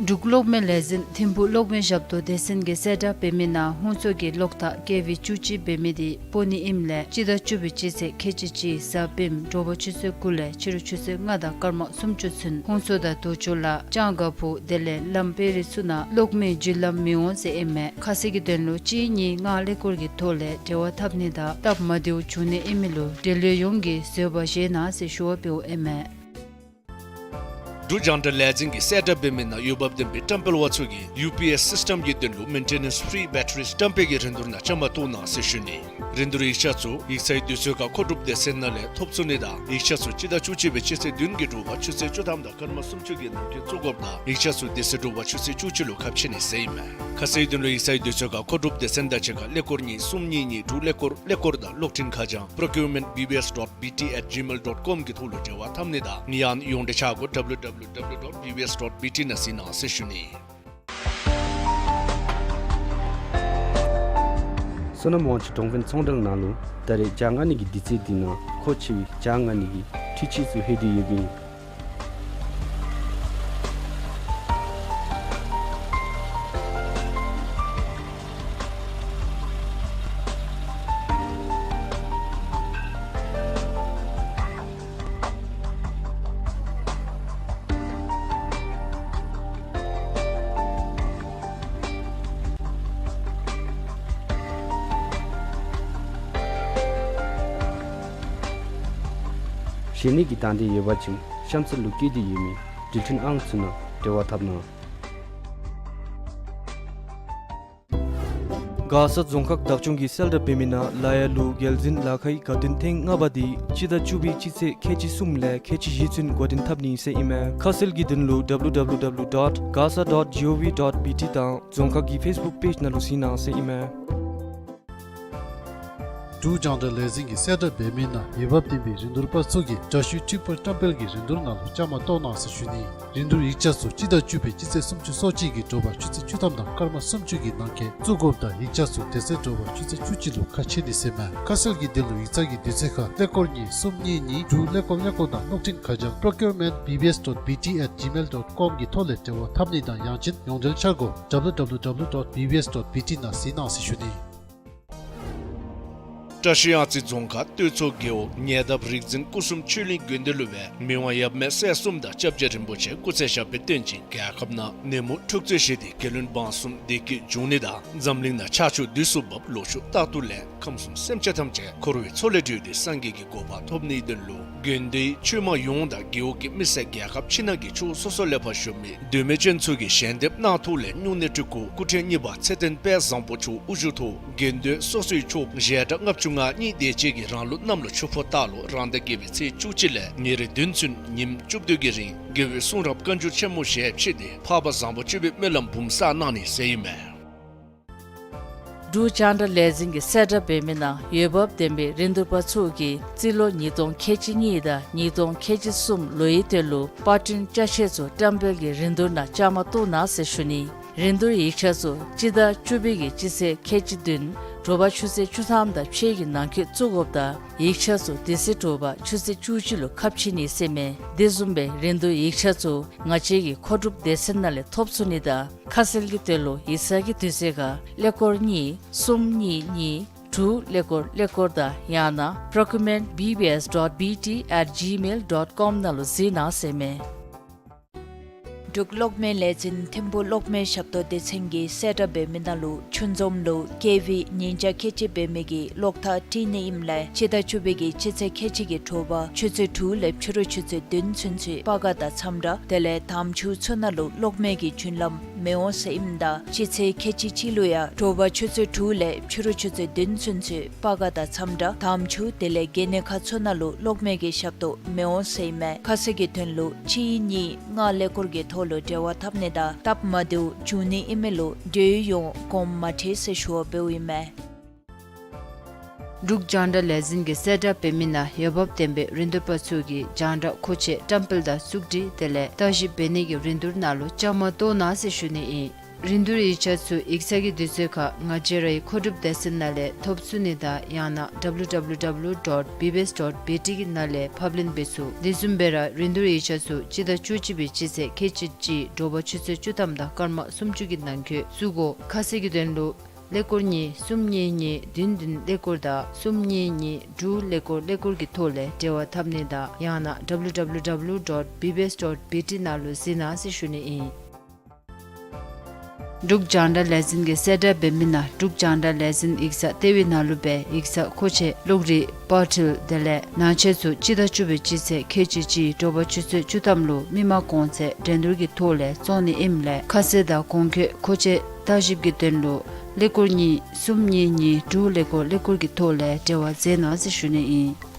འབྲུག་གློག་མེ་ལས་འཛིན་ཐིམ་ཕུག་གློག་མེ་ཞབས་ཏོག་སྡེ་ཚན་གྱིས་གསལ་བསྒྲགས་འབད་མི་ནང་ཧོང་སོ་གི་གློག་ཐག་ཀེ་ཝི་བཅུ་གཅིག་འབད་མི་དེ་སྤོ་ནི་ཨིནམ་ལས་སྤྱི་ཟླ་བཅུ་པའི་སྤྱི་ཚེས་ཁལ་གཅིག་གཅིག་གཟའ་སྤེནམ་དྲོ་པ་ཆུ་ཚོད་དགུ་ལས་ཕྱི་རུ་ཆུ་ཚོད་ལྔ་དང་སྐར་མ་སུམ་ཅུ་ཚུན་ཧོང་སོ་དང་དུར་ཅོག་ལ་ལྕང་དཀར་ཕུག་དེ་ལས་ལམ་དཔལ་རི་ཚུ་ནང་གློག་མེ་བརྒྱུད་ལམ་མི་འོང་ཟེར་ཨིན་མས། ཁ་གསལ་གྱི་དོན་ལུ་གཅིག་གཉིས་ལྔ་ཀླད་ཀོར་གྱི་ཐོག་ལས་འབྲེལ་བ་འཐབ་ནི་དང་སྟབས་མ་བདེཝ་བྱུང་ནི་ཨིན་མི་ལུ་འབྲེལ་ཡོད་ཡོངས་ཀྱིས་བཟོད་པ་བཞེས་གནང་ཟེར་ཞུ་བ་འབདཝ་ཨིན་མས། འབྲུག་རྒྱང་བསྒྲགས་ལས་འཛིན་གྱིས་གསལ་བསྒྲགས་འབད་མི་ནང་འོས་འབབ་ལྡན་པའི་བཀྲམ་སྤེལ་པ་ཚུ་གིས་ཡུ་པི་ཨེསི་སིསི་ཊེམ་གྱི་དོན་ལུ་མེན་ཊེ་ནེནསི་ཕི་རི་བེ་ཊ་རི་བཀྲམ་སྤེལ་གྱི་རིན་བསྡུར་ནང་བཅའ་མར་གཏོགས་གནང་ཟེར་ཞུ་ནི། རིན་བསྡུར་ཡིག་ཆ་ཚུ་ཡིག་ཚང་གི་དུས་ཚོད་ཁར་མཁོ་སྒྲུབ་སྡེ་ཚན་ནང་ལས་ཐོབ་ཚུགས་ནི་དང་ཡིག་ཆ་ཚུ་སྤྱི་ཟླ་བཅུ་གཅིག་པའི་སྤྱི་ཚེས་བདུན་གྱི་དྲོ་པ་ཆུ་ཚོད་བཅུ་ཐམ་དང་སྐར་མ་སུམ་ཅུ་གི་ནང་འཁོད་བཙུགས་དགོཔ་དང་ཡིག་ཆ་ཚུ་དེ་ཚེ་དྲོ་པ་ཆུ་ཚོད་བཅུ་གཅིག་ལུ་ཁ་ཕྱེ་ནི་ཟེར་ཨིན་མས། ཁ་གསལ་དོན་ལུ་ཡིག་ཚང་གི་དུས་ཚོད་ཁར་མཁོ་སྒྲུབ་སྡེ་ཚན་དང་གཅིག་ཁར་ཀླད་ཀོར་གཉིས་གསུམ་གཉིས་གཉིས་དྲུག་ཀླད་ཀོར་ཀླད་ཀོར་དང་གློག་འཕྲིན་ཁ་བྱང་procurement B B S dot B T at gmail dot com གི་ཐོག་ལུ་འབྲེལ་བ་འཐབ་ནི་དང་ཡང་ན་ཡོངས་འབྲེལ་འཆར་སྒོ་W W W dot B B S dot B T ནང་གཟིགས་གནང་ཟེར་ཞུ་ནི། བསོད་ནམས་དབང་ཕྱུག་གྲོང་དཔོན་ཚོང་འབྲེལ་ནང་ལུ་ད་རེས་བྱ་ལྔ་ནི་གི་དུས་ཚོད་འདི་ནང་མཁོ་ཆེ་བའི་བྱ་ལྔ་ནི་གི་འཕྲུལ་ཆས་ཚུ་ལྷོད་དེ་ཡོདཔ་ཨིན། གཞན་ནི་གི་དང་འདོད་ཡོད་པ་ཅིན་གཤམ་གསལ་ལུ་བཀོད་དེ་ཡོད་མི་འབྲེལ་མཐུད་ཨང་ཚུ་ནང་འབྲེལ་བ་འཐབ་གནང་། མགར་ས་རྫོང་ཁག་བདག་སྐྱོང་གིས་གསལ་བསྒྲགས་འབད་མི་ནང་ལ་ཡ་ལུ་རྒྱལ་འཛིན་ལ་ཁའི་དགའ་སྟོན་ཐེངས་ལྔ་པ་དེ་སྤྱི་ཟླ་བཅུ་པའི་སྤྱི་ཚེས་ཁལ་གཅིག་གསུམ་ལས་ཁལ་གཅིག་བཞི་ཚུན་འགོ་འདྲེན་འཐབ་ནི་ཟེར་ཨིན་མས། ཁ་གསལ་གྱི་དོན་ལུ W W W dot gasa dot gov dot B T དང་རྫོང་ཁག་གི་ཕེསི་བུཀ་པེཇ་ནང་ལུ་གཟིགས་གནང་ཟེར་ཨིན་མས། འབྲུག་རྒྱང་བསྒྲགས་ལས་འཛིན་གྱིས་གསལ་བསྒྲགས་འབད་མི་ནང་འོས་འབབ་ལྡན་པའི་རིན་བསྡུར་པ་ཚུ་གིས་དྲ་ཞུའི་འཕྲུལ་འཁོར་བཀྲམ་སྤེལ་གྱི་རིན་བསྡུར་ནང་ལུ་བཅའ་མར་གཏོགས་གནང་ཟེར་ཞུ་ནི། རིན་བསྡུར་ཡིག་ཆ་ཚུ་སྤྱི་ཟླ་བཅུ་པའི་སྤྱི་ཚེས་སུམ་ཅུ་སོ་གཅིག་གི་དྲོ་པ་ཆུ་ཚོད་བཅུ་ཐམ་དང་སྐར་མ་སུམ་ཅུ་གི་ནང་འཁོད་བཙུགས་དགོཔ་དང་ཡིག་ཆ་ཚུ་དེ་ཚེ་དྲོ་པ་ཆུ་ཚོད་བཅུ་གཅིག་ལུ་ཁ་ཕྱེ་ནི་ཟེར་མས། ཁ་གསལ་གྱི་དོན་ལུ་ཡིག་ཚང་གི་དུས་ཚོད་ཁར་ཀླད་ཀོར་གཉིས་གསུམ་གཉིས་གཉིས་དྲུག་ཀླད་ཀོར་ཀླད་ཀོར་དང་གློག་འཕྲིན་ཁ་བྱང་procurement B B S dot B T at gmail dot com གི་ཐོག་ལས་འབྲེལ་བ་འཐབ་ནི་དང་ཡང་ཅིན་ཡོངས་འབྲེལ་འཆར་སྒོ་W W W dot B B S dot B T ནང་གཟིགས་གནང་ཟེར་ཞུ་ནི། བཀྲ་ཤིས་གཡང་རྩེ་རྫོང་ཁག་སྟོད་མཚོ་རྒེད་འོག་ཉེ་འདབས་རིག་འཛིན་སྐུ་གསུམ་ཆོས་གླིང་དགོན་སྡེ་ལུ་སྦེ་མི་དབང་ཡབ་མེས་སྲས་གསུམ་དང་སྐྱབས་རྗེ་རིན་པོ་ཆེ་སྐུ་ཚེ་ཞབས་པད་བརྟན་ཅིང་རྒྱལ་ཁབ་ནང་ནད་མུག་འཁྲུག་རྩོད་ཞི་སྟེ་རྒྱལ་བློན་འབངས་གསུམ་བདེ་སྐྱིད་འབྱུང་ནི་དང་འཛམ་གླིང་ནང་ཆར་ཆུ་དུས་སུ་འབབ་ལོ་ཕྱུགས་རྟག་ཏུ་ལེགས། ཁམས་གསུམ་སེམས་ཅན་ཐམས་ཅད་འཁོར་བའི་མཚོ་ལས་གྲོལ་ཏེ་སངས་རྒྱས་ཀྱི་གོ་འཕང་ཐོབ་ནིའི་དོན་ལུ་དགོན་སྡེའི་ཆོས་མང་ཡོངས་དང་རྒེད་འོག་གི་མི་སེར་རྒྱལ་ཁབ་ཕྱི་ནང་གི་ཕྱོགས་སོ་སོ་ལས་ཕར་བཞུགས་མི་མདོ་སྨད་ཅན་ཚུ་གིས་ཞལ་འདེབས་གནང་ཐོག་ལས་སྨྱུང་གནས་སྤྲུལ་སྐུ་སྐུ་ཕྲེང་གཉིས་པ་ཚེ་བརྟན་དཔལ་བཟང་པོ་མཆོག་དབུ་བཞུགས་ཐོག་དགོན་སྡེ་སོ་སོའི་ཆོསཔ་ཞལ་གྲངས་ལྔ་བཅུ་ང་གཉིས་དེ་ཅིག་གིས་རང་ལུགས་གནམ་ལོ་ཆུ་ཕོ་སྟག་ལོ་རང་ཟླ་བརྒྱད་པའི་ཚེས་བཅུ་གཅིག་ལས་ཉེར་བདུན་ཚུན་ཉིནམ་བཅུ་བདུན་གྱི་རིང་དགེ་བའི་གསུང་རབ་བཀའ་འགྱུར་ཆེན་མོ་ཞལ་ཕྱེ་སྟེ་འཕགས་པ་བཟང་པོ་སྤྱོད་པའི་སྨོན་ལམ་འབུམ་བསགས་གནང་ནི་ཟེར་ཨིན་མས། འབྲུག་རྒྱང་བསྒྲགས་ལས་འཛིན་གྱིས་གསལ་བསྒྲགས་འབད་མི་ནང་འོས་འབབ་ལྡན་པའི་རིན་བསྡུར་པ་ཚུ་གིས་རྩིས་ལོ་ཉིས་སྟོང་ཁལ་གཅིག་གཉིས་དང་ཉིས་སྟོང་ཁལ་གཅིག་གསུམ་ལོའི་དོན་ལུ་པར་སྐྲུན་ཅ་ཆས་ཚུ་བཀྲམ་སྤེལ་གྱི་རིན་བསྡུར་ནང་བཅའ་མར་གཏོགས་གནང་ཟེར་ཞུ་ནི། རིན་བསྡུར་ཡིག་ཆ་ཚུ་སྤྱི་ཟླ་བཅུ་པའི་གི་སྤྱི་ཚེས་ཁལ་གཅིག་བདུན་ དྲོ་པ་ཆུ་ཚོད་བཅུ་ཐམ་དང་ཕྱེད་ཀྱི་ནང་འཁོད་བཙུགས་དགོཔ་དང་ཡིག་ཆ་ཚུ་དེ་ཚེ་དྲོ་པ་ཆུ་ཚོད་བཅུ་གཅིག་ལུ་ཁ་ཕྱེ་ནི་ཟེར་མས། དེ་བཟུམ་སྦེ་རིན་བསྡུར་ཡིག་ཆ་ཚུ་ང་བཅས་ཀྱི་མཁོ་སྒྲུབ་སྡེ་ཚན་ནང་ལས་ཐོབ་ཚུགས་ནི་དང་ཁ་གསལ་གྱི་དོན་ལུ་ཡིག་ཚང་གི་དུས་ཚོད་ཁར་ཀླད་ཀོར་གཉིས་གསུམ་གཉིས་གཉིས་དྲུག་ཀླད་ཀོར་ཀླད་ཀོར་དང་ཡང་ན་procurement B B S dot B T at gmail dot com ནང་ལུ་གཟིགས་གནང་ཟེར་མས། འབྲུག་གློག་མེ་ལས་འཛིན་ཐིམ་ཕུག་གློག་མེ་ཞབས་ཏོག་སྡེ་ཚན་གྱིས་གསལ་བསྒྲགས་འབད་མི་ནང་ལུ་ཆུ་འཛོམས་ལུ་ཀེ་ཝི་ཉིས་བརྒྱ་ཁལ་གཅིག་འབད་མི་གི་གློག་ཐག་དཀྲིས་ནི་ཨིནམ་ལས་སྤྱི་ཟླ་བཅུ་པའི་གི་སྤྱི་ཚེས་ཁལ་གཅིག་གི་དྲོ་པ་ཆུ་ཚོད་དྲུག་ལས་ཕྱི་རུ་ཆུ་ཚོད་བདུན་ཚུན་ཚོད་སྤར་ཁ་དང་ཚམ་དྲག་དེ་ལས་དམ་ཆུ་ཚུ་ནང་ལུ་གློག་མེ་གི་རྒྱུན་ལམ་མི་འོང་ཟེར་ཨིནམ་ད་སྤྱི་ཚེས་ཁལ་གཅིག་གཅིག་ལུ་ཡང་དྲོ་པ་ཆུ་ཚོད་དྲུག་ལས་ཕྱི་རུ་ཆུ་ཚོད་བདུན་ཚུན་ཚོད་སྤར་ཁ་དང་ཚམ་དྲག་དམ་ཆུ་དེ་ལས་གྱེན་ནི་ཁ་ཚུ་ནང་ལུ་གློག་མེ་གི་ཞབས་ཏོག་མི་འོང་ཟེར་ཨིན་མས། ཁ་གསལ་གྱི་དོན་ལུ་གཅིག་གཉིས་ལྔ་ཀླད་ཀོར་གྱི་ཐོག་ལུ་འབྲེལ་བ་འཐབ་ནི་དང་སྟབས་མ་བདེཝ་བྱུང་ནི་ཨིན་མི་ལུ་འབྲེལ་ཡོད་ཡོངས་དགོངསམ་མ་ཁྲེལ་ཟེར་ཞུ་བ་འབདཝ་ཨིན་མས། འབྲུག་རྒྱང་བསྒྲགས་ལས་འཛིན་གྱིས་གསལ་བསྒྲགས་འབད་མི་ནང་འོས་འབབ་ལྡན་པའི་རིན་བསྡུར་པ་ཚུ་གིས་རྒྱང་བསྒྲགས་མཁོ་ཆས་བཀྲམ་སྤེལ་དང་བཙུགས་སྒྲིག་དེ་ལས་བརྟག་ཞིབ་འབད་ནི་གི་རིན་བསྡུར་ནང་ལུ་བཅའ་མར་གཏོགས་གནང་ཟེར་ཞུ་ནི་ཨིན། རིན་བསྡུར་ཡིག་ཆ་ཚུ་ཡིག་ཚང་གི་དུས་ཚོད་ཁར་ང་བཅས་རའི་མཁོ་སྒྲུབ་སྡེ་ཚན་ནང་ལས་ཐོབ་ཚུགས་ནི་དང་ཡང་ན་W W W dot B B S dot B T གི་ནང་ལས་ཕབ་ལེན་འབད་ཚུགས། དེ་བཟུམ་སྦེ་ར་རིན་བསྡུར་ཡིག་ཆ་ཚུ་སྤྱི་ཟླ་བཅུ་གཅིག་པའི་སྤྱི་ཚེས་ཁལ་གཅིག་གཅིག་དྲོ་པ་ཆུ་ཚོད་བཅུ་ཐམ་དང་སྐར་མ་སུམ་ཅུ་གི་ནང་འཁོད་བཙུགས་དགོ། ཁ་གསལ་གྱི་དོན་ལུ་ཀླད་ཀོར་གཉིས་གསུམ་གཉིས་གཉིས་བདུན་བདུན་ཀླད་ཀོར་དང་གསུམ་གཉིས་གཉིས་དྲུག་ཀླད་ཀོར་ཀླད་ཀོར་གྱི་ཐོག་ལས་འབྲེལ་བ་འཐབ་ནི་དང་ཡང་ན་W W W dot B B S dot B T ནང་ལུ་གཟིགས་གནང་ཟེར་ཞུ་ནི་ཨིན། འབྲུག་རྒྱང་བསྒྲགས་ལས་འཛིན་གྱིས་གསལ་བསྒྲགས་འབད་མི་ནང་འབྲུག་རྒྱང་བསྒྲགས་ལས་འཛིན་ཡིག་ཚང་ལྟེ་བའི་ནང་ལུ་སྦེ་ཡིག་ཚང་མཁོ་ཆས་གློག་རིག་པར་འཕྲུལ་དེ་ལས་ནང་ཆས་ཚུ་སྤྱི་ཟླ་བཅུ་པའི་སྤྱི་ཚེས་ཁལ་གཅིག་གཅིག་དྲོ་པ་ཆུ་ཚོད་བཅུ་ཐམ་ལུ་མི་མང་གོང་ཚད་འགྲན་བསྡུར་གྱི་ཐོག་ལས་བཙོང་ནི་ཨིནམ་ལས་ཁ་གསལ་དང་གོང་འཁོད་མཁོ་ཆས་བརྟག་ཞིབ་ཀྱི་དོན་ལུ་ཀླད་ཀོར་གཉིས་གསུམ་གཉིས་གཉིས་དྲུག་ཀླད་ཀོར་ཀླད་ཀོར་གྱི་ཐོག་ལས་འབྲེལ་བ་མཛད་གནང་ཟེར་ཞུ་ནི་ཨིན།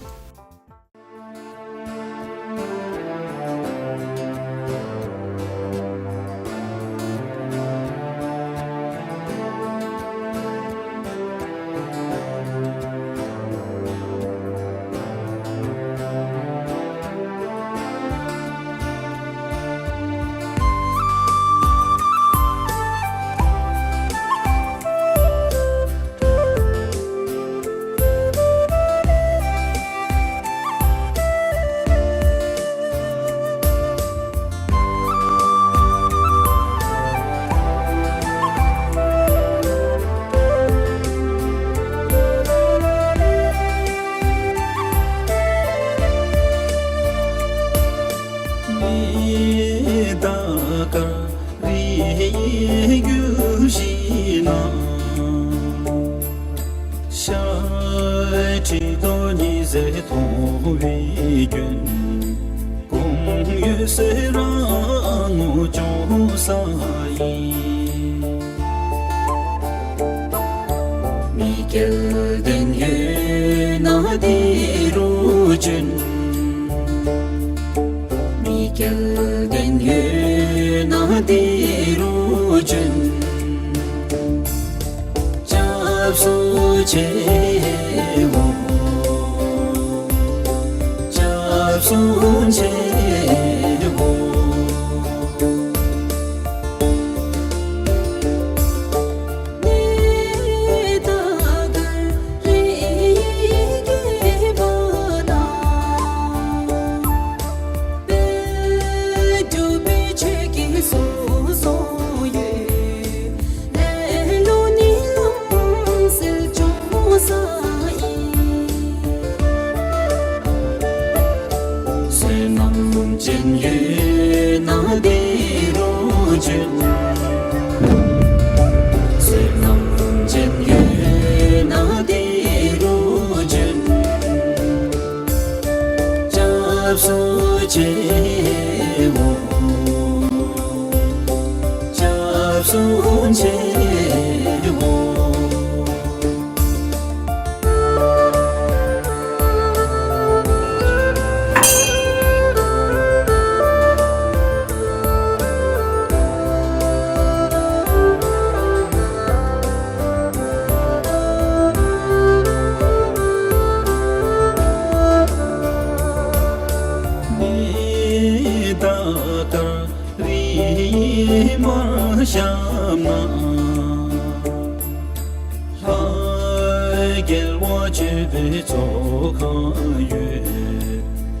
རྒྱལ་བ་ཆོས་པའི་ཚོགས་ཁང་ཡོད།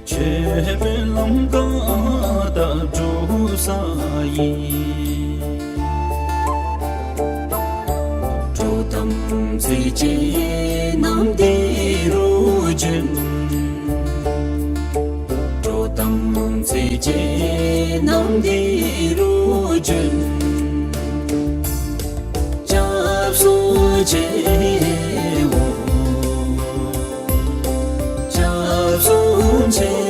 ཆོས་སྨོན་ལམ་གང་དག་སྒྲུབ་ས་ཡིན། འགྲོ་དམ་ཚིག་ཅན་རྣམས་འདི་རུ་བྱོན། འགྲོ་དམ་ཚིག་ཅན་རྣམས་འདི་རུ་བྱོན། སྐྱབས་སུ་མཆིའོ། སྐྱབས་སུ་མཆིའོ།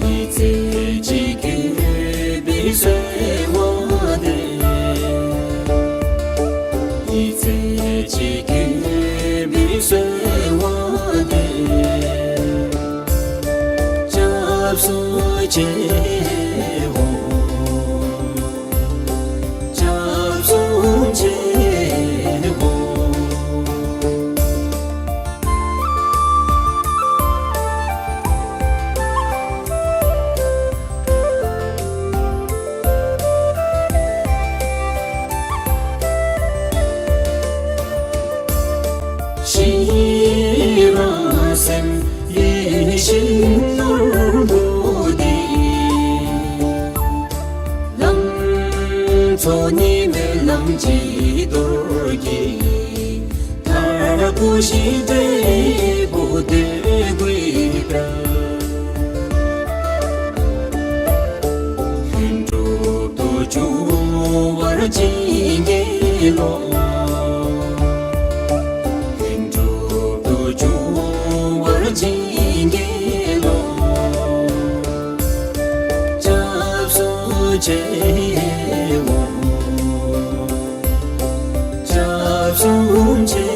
ཡིད་ཚིམ་ཅིང་གུས་པས་གསོལ་བ་འདེབས། ཡིད་ཚིམ་ཅིང་གུས་པས་གསོལ་བ་འདེབས། སྐྱབས་སུ་མཆིའོ། སྐྱབས་སུ་མཆིའོ། ཤེས་རབ་སེམས་ཡེ་ཤེས་ནོར་བུ་འདི། ལམ་མཆོག་ཉི་མའི་ལམ་གྱི་རྡོ་རྗེ། མཐར་ཐུག་གཞི་འབྲས་བུ་འདོད་དགུའི་དཔལ། ལྷུན་གྲུབ་ཏུ་འགྱུར་བར་བྱིན་གྱིས་རློབས། ལྷུན་གྲུབ་ཏུ་འགྱུར་བར་བྱིན་གྱིས་རློབས། སྐྱབས་སུ་མཆིའོ། སྐྱབས་སུ་མཆིའོ།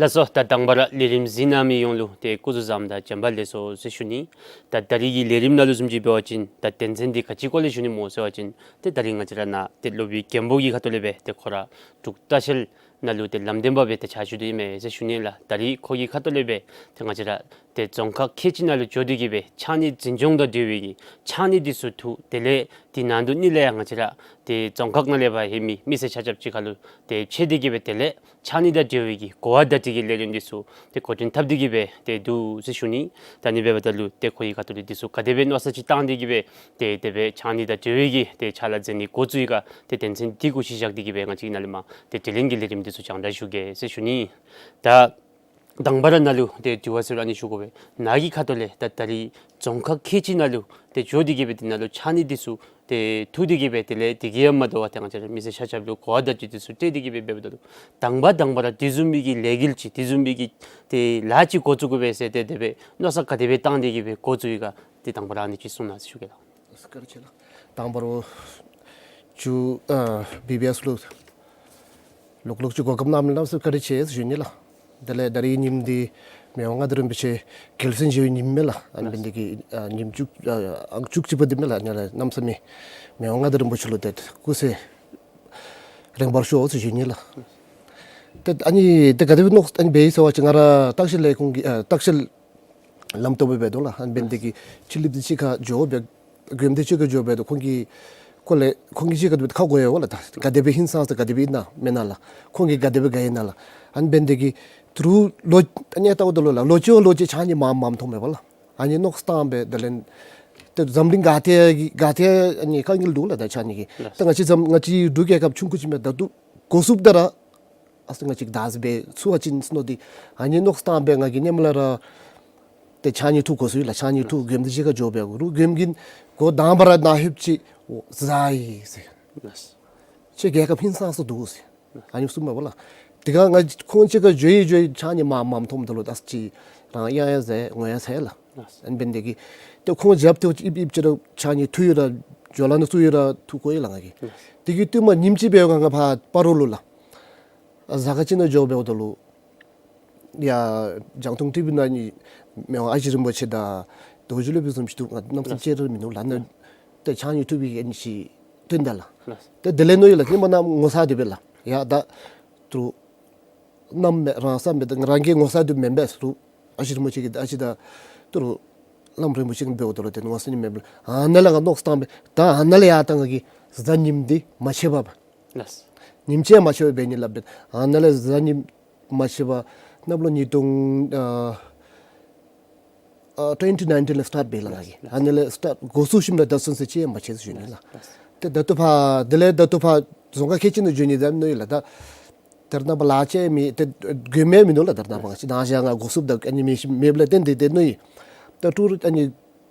ལགས་སོ། ད་དང་པ་ར་ལས་རིམ་གཟིགས་གནང་མི་ཡོངས་ལུ་ཏེ་སྐུ་གཟུགས་བཟང་དང་བྱོན་པ་ལེགས་སོ་ཟེར་ཞུ་ནི། ད་ད་རིས་ཀྱི་ལས་རིམ་ནང་ལུ་བཟུམ་ཅིག་འབད་བ་ཅིན་ད་དོན་ཚན་འདི་ག་ཅི་སྐོར་ལས་ཞུ་ནི་སྨོ་ཟེར་བ་ཅིན་ཏེ་ད་རིས་ང་བཅས་ར་ནཱ་ཏེ་སློབ་དཔོན་མགོན་པོ་གི་ཁ་ཐུག་ལས་སྦེ་ཏེ་ཁོ་ར་འབྲུག་ལྟ་བཤལ་ནང་ལུ་ཏེ་ལམ་སྟོན་པ་སྦེ་ཏེ་ཕྱག་ཞུ་དོ་ཨིན་མས་ཟེར་ཞུ་ནི་ལགས། ད་རིས་ཁོ་གི་ཁ་ཐུག་ལས་སྦེ་ཏེ་ང་བཅས་ར་ཏེ་རྫོང་ཁག་ཁལ་གཅིག་ནང་ལུ་འགྱོ་སྟེ་གི་སྦེ་ཕྱགས་སྙིགས་འཛིན་སྐྱོང་དང་འབྲེལ་བའི་གི་ཕྱགས་སྙིགས་འདི་ཚུ་འཐུ། དེ་ལས་དེ་ནང་དུ་ནི་ལས་ཡང་ང་བཅས་ར་ཏེ་རྫོང་ཁག་ནང་ལས་ཕར་ཧེ་མའི་མི་སེར་ཆ་ཁྱབ་ཅིག་ཁར་ལུ་ཏེ་ཕྱད་དེ་གི་སྦེ་དེ་ལས་ཕྱགས་སྙིགས་དང་འབྲེལ་བའི་གི་གོ་བ་བརྡ་སྤྲོད་ཀྱི་ལས་རིམ་འདི་ཚུ་ཏེ་འགོ་འདྲེན་འཐབ་སྟེ་གི་སྦེ་ཏེ་འདུག་ཟེར་ཞུ་ནི། ད་ཨ་ནི་འབདཝ་ད་ལུ་ཏེ་ཁོ་གི་ཁ་ཐུག་ལས་འདི་ཚུ་ག་དེ་སྦེ་མནོ་བསམ་ཅིག་བཏང་སྟེ་གི་སྦེ་ཏེ་དེ་སྦེ་ཕྱགས་སྙིགས་དང་འབྲེལ་བའི་གི་ཏེ་ཕྱག་ལཱ་མཛད་ནི་འགོ་བཙུགས་ཡི་ག། ཏེ་དོན་ཚན་འདི་གུ་གཞི་བཞག་སྟེ་གི་སྦེ་ང་བཅས་ཀྱིས་ནཱ་ལས་མར་ཏེ་དྲི་ལན་གྱི་ལས་རིམ་འདི་ཚུ་རྒྱང་བསྒྲགས་ཞུ་གེ་ཟེར་ཞུ་ནི། ད་དང་པ་ར་ནཱ་ལུ་ཏེ་དྲི་བ་ཟེར་རུང་ཨ་ནི་ཞུ་དགོ་པས། ནཱ་གི་ཁ་ཐུག་ལས་ད་ད་རིས་རྫོང་ཁག་ཁལ་གཅིག་ནང་ལུ་ཏེ་འགྱོ་སྟེ་གི་སྦེ་དེ་ནང་ལུ་ཕྱགས་སྙིགས་འདི་ཚུ་ཏེ་ ཏེ་ཐུག་སྟེ་གི་སྦེ་དེ་ལས་དེ་གིས་ཡང་མ་དོ་བར་ཏེ་ང་བཅས་ར་མི་སེར་ཤ་ཁྱབ་ལུ་གོ་བ་བརྡ་བརྒྱུད་དེ་ཚུ་སྤྲོད་དེ་གི་སྦེ་འབདཝ་ད་ལུ་དང་པ་དང་པ་ར་དེ་བཟུམ་མའི་གི་ལས་འགུལ་ཅིག་དེ་བཟུམ་མའི་གི་ཏེ་ལཱ་ཅིག་འགོ་བཙུགས་དགོ་པས་ཟེར་ཏེ་དེ་སྦེ་མནོ་བསམ་ག་དེ་སྦེ་བཏང་སྟེ་གི་སྦེ་འགོ་བཙུགས་ཡི་ག། ཏེ་དང་པ་ར་ཨ་ནི་ཅིག་གསུང་གནང་ཟེར་ཞུ་གེ་ལགས། བཀའ་དྲིན་ཆེ་ལགས། དང་པ་ར་ཅིག་ཨ་བི་བི་ཨེསི་ལུ་ལོག་ལོག་ཅིག་གོ་སྐབས་གནང་མི་གནམ་མེད་ས་མེད་བཀའ་དྲིན་ཆེ་ཟེར་ཞུ་ནི་ལགས། དེ་ལས་ད་རིས་ཉིནམ་འདི་མི་དབང་མངའ་བདག་རིན་པོ་ཆེ་རྒྱལ་མཚན་བཞེས་པའི་ཉིནམ་མས་ལགས། ཨ་ནི་འབད་ནི་དེ་གིས་ཨ་ཉིནམ་བཅུ་ཨ་ཨང་བཅུ་གཅིག་པ་འདི་མས་ལགས། ཨ་ནི་ལགས་གནམ་མེད་ས་མེད་མི་དབང་མངའ་བདག་རིན་པོ་ཆེ་ལུ་ཏེ་སྐུ་ཚེ་རིང་བར་ཤོག་ཟེར་ཞུ་ནི་ལགས། ཏེ་ཨ་ནི་ཏེ་ག་དེ་སྦེ་མནོ་ཨ་ནི་འབད་ཡི་ཟེར་བ་ཅིན་ང་ར་བརྟག་ཞིབ་ལས་ཁུངས་ཀྱི་ཨ་བརྟག་ཞིབ་ལམ་སྟོན་པ་འབད་དོ་ལགས། ཨ་ནི་འབད་ནི་དེ་གིས་ཕྱི་གླིངཔ་འདི་གཅིག་ཁར་འགྱོ་སྦེ་དགོནམ་འདི་གཅིག་ཁར་འགྱོ་སྦེ་དོ་ཁོང་གི་སྐོར་ལས་ཁོང་གིས་གཅིག་ཁར་འདུག་སྦེ་ཁ་གོ་ཡི་ལགས། ད་ག་དེ་སྦེ་ཧིང་སངས་ས་ག་དེ་སྦེ་ཨིན་ན་མེན་ན་ལགས། ཁོང་གིས་ག་དེ་སྦེ་དགའ་ཡི་ན་ལགས། ཨ་ནི་འབད་ནི་དེ་གིས་ད་རུང་ལོ་ཨ་ནི་ལྟཝ་ད་ལུ་ལགས་ལོ་གཅིག་བ་ལོ་གཅིག་ཕྱགས་སྙིགས་མངམ་མངམ་མཐོངམ་མས་པ་ལགས། ཨ་ནི་མནོ་བསམ་བཏང་སྦེ་དེ་ལས་ཏེ་འཛམ་གླིང་ག་ཏེ་ག་ཏེ་ཨ་ནི་དཀའ་ངལ་འདུག་ལགས། ད་ཕྱགས་སྙིགས་ཀྱི་ད་ང་བཅས་འཛམ་ང་བཅས་འབྲུག་རྒྱལ་ཁབ་ཆུང་ཀུ་ཅིག་མས། ད་ལྟོ་འགོ་བཙུགསཔ་ད་ར་ཨ་ཙི་ང་བཅས་ཀྱིས་ད་ཟེར་སྦེ་ཚུ་བ་ཅིན་ཟེར་མནོ་སྟེ་ཨ་ནི་མནོ་བསམ་བཏང་སྦེ་ང་གིས་ཧེ་མ་ལས་ར་ཏེ་ཕྱགས་སྙིགས་འཐུ་དགོ་ས་ལགས། ཕྱགས་སྙིགས་འཐུ་དགོནམ་འདི་གཅིག་ཁར་འགྱོ་སྦེ་རུང་དགོནམ་གིས་འགོ་དང་པ་ར་ནཱ་ལྷོདཔ་ཅིག་འོ་ཟ་ཡི་ཟེར། ལགས། ཁྱེད་རྒྱལ་ཁབ་ཧིང་སངས་ས་འདུག་ཟེར། ཨ་ནི་གསུངམ་མས་པ་ལགས། དེ་སྒང་ང་ཁོང་གཅིག་ཁར་འགྱོ་ཡི་འགྱོ་ཡི་ཕྱགས་སྙིགས་མངམ་མངམ་མཐོངམ་ད་ལུ་ད་ཅིག་རང་གཡང་ཡང་ཟ་ངོ་ཡང་ཚ་ལགས། ཨ་ནི་འབད་ནི་དེ་གིས་ཏེ་ཁོང་རྒྱབ་ཏེ་ཨིབ་ཨིབ་ཅིག་ར་ཕྱགས་སྙིགས་འཐུ་ཡི་ར་ཇོ་ལ་ནང་བཙུགས་ཡི་ར་འཐུ་དགོ་ཡི་ལགས་ང་གིས། དེ་གི་ཤུལ་མ་ཉིནམ་ཅིག་འབདཝ་ད་ང་ཕར་སྤ་རོ་ལུ་ལགས་ཨ་ཟ་ཁང་ཅིག་ནང་འགྱོ་འབདཝ་ད་ལུ་ཡར་རྒྱང་མཐོང་ཊི་བི་ནང་ཨ་ནི་མི་དབང་ཨ་ཞེ་རིན་པོ་ཆེ་དང་རྡོ་རྗེ་སློབ་དཔོན་བཟུམ་ཅིག་འདུག། ང་གནམ་མེད་ས་མེད་ལགས། ཅིག་ར་མིན་འདུག་ལགས། ཨ་ནི་ལགས། ཏེ་ཕྱགས་སྙིགས་འཐུ་བའི་ཨ་ནི་ཅིག་སྟོན་ད་ལགས། ལགས། ཏེ་དེ་ལས་མནོ་ཡི་ལགས། ཧེ་མ་ནཱ་ངོ་ཚ་སྡོད་པས་ལགས། ཡ་ད་ད་རུང་གནམ་མེད་རང་ས་མེད་ད་རང་གིས་ངོ་ཚ་སྡོདཔ་མེན་པས་ཟེར། ཨ་ཞེ་རིན་པོ་ཆེ་གིས་ཨ་ཅི་ད་ད་རུང་བླམ་རིན་པོ་ཆེ་གིས་འབདཝ་ད་ལུ་ཏེ་ངོ་ཚ་ནི་མེད་པས་ལགས། ཨ་ནཱ་ལས་ང་མནོ་བསམ་བཏང་སྦེ་ད་ཨ་ནཱ་ལས་ཡར་ད་ང་གིས་གཟའ་ཉིམ་འདི་མ་ཆད་པར་ལགས། ཉིནམ་གཅིག་མ་ཆད་པར་འབད་ནི་ལགས་སྦེ། ཨ་ནཱ་ལས་གཟའ་ཉིམ་མ་ཆད་པར་གནམ་ལོ་ཉིས་སྟོང་ཨ་ཨ་ཊུ་ཝེན་ཊི་ནའིན་ཊིན་ལས་སི་ཊཱརཊ་འབད་ལགས་ང་གིས། ཨ་ནཱ་ལས་སི་ཊཱརཊ་འགོ་བཙུགས་ཞིནམ་ལས་ད་ཚུན་ཚོད་གཅིག་ཡང་མ་ཆད་ཟེར་ཞུ་ནི་ལགས། ཏེ་ད་ལྟོ་ཕར་དེ་ལས་ད་ལྟོ་ཕར་རྫོང་ཁག་ཁལ་གཅིག་ནང་འགྱོ་ནི་ད་མནོ་ཡི་ལགས། ད་ད་རེས་ནངས་པ་ལཱ་ཅིག་མེད། ཏེ་དགོནམ་མིན་འདུག་ལགས། ད་རེས་ནངས་པ་ང་བཅས་ནང་ཞག་ང་འགོ་བཙུགསཔ་ད་ཨ་ནི་མེ་ཤིན་མེདཔ་ལས་བརྟེན་ཏེ་ཏེ་མནོ་ཡི། ད་ཊུར་ཨ་ནི་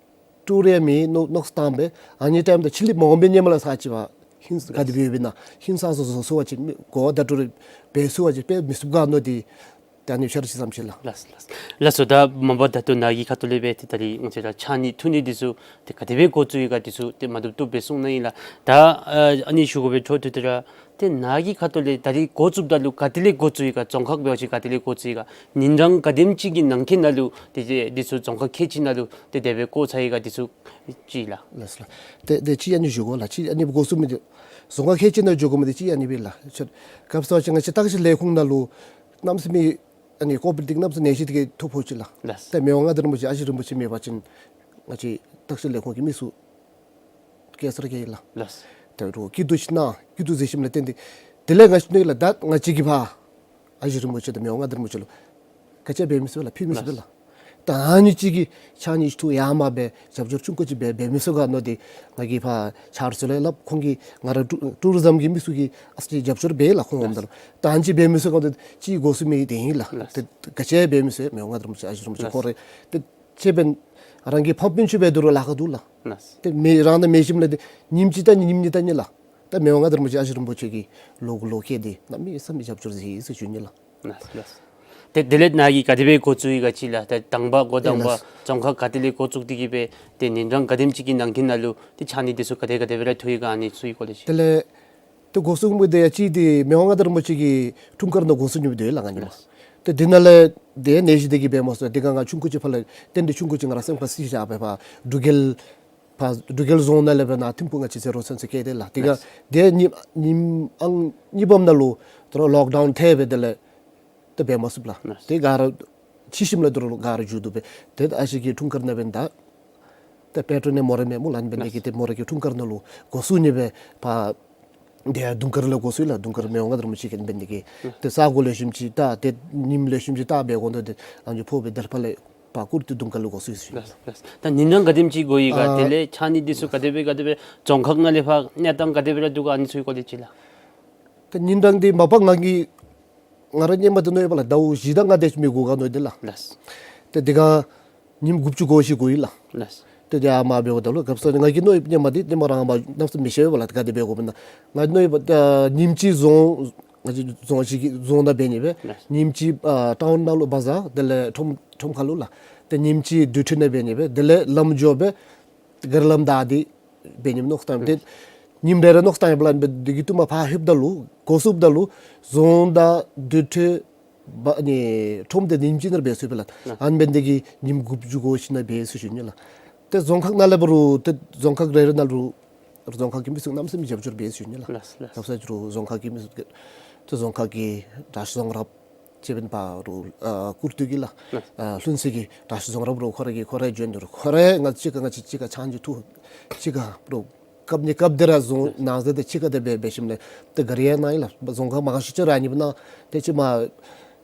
ཊུར་ཡང་མེད་མནོ་མནོ་བསམ་བཏང་སྦེ་ཨ་ནི་ཊའིམ་ད་ཕྱི་གླིངཔ་མ་འོང་པའི་ཧེ་མ་ལས་ས་ཅིག་ཕར་ཧིང་ག་དེ་སྦེ་ཡོདཔ་ཨིན་ན་ཧིང་སངས་ས་བཟོ་ཚུགས་པ་ཅིན་གོ་བ་བརྡ་སྤྲོད་རེ་འབད་ཚུགས་པ་ཅིན་དཔེ་མི་བསུབ་ག་མནོ་སྟེ་ད་ཨ་ནི་ཤར་ཅིག་བསམ་ཅི་ལགས། ལགས་ལགས། ལགས་སོ། ད་མ་པ་ད་ལྟོ་ནཱ་གི་ཁ་ཐུག་ལས་སྦེ་ཏེ་ད་རིས་ང་བཅས་ར་ཕྱགས་སྙིགས་འཐུ་ནི་འདི་ཚུ་ཏེ་ག་དེ་སྦེ་འགོ་བཙུགས་ཡི་ག་འདི་ཚུ་ཏེ་མ་བཏུབ་བཏུབ་སྦེ་གསུངས་གནང་ཡི་ལགས། ད་ཨ་ཨ་ནི་ཞུ་དགོ་པའི་འཕྲོ་མཐུད་དེ་ར་ཏེ་ནཱ་གི་ཁ་ཐུག་ལས་ད་རིས་འགོ་བཙུགསཔ་ད་ལུ་ག་ཏེ་ལས་འགོ་བཙུགས་ཡི་ག་རྫོང་ཁག་འབད་བ་ཅིན་ག་ཏེ་ལས་འགོ་བཙུགས་ཡི་ག་ཉིན་གྲངས་ག་དེམ་ཅིག་གི་ནང་འཁོད་ནང་ལུ་ཏེ་འདི་ཚུ་རྫོང་ཁག་ཁལ་གཅིག་ནང་ལུ་ཏེ་དེ་སྦེ་བཀོ་ཚར་ཡི་ག་འདི་ཚུ་ཅིག་ལགས། ལགས་སོ་ལགས། ཏེ་ཏེ་ཅིག་ཨ་ནི་ཞུ་དགོ་ལགས། ཅིག་ཨ་ནི་འགོ་བཙུགས་མི་འདི་རྫོང་ཁག་ཁལ་གཅིག་ནང་འགྱོ་དགོ་མི་འདི་ཅིག་ཨ་ནི་སྦེ་ལགས། ཁྱོད་སྐབས་སུ་བ་ཅིན་ང་བཅས་བརྟག་ཞིབ་ལས་ཁུངས་ནང་ལུ་གནམ་མེད་ས་མེད་ཨ་ནི་ཀོ་པི་རེཊ་འདི་གནམ་མེད་ས་མེད་ནད་གཞི་འདི་གིས་ཐོ་ཕོག་ཅི་ལགས། ལགས། ཏེ་མི་དབང་མངའ་བདག་རིན་པོ་ཆེ་ཨ་ཞེ་རིན་པོ་ཆེ་མེད་པ་ཅིན་ང་བཅས་བརྟག་ཞིབ་ལས་ཁུངས་ཀྱི་མི་ཚུ་སྐྱེལ་སར་སྐྱེལ་ཡི་ལགས། ལགས། ཏེ་རུང་སྐྱིད་སྡུག་ཅིག་གནང་སྐྱིད་སྡུག་མཛད་ཞིནམ་ལས་བརྟེན་ཏེ་དེ་ལས་ང་བཅས་ནི་ལགས་ད་ང་བཅས་ཀྱིས་ཕར་ཨ་ཞེ་རིན་པོ་ཆེ་དང་མི་དབང་མངའ་བདག་རིན་པོ་ཆེ་ལུ་ག་ཅི་འབད་མི་ཚུགས་ལགས། ཕུལ་མི་ཚུགས་པས་ལགས། ད་ཨ་ནི་ཅིག་གི་ཕྱགས་སྙིགས་འཐུ་ཡར་མར་སྦེ་རྒྱབ་སྐྱོར་ཆུང་ཀུ་ཅིག་འབད་འབད་མི་ཚུགས་ག་མནོ་སྟེ་ང་གིས་ཕར་ཆ་རོགས་ཚུ་ལུ་སླབ། ཁོང་གིས་ང་ར་ཊུ་ཊུ་རི་ཛམ་གྱི་མི་ཚུ་གིས་ཨ་ཙི་རྒྱབ་སྐྱོར་འབད་ལགས། ཁོང་འོངམ་ད་ལུ་ད་ཨ་ནི་ཅིག་འབད་མི་ཚུགས་ག་མནོ་སྟེ་ཅིག་འགོ་བཙུགས་མི་དེ་ཨིན་ལགས། ལགས། ཏེ་ག་ཅི་འབད་མི་ཚུགས་མི་དབང་མངའ་བདག་རིན་པོ་ཆེ་ཨ་ཞེ་རིན་པོ་ཆེ་ཁོ་ར་ཏེ་ཅིག་འབདན་རང་གི་ཕམ་སྤུན་ཆ་འབད་དོ་རུང་ལཱ་ཁག་འདུག་ལགས། ལགས། ཏེ་མི་རང་ད་མེད་ཞིནམ་ལས་ཏེ་ཉིནམ་གཅིག་ད་ཉིནམ་གཉིས་ད་ཉིནམ་ལགས། ད་མི་དབང་མངའ་བདག་རིན་པོ་ཆེ་ཨ་ཞེ་རིན་པོ་ཆེ་གི་ལོ་གུ་ལོ་ཁེ་འདི་གནམ་མེད་ས་མེད་རྒྱབ་སྐྱོར་མཛད་ཡི་ཟེར་ཞུ་ནི་ལགས། ལགས་ལགས། ཏེ་དེ་ལས་ནཱ་གིས་ག་དེ་སྦེ་འགོ་བཙུགས་ཡི་ག་ཅིག་ལགས། ད་དང་པ་འགོ་དང་པ་ལགས། རྫོང་ཁག་ག་ཏེ་ལས་འགོ་བཙུགས་ཏེ་གི་སྦེ་ཏེ་ཉིན་གྲངས་ག་དེམ་ཅིག་གི་ནང་འཁོད་ནང་ལུ་ཏེ་ཕྱགས་སྙིགས་འདི་ཚུ་ག་དེ་ག་དེ་སྦེ་ར་འཐུ་ཡི་ག་ཨ་ནི་ཚུ་གི་སྐོར་ལས་ཅིག། དེ་ལས་ཏེ་འགོ་བཙུགས་མི་འདི་ཡང་ཅིག་འདི་མི་དབང་མངའ་བདག་རིན་པོ་ཆེ་གི་འཁྲུངས་སྐར་ནང་འགོ་བཙུགས་ནི་འདི་ལགས་ང་ཉིནམ། ལགས། ཏེ་འདི་ནང་ལས་ཏེ་ནད་གཞི་འདི་གིས་འབད་མ་ཚུགས། དེ་སྒང་ང་ཆུང་ཀུ་ཅིག་ཕར་ལས་ཏེ་འདི་ཆུང་ཀུ་ཅིག་ང་ར་སེམས་ཁར་བསིལ་བཞག་སྦེ་ཕར་འབྲུག་རྒྱལ་ཕར་འབྲུག་རྒྱལ་རྫོང་ནང་ལས་སྦེ་ནཱ་ཐིམ་ཕུག་ང་བཅས་ཟེར་རུང་ཚུན་ཚོད་བསྐྱལ་ཏེ་ལགས། དེ་སྒང་ལགས། དེ་ཉིནམ་ཉིནམ་ཨང་གཉིས་པམ་ནང་ལུ་ད་རུང་ལོག་ཌའུན་ཐལ་སྦེ་དེ་ལས་ཏེ་འབད་མ་ཚུགས་ལགས། ལགས། ཏེ་ག་ར་འཆི་ཞིནམ་ལས་ད་རུང་ག་ར་མཇུག་བསྡུ་སྦེ་ཏེ་ཨ་ཞེ་གི་འཁྲུངས་སྐར་ནང་འབདན་ད་ཏེ་པེ་ཊོན་ནི་མོ་ར་མེད་སྨོ་ལགས། ཨ་ནི་འབད་ནི་དེ་གིས་ཏེ་མོ་ར་གི་འཁྲུངས་སྐར་ནང་ལུ་འགོ་བཙུགས་ནི་སྦེ་ཕར་དེ་དུང་དཀར་ལས་འགོ་བཙུགས་ལགས། དུང་དཀར་མི་དབང་མངའ་བདག་རིན་པོ་ཆེ་གི་ཨ་ནི་འབད་ནི་དེ་གིས་ཏེ་ས་གོ་ལེགས་ཤོམ་ཅིག་བལྟ་ཏེ་ཉིནམ་ལེགས་ཤོམ་ཅིག་བལྟ་སྦེ་འགོ་འདོན་ཏེ་ཨ་ནི་ཕོག་སྦེ་དེ་ཕར་ལས་ཕར་བསྐུར་ཏེ་དུང་དཀར་ལུ་འགོ་བཙུགས་ཡི་ཟེར་ཞུ་ནི། ལགས་ལགས། ད་ཉིན་གྲངས་ག་དེམ་ཅིག་འགོར་ཡི་ག། ཨ་དེ་ལས་ཕྱགས་སྙིགས་འདི་ཚུ་ག་དེ་སྦེ་ག་དེ་སྦེ་རྫོང་ཁག་ནང་ལས་ཕར་གནས་སྟངས་ག་དེ་སྦེ་ར་འདུག་ག་ཨ་ནི་ཚུ་གི་སྐོར་ལས་ཅིག་ལགས། ད་ཉིན་གྲངས་འདི་མ་པ་ང་གིས་ང་ར་ཧེ་མ་འདི་མནོ་ཡོདཔ་ལགས། ཟླཝ་བཞི་དང་ལྔ་དེ་ཅིག་མི་འགོར་ག་མནོ་སྟེ་ལགས། ལགས། ཏེ་དེ་སྒང་ཉིནམ་དགུ་བཅུ་གོ་བཞི་འགོར་ཡི་ལགས། ལགས། ཏེ་དེ་ཨ་མ་འབདཝ་ད་ལུ་སྐབས་སུ་ང་གིས་མནོ་ཡི་ཉི་མ་འདི་ཉི་མ་རང་མ་གནམ་མེད་ས་མེད་ཤེས་པས་ལགས། ག་དེ་འབད་དགོཔ་ཨིན་ན། ང་མནོ་ཡི་ཉིནམ་གཅིག་རྫོང་ང་བཅས་རྫོང་ཅིག་གི་རྫོང་ནང་འབད་ནི་སྦེ། ལགས། ཉིནམ་གཅིག་ཨ་ཊའུན་ནང་ལུ་བ་ཛར་དེ་ལས་ཁྲོམ་ཁྲོམ་ཁ་ལུ་ལགས། ཏེ་ཉིནམ་གཅིག་དུར་ཁྲོད་ནང་འབད་ནི་སྦེ། དེ་ལས་ལམ་འགྱོ་སྦེ་ག་རི་ལམ་བདའ་སྟེ་འབད་ནི་མནོ་བསམ་བཏང་། ཏེ་ཉིནམ་རེ་རེ་མནོ་བསམ་བཏང་ཡི་བ་ལགས། འབད་དེ་གི་ཐུགས་མ་ཕར་ལྷོདཔ་ད་ལུ་སྒོ་བཙུགསཔ་ད་ལུ་རྫོང་དང་དུར་ཁྲོད་བ་ནི་ཁྲོམ་དེ་ཉིནམ་གཅིག་ནང་འབད་ཚུགས་པས་ལགས། ཨ་ནི་འབད་ནི་དེ་གིས་ཉིནམ་དགུ་བཅུ་གོ་གཅིག་ནང་འབད་ཚུགས་ཞུ་ནི་ལགས། ཏེ་རྫོང་ཁག་ནང་ལས་འབད་རུང་ཏེ་རྫོང་ཁག་རེ་རེ་ནང་ལུ་རྫོང་ཁག་གི་མི་སེར་གནམ་མེད་ས་མེད་རྒྱབ་སྐྱོར་འབད་ཞུ་ནི་ལགས། ལགས་ལགས། ད་ས་ཅིག་རུང་རྫོང་ཁག་གི་མི་སེར་ཏེ་རྫོང་ཁག་གི་གྲྭ་ཤག་རྫོང་རབ་ཅིག་འབད་བ་རུང་ཨ་སྐུར་སྟོད་ཀྱི་ལགས། ལགས། ཨ་ལྷུན་རྩེ་གི་གྲྭ་ཤག་རྫོང་རབ་རུང་ཁོ་ར་གིས་ཁོ་ར་འབྱོན་ཏེ་རུང་ཁོ་ར་ང་གཅིག་ཁར་ང་གཅིག་གཅིག་ཁར་ཕྱག་མཇལ་ཐུགས་གཅིག་ཁར་རུང་སྐབས་ནི་སྐབས་དེ་ར་རྫོང་ནང་ཟེར་ཏེ་གཅིག་ཁར་དེ་འབད་འབད་ཞིནམ་ལས་ཏེ་ག་རི་ཡང་གནང་ཡི་ལགས། རྫོང་ཁག་མང་ཤོས་ཅིག་ར་ཨ་ནི་སྦེ་གནང་། ཏེ་ཅིག་མ་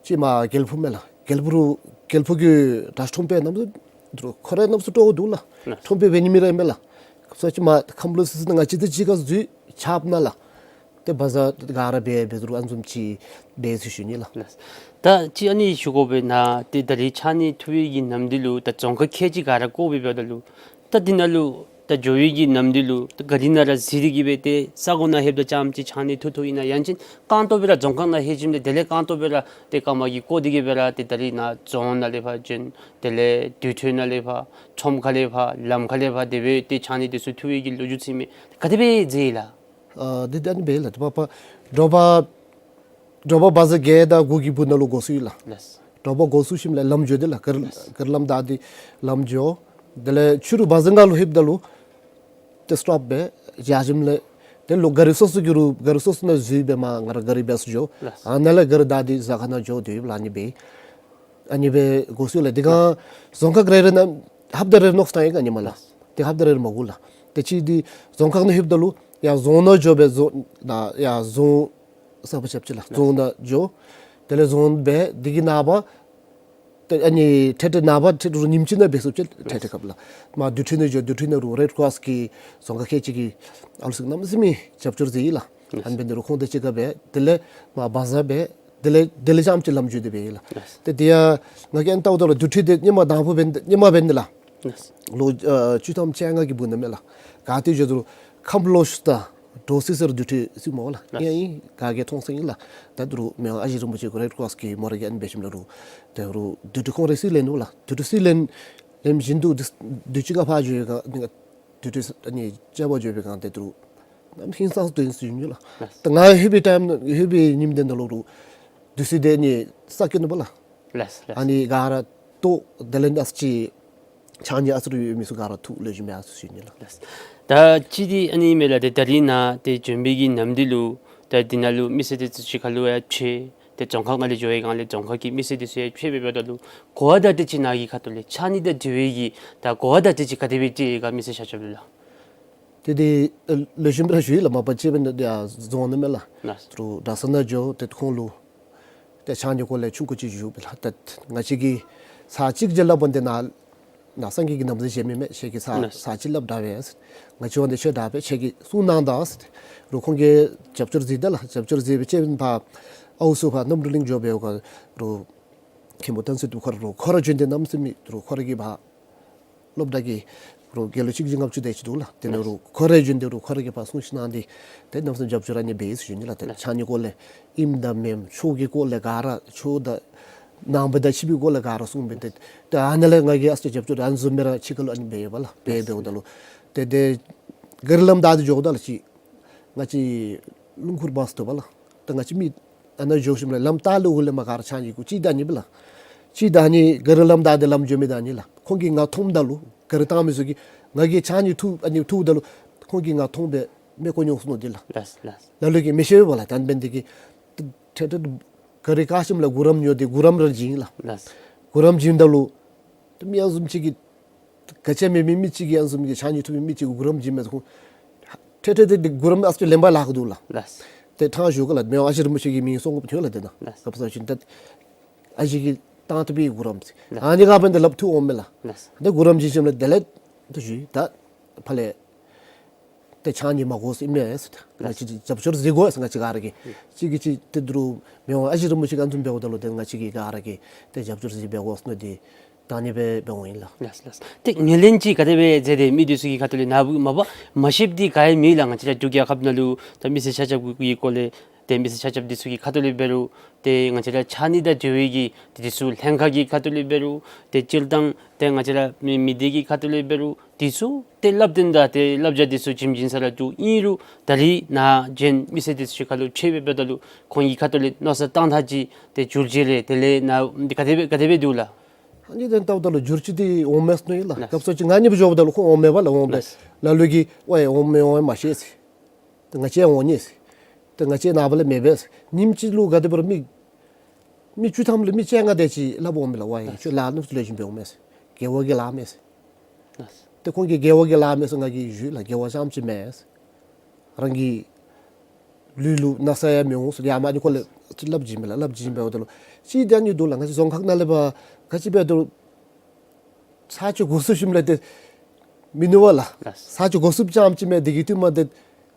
ཅིག་མ་དགེ་ལེགས་ཕུག་མས་ལགས། དགེ་ལེགས་ཕུག་རུང་དགེ་ལེགས་ཕུག་གི་གྲྭ་ཤག་ཁྲོམ་དཔོན་རྣམས་ཚུ་ཁོ་ར་རྣམས་ཚུ་སྤྲོ་བ་འདུག་ལགས། ལགས། ཁྲོམ་དཔོན་འབད་ནི་མི་ར་ཨིན་མས་ལགས། ས་ཅིག་མ་ཁམས་ལུ་སི་སི་ན་ང་བཅས་དང་གཅིག་ཁར་འཛུལ་ཆགས་ན་ལགས། ཏེ་བ་ཛར་ག་ར་འབད་འབད་རུང་ཨ་ནི་བཟུམ་ཅིག་འབད་ཚུགས་ཞུ་ནི་ལགས། ལགས། ད་ཅིག་ཨ་ནི་ཞུ་དགོ་པས་ན་ཏེ་ད་རིས་ཕྱགས་སྙིགས་འཐུ་བའི་གི་ལམ་འདི་ལུ་ད་རྫོང་ཁག་ཁལ་གཅིག་ག་ར་བཀོད་སྦེ་འབདཝ་ད་ལུ་ད་འདི་ནང་ལུ་ད་འགྱོ་བའི་གི་ལམ་འདི་ལུ་ད་ག་རི་ནང་ར་གཟིགས་ཏེ་གི་སྦེ་ཏེ་ས་གོ་ནང་ལྷོདཔ་ད་རྐྱངམ་ཅིག་ཕྱགས་སྙིགས་འཐུ་འཐུཝ་ཨིན་ན་ཡང་ཅིན་རྐང་སྟོང་སྦེ་ར་རྫོང་ཁག་ནང་ལྷོད་ཞིནམ་ལས་དེ་ལས་རྐང་སྟོང་སྦེ་ར་ཏེ་རྐངམ་གིས་བཀོག་སྟེ་གི་སྦེ་ར་ཏེ་ད་རིས་ནཱ་རྫོང་ནང་ལས་ཕར་འབྱོན། དེ་ལས་དུར་ཁྲོད་ནང་ལས་ཕར་ཁྲོམ་ཁ་ལས་ཕར་ལམ་ཁ་ལས་ཕར་དེ་སྦེ་ཏེ་ཕྱགས་སྙིགས་དེ་ཚུ་འཐུ་བའི་གི་ལོ་རྒྱུས་ཚུ་མས། ག་དེ་སྦེ་མཛད་ཡི་ལགས། ཨ་འདི་ད་ཨ་ནི་སྦེ་ལགས། ཏེ་པ་པ་དྲོ་པ་དྲོ་པ་བ་ཛར་བརྒྱད་དང་དགུ་གི་བར་ན་ལུ་འགོ་བཙུགས་ཡི་ལགས། ལགས། དྲོ་པ་འགོ་བཙུགས་ཞིནམ་ལས་ལམ་འགྱོ་དེ་ལགས། ག་རི་ལགས། ག་རི་ལམ་བདའ་སྟེ་ལམ་འགྱོ། དེ་ལས་ཕྱི་རུ་བ་ཛར་ནང་ལུ་ལྷོདཔ་ད་ལུ་ཏེ་སི་ཊོབ་འབད་བཞག་ཞིནམ་ལས་དེ་ལུ་ག་རི་སོ་སོ་གི་རུང་ག་རི་སོ་སོ་ནང་འཛུལ་སྦེ་མར་ང་ར་ག་རི་འབག་སྦེ་འགྱོ། ལགས། ཨ་ནཱ་ལས་ག་རི་བདའ་སྟེ་ཟ་ཁང་ནང་འགྱོ་དེ་ལགས། ཨ་ནི་སྦེ་ཨ་ནི་སྦེ་འགོ་བཙུགས་ལགས། དེ་སྒང་རྫོང་ཁག་རེ་རེ་ནང་ཧབ་ཏ་རེ་མནོ་བསམ་བཏང་ཡི་ག་ནི་མས་ལགས། ལགས། ཏེ་ཧབ་ཏ་རེ་རེ་མ་དགོ་ལགས། ཏེ་ཅིག་འདི་རྫོང་ཁག་ནང་ལྷོདཔ་ད་ལུ་ཡར་རྫོང་ནང་འགྱོ་སྦེ་རྫོང་ནང་ཡར་རྫོང་གསརཔ་རྐྱབ་ཅི་ལགས། རྫོང་ནང་འགྱོ། དེ་ལས་རྫོང་འབད་དེ་གི་ནངས་པ་ཏེ་ཨ་ནི་ཏེ་ཏེ་ནངས་པ་ཏེ་རུང་ཉིནམ་གཅིག་ནང་འབད་ཚུགས་ཅི་ཏེ་ཏེ་སྐབས་ལགས། མར་དུར་ཁྲོད་ནང་འགྱོ། དུར་ཁྲོད་ནང་རུང་རེཌ་ཀོ་རོསི་གི་རྫོང་ཁག་ཁལ་གཅིག་གི་ཨ་ལུ་ཚུ་གནམ་མེད་ས་མེད་རྒྱབ་སྐྱོར་མཛད་ཡི་ལགས། ཨ་ནི་འབད་ནི་རུང་ཁོང་དང་གཅིག་ཁར་སྦེ་དེ་ལས་མར་བ་ཛར་འབད་དེ་ལས་དེ་ལས་རྐྱངམ་ཅིག་ལམ་འགྱོ་དེ་སྦེ་ཡི་ལགས། ཏེ་དེ་ཡང་ང་གིས་ཨ་ནི་བལྟཝ་ད་ལུ་དུར་ཁྲོད་དེ་ཉི་མ་དང་པོ་འབད་ཉི་མ་འབད་ནི་ལགས། ལོ་ཨ་བཅུ་ཐམ་བཅོ་ལྔ་གི་བར་ན་མས་ལགས། ག་ཏེ་འགྱོ་དོ་རུང་ཁམས་ལོགས་ཤུལ་ད་འབྲོག་སི་སི་རུ་དུར་ཁྲོད་ཅིག་སྨོ་ལགས། ལགས། ཡ་ཡི་ག་གིས་མཐོང་སོང་ཡི་ལགས། ད་དོ་རུང་མི་དབང་ཨ་ཞེ་རིན་པོ་ཆེ་གི་རེཌ་ཀོ་རོསི་གི་མོ་ར་གིས་ཨ་ནི་འབད་ཞིནམ་ལས་རུང་དོ་རུང་དུར་ཁྲོད་ཁོང་ར་སི་ལེན་ནུག་ལགས། དུར་ཁྲོད་སི་ལེན་ལེན་བཞིན་དུ་དུས་དུས་ཅི་ག་ཕར་འགྱོ་བའི་སྒང་དུར་ཁྲོད་ཨ་ནི་བཅར་བར་འགྱོ་བའི་སྒང་ཏེ་དོ་རུང་གནམ་མེད་ས་མེད་ཧིང་སངས་ས་དོན་སུ་ཡོད་ལགས། ལགས། ད་ང་ལྷོད་པའི་ཊའིམ་ལྷོད་པའི་ཉིནམ་དེ་ནང་ལུ་རུང་དུར་ཁྲོད་དེ་ཨ་ནི་ས་སྐྱོ་ནུག་པ་ལགས། ལགས་ལགས། ཨ་ནི་ག་ར་ལྟོ་དེ་ལས་ཨ་ཙི་ཅིག་ཕྱགས་སྙིགས་ཨ་ཙི་རེ་ཡོད་མི་ཚུ་ག་ར་འཐུ་ལེགས་ཤོམ་སྦེ་ཨ་ཙི་ཞུ་ནི་ལགས། ལགས། ད་ཅི་འདི་ཨ་ནི་མས་ལགས། ཏེ་ད་རིས་ནཱ་ཏེ་འབྱོན་པའི་གི་ལམ་འདི་ལུ་ད་འདི་ནང་ལུ་མི་སེར་དེ་ཚུ་གཅིག་ཁར་ལུ་ཡང་ཕྱད། ཏེ་རྫོང་ཁག་ནང་ལས་འགྱོ་བའི་སྒང་ལས་རྫོང་ཁག་གི་མི་སེར་དེ་ཚུ་ཡང་ཕྱད་སྦེ་འབདཝ་ད་ལུ་གོ་བ་དང་ཏེ་ཅིག་ནཱ་གི་ཁ་ཐུག་ལས་ཕྱགས་སྙིགས་དང་འབྲེལ་བའི་གི་ད་གོ་བ་དང་ཏེ་ཅིག་ག་དེ་སྦེ་སྤྲོད་ཡི་ག་མི་སེར་ཤ་ཆབ་ལུ་ལགས། ཏེ་འདི་ལེགས་ཤོམ་སྦེ་ར་ཞུ་ཡི་ལགས། མ་པ་ཅིག་འབད་ན་ཏེ་ཡར་རྫོང་ནང་མས་ལགས། ལགས། དོ་རུང་གྲྭ་ས་ནང་འགྱོ་ཏེ་ཁོང་ལུ་ཏེ་ཕྱགས་སྙིགས་སྐོར་ལས་ཆུང་ཀུ་ཅིག་ཞུ་སྦེ་ལགས། ཏེ་ང་བཅས་ཀྱིས་ཚར་གཅིག་ཅིག་སླབ་པ་འདི་ནཱ་ནཱ་སངས་རྒྱས་ཀྱིས་ནམ་ཟེར་བཞེས་མི་མས། ཁྱེད་ཀྱིས་ཚར་ལགས། ཚར་གཅིག་སླབ་དྲག་པས། ང་བཅས་འབདན་ཏེ་ཁྱོད་དྲག་པས། ཁྱེད་ཀྱིས་གསུང་གནང་དང་ཟེར། རུང་ཁོང་གིས་རྒྱབ་སྐྱོར་མཛད་ད་ལགས། རྒྱབ་སྐྱོར་མཛད་སྦེ་ཅིག་འབད་ན་ཕར་ཨའུ་ཚུ་ཕར་རྣམ་གྲོལ་གླིང་འགྱོ་འབདཝ་སྒང་རུང་མཁན་པོ་བསྟན་འཛིན་དུ་ཁོ་ར་རུང་ཁོ་ར་བྱོན་ཏེ་གནམ་མེད་ས་མེད་རུང་ཁོ་ར་གིས་ཕར་སློབ་གྲྭ་གི་རུང་དགེ་སློང་བཅུ་བཞི་ལྔ་བཅུ་དེ་ཅིག་འདུག་ལགས། དེ་ནང་རུང་ཁོ་ར་བྱོན་ཏེ་རུང་ཁོ་ར་གིས་ཕར་གསུང་བཤད་གནང་སྟེ་ཏེ་གནམ་མེད་ས་མེད་རྒྱབ་སྐྱོར་ཨ་ནི་འབད་ཡི་ཟེར་ཞུ་ནི་ལགས། ཏེ་ཕྱགས་སྙིགས་སྐོར་ལས་ཨིནམ་དང་མེནམ་ཆོས་ཀྱི་སྐོར་ལས་ག་ར་ཆོས་དང་ནང་པ་དང་ཕྱི་པའི་སྐོར་ལས་ག་ར་གསུངས་སྦེ་ཏེ་ཏེ་ཨ་ནཱ་ལས་ང་གིས་ཨ་ཙི་རྒྱབ་སྐྱོར་ཨ་ནི་བཟུམ་སྦེ་ར་ཕྱི་ཁ་ལུ་ཨ་ནི་འབད་ཡོད་པ་ལགས། འབད་འབདཝ་ད་ལུ་ཏེ་ཏེ་ག་རི་ལམ་བདའ་སྟེ་འགྱོཝ་ད་ལགས་ཅིག་ང་བཅས་ལུང་ཁུག་བཱས་ཐོབ་པ་ལགས། ད་ང་བཅས་མི་ཨ་ནཱ་འགྱོ་ཞིནམ་ལས་ལམ་ལྟག་ལུ་འོག་ལས་མར་ག་ར་ཕྱགས་སྙིགས་གུ་ཅིག་བདའ་ནི་སྦེ་ལགས། ཅིག་བདའ་ནི་ག་རི་ལམ་བདའ་སྟེ་ལམ་འགྱོ་མི་བདའ་ནི་ལགས། ཁོང་གིས་ང་མཐོངམ་ད་ལུ་ག་རི་བཏང་མི་ཚུ་གིས་ང་གིས་ཕྱགས་སྙིགས་འཐུ་ཨ་ནི་འཐུཝ་ད་ལུ་ཁོང་གིས་ང་མཐོང་སྦེ་མི་ཀོ་ཉོག་སོང་ནུག་འདི་ལགས། ལགས་ལགས། ལ་ལུ་གིས་མི་ཤེས་པས་ལགས། ད་འབདན་འདི་གིས་ཏེ་ཏེ་ག་རི་བཀག་ཞིནམ་ལས་གུ་རམ་ཉོ་སྟེ་གུ་རམ་ར་བྱིན་ལགས། ལགས། གུ་རམ་བྱིནམ་ད་ལུ་ཏེ་མི་ཨ་ནི་བཟུམ་ཅིག་གིས་ག་ཅི་མེད་མི་མི་ཅིག་གིས་ཨ་ནི་བཟུམ་གྱི་ཕྱགས་སྙིགས་འཐུ་མི་མི་ཅིག་གུ་རམ་བྱིན་མས་ཟེར་ཁོང་ཏེ་ཏེ་ཏེ་གུ་རམ་ཨ་ཙི་ལེན་པར་ལཱ་ཁག་འདུག་ལགས། ལགས། ཏེ་ཐང་ཞུ་ག་ལགས། མི་དབང་ཨ་ཞེ་རིན་པོ་ཆེ་གི་མིང་གསུང་དགོཔ་ཐོན་ལགས། ཏེ་ནཱ་ལགས། སྐབས་སུ་ཅིག་ཏེ་ཨ་ཞེ་གིས་བཏང་བཏུབ་པའི་གུ་རམ་ཟེར། ལགས། ཨ་ནི་ག་འབདན་ཏེ་ལགཔ་འཐུ་འོང་མས་ལགས། ལགས། ཏེ་གུ་རམ་བྱིན་ཞིནམ་ལས་དེ་ལས་ཏེ་ཞུ་ཡི། ད་ཕར་ལས་ཏེ་ཕྱགས་སྙིགས་མ་དགོ་ཟེར་མས་ཟེར། ང་བཅས་རྒྱབ་སྐྱོར་མཛད་དགོ་ཟེར་ང་བཅས་ག་ར་གིས། ཨུམ། གཅིག་གིས་གཅིག་ཏེ་དོ་རུང་མི་དབང་ཨ་ཞེ་རིན་པོ་ཆེ་གིས་ཨ་ནི་བཟུམ་འབདཝ་ད་ལུ་ཏེ་ང་བཅས་ཀྱིས་ག་ར་གིས་ཏེ་རྒྱབ་སྐྱོར་མཛད་དགོ་ཟེར་མནོ་སྟེ་ ད་ཨ་ནི་སྦེ་འབད་འོང་ཡི་ལགས། ལགས་ལགས། ཏེ་ངོས་ལེན་ཅིག་ག་དེ་སྦེ་མཛད་དེ་མི་འདི་ཚུ་གི་ཁ་ཐུག་ལས་ནཱ་བུ་མ་པ་མ་ཤེསཔ་འདི་ག་ཡང་མེད་ལགས། ང་བཅས་ར་འབྲུག་རྒྱལ་ཁབ་ནང་ལུ་ད་མི་སེར་ཆ་ཁྱབ་ཀྱི་སྐོར་ལས་ཏེ་མི་སེར་ཆ་ཁྱབ་འདི་ཚུ་གི་ཁ་ཐུག་ལས་འབད་རུང་ཏེ་ང་བཅས་ར་ཕྱགས་སྙིགས་དང་འབྲེལ་བའི་གི་ཏེ་འདི་ཚུ་ལྷན་ཁག་གི་ཁ་ཐུག་ལས་འབད་རུང་ཏེ་སྤྱིར་བཏང་ཏེ་ང་བཅས་ར་མི་མི་སྡེ་གི་ཁ་ཐུག་ལས་འབད་རུང་འདི་ཚུ་ཏེ་སླབ་སྟོན་དང་ཏེ་བསླབ་བྱ་འདི་ཚུ་བྱིན་བྱིན་ས་ར་འདུག། ཨིན་རུང་ད་རིས་ནཱ་གཞན་མི་སེར་འདི་ཚུ་གི་ཁ་ལུ་ཕྱད་སྦེ་འབདཝ་ད་ལུ་ཁོང་གི་ཁ་ཐུག་ལས་མནོ་བསམ་བཏང་ཐངས་ཅིག་ཏེ་འགྱུར་བཅོས་རེ་དེ་ལས་ནཱ་འདི་ག་དེ་སྦེ་ག་དེ་སྦེ་འདུག་ལགས། ཨ་ནི་དོན་བལྟཝ་ད་ལུ་འགྱུར་བཅོས་འདི་འོང་མས་མནོ་ཡི་ལགས། ལགས། སྐབས་སུ་ཅིག་ང་གཉིས་སྦེ་འགྱོཝ་ད་ལུ་ཁོང་འོང་མས་པ་ལགས། འོང་མས། ལགས། ལ་ལུ་གིས་ཝའི་འོང་མི་འོང་མ་ཤེས་ཟེར། ཏེ་ང་བཅས་འོང་ནི་ཟེར། ཏེ་ང་བཅས་ནཱ་བུ་ལས་མེད་པས་ཟེར། ཉིནམ་གཅིག་ལུ་ག་དེ་འབད་རུང་མི་མི་བཅུ་ཐམ་ལས་མི་བཅོ་ལྔ་དེ་ཅིག་སླབ་འོང་མས་ལགས། ཝའི་ཁྱོད་ལཱ་ནུབ་ལེགས་ཤོམ་འབད་འོང་མས་ཟེར། རྒྱལ་བ་གིས་སླབ་མས་ཟེར། ཏེ་ཁོང་གིས་རྒྱལ་བ་གིས་སླབ་མས་ཟེར་ང་གིས་ཞུ་ལགས། རྒྱལ་བ་རྐྱངམ་ཅིག་མེན་ཟེར། རང་གི་ལུས་ལུ་ན་ཚ་ཡང་མི་འོང་ཟེར། ཡར་མར་ཨ་ནི་ཁོ་ལས་སླབ་བྱིན་མས་ལགས། སླབ་བྱིན་འབདཝ་ད་ལུ་ཅིག་ད་ཨ་ནི་འདུག་ལགས། ང་བཅས་རྫོང་ཁག་ནང་ལས་ཕར་ག་ཅི་འབད་རུང་ས་ཆ་འགོ་བཙུགས་ཞིནམ་ལས་ཏེ་མིན་ནུག་པ་ལགས། ལགས། ས་ཆ་འགོ་བཙུགསཔ་རྐྱངམ་ཅིག་མེན། དེ་གི་དུས་མ་ཏེ་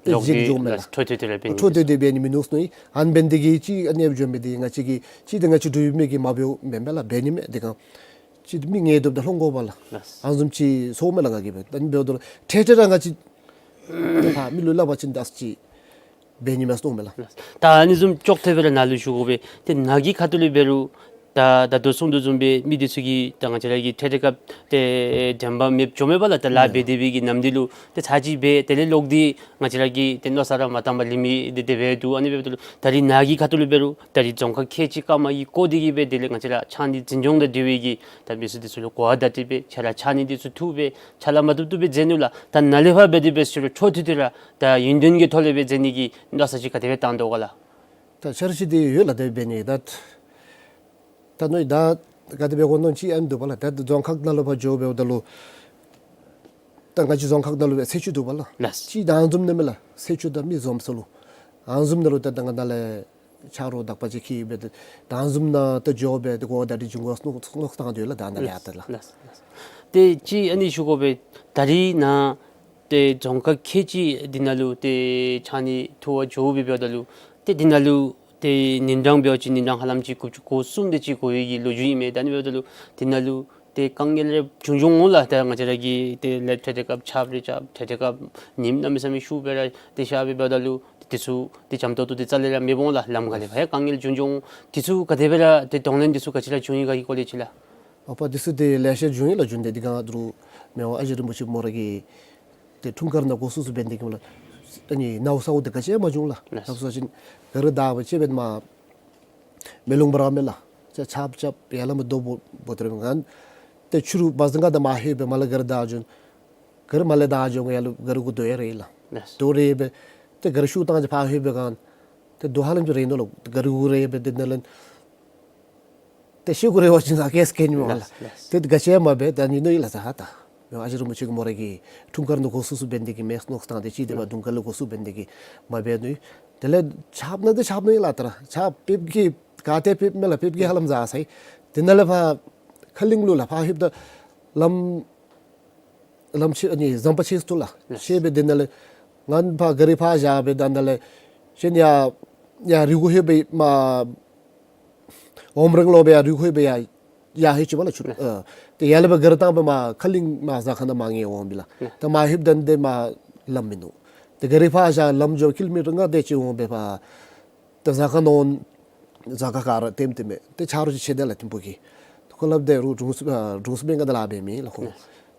ཏེ་ལོག་འཇིག་སྟེ་འགྱོཝ་མས་ལགས། ལགས། འཕྲོ་མཐུད་དེ་ར་འབད་ནི། འཕྲོ་མཐུད་དེ་འབད་ནི་མིན་ནུག་ཟེར་མནོ་ཡི། ཨ་ནི་འབད་ནི་དེ་གིས་ཅིག་ཨ་ནི་སྦེ་འགྱོཝ་མས། ཏེ་ང་བཅས་ཀྱིས་ཅིག་ཏེ་ང་བཅས་འབྲུག་མི་གིས་མ་འབདཝ་མེན་མས་ལགས། འབད་ནི་མས། དེ་སྒང་ཅིག་མི་ངལ་དུབ་དང་སློང་དགོ་པས་ལགས། ལགས། ཨ་ནི་བཟུམ་ཅིག་ཚོརཝ་མས་ལགས་ང་གིས་སྦེ། ཨ་ནི་འབདཝ་ད་ལུ་འཕྲལ་འཕྲལ་ར་ང་བཅས་ཕར་མི་ལུ་སླབ་པ་ཅིན་ད་ཅིག་འབད་ནི་མས་མནོཝ་མས་ལགས། ད་ཨ་ནི་བཟུམ་ཅོག་འཐདཔ་སྦེ་ར་ནཱ་ལུ་ཞུ་དགོ་པས། ཏེ་ནཱ་གི་ཁ་ཐུག་ལས་འབད་རུང་ད་ད་ལྟོ་གསུངས་དོ་བཟུམ་སྦེ་མི་འདི་ཚུ་གིས་ད་ང་བཅས་ར་གི་འཕྲལ་འཕྲལ་སྐབས་ཏེ་དྲན་པ་མེདཔ་འགྱོ་མས་པ་ལགས། ད་ལཱ་འབད་དེ་སྦེ་གི་ནམ་འདི་ལུ་ཏེ་ཚར་གཅིག་འབད་དེ་ལས་ལོག་སྟེ་ང་བཅས་ར་གིས་ཏེ་མནོ་བསམ་ར་མ་བཏང་པར་ལུས་མི་འདི་དེ་སྦེ་འདུག། ཨ་ནི་འབདཝ་ད་ལུ་ད་རིས་ནཱ་གི་ཁ་ཐུག་ལས་འབད་རུང་ད་རིས་རྫོང་ཁག་ཁལ་གཅིག་ཀརྨ་གིས་བསྐོ་སྟེ་གི་སྦེ་དེ་ལས་ང་བཅས་ར་ཕྱགས་སྙིགས་འཛིན་སྐྱོང་དང་འབྲེལ་བའི་གི་ད་མི་སེར་འདི་ཚུ་ལུ་གོ་བ་བརྡ་སྤྲོད་འབད་ཕྱག་ལཱ་ཕྱགས་སྙིགས་འདི་ཚུ་འཐུ་འབད་ཕྱག་ལཱ་མ་བཏུབ་བཏུབ་སྦེ་མཛད་ནུག་ལགས། ད་ནཱ་ལས་ཕར་འབད་དེ་འབད་ཟེར་རུང་འཕྲོ་མཐུད་དེ་ར་ད་ཡུན་བརྟན་གྱི་ཐོག་ལས་སྦེ་མཛད་ནི་གི་མནོ་བསམ་ཅིག་ག་དེ་སྦེ་བཏང་དོ་ག་ལགས། ད་འཆར་གཞི་འདི་ཡོད་ལགས། དེ་འབད་ནི་ད་ད་མནོ་ཡི། ད་ག་དེ་སྦེ་གོ་མནོ་ཅིག་ཨ་ནི་འདུག་པ་ལགས། ད་རྫོང་ཁག་ནང་ལུ་ཕར་འགྱོ་འབདཝ་ད་ལུ་ད་ང་བཅས་རྫོང་ཁག་ནང་ལུ་སྦེ་ཚེས་བཅུ་འདུག་པ་ལགས། ལགས། ཅིག་ད་ཨ་ནི་བཟུམ་ནང་མས་ལགས། ཚེས་བཅུ་ད་མི་འཛོམས་ས་ལུ་ཨ་ནི་བཟུམ་ནང་ལུ་ད་ད་ང་ནཱ་ལས་ཆ་རོགས་དག་པ་ཅིག་འཁྱིད་སྦེ་ད་ཨ་ནི་བཟུམ་ནང་ད་འགྱོ་སྦེ་ད་གོ་བ་བརྡ་སྤྲོད་བྱིན་དགོ་མནོ་མནོ་བསམ་བཏང་སྟེ་ཡོད་ལགས། ད་ནཱ་ལས་ཡར་ད་ལགས། ལགས། ཏེ་ཅིག་ཨ་ནི་ཞུ་དགོ་པས། ད་རིས་ནཱ་ཏེ་རྫོང་ཁག་ཁལ་གཅིག་འདི་ནང་ལུ་ཏེ་ཕྱགས་སྙིགས་འཐུ་བར་འགྱོ་སྦེ་འབདཝ་ད་ལུ་ཏེ་འདི་ནང་ལུ་ཏེ་ཉིན་གྲངས་འབད་བ་ཅིན་ཉིན་གྲངས་ཧ་ལམ་ཅིག་དགུ་བཅུ་གོ་གསུམ་དེ་ཅིག་འགོར་བའི་གི་ལོ་རྒྱུས་ཨིན་མས། ད་ཨ་ནི་འབདཝ་ད་ལུ་འདི་ནང་ལུ་ཏེ་དཀའ་ངལ་རེ་བྱུང་བྱུངམ་འོང་ལགས། ད་ང་བཅས་ར་གིས་ཏེ་ལས་འཕྲལ་འཕྲལ་སྐབས་ཆརཔ་རེ་རྐྱབ་འཕྲལ་འཕྲལ་སྐབས་ཉིམ་གནམ་མེད་ས་མེད་ཤུགས་སྦེ་ར་ཏེ་ཤར་སྦེ་འབདཝ་ད་ལུ་འདི་ཚུ་ཏེ་འཇམ་ཏོང་ཏོ་ཏེ་རྩ་ལས་ར་མེདཔ་འོང་ལགས། ལམ་ཁ་ལས་ཕར་ཡང་དཀའ་ངལ་བྱུང་བྱུངམ་འོང་། འདི་ཚུ་ག་དེ་སྦེ་ར་ཏེ་གདོང་ལེན་འདི་ཚུ་ག་ཅི་ར་བྱུང་ཡི་ག་གི་སྐོར་ལས་ཅིག་ལགས། མ་པ་འདི་ཚུ་ཏེ་ལེ་ཤ་བྱུང་ཡི་ལགས། བྱུང་སྟེ་འདི་སྒང་ད་རུང་མི་དབང་ཨ་ཞེ་རིན་པོ་ཆེ་མོ་ར་གིས་ཏེ་འཁྲུངས་སྐར་ནང་འགོ་བཙུགས་བཙུགས་འབད་ནི་དེ་གིས་སྨོ་ལགས། ཨ་ནི་ནཝ་ཚཝ་འདི་ག་ཅི་ཡང་མ་བྱུང་ལགས། ལགས། ད་སོ་ཅིན་ག་རི་དར་བ་ཅིག་འབད་མ་མེ་རླུང་འབར་མས་ལགས། ཅིག་ཆརཔ་རྐྱབ་ཡར་ལས་མར་རྡོ་འབོ་འབོ་དེ་རེ་མཁན་ཏེ་ཆུ་རུད་བ་ཟིང་ཁ་དང་མར་ལྷོད་སྦེ་མར་ལས་ག་རི་དར་བྱུང་། ག་རི་མར་ལས་དར་བྱུང་ཡར་ལུ་ག་རི་གུ་རྡོ་ཡང་རེག་ལགས། ལགས། རྡོ་རེག་སྦེ་ཏེ་ག་རི་ཤུགས་བཏང་ཅིག་ཕར་ལྷོད་པའི་སྒང་ཏེ་རྡོ་ཧ་ལམ་ཅིག་རེག་ནུག་ལགས། ག་རི་གུ་རེག་སྦེ་ཏེ་ནཱ་ལས་ཏེ་ཤི་དགོ་རེ་བ་ཅིན་ས་སྐྱེས་སྐྱེས་ནི་མས་ལགས། ལགས་ལགས། ཏེ་ག་ཅི་ཡང་མ་འབད། ད་ཨ་ནི་མནོ་ཡི་ལགས། ས་ཧ་ད་མི་དབང་ཨ་ཞེ་རིན་པོ་ཆེ་གིས་མོ་ར་གིས་འཁྲུངས་སྐར་ནང་འགོ་བཙུགས་བཙུགས་འབད་ནི་དེ་གིས་མས་མནོ་བསམ་བཏང་སྟེ་ཅིག་ཏེ་མར་དུང་དཀར་ལུ་འགོ་བཙུགས་འབད་ནི་དེ་གིས་མ་འབད་ནུག། དེ་ལས་ཆརཔ་ནང་འདི་ཆརཔ་ནང་ཡི་ལགས། ད་ར་ཆརཔ་དཔེ་གི་ག་ཏེ་དཔེ་མེད་ལགས། དཔེ་གི་ཧ་ལམ་ཟ་ས་ཡི། དེ་ནང་ལས་ཕར་ཁ་གླིང་ལུ་ལགས་ཕར་ལྷོདཔ་ད་ལམ་ལམ་ཆེ་ཨ་ནི་ཟམ་པ་ཆེ་སུ་ལགས། ལགས། ཆེ་སྦེ་དེ་ནང་ལས་ང་ཕར་ག་རི་ཕར་བཞག་སྦེ་ད་ནཱ་ལས་གཞན་ཡར་ཡར་རི་གུ་ལྷོད་སྦེ་མར་ཨོམ་རིང་ལུ་སྦེ་ཡར་རི་གུ་ལྷོད་སྦེ་ཡར་ཡར་ལྷོད་ཅི་པ་ལགས་ཆུ། ལགས། ཨ་ཏེ་ཡར་ལས་སྦེ་ག་རི་བཏང་སྦེ་མར་ཁ་གླིང་མར་ཟ་ཁང་ནང་མར་ངལ་འོང་པས་ལགས། ལགས། ད་མར་ལྷོདཔ་ད་འདི་མར་ལམ་མིན་ནུག། ཏེ་ག་རི་ཕར་བཞག་ལམ་འགྱོ་ཀི་ལོ་མི་ཊར་ལྔ་དེ་ཅིག་འོང་སྦེ་ཕར་ཏེ་ཟ་ཁང་ནང་ཟ་ཁང་ག་ར་ལྟེམ་ལྟེམ་མས། ཏེ་ཆ་རོགས་ཅིག་ཆེ་དེ་ལགས་ཐིམ་ཕུག་གི། ཏེ་ཁོ་སླབ་དེ་རུང་དྲུང་འཚོ་ཨ་དྲུང་འཚོ་སྨན་ཁང་ནང་ལཱ་འབད་མི་ལགས་ཁོ། ལགས།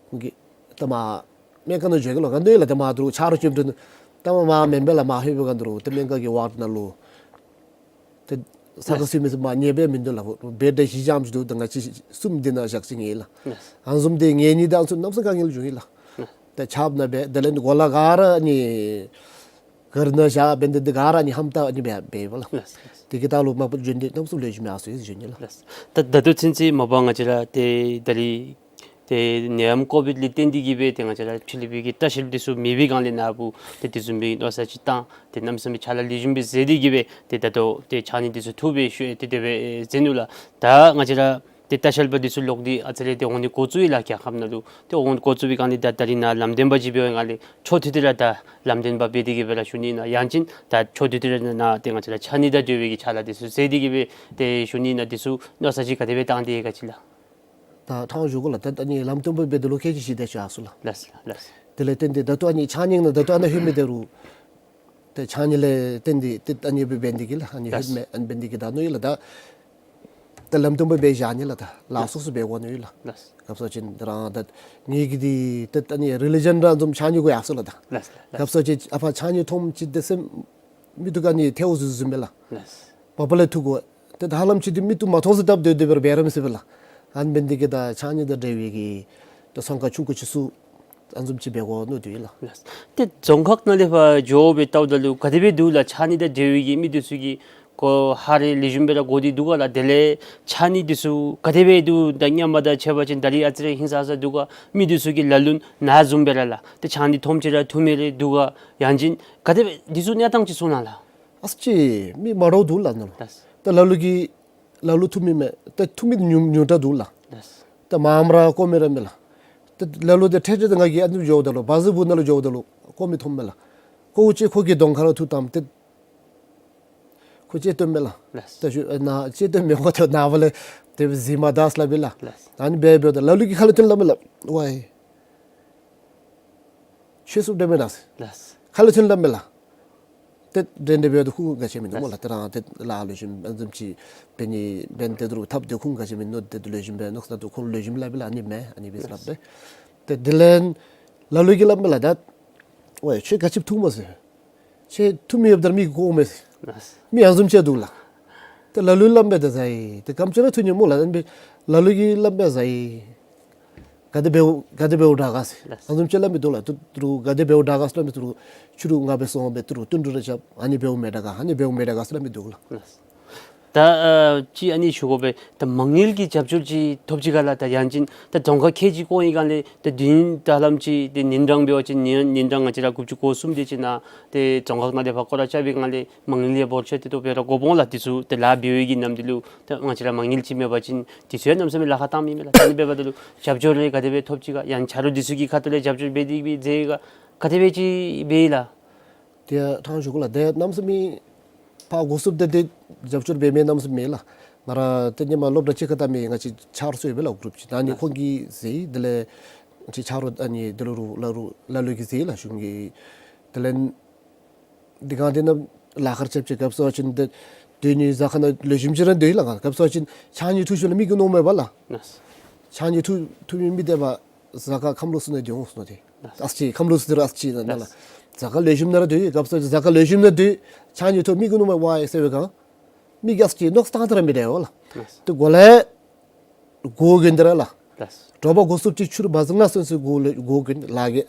ཁོང་གིས་ད་མར་སྨན་ཁང་ནང་འགྱོ་གེ་ལོ་ག་འདི་ལགས། ད་མར་དུ་ཆ་རོགས་ཅིག་འདུག། ད་མར་མར་མེན་པས་ལགས། མར་ལྷོད་པའི་སྒང་ད་རུང་ཏེ་སྨན་ཁང་གི་ཝརཌ་ནང་ལུ་ཏེ་ས་ཁར་ལགས། སོང་མི་ཚུ་མར་ཉལ་སྦེ་མིན་འདུག་ལགས། བེཌ་བཞི་ཙམ་ཅིག་འདུག། ད་ང་བཅས་གསུམ་འདི་ནང་བཞག་ཅི་ཨིན་ལགས། ལགས། ཨ་ནི་བཟུམ་ཏེ་ངལ་ནི་དང་ཚུ་གནམ་མེད་ས་མེད་དཀའ་ངལ་བྱུང་ཡི་ལགས། ལགས། ཏེ་ཆརཔ་ནང་སྦེ་དེ་ལས་གོ་ལ་ག་ར་ནི་ག་རི་ནང་བཞག་འབད་ནི་དེ་ག་ར་ནི་ཧམ་ཏ་ནི་འབད་འབདཝ་ལགས། ལགས། དེ་གི་ད་ལུ་མ་པ་བྱོན་ཏེ་གནམ་མེད་ས་མེད་ལེགས་ཤོམ་ཡར་སོང་ཡི་ཟེར་ཞུ་ནི་ལགས། ལགས། ད་ད་ལྟོ་ཚུན་ཚོད་མ་པ་ང་བཅས་ར་ཏེ་ད་རིས་ཏེ་ནད་ཡམས་ཀོ་བིཌ་ལས་བརྟེན་ཏེ་གིས་སྦེ་ཏེ་ང་བཅས་ར་ཕྱི་གླིང་པའི་གི་ལྟ་བཤལ་འདི་ཚུ་མེད་པའི་སྒང་ལས་ནཱ་བུ་ཏེ་དེ་བཟུམ་སྦེ་མནོ་བསམ་ཅིག་བཏང་ཏེ་གནམ་མེད་ས་མེད་ཕྱག་ལཱ་ལེགས་ཤོམ་སྦེ་མཛད་དེ་གིས་སྦེ་ཏེ་ད་ལྟོ་ཏེ་ཕྱགས་སྙིགས་འདི་ཚུ་འཐུ་སྦེ་ཤུལ་ཏེ་དེ་སྦེ་མཛད་ནུག་ལགས། ད་ང་བཅས་ར་ཏེ་ལྟ་བཤལ་པ་འདི་ཚུ་ལོག་སྟེ་ཨ་ཙི་རེ་ཏེ་འོང་ནི་འགོ་བཙུགས་ཡི་ལགས། རྒྱལ་ཁབ་ནང་ལུ་ཏེ་འོང་འགོ་བཙུགས་པའི་སྒང་ལས་ད་ད་རིས་ནཱ་ལམ་སྟོན་པ་ཅིག་འབད་བའི་སྒང་ལས་འཕྲོ་མཐུད་དེ་ར་ད་ལམ་སྟོན་པ་འབད་དེ་གིས་སྦེ་ར་ཞུ་ནི་ཨིན་ན། ཡང་ཅིན་ད་འཕྲོ་མཐུད་དེ་ར་ནཱ་ཏེ་ང་བཅས་ར་ཕྱགས་སྙིགས་དང་འབྲེལ་བའི་གི་ཕྱག་ལཱ་འདི་ཚུ་མཛད་དེ་གིས་སྦེ་ཏེ་ཞུ་ནི་ཨིན་ན། འདི་ཚུ་མནོ་བསམ་ཅིག་ག་དེ་སྦེ་བཏང་སྟེ་ཡོད་ག་ཅིག་ལགས། ད་ཕྲང་ཞུ་དགོ་ལགས། ད་ཨ་ནི་ལམ་སྟོན་པ་འབད་དེ་ལུ་ཁལ་གཅིག་བཞེས་ཏེ་ཡར་སོང་ལགས། ལགས་ལགས། དེ་ལས་བརྟེན་ཏེ་ད་ལྟོ་ཨ་ནི་ཕྱགས་སྙིགས་ནང་ད་ལྟོ་ཨ་ནཱ་ལྷོད་མི་དེ་རུ་ཏེ་ཕྱགས་སྙིགས་ལས་བརྟེན་ཏེ་ཏེ་ཨ་ནི་སྦེ་འབད་ནི་དེ་གིས་ལགས། ཨ་ནི་ལགས། ལྷོད་མི་ཨ་ནི་འབད་ནི་དེ་གིས་ད་མནོ་ཡི་ལགས། ད་ད་ལམ་སྟོན་པ་འབད་བཞག་ནི་ལགས། ད་ལཱ་ལགས། སོ་སོ་འབད་དགོ་མནོ་ཡི་ལགས། ལགས། སྐབས་སུ་ཅིག་རང་ད་ངེ་གི་འདི་ད་ཨ་ནི་རི་ལི་ཇཱན་ར་བཟུམ་ཕྱགས་སྙིགས་གུ་ཡར་སོང་ལགས། ད་ལགས་ལགས། སྐབས་སུ་ཅིག་ཨ་ཕར་ཕྱགས་སྙིགས་མཐོངམ་ཅིག་ཏེ་སེམས་མིག་ཏོ་ག་ནི་ཐལཝ་བཟུམ་བཟུམ་མས་ལགས། ལགས། བར་བར་ལས་འཐུ་དགོ། ཏེ་ད་ཧ་ལམ་ཅིག་འདི་མིག་ཏོ་མ་མཐོང་ས་སྟབས་བདེ་བདེ་སྦེ་ར་འབད་ར་མི་ཚུགས་པས་ལགས། ཨ་ནི་འབད་ནི་དེ་གིས་ད་ཕྱགས་སྙིགས་དང་འབྲེལ་བའི་གི་ད་ཚོང་ཁང་ཆུང་ཀུ་ཅིག་ཚུ་ཨ་ནི་བཟུམ་ཅིག་འབད་དགོ་མནོ་དོ་ཡོད་ལགས། ལགས། ཏེ་རྫོང་ཁག་ནང་ལས་ཕར་འགྱོ་སྦེ་བལྟཝ་ད་ལུ་ག་དེ་སྦེ་འདུག་ལགས། ཕྱགས་སྙིགས་དང་འབྲེལ་བའི་གི་མི་འདི་ཚུ་གིས་གོ་ཧ་རེ་ལེགས་ཤོམ་སྦེ་ར་གོ་སྟེ་འདུག་ག་ལགས། དེ་ལས་ཕྱགས་སྙིགས་འདི་ཚུ་ག་དེ་སྦེ་འདུག། ད་སྔོན་མ་དང་ཕྱད་པ་ཅིན་ད་རིས་ཨ་ཙི་རེ་ཧིང་སངས་ས་འདུག་ག། མི་འདི་ཚུ་གི་ལ་ལུ་ན་བཟུམ་སྦེ་ར་ལགས། ཏེ་ཕྱགས་སྙིགས་མཐོངམ་ཅིག་ར་འཐུ་མི་རེ་འདུག་ག། ཡང་ཅིན་ག་དེ་སྦེ་འདི་ཚུ་གནས་སྟངས་ཅིག་གསུང་གནང་ལགས། ཨ་ཙི་ཅིག་མི་མང་ར་འདུག་ལགས་ནཱ་ལུ། ལགས། ད་ལ་ལུ་གིས་ལ་ལུ་འཐུ་མི་མས། ད་འཐུ་མི་ཉུང་ཉུང་དྲགས་འདུག་ལགས། ལགས། ད་མངམ་ར་བཀོ་མི་ར་མས་ལགས། ད་ལ་ལུ་ད་ཁྲལ་ཁྲལ་ད་ང་གིས་ཨ་ནི་འགྱོཝ་ད་ལུ་བ་ཟི་བུ་ནང་ལུ་འགྱོཝ་ད་ལུ་བཀོ་མི་མཐོངམ་མས་ལགས། བཀོཝ་ཅིག་ཁོ་གི་གདོང་ཁར་འཐུ་བཏངམ་ཏེ་ཁོ་ཅིག་སྟོནམ་མས་ལགས། ལགས། ད་ཞུ་ཨ་ནཱ་ཅིག་སྟོན་མི་དགོ། ད་ནངས་པ་ལས་དེ་སྦེ་གཟིགས་མ་ད་ཟེར་སླབ་པས་ལགས། ལགས། ཨ་ནི་འབད་འབདཝ་ད་ལ་ལུ་གིས་ཁ་ལས་ཐོན་སླབ་མས་ལགས། ཝའི་ཁྱོད་སུ་འདྲ་མེན་ན་ཟེར། ལགས། ཁ་ལས་ཐོན་སླབ་མས་ལགས། ཏེ་འདྲན་འདྲ་འབདཝ་ད་ཁོ་གིས་ག་ཅི་མིན་འདུག་སྨོ་ལགས། ཏེ་རང་ཏེ་ལཱ་ལེགས་ཤོམ་ཨ་ནི་བཟུམ་ཅིག་འབད་ནི་འབད་ནི་དེ་རུ་ཐབས་དེ་ཁོ་གིས་ག་ཅི་མིན་འདུག། ཏེ་ལེགས་ཤོམ་འབད་མནོ་ས་དེ་ཁོ་ལེགས་ཤོམ་སླབ་པས་ལགས། ཨ་ནི་མེན་ཨ་ནི་མེན་ཟེར་སླབ་སྟེ། ཏེ་དེ་ལས་ལ་ལུ་གིས་སླབ་མས་ལགས། ད་ཝའི་ཁྱོད་ག་ཅི་འཐུ་སྨོ་ཟེར། ཁྱོད་འཐུ་མི་ཡོདཔ་ད་ར་མི་གིས་བཀོཝ་མས་ཟེར། མི་ཨ་ནི་བཟུམ་ཅིག་འདུག་ལགས། ཏེ་ལ་ལུ་སླབ་མས་ད་ཟེར་ཡི། ཏེ་ག་ཅི་ར་འཐུ་ནི་སྨོ་ལགས། ཨ་ནི་ལ་ལུ་གིས་སླབ་མས་ཟེར་ཡི། ག་དེ་འབདཝ་ག་དེ་འབདཝ་དྲག་ག་ཟེར། ལགས། ཨ་ནི་བཟུམ་ཅིག་སླབ་མི་འདུག་ལགས། ཏེ་ཏེ་རུང་ག་དེ་འབདཝ་དྲག་ག་ཟེར་སླབ་མི་ཏེ་རུང་ཕྱི་རུ་ང་སྦེ་སོང་སྦེ་ཏེ་རུང་བསྟུན་གྲོས་རེ་རྐྱབ། ཨ་ནི་འབདཝ་མས་དྲག་ག་ཨ་ནི་འབདཝ་མས་དྲག་ག་ཟེར་སླབ་མི་འདུག་ལགས། ལགས། ད་ཨ་ཅིག་ཨ་ནི་ཞུ་དགོ་པས། ད་མ་དངུལ་གྱི་རྒྱབ་སྐྱོར་ཅིག་ཐོབ་ཅི་ག་ལགས། ད་ཡང་ཅིན་ད་རྫོང་ཁག་ཁལ་གཅིག་བསྐོར་བའི་སྒང་ལས་ད་དུས་ཡུན་ད་ཧ་ལམ་ཅིག་ཏེ་ཉིན་གྲངས་འབད་བ་ཅིན་ཉིན་ཉིན་གྲངས་ང་བཅས་ར་དགུ་བཅུ་གོ་གསུམ་དེ་ཅིག་ནང་ཏེ་རྫོང་ཁག་ནང་ལས་ཕར་སྐོར་ར་རྐྱབ་པའི་སྒང་ལས་མ་དངུལ་ཡང་འབོར་ཆེ་ཏོག་ཏོ་སྦེ་ར་དགོ་པས་ལགས། འདི་ཚུ་ཏེ་ལཱ་འབད་བའི་གི་ནམ་དུས་ལུ་ད་ང་བཅས་ར་མ་དངུལ་ཅིག་མེད་པ་ཅིན་འདི་ཚུ་ཡང་གནམ་མེད་ས་མེད་ལཱ་ཁག་བཏང་མི་མས་ལགས། ད་ཨ་ནི་འབདཝ་ད་ལུ་རྒྱབ་སྐྱོར་རེ་ག་དེ་སྦེ་ཐོབ་ཅི་ག། ཡང་ཆ་རོགས་འདི་ཚུ་གི་ཁ་ཐུག་ལས་རྒྱབ་སྐྱོར་འབད་དེ་གི་མཛད་ག་ག་དེ་སྦེ་ཅིག་འབད་ཡི་ལགས། ཏེ་ཕྲང་ཞུ་དགོ་ལགས། ཏེ་གནམ་མེད་ས་མེད་ཕར་འགོ་བཙུགསཔ་ད་ཏེ་རྒྱབ་སྐྱོར་འབད་མི་གནམ་མེད་ས་མེད་ལགས། ང་ར་ཏེ་ཧེ་མ་སློབ་གྲྭ་གཅིག་ཁར་བལྟ་མི་ང་བཅས་ཆ་རོགས་ཚུ་ཡོད་པས་ལགས། གུ་རུབ་ཅིག་ད་ཨ་ནི་ཁོང་གིས་ཟེར། དེ་ལས་ང་བཅས་ཆ་རོགས་ཨ་ནི་དེ་ལུ་རུང་ལ་རུང་ལ་ལུ་གིས་ཟེར་ལགས། གཞུང་གིས་དེ་ལས་འདི་གང་དེ་ནང་ལཱ་ཁག་རྐྱབ་ཅི། སྐབས་སུ་བ་ཅིན་ཏེ་སྡོད་ནི་གཟའ་ཁང་ནང་ལེགས་ཤོམ་ཅིག་ར་སྡོད་ཡི་ལགས། སྐབས་སུ་བ་ཅིན་ཕྱགས་སྙིགས་འཐུ་ཞིནམ་ལས་མི་གིས་མནོཝ་མས་པ་ལགས། ལགས། ཕྱགས་སྙིགས་འཐུ་འཐུ་མི་མི་དེ་བ་གཟའ་སྐར་ཁམས་ལོག་སོང་ནི་དེ་འོང་སོང་ནི་དེ། ལགས། ཨ་ཙི་ཅིག་ཁམས་ལོག་སོང་དེ་ར་ཨ་ཙི་ཅིག་ནང་ལགས། ལགས། གཟའ་སྐར་ལེགས་ཤོམ་ནང་ར་སྡོད་ཡི། སྐབས་སུ་གཟའ་སྐར་ལེགས་ཤོམ་ནང་སྡོད། ཕྱགས་སྙིགས་འཐུ་མི་གིས་མནོཝ་མས་ཝའི་ཟེར་བའི་སྒང་མི་གིས་ཨ་ཙི་ཅིག་མནོ་བསམ་བཏང་སྟེ་ར་མི་སྡོད་པས་ལགས། ལགས། ཏེ་གོ་ལས་སྒོ་གྱོན་ཏེ་ར་ལགས། ལགས། དྲོ་པ་འགོ་བཙུགས་ཅི་ཕྱི་རུ་བ་ཟི་ལྔ་ཚུན་ཚོད་སྒོ་ལས་སྒོ་གྱོན། ལཱ་གི་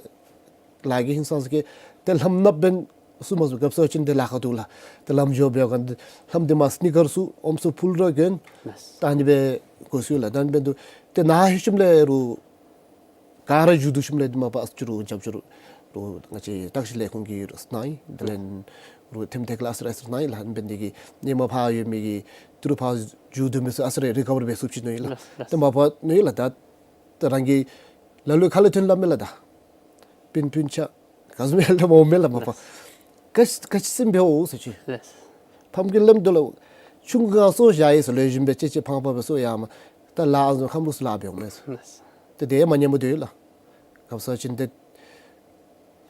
ལཱ་གི་ཧིང་སངས་ས་གི་ཏེ་ལྷམ་ནགཔོ་འབད་ནི་ཚུ་མ་ཚུགས། སྐབས་སུ་བ་ཅིན་ཏེ་ལཱ་ཁག་འདུག་ལགས། ཏེ་ལམ་འགྱོ་བའི་སྒང་ལྷམ་དེ་མར་སི་ནི་ཀར་ཚུ་ཨོམ་སྲུ་ཕུལ་ར་གྱོན། ལགས། ད་ཨ་ནི་སྦེ་དགོ་ས་ཡོད་ལགས། ད་ཨ་ནི་འབད་དོ་ཏེ་ནཱ་ལྷོད་ཞིནམ་ལས་རུང་ག་ར་མཇུག་བསྡུ་ཞིནམ་ལས་དེ་མ་པ་ཨ་ཙི་རུང་རྒྱབ་སྐྱོར་རུང་ང་བཅས་བརྟག་ཞིབ་ལས་ཁུངས་ཀྱིས་གནང་ཡི། དེ་ལས་རུང་ཐེམ་ཐེག་ལས་ཨ་ཙི་རེ་ཨ་ཙི་རེ་གནང་ཡི་ལགས། ཨ་ནི་འབད་ནི་དེ་གིས་ཧེ་མ་ཕར་ཡོད་མི་གི་ཏི་རུ་ཕར་མཇུག་བསྡུ་མི་ཚུ་ཨ་ཙི་རེ་རི་ཀ་བར་འབད་ཚུགས་ཅི་མནོ་ཡི་ལགས། ལགས། ལགས། དེ་མ་པ་མནོ་ཡི་ལགས། ད་ད་རང་གིས་ལ་ལུ་ཁ་ལས་ཐོན་སླབ་མས་ལགས། ད་སྤུན་སྤུན་ཆ་ག་ཟེར་མི་ལགས་འོང་མས་ལགས་མ་པ། ལགས། ག་ཅི་ག་ཅི་སེམས་འབདཝ་འོང་ཟེར་ཅི། ལགས། ཕམ་གིས་སླབ་དོ་ལགས། ཆུང་ཀུ་ག་གསོ་བཞག་ཡི་ཟེར། ལེགས་ཤོམ་སྦེ་གཅེས་གཅེས་ཕངས་ཕངས་སྦེ་གསོ་ཡར་མ་ད་ལཱ་ཨ་ནི་ཁམས་ལོག་སོང་ལཱ་འབད་འོང་མས་ཟེར། ལགས། ཏེ་དེ་མ་ཉན་མི་འདུག་ལགས། སྐབས་སུ་བ་ཅིན་ཏེ་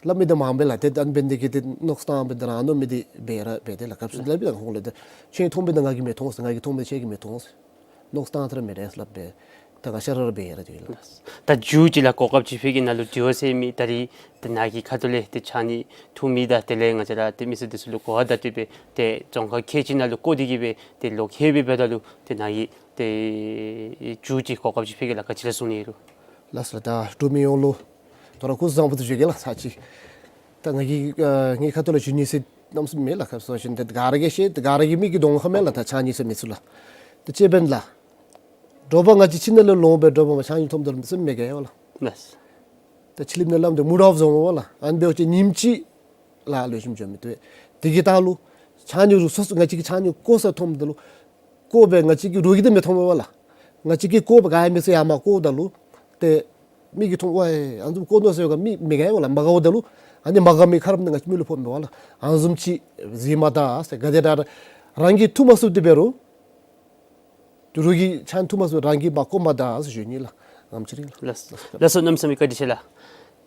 སླབ་མི་དེ་མང་པས་ལགས། ཏེ་ཨ་ནི་འབད་ནི་དེ་གིས་ཏེ་མནོ་བསམ་བཏང་སྦེ་ཏེ་རང་མནོ་མི་དེ་འབད་ར་འབད་དེ་ལགས། སྐབས་སུ་སླབ་ཡི་ལགས་ཁོང་ལུ་ཏེ་ཁྱོད་མཐོང་མི་དེ་ང་གིས་མི་མཐོང་ཟེར། ང་གིས་མཐོང་མི་དེ་ཁྱོད་ཀྱིས་མི་མཐོང་ཟེར། མནོ་བསམ་བཏང་སྟེ་ར་མི་རེ་སླབ་སྦེ་ད་ག་ཤ་ར་ར་འབད་ར་འདུག་ལགས། ད་མཇུག་ཅིག་ལགས་གོ་སྐབས་ཅིག་ཕུལ་གེ། ནཱ་ལུ་དྲི་བ་ཟེར་མི་ད་རིས་ཏེ་ནཱ་གི་ཁ་ཐུག་ལས་ཏེ་ཕྱགས་སྙིགས་འཐུ་མི་དང་དེ་ལས་ང་བཅས་ར་ཏེ་མི་སེར་འདི་ཚུ་ལུ་གོ་བ་བརྡ་སྤྲོད་སྦེ་ཏེ་རྫོང་ཁག་ཁལ་གཅིག་ནང་ལུ་བསྐོར་ཏེ་གི་སྦེ་ཏེ་ལོག་ལྷོད་པའི་འབདཝ་ད་ལུ་ཏེ་ནཱ་གིས་ཏེ་མཇུག་ཅིག་གོ་སྐབས་ཅིག་ཕུལ་གེ་ལགས། ག་ཅི་ར་གསུང་ནི་ཡོད་རུང་། ལགས་སོ། ད་འབྲུག་མི་ཡོངས་ལུ་ད་རུང་སྐུ་གཟུགས་བཟང་པོ་ཟེར་ཞུ་གེ་ལགས། ཚར་གཅིག་ད་ང་གིས་ཨ་ངེའི་ཁ་ཐུག་ལས་ཞུ་ནི་ཟེར་གནམ་མེད་ས་མེད་ལགས། སྐབས་སུ་བ་ཅིན་ཏེ་ག་ར་གིས་ཤེས། ཏེ་ག་ར་གི་མིག་གི་གདོང་ཁར་མས་ལགས། ད་ཕྱགས་སྙིགས་ཟེར་མི་ཚུ་ལགས། ཏེ་ཅིག་འབདན་ལགས། དྲོ་པ་ང་བཅས་ཁྱིམ་ནང་ལས་ལོང་སྦེ་དྲོ་པ་མར་ཕྱགས་སྙིགས་འཐུཝ་ད་ལུ་སེམས་མི་དགའ་བས་ལགས། ལགས། ད་ཕྱི་གླིངམ་ནང་སླབ་དོ་མུཌ་ཨོཕ་བཟོཝ་མས་ལགས། ཨ་ནི་འབདཝ་ཅིག་ཉིནམ་གཅིག་ལཱ་ལེགས་ཤོམ་འགྱོ་མི་བཏུབ། དེ་གི་ད་ལུ་ཕྱགས་སྙིགས་རུང་སོ་སོ་ང་བཅས་ཀྱིས་ཕྱགས་སྙིགས་བཀོ་ས་མཐོངམ་ད་ལུ་བཀོ་སྦེ་ང་བཅས་ཀྱི་རོགས་ཀྱིས་ཏེ་མི་མཐོང་མས་ལགས། ང་བཅས་ཀྱིས་བཀོ་སྦེ་ག་ཡང་མེད་ས་ཡར་མར་བཀོཝ་ད་ལུ་ཏེ་མིག་གིས་མཐོང་། ཝའི་ཨ་ནི་བཟུམ་བཀོ་ནུག་ཟེར་བའི་སྒང་མི་མི་དགའ་བས་ལགས། མ་དགའཝ་ད་ལུ་ཨ་ནི་མ་དགའ་མི་ཁ་རོག་ནི་ང་བཅས་མི་ལུ་ཕོག་མས་ལགས། ཨ་ནི་བཟུམ་ཅིག་གཟིགས་མ་ད་ཟེར། ག་དེ་དྲག་རང་གིས་འཐུ་མ་ཚུགས་ཏེ་འབད་རུང་ དུད་འགྲོ་གི་ཕྱགས་སྙིགས་འཐུ་མ་ཚུགས་རང་གིས་མ་བཀོ་མ་ད་ཟེར་ཞུ་ནི་ལགས། ཨམ་ཅི་རིང་ལགས། ལགས་སོ། ལགས་སོ། གནམ་མེད་ས་མེད་བཀའ་དྲིན་ཆེ་ལགས།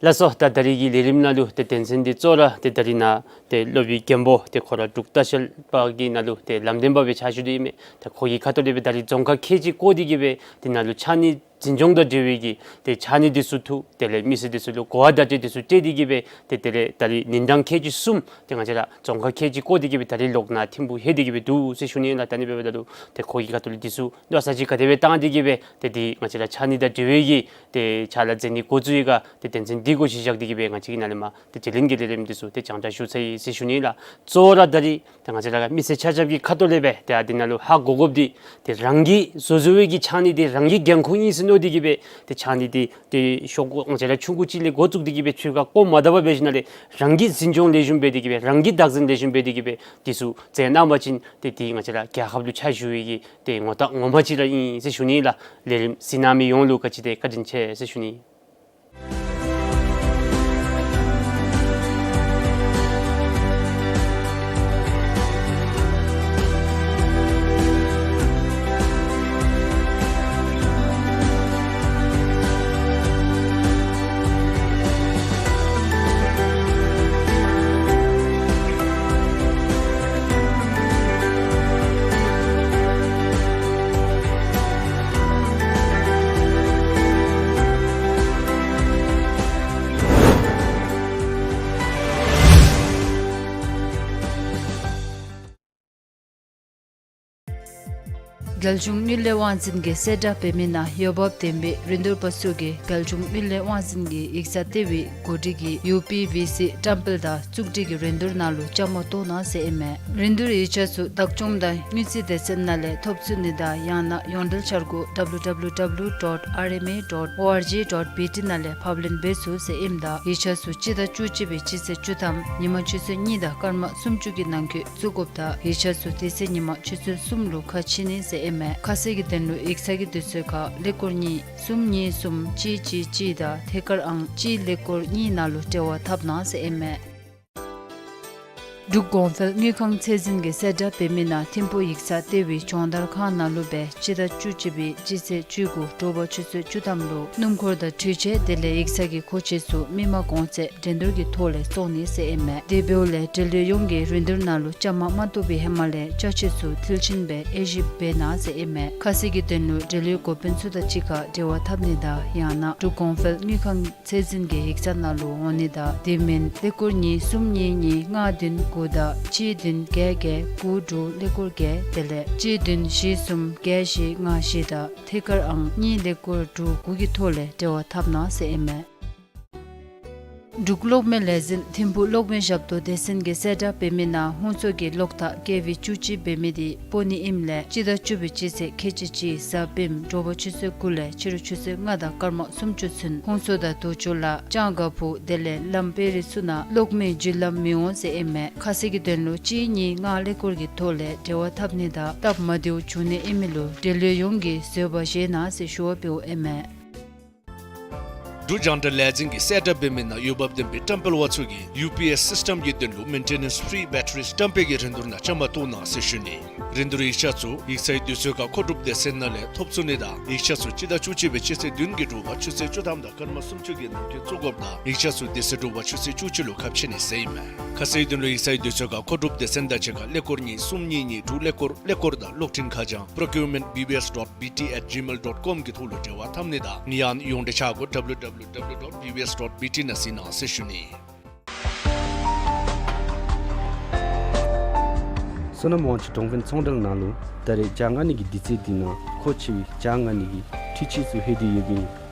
ལགས་སོ། ད་ད་རིས་ཀྱི་ལས་རིམ་ནང་ལུ་ཏེ་དོན་ཚན་འདི་གཙོ་བོ་ར་ཏེ་ད་རིས་ནཱ་ཏེ་སློབ་དཔོན་མགོན་པོ་ཏེ་ཁོ་ར་འབྲུག་ལྟ་བཤལ་པ་གི་ནང་ལུ་ཏེ་ལམ་སྟོན་པ་སྦེ་ཕྱག་ཞུ་སྟེ་ཨིན་མས། ད་ཁོ་གི་ཁ་ཐུག་ལས་སྦེ་ད་རིས་རྫོང་ཁག་ཁལ་གཅིག་བསྐོར་ཏེ་གི་སྦེ་ཏེ་ནཱ་ལུ་ཕྱགས་སྙིགས་འཛིན་སྐྱོང་དང་འབྲེལ་བའི་གི་ཏེ་ཕྱགས་སྙིགས་འདི་ཚུ་འཐུ། དེ་ལས་མི་སེར་འདི་ཚུ་ལུ་གོ་བ་བརྡ་སྤྲོད་འདི་ཚུ་སྤྲོད་དེ་གི་སྦེ་ཏེ་དེ་ལས་ད་རིས་ཉིན་གྲངས་ཁལ་གཅིག་གསུམ་ཏེ་ང་བཅས་ར་རྫོང་ཁག་ཁལ་གཅིག་བསྐོར་ཏེ་གི་སྦེ་ད་རིས་ལོག་ནཱ་ཐིམ་ཕུག་ལྷོད་དེ་གི་སྦེ་འདུག་ཟེར་ཞུ་ནི་ལགས། ད་ཨ་ནི་འབདཝ་ད་ལུ་ཏེ་ཁོ་གི་ཁ་ཐུག་ལས་འདི་ཚུ་ད་ས་གཞི་ག་དེ་སྦེ་བཏང་སྟེ་གི་སྦེ་ཏེ་འདི་ང་བཅས་ར་ཕྱགས་སྙིགས་དང་འབྲེལ་བའི་གི་ཏེ་ཕྱག་ལཱ་མཛད་ནི་འགོ་བཙུགས་ཡི་ག་ཏེ་དོན་ཚན་འདི་གུ་གཞི་བཞག་སྟེ་གི་སྦེ་ང་བཅས་ཀྱིས་ནཱ་ལས་མར་ཏེ་དྲི་ལན་གྱི་ལས་རིམ་འདི་ཚུ་ཏེ་རྒྱང་བསྒྲགས་ཞུ་ཚར་ཡི་ཟེར་ཞུ་ནི་ལགས། གཙོ་བོ་ར་ད་རིས་ཏེ་ང་བཅས་ར་མི་སེར་ཆ་ཁྱབ་ཀྱི་ཁ་ཐུག་ལས་སྦེ་ཏེ་ཨ་འདི་ནང་ལུ་ཧ་གོ་དགོཔ་འདི་ཏེ་རང་གིས་བཟོ་བཟོ་བའི་གི་ཕྱགས་སྙིགས་འདི་རང་གི་འགན་ཁུར་ཨིན་ཟེར་མནོ་སྟེ་གི་སྦེ་ཏེ་ཕྱགས་སྙིགས་འདི་ཏེ་ཤོག་གུ་ང་བཅས་ར་ཆུང་ཀུ་ཅིག་ལས་འགོ་བཙུགས་ཏེ་གི་སྦེ་ཚུར་ཁར་བཀོ་མ་ད་པར་འབད་ཞིནམ་ལས་རང་གིས་འཛིན་སྐྱོང་ལེགས་ཤོམ་འབད་དེ་གི་སྦེ་རང་གིས་བདག་འཛིན་ལེགས་ཤོམ་འབད་དེ་གི་སྦེ་འདི་ཚུ་མཛད་གནང་བ་ཅིན་ཏེ་འདི་ང་བཅས་ར་རྒྱལ་ཁབ་ལུ་ཕྱག་ཞུ་བའི་གི་ཏེ་ངོ་རྟགས་ངོ་མ་ཅིག་ར་ཨིན་ཟེར་ཞུ་ནི་ལགས། ལས་རིམ་གཟིགས་གནང་མི་ཡོངས་ལུ་ག་ཅི་དེ་བཀའ་དྲིན་ཆེ་ཟེར་ཞུ་ནི། རྒྱལ་གཞུང་དངུལ་ལས་དབང་འཛིན་གྱིས་གསལ་བསྒྲགས་འབད་མི་ནང་འོས་འབབ་ལྡན་པའི་རིན་བསྡུར་པ་ཚུ་གིས་རྒྱལ་གཞུང་དངུལ་ལས་དབང་འཛིན་གྱི་ཡིག་ཚང་ལྟེ་བའི་གོ་སྒྲིག་གི་ཡུ་པི་བི་སི་བཀྲམ་སྤེལ་དང་བཙུགས་སྒྲིག་གི་རིན་བསྡུར་ནང་ལུ་བཅའ་མར་གཏོགས་གནང་ཟེར་ཨིན་མས། རིན་བསྡུར་ཡིག་ཆ་ཚུ་བདག་སྐྱོང་དང་དངུལ་རྩིས་སྡེ་ཚན་ནང་ལས་ཐོབ་ཚུགས་ནི་དང་ཡང་ན་ཡོངས་འབྲེལ་འཆར་སྒོ་W W W dot R M A dot O R G dot B T ནང་ལས་ཕབ་ལེན་འབད་ཚུགས་ཟེར་ཨིནམ་ད་ཡིག་ཆ་ཚུ་སྤྱི་ཟླ་བཅུ་གཅིག་པའི་སྤྱི་ཚེས་བཅུ་ཐམ་ཉིན་མ་ཆུ་ཚོད་གཉིས་དང་སྐར་མ་སུམ་ཅུ་གི་ནང་འཁོད་བཙུགས་དགོཔ་ད་ཡིག་ཆ་ཚུ་དེ་ཚེ་ཉིན་མ་ཆུ་ཚོད་གསུམ་ལུ་ཁ་ཕྱེ་ནི་ཟེར་ཨིན་མས། ཁ་གསལ་གྱི་དོན་ལུ་ཡིག་ཚང་གི་དུས་ཚོད་ཁར་ཀླད་ཀོར་གཉིས་གསུམ་གཉིས་གསུམ་གཅིག་གཅིག་གཅིག་དང་ཐད་ཀར་ཨང་གཅིག་ཀླད་ཀོར་གཉིས་ནང་ལུ་འབྲེལ་བ་འཐབ་གནང་ཟེར་ཨིན་མས། འབྲུག་གོང་འཕེལ་དངུལ་ཁང་ཚད་འཛིན་གྱིས་གསལ་བསྒྲགས་འབད་མི་ནང་ཐིམ་ཕུག་ཡིག་ཚང་ལྟེ་བའི་སྦྱོང་བརྡར་ཁང་ནང་ལུ་སྦེ་སྤྱི་ཟླ་བཅུ་གཅིག་པའི་སྤྱི་ཚེས་བཅུ་དགུ་དྲོ་པ་ཆུ་ཚོད་བཅུ་ཐམ་ལུ་སྣུམ་འཁོར་དང་འཕྲུལ་ཆས་དེ་ལས་ཡིག་ཚང་གི་མཁོ་ཆས་ཚུ་མི་མང་གོང་ཚད་འགྲན་བསྡུར་གྱི་ཐོག་ལས་བཙོང་ནི་ཟེར་ཨིན་མས། དེ་འབདཝ་ལས་འབྲེལ་ཡོད་ཡོངས་ཀྱིས་རིན་བསྡུར་ནང་ལུ་བཅའ་མར་མ་གཏོགས་པའི་ཧེ་མ་ལས་ཅ་ཆས་ཚུ་མཐིལ་ཕྱིན་སྦེ་དབྱེ་ཞིབ་འབད་གནང་ཟེར་ཨིན་མས། ཁ་གསལ་གྱི་དོན་ལུ་འབྲེལ་ཡོད་འགོ་དཔོན་ཚུ་དང་གཅིག་ཁར་འབྲེལ་བ་འཐབ་ནི་དང་ཡང་ན་འབྲུག་གོང་འཕེལ་དངུལ་ཁང་ཚད་འཛིན་གྱི་ཡིག་ཚང་ནང་ལུ་འོང་ནི་དང་དེ་མིན་ཀླད་ཀོར་གཉིས་གསུམ་གཉིས་གཉིས་ལྔ་བདུན་དགུ་དང་གཅིག་བདུན་བརྒྱད་བརྒྱད་དགུ་དྲུག་ཀླད་ཀོར་བརྒྱད་དེ་ལས་གཅིག་བདུན་བཞི་གསུམ་བརྒྱད་བཞི་ལྔ་བཞི་དང་ཐད་ཀར་ཨང་གཉིས་ཀླད་ཀོར་དྲུག་དགུ་གི་ཐོག་ལས་འབྲེལ་བ་འཐབ་གནང་ཟེར་ཨིན་མས། འབྲུག་གློག་མེ་ལས་འཛིན་ཐིམ་ཕུག་གློག་མེ་ཞབས་ཏོག་སྡེ་ཚན་གྱིས་གསལ་བསྒྲགས་འབད་མི་ནང་ཧོང་སོ་གི་གློག་ཐག་ཀེ་ཝི་བཅུ་གཅིག་འབད་མི་དེ་སྤོ་ནི་ཨིནམ་ལས་སྤྱི་ཟླ་བཅུ་པའི་སྤྱི་ཚེས་ཁལ་གཅིག་གཅིག་གཟའ་སྤེནམ་དྲོ་པ་ཆུ་ཚོད་དགུ་ལས་ཕྱི་རུ་ཆུ་ཚོད་ལྔ་དང་སྐར་མ་སུམ་ཅུ་ཚུན་ཧོང་སོ་དང་དུང་ཕྱུར་ལ་ལྕང་དཀར་ཕུག་དེ་ལས་ལམ་དཔལ་རི་ཚུ་ནང་གློག་མེ་བརྒྱུད་ལམ་མི་འོང་ཟེར་ཨིན་མས། ཁ་གསལ་གྱི་དོན་ལུ་གཅིག་གཉིས་ལྔ་ཀླད་ཀོར་གྱི་ཐོག་ལས་འབྲེལ་བ་འཐབ་ནི་དང་སྟབས་མ་བདེཝ་བྱུང་ནི་ཨིན་མི་ལུ་འབྲེལ་ཡོད་ཡོངས་ཀྱིས་བཟོད་པ་བཞེས་གནང་ཟེར་ཞུ་བ་འབདཝ་ཨིན་མས། འབྲུག་རྒྱང་བསྒྲགས་ལས་འཛིན་གྱིས་གསལ་བསྒྲགས་འབད་མི་ནང་འོས་འབབ་ལྡན་པའི་བཀྲམ་སྤེལ་པ་ཚུ་གིས་ཡུ་པི་ཨེས་སིསི་ཊེམ་གྱི་དོན་ལུ་མེན་ཊེ་ནེནསི་ཕི་རི་བེ་ཊ་རི་བཀྲམ་སྤེལ་གྱི་རིན་བསྡུར་ནང་བཅའ་མར་གཏོགས་གནང་ཟེར་ཞུ་ནི། རིན་བསྡུར་ཡིག་ཆ་ཚུ་ཡིག་ཚང་གི་དུས་ཚོད་ཁར་མཁོ་སྒྲུབ་སྡེ་ཚན་ནང་ལས་ཐོབ་ཚུགས་ནི་དང་ཡིག་ཆ་ཚུ་སྤྱི་ཟླ་བཅུ་གཅིག་པའི་སྤྱི་ཚེས་བདུན་གྱི་དྲོ་པ་ཆུ་ཚོད་བཅུ་ཐམ་དང་སྐར་མ་སུམ་ཅུ་གི་ནང་འཁོད་བཙུགས་དགོཔ་དང་ཡིག་ཆ་ཚུ་དེ་ཚེ་དྲོ་པ་ཆུ་ཚོད་བཅུ་གཅིག་ལུ་ཁ་ཕྱེ་ནི་ཟེར་ཨིན་མས། ཁ་གསལ་གྱི་དོན་ལུ་ཡིག་ཚང་གི་དུས་ཚོད་ཁར་མཁོ་སྒྲུབ་སྡེ་ཚན་དང་གཅིག་ཁར་ཀླད་ཀོར་གཉིས་གསུམ་གཉིས་གཉིས་དྲུག་ཀླད་ཀོར་ཀླད་ཀོར་དང་གློག་འཕྲིན་ཁ་བྱང་procurement B B S dot B T at gmail dot com གི་ཐོག་ལུ་འབྲེལ་བ་འཐབ་ནི་དང་ཡང་ན་ཡོངས་འབྲེལ་འཆར་སྒོ་W W W dot B B S dot B T ནང་གཟིགས་གནང་ཟེར་ཞུ་ནི། བསོད་ནམས་དབང་ཕྱུག་གྲོང་དཔོན་ཚོང་འབྲེལ་ནང་ལུ་ད་རེས་ཇ་མངགས་ནི་གི་དུས་ཚོད་འདི་ནང་མཁོ་ཆེ་བའི་ཇ་མངགས་ནི་གི་འཕྲུལ་ཆས་ཚུ་ལྷོད་དེ་ཡོདཔ་ཨིན།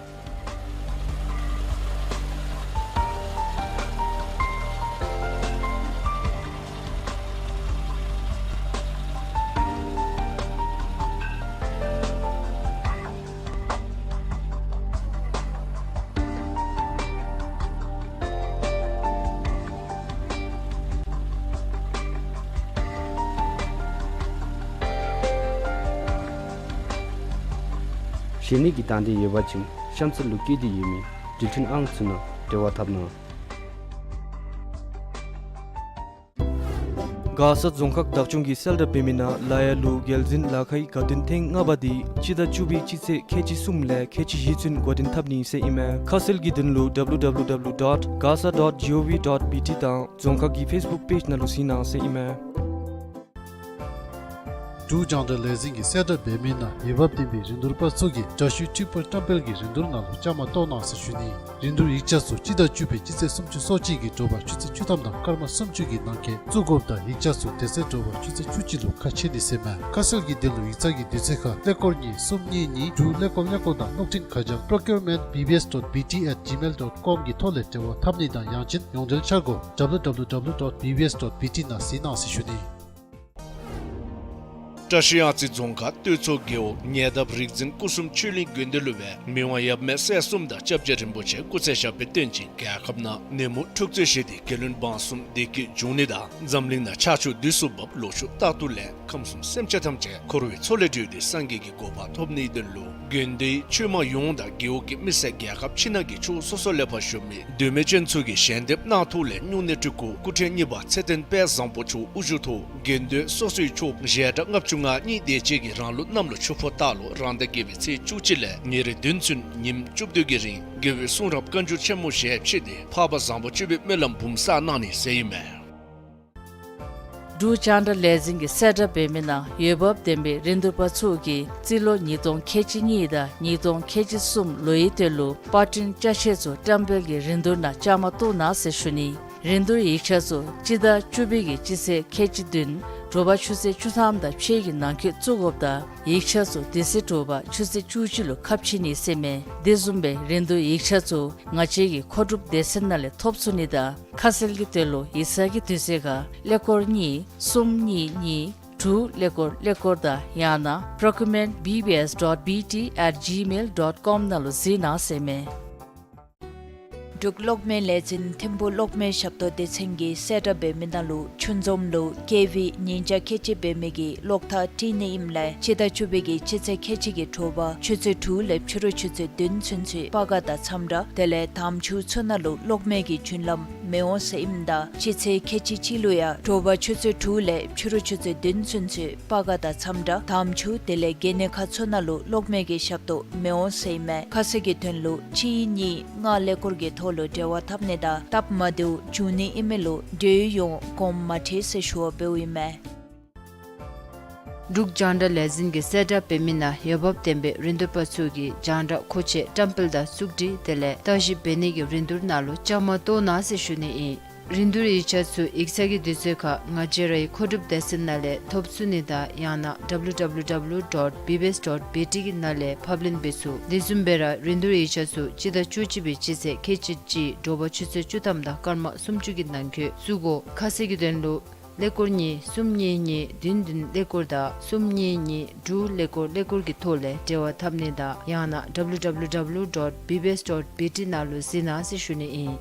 གཞན་མི་གིས་དང་འདོད་ཡོད་པ་ཅིན་གཤམ་ཚུ་ལུ་བཀོད་དེ་ཡོད་མི་འབྲེལ་མཐུད་ཨང་ཚུ་ནང་འབྲེལ་བ་འཐབ་གནང་། མགར་ས་རྫོང་ཁག་བདག་སྐྱོང་གིས་གསལ་བསྒྲགས་འབད་མི་ནང་ལ་ཡ་ལུ་རྒྱལ་འཛིན་ལ་ཁའི་དགའ་སྟོན་ཐེངས་ལྔ་པ་འདི་སྤྱི་ཟླ་བཅུ་པའི་སྤྱི་ཚེས་ཁལ་གཅིག་གསུམ་ལས་ཁལ་གཅིག་བཞི་ཚུན་འགོ་འདྲེན་འཐབ་ནི་ཟེར་ཨིན་མས། ཁ་གསལ་གྱི་དོན་ལུ་W W W dot gasa dot gov dot B T དང་རྫོང་ཁག་གི་ཕེསི་བུཀ་པེཇ་ནང་ལུ་གཟིགས་གནང་ཟེར་ཨིན་མས། འབྲུག་རྒྱང་བསྒྲགས་ལས་འཛིན་གྱིས་གསལ་བསྒྲགས་འབད་མི་ནང་འོས་འབབ་ལྡན་པའི་རིན་བསྡུར་པ་ཚུ་གིས་དྲ་ཞུའི་འཕྲིན་ཕུར་བཀྲམ་སྤེལ་གྱི་རིན་བསྡུར་ནང་ལུ་བཅའ་མར་གཏོགས་གནང་ཟེར་ཞུ་ནི། རིན་བསྡུར་ཡིག་ཆ་ཚུ་སྤྱི་ཟླ་བཅུ་པའི་སྤྱི་ཚེས་སུམ་ཅུ་སོ་གཅིག་གི་དྲོ་པ་ཆུ་ཚོད་བཅུ་ཐམ་དང་སྐར་མ་སུམ་ཅུ་གི་ནང་འཁོད་བཙུགས་དགོཔ་དང་ཡིག་ཆ་ཚུ་དེ་ཚེ་དྲོ་པ་ཆུ་ཚོད་བཅུ་གཅིག་ལུ་ཁ་ཕྱེ་ནི་ཟེར་མས། ཁ་གསལ་གྱི་དོན་ལུ་ཡིག་ཚང་གི་དུས་ཚོད་ཁར་ཀླད་ཀོར་གཉིས་གསུམ་གཉིས་གཉིས་དྲུག་ཀླད་ཀོར་ཀླད་ཀོར་དང་གློག་འཕྲིན་ཁ་བྱང་procurement B B S dot B T at gmail dot com གི་ཐོག་ལས་འབྲེལ་བ་འཐབ་ནི་དང་ཡང་ཅིན་ཡོངས་འབྲེལ་འཆར་སྒོ་W W W dot B B S dot B T ནང་གཟིགས་གནང་ཟེར་ཞུ་ནི། བཀྲ་ཤིས་གཡང་རྩེ་རྫོང་ཁག་སྟོད་མཚོ་རྒེད་འོག་ཉེ་འདབས་རིག་འཛིན་སྐུ་གསུམ་ཆོས་གླིང་དགོན་སྡེ་ལུ་སྦེ་མི་དབང་ཡབ་མེས་སྲས་གསུམ་དང་སྐྱབས་རྗེ་རིན་པོ་ཆེ་སྐུ་ཚེ་ཞབས་པད་བརྟན་ཅིང་རྒྱལ་ཁབ་ནང་ནད་མུག་འཁྲུག་རྩོད་ཞི་སྟེ་རྒྱལ་བློན་འབངས་གསུམ་བདེ་སྐྱིད་འབྱུང་ནི་དང་འཛམ་གླིང་ནང་ཆར་ཆུ་དུས་སུ་འབབ་ལོ་ཕྱུགས་རྟག་ཏུ་ལེགས། ཁམས་གསུམ་སེམས་ཅན་ཐམས་ཅད་འཁོར་བའི་མཚོ་ལས་སྒྲོལ་ཏེ་སངས་རྒྱས་ཀྱི་གོ་འཕང་ཐོབ་ནིའི་དོན་ལུ་དགོན་སྡེའི་ཆོས་མང་ཡོངས་དང་རྒེད་འོག་གི་མི་སེར་རྒྱལ་ཁབ་ཕྱི་ནང་གི་ཕྱོགས་སོ་སོ་ལས་ཕར་བཞུགས་མི་མདོ་སྨད་ཅན་ཚུ་གིས་ཞལ་འདེབས་གནང་ཐོག་ལས་སྨྱུང་གནས་སྤྲུལ་སྐུ་སྐུ་ཕྲེང་གཉིས་པ་ཚེ་བརྟན་དཔལ་བཟང་པོ་མཆོག་དབུ་བཞུགས་ཐོག་དགེ་འདུན་སོ་སོའི་ཆོསཔ་ཞལ་གྲངས་ལྔ་བཅུ་ང་གཉིས་དེ་ཅིག་གིས་རང་ལུགས་གནམ་ལོ་ཆུ་ཕོ་སྟག་ལོ་རང་ཟླ་བརྒྱད་པའི་ཚེས་བཅུ་གཅིག་ལས་ཉེར་བདུན་ཚུན་ཉིནམ་བཅུ་བདུན་གྱི་རིང་དགེ་བའི་གསུང་རབ་བཀའ་འགྱུར་ཆེན་མོ་ཞལ་ཕྱེ་སྟེ་འཕགས་པ་བཟང་པོ་སྤྱོད་པའི་སྨོན་ལམ་འབུམ་བསགས་གནང་ནི་ཟེར་ཨིན་མས། འབྲུག་རྒྱང་བསྒྲགས་ལས་འཛིན་གྱིས་གསལ་བསྒྲགས་འབད་མི་ནང་འོས་འབབ་ལྡན་པའི་རིན་བསྡུར་པ་ཚུ་གིས་རྩིས་ལོ་ཉིས་སྟོང་ཁལ་གཅིག་གཉིས་དང་ཉིས་སྟོང་ཁལ་གཅིག་གསུམ་ལོའི་དོན་ལུ་པར་སྐྲུན་ཅ་ཆས་ཚུ་བཀྲམ་སྤེལ་གྱི་རིན་བསྡུར་ནང་བཅའ་མར་གཏོགས་གནང་ཟེར་ཞུ་ནི། རིན་བསྡུར་ཡིག་ཆ་ཚུ་སྤྱི་ཟླ་བཅུ་པའི་གི་སྤྱི་ཚེས་ཁལ་གཅིག་བདུན་དྲོ་པ་ཆུ་ཚོད་བཅུ་ཐམ་དང་ཕྱེད་ཀྱི་ནང་འཁོད་བཙུགས་དགོཔ་དང་ཡིག་ཆ་ཚུ་དེ་ཚེ་དྲོ་པ་ཆུ་ཚོད་བཅུ་གཅིག་ལུ་ཁ་ཕྱེ་ནི་ཟེར་མས། དེ་བཟུམ་སྦེ་རིན་བསྡུར་ཡིག་ཆ་ཚུ་ང་བཅས་ཀྱི་མཁོ་སྒྲུབ་སྡེ་ཚན་ནང་ལས་ཐོབ་ཚུགས་ནི་དང་ཁ་གསལ་གྱི་དོན་ལུ་ཡིག་ཚང་གི་དུས་ཚོད་ཁར་ཀླད་ཀོར་གཉིས་གསུམ་གཉིས་གཉིས་དྲུག་ཀླད་ཀོར་ཀླད་ཀོར་དང་ཡང་ན་procurement B B S dot B T at gmail dot com ནང་ལུ་གཟིགས་གནང་ཟེར་མས། འབྲུག་གློག་མེ་ལས་འཛིན་ཐིམ་ཕུ་གློག་མེ་ཞབས་ཏོག་སྡེ་ཚན་གྱིས་གསལ་བསྒྲགས་འབད་མི་ནང་ལུ་ཆུ་འཛོམས་ལུ་ཀེ་ཝི་ཉིས་བརྒྱ་ཁལ་གཅིག་འབད་མི་གི་གློག་ཐག་བྲི་ནི་ཨིནམ་ལས་སྤྱི་ཟླ་བཅུ་པའི་གི་སྤྱི་ཚེས་ཁལ་གཅིག་གི་དྲོ་པ་ཆུ་ཚོད་དྲུག་ལས་ཕྱི་རུ་ཆུ་ཚོད་བདུན་ཚུན་ཚོད་སྤ་སྒར་དང་ཚམ་བྲག་དེ་ལས་དམ་ཆུ་ཚུ་ནང་ལུ་གློག་མེ་གི་རྒྱུན་ལམ་མི་འོང་ཟེར་ཨིནམ་ད་སྤྱི་ཚེས་ཁལ་གཅིག་གཅིག་ལུ་ཡང་དྲོ་པ་ཆུ་ཚོད་དྲུག་ལས་ཕྱི་རུ་ཆུ་ཚོད་བདུན་ཚུན་ཚོད་སྤ་སྒར་དང་ཚམ་བྲག་དམ་ཆུ་དེ་ལས་གན་ནི་ཁ་ཚུ་ནང་ལུ་གློག་མེ་གི་ཞབས་ཏོག་མི་འོང་ཟེར་ཨིན་མས། ཁ་གསལ་གྱི་དོན་ལུ་གཅིག་གཉིས་ལྔ་ཀླད་ཀོར་གྱི་ཐོག་ལུ་འབྲེལ་བ་འཐབ་ནི་དང་སྟབས་མ་བདེཝ་འབྱུང་ནི་ཨིན་མི་ལུ་འབྲེལ་ཡོད་ཡོངས་དགོངསམ་མ་ཁྲེལ་ཟེར་ཞུ་བ་འབདཝ་ཨིན་མས། འབྲུག་རྒྱང་བསྒྲགས་ལས་འཛིན་གྱིས་གསལ་བསྒྲགས་འབད་མི་ནང་འོས་འབབ་ལྡན་པའི་རིན་བསྡུར་པ་ཚུ་གིས་རྒྱང་བསྒྲགས་མཁོ་ཆས་བཀྲམ་སྤེལ་དང་བཙུགས་སྒྲིག་དེ་ལས་བརྟག་ཞིབ་འབད་ནི་གི་རིན་བསྡུར་ནང་ལུ་བཅའ་མར་གཏོགས་གནང་ཟེར་ཞུ་ནི་ཨིན། རིན་བསྡུར་ཡིག་ཆ་ཚུ་ཡིག་ཚང་གི་དུས་ཚོད་ཁར་ང་བཅས་རའི་མཁོ་སྒྲུབ་སྡེ་ཚན་ནང་ལས་ཐོབ་ཚུགས་ནི་དང་ཡང་ན་W W W dot B B S dot B T གི་ནང་ལས་ཕབ་ལེན་འབད་ཚུགས། དེ་བཟུམ་སྦེ་ར་རིན་བསྡུར་ཡིག་ཆ་ཚུ་སྤྱི་ཟླ་བཅུ་གཅིག་པའི་སྤྱི་ཚེས་ཁལ་གཅིག་གཅིག་དྲོ་པ་ཆུ་ཚོད་བཅུ་ཐམ་དང་སྐར་མ་སུམ་ཅུ་གི་ནང་འཁོད་བཙུགས་དགོ། ཁ་གསལ་གྱི་དོན་ལུ་ཀླད་ཀོར་གཉིས་གསུམ་གཉིས་གཉིས་བདུན་བདུན་ཀླད་ཀོར་དང་གསུམ་གཉིས་གཉིས་དྲུག་ཀླད་ཀོར་ཀླད་ཀོར་གྱི་ཐོག་ལས་འབྲེལ་བ་འཐབ་ནི་དང་ཡང་ན་W W W dot B B S dot B T ནང་ལུ་གཟིགས་གནང་ཟེར་ཞུ་ནི་ཨིན།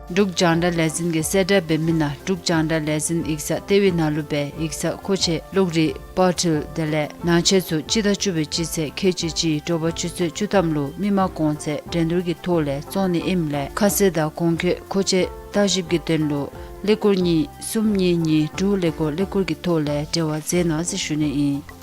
འབྲུག་རྒྱང་བསྒྲགས་ལས་འཛིན་གྱིས་གསལ་བསྒྲགས་འབད་མི་ནང་འབྲུག་རྒྱང་བསྒྲགས་ལས་འཛིན་ཡིག་ཚང་ལྟེ་བའི་ནང་ལུ་སྦེ་ཡིག་ཚང་མཁོ་ཆས་གློག་རིག་པར་འཕྲུལ་དེ་ལས་ནང་ཆས་ཚུ་སྤྱི་ཟླ་བཅུ་པའི་སྤྱི་ཚེས་ཁལ་གཅིག་གཅིག་དྲོ་པ་ཆུ་ཚོད་བཅུ་ཐམ་ལུ་མི་མང་གོང་ཚད་འགྲན་བསྡུར་གྱི་ཐོག་ལས་བཙོང་ནི་ཨིནམ་ལས་ཁ་གསལ་དང་གོང་འཁོད་མཁོ་ཆས་བརྟག་ཞིབ་ཀྱི་དོན་ལུ་ཀླད་ཀོར་གཉིས་གསུམ་གཉིས་གཉིས་དྲུག་ཀླད་ཀོར་ཀླད་ཀོར་གྱི་ཐོག་ལས་འབྲེལ་བ་མཛད་གནང་ཟེར་ཞུ་ནི་ཨིན།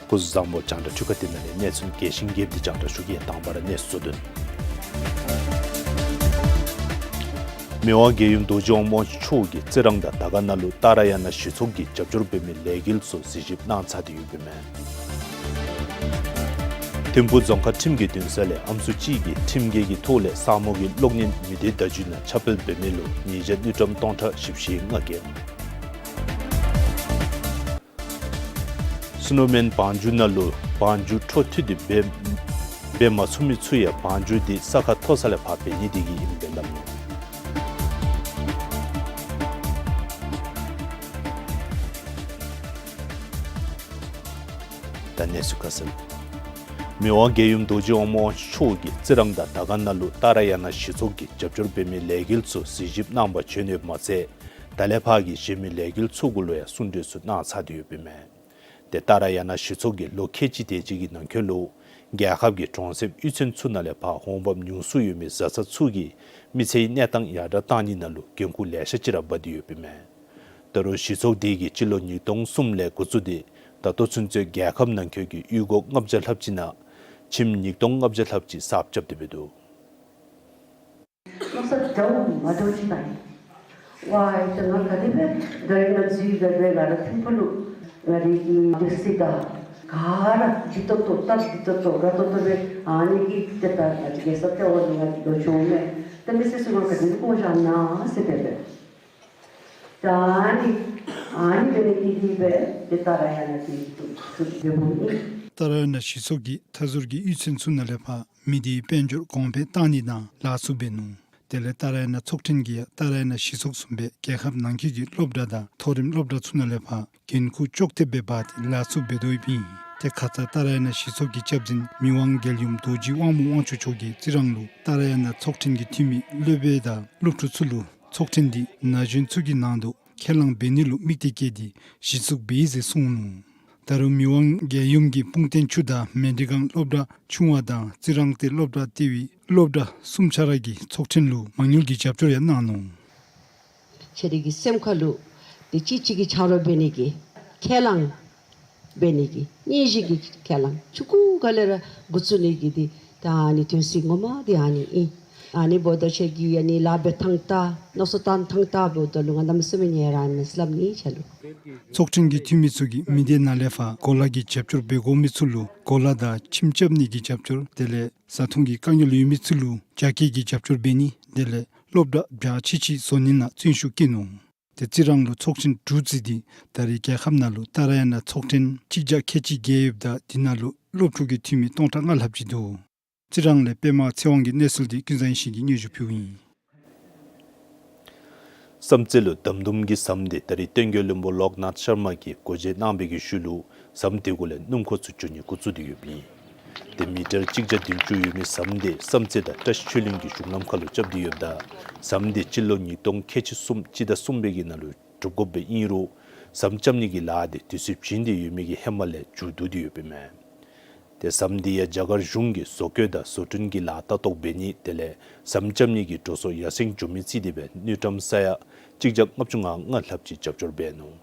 སྐུ་གཟུགས་བཟང་པོ། རྒྱང་བསྒྲགས་འཕྲུལ་ཁང་འདི་ནང་ལས་གནས་ཚུལ་རྒྱས་ཤིང་རྒྱསཔ་འདི་རྒྱང་བསྒྲགས་ཞུ་གེ། དང་པ་ར་གནས་ཚུལ་གཙོ་དོན། མི་དབང་རྒྱལ་ཡུམ་རྡོ་རྗེ་དབང་མོ་མཆོག་གིས་རྩི་རང་དང་དར་དཀར་ན་ལུ་ཏཱ་ར་ཡ་ན་གཞི་ཚོགས་ཀྱིས་རྒྱབ་སྐྱོར་འབད་མི་ལས་འགུལ་ཚུ་གཟིགས་ཞིབ་གནང་ཚར་ཏེ་ཡོདཔ་ཨིན་མས། ཐིམ་ཕུག་རྫོང་ཁག་ཁྲིམས་ཀྱི་འདུན་ས་ལས་ཨམ་སྲུ་གཅིག་གིས་ཁྲིམས་འགལ་གྱི་ཐོག་ལས་ས་མོ་གི་གློག་བརྙན་མི་སྡེ་བརྡ་བརྒྱུད་ནང་ཁྱབ་སྤེལ་འབད་མི་ལུ་ཉེས་ཆད་དངུལ་ཀྲམ་སྟོང་ཕྲག་བཞི་བཅུ་ཞེ་ལྔ་འགེལ། སི་ནོ་མེན་བང་རྒྱུག་ནང་ལུ་བང་རྒྱུག་འཕྲོ་མཐུད་དེ་འབད་འབད་མ་ཚུགས་མི་ཚུ་ཡང་བང་རྒྱུག་འདི་ས་ཁ་མཐོ་ས་ལས་ཕར་འབད་ནི་དེ་གིས་ཨིནམ་སྦེ་སླབ་ནུག། ད་གནས་ཚུལ་ཁ་གསལ། མི་དབང་རྒྱལ་ཡུམ་རྡོ་རྗེ་དབང་མོ་མཆོག་གིས་རྩི་རང་དང་དར་དཀར་ན་ལུ་ཏཱ་ར་ཡ་ན་གཞི་ཚོགས་ཀྱིས་རྒྱབ་སྐྱོར་འབད་མི་ལས་འགུལ་ཚུ་གཟིགས་ཞིབ་གནང་པར་བྱོན་ཡོདཔ་མ་ཚད་ད་ལས་ཕར་གྱི་གཞན་མི་ལས་འགུལ་ཚུ་གུ་ལུ་ཡང་གསུང་གྲོས་ཚུ་གནང་ཚར་ཏེ་ཡོདཔ་ཨིན་མས། ཏེ་ཏཱ་ར་ཡ་ན་གཞི་ཚོགས་ཀྱིས་ལོ་ཁལ་གཅིག་དེ་ཅིག་གི་ནང་འཁོད་ལུ་རྒྱལ་ཁབ་ཀྱི་གྲོང་གསེབ་གཡུས་ཚན་ཚུ་ནང་ལས་ཕར་འོང་འབབ་ཉུང་སུ་ཡོད་མི་བཟའ་ཚང་ཚུ་གི་མི་ཚེའི་གནས་སྟངས་ཡར་དྲག་གཏང་ནི་ནང་ལུ་འགན་ཁུར་ལེ་ཤ་ཅིག་ར་འབག་སྟེ་ཡོདཔ་ཨིན་མས། ད་རུང་གཞི་ཚོགས་འདི་གིས་སྤྱི་ལོ་ཉིས་སྟོང་གསུམ་ལས་འགོ་བཙུགས་ཏེ་ད་ལྟོ་ཚུན་ཚོད་རྒྱལ་ཁབ་ནང་འཁོད་ཀྱི་གཡུས་སྒོ་ལྔ་བརྒྱ་ལྷགཔ་ཅིག་ནང་ཁྱིམ་ཉིས་སྟོང་ལྔ་བརྒྱ་ལྷགཔ་ཅིག་གསརཔ་རྐྱབ་སྟེ་འབད་འདུག། མནོ་བསམ་འདྲཝ་མ་འདྲཝ་ཅིག་བཏང་ཡི། ཝའི་ད་ང་ག་དེ་སྦེ་ད་རིས་ང་འཛུལ་སྦེ་སྦེ་ང་ར་ཐིམ་ཕུག་ལུ་ང་རའི་གི་སྡེ་སྲིད་དང་ག་ར་སྡིག་ཏོ་ཏོ་སྟབས་སྡིག་ཏོ་ཏོ་དགའ་ཏོ་ཏོ་སྦེ་ཨ་ནི་གི་ཏེ་ད་ང་བཅས་རྒྱལ་ས་ལྟེ་བ་ལུ་ང་འགྱོ་བྱུང་མས། ད་མི་སེར་ཚུ་ང་ག་དེ་སྦེ་བཀོ་བཞག་ན་ཟེར་སྦེ་སྦེ། ད་ཨ་ནི་ཨ་ནི་འབད་ནི་འདི་གིས་སྦེ་ཏེ་ཏཱ་ར་ཡ་ན་གི་ཚུ་ཚུ་འབད་འོང་ནི། ཏཱ་ར་ཡ་ན་གཞི་ཚོགས་ཀྱིས་མཐའ་ཟུར་གྱི་གཡུས་ཚན་ཚུ་ནང་ལས་ཕར་མི་སྡེའི་དཔལ་འབྱོར་གོང་འཕེལ་གཏང་ནི་དང་ལཱ་ཚུ་འབད་ནུག། དེ་ལས་ཏཱ་ར་ཡ་ན་ཚོགས་ཕྲན་གྱིས་ཡང་ཏཱ་ར་ཡ་ན་གཞི་ཚོགས་བཟུམ་སྦེ་རྒྱལ་ཁབ་ནང་འཁོད་ཀྱི་སློབ་གྲྭ་དང་མཐོ་རིམ་སློབ་གྲྭ་ཚུ་ནང་ལས་ཕར་འགན་ཁུར་ལྕོགས་ཐེབས་སྦེ་འབག་སྟེ་ལཱ་ཚུ་འབད་དོ་ཡོདཔ་ཨིན། ཏེ་ཁ་ཙ་ཏཱ་ར་ཡ་ན་གཞི་ཚོགས་ཀྱི་སྐྱབས་འཛིན་མི་དབང་རྒྱལ་ཡུམ་རྡོ་རྗེ་དབང་མོ་དབང་ཕྱུག་མཆོག་གིས་རྩི་རང་ལུ་ཏཱ་ར་ཡ་ན་ཚོགས་ཕྲན་གྱི་འཐུས་མི་སློབ་དཔོན་དང་སློབ་ཕྲུག་ཚུ་ལུ་ཚོགས་ཕྲན་འདི་ན་གཞོན་ཚུ་གི་ནང་དུ་ཁས་བླངས་འབད་ནི་ལུ་དམིགས་གཏད་བསྐྱེད་དེ་གཞི་བཙུགས་འབད་ཡི་ཟེར་གསུངས་ནུག། ད་རུང་མི་དབང་རྒྱལ་ཡུམ་གྱིས་སྤུངས་ཐང་ཆུ་དང་མལ་གྲི་སྒང་སློབ་གྲྭ་ཆུང་བ་དང་རྩི་རང་སྟེང་སློབ་གྲྭ་ལྟེ་བའི་སློབ་གྲྭ་གསུམ་ཆ་ར་གི་ཚོགས་ཕྲན་ལུ་མ་དངུལ་གྱི་རྒྱབ་སྐྱོར་ཡང་གནང་ནུག། ཁྱེད་རའི་གི་སེམས་ཁ་ལུ་ཏེ་གཅིག་གཅིག་གི་ཆ་རོགས་འབད་ནི་གི་ཁས་བླངས་འབད་ནི་གི་སྙིང་རྗེ་གི་ཁས་བླངས་ཆུང་ཀུ་ག་ལས་ར་འགོ་བཙུགས་ནི་གི་འདི་ད་ཨ་ནི་དོན་ཚན་ངོ་མ་འདི་ཨ་ནི་ཨིན། ཨ་ནི་འབདཝ་ད་ཁྱེད་ཀྱིས་ཨ་ནི་ལཱ་འབད་ཐངས་ད་མནོ་བསམ་བཏང་ཐངས་ད་འབདཝ་ད་ལུ་ང་གནམ་མེད་ས་མེད་ཉེ་ར་མས་ཟེར་སླབ་ནི་ཆ་ལུ། ཚོགས་ཆེན་གྱི་འཐུས་མི་ཚུ་གིས་མི་སྡེ་ནང་ལས་ཕར་གོ་ལ་གི་རྒྱབ་སྐྱོར་འབད་དགོ་མི་ཚུ་ལུ་གོ་ལ་དང་ཁྱིམ་རྐྱབ་ནི་གི་རྒྱབ་སྐྱོར་དེ་ལས་བཟའ་འཐུང་གི་དཀའ་ངལ་ཡོད་མི་ཚུ་ལུ་རྒྱ་སྐྱེད་ཀྱི་རྒྱབ་སྐྱོར་འབད་ནི་དེ་ལས་སློབ་གྲྭ་བརྒྱ་ཆིག་ཁྲི་བཟོ་ནི་ནང་བརྩོན་ཤུགས་བསྐྱེད་ནུག། དེ་རྩི་རང་ལུ་ཚོགས་ཆེན་དྲུག་བརྩིས་ཏེ་ད་རེས་རྒྱལ་ཁབ་ནང་ལུ་ཏཱ་ར་ཡ་ན་ཚོགས་ཆེན་གཅིག་བརྒྱ་ཁལ་གཅིག་བརྒལ་ཡོདཔ་ད་དེ་ནང་ལུ་སློབ་ཕྲུག་གི་འཐུས་མི་སྟོང་ཕྲག་ལྔ་ལྷགཔ་ཅིག་འདུག། རྩི་རང་ལས་པདྨ་ཚེ་དབང་གི་གནས་ཚུལ་འདི་ཀུན་བཟང་ཡེ་ཤེས་ཀྱིས་སྙན་ཞུ་ཕུལཝ་ཨིན། བསམ་རྩེ་ལུ་དམ་དུམ་གྱི་ཟམ་དེ་ད་རེས་བསྟན་རྒྱས་བློན་པོ་ལོག་ནཱཐ་ཤར་མ་གིས་སྒོ་འབྱེད་གནང་བའི་གི་ཤུལ་ལུ་ཟམ་དེ་གུ་ལས་སྣུམ་འཁོར་ཚུ་འགྱོ་ནི་འགོ་བཙུགས་ཏེ་ཡོདཔ་ཨིན། དེ་མི་ཊར་གཅིག་བརྒྱ་བདུན་ཅུ་ཡོད་མི་ཟམ་དེ་བསམ་རྩེ་དང་བཀྲ་ཤིས་ཆོས་གླིང་གི་གཞུང་ལམ་ཁ་ལུ་རྐྱབ་སྟེ་ཡོདཔ་ད་ཟམ་དེ་སྤྱི་ལོ་ཉིས་སྟོང་ཁལ་གཅིག་གསུམ་སྤྱི་ཟླ་གསུམ་པའི་གི་ནང་ལུ་གྲུབ་དགོཔ་སྦེ་ཨིན་རུང་ཟམ་རྐྱབ་ནི་གི་ལཱ་དེ་དུས་ཚོད་བྱིན་ཏེ་ཡོད་མི་གིས་ཧེ་མ་ལས་མཇུག་བསྡུ་སྟེ་ཡོདཔ་ཨིན་མས། དེ་ཟམ་དེ་ཡང་རྒྱ་གར་གཞུང་གིས་བཟོ་བཀོད་དང་བཟོ་སྐྲུན་གྱི་ལཱ་ལྟ་རྟོག་འབད་ནི་དེ་ལས་ཟམ་རྐྱབ་ནི་གི་འགྲོ་སོང་ཡར་སེང་འགྱོ་མི་རྩིས་ཏེ་སྦེ་དངུལ་ཀྲམ་ས་ཡ་གཅིག་བརྒྱ་ལྔ་བཅུ་ང་ལྔ་ལྷགཔ་ཅིག་རྒྱབ་སྐྱོར་འབད་ནུག།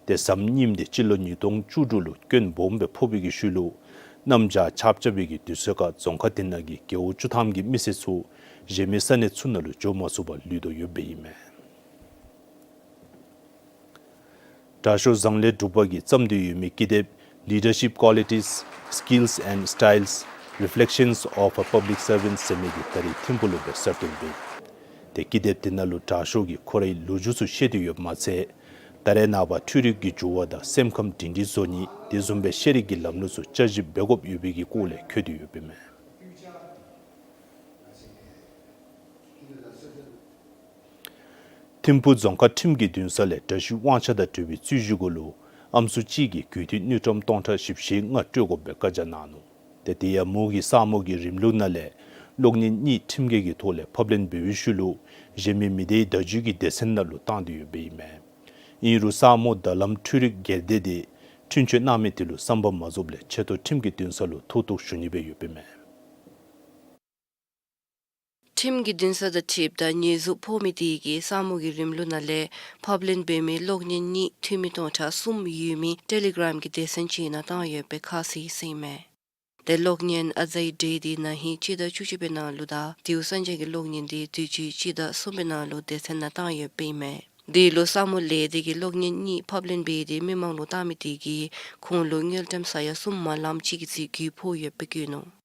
དེ་ཟམ་རྙིངམ་དེ་སྤྱི་ལོ་ཉིས་སྟོང་བཅུ་དྲུག་ལུ་སྐྱོན་སྦོམ་སྦེ་ཕོག་པའི་གི་ཤུལ་ལུ་གནམ་བྱཱར་ཆརཔ་རྐྱབ་པའི་གི་དུས་ཚོད་ཁར་རྫོང་ཁག་དེ་ནང་གི་རྒེད་འོག་བཅུ་ཐམ་གྱི་མི་སེར་ཚུ་གཞན་མི་ས་གནས་ཚུ་ནང་ལུ་འགྱོ་མ་ཚུགས་པར་ལུས་དོ་ཡོདཔ་ཨིན་མས། དྲག་ཤོས་བཟང་ལས་གྲུབ་པ་གིས་བརྩམས་ཏེ་ཡོད་མི་ཀི་དེབ་Leadership Qualities, Skills and Styles, Reflections of a Public Servant ཟེར་མི་འདི་ད་རེས་ཐིམ་ཕུག་ལུ་སྦེ་གསར་བཏོན་འབད་ཡི། དེ་ཀི་དེབ་དེ་ནང་ལུ་དྲག་ཤོས་ཀྱིས་ཁོ་རའི་ལོ་རྒྱུས་ཚུ་བཤད་དེ་ཡོདཔ་མ་ཚད་ད་རེས་ནངས་པ་འཕྲུལ་རིག་གི་འགྱུར་བ་དང་སེམས་ཁམས་སྒྲིང་སྒྲིང་བཟོ་ནི་དེ་བཟུམ་སྦེ་ཤེས་རིག་གི་ལམ་ལུགས་ཚུ་བསྐྱར་ཞིབ་འབད་དགོཔ་ཡོད་པའི་གི་སྐོར་ལས་འཁོད་དེ་ཡོདཔ་ཨིན་མས། ཐིམ་ཕུག་རྫོང་ཁག་ཁྲིམས་ཀྱི་འདུན་ས་ལས་འདྲ་བཤུས་དབང་ཆ་དང་འབྲེལ་བའི་རྩོད་གཞི་གུ་ལུ་ཨམ་སྲུ་གཅིག་གིས་དགུ་ཐིག་དངུལ་ཀྲམ་སྟོང་ཕྲག་བཞི་བཅུ་ཞེ་ལྔ་སྤྲོད་དགོཔ་སྦེ་བཀའ་རྒྱ་གནང་ནུག། ཏེ་དེ་ཡང་མོ་གིས་ས་མོ་གི་རིམ་ལུགས་ནང་ལས་གློག་བརྙན་གཉིས་ཁྲིམས་འགལ་གྱི་ཐོག་ལས་ཕབ་ལེན་འབད་བའི་ཤུལ་ལུ་གཞན་མི་མི་སྡེའི་བརྡ་བརྒྱུད་ཀྱི་སྡེ་ཚན་ནང་ལུ་བཏང་སྟེ་ཡོདཔ་ཨིན་མས། ཨིན་རུང་ས་མོ་རྡ་ལམ་འཕྲུལ་རིག་སྒེར་སྡེ་དེ་འཁྲུན་ཆོད་གནང་མི་དེ་ལུ་བསམ་པ་མ་རྫོགསཔ་ལས་ཆེ་མཐོ་ཁྲིམས་ཀྱི་འདུན་ས་ལུ་ཐུགས་གཏུགས་ཞུ་ནི་སྦེ་ཡོདཔ་ཨིན་མས། ཁྲིམས་ཀྱི་འདུན་ས་དང་འཁྲིལཝ་ད་ཉེས་འཛུགས་ཕོག་མི་དེ་གིས་ས་མོ་གི་རིམ་ལུགས་ནང་ལས་ཕབ་ལེན་འབད་མི་གློག་བརྙན་གཉིས་འཐུས་མི་སྟོང་ཕྲག་གསུམ་ཡོད་མི་ཊེ་ལི་གྲམ་གྱི་སྡེ་ཚན་ཅིག་ནང་བཏང་ཡོདཔ་སྦེ་ཁ་བཟེད་ཟེར་ཨིན་མས། དེ་གློག་བརྙན་ཨ་ཛའི་འདྲེ་དེ་ན་ཧིང་སྤྱི་ཟླ་བཅུ་གཅིག་པའི་ནང་ལུ་དང་དེའུ་ས་འཇའ་གི་གློག་བརྙན་དེ་དུས་ཅི་སྤྱི་ཟླ་གསུམ་པའི་ནང་ལུ་སྡེ་ཚན་ནང་བཏང་ཡོདཔ་ཨིན་མས། དེ་ལུ་ས་མོ་ལས་སྡེ་གིས་གློག་བརྙན་གཉིས་ཕབ་ལེན་འབད་དེ་མི་མང་ལུ་བཏང་མི་དེ་གིས་ཁོང་ལུ་དངུལ་ཀྲམ་ས་ཡ་གསུམ་མ་ལམ་ཅིག་གི་རྩིས་རྒུད་ཕོག་ཡོདཔ་སྦེ་བཀོད་ནུག།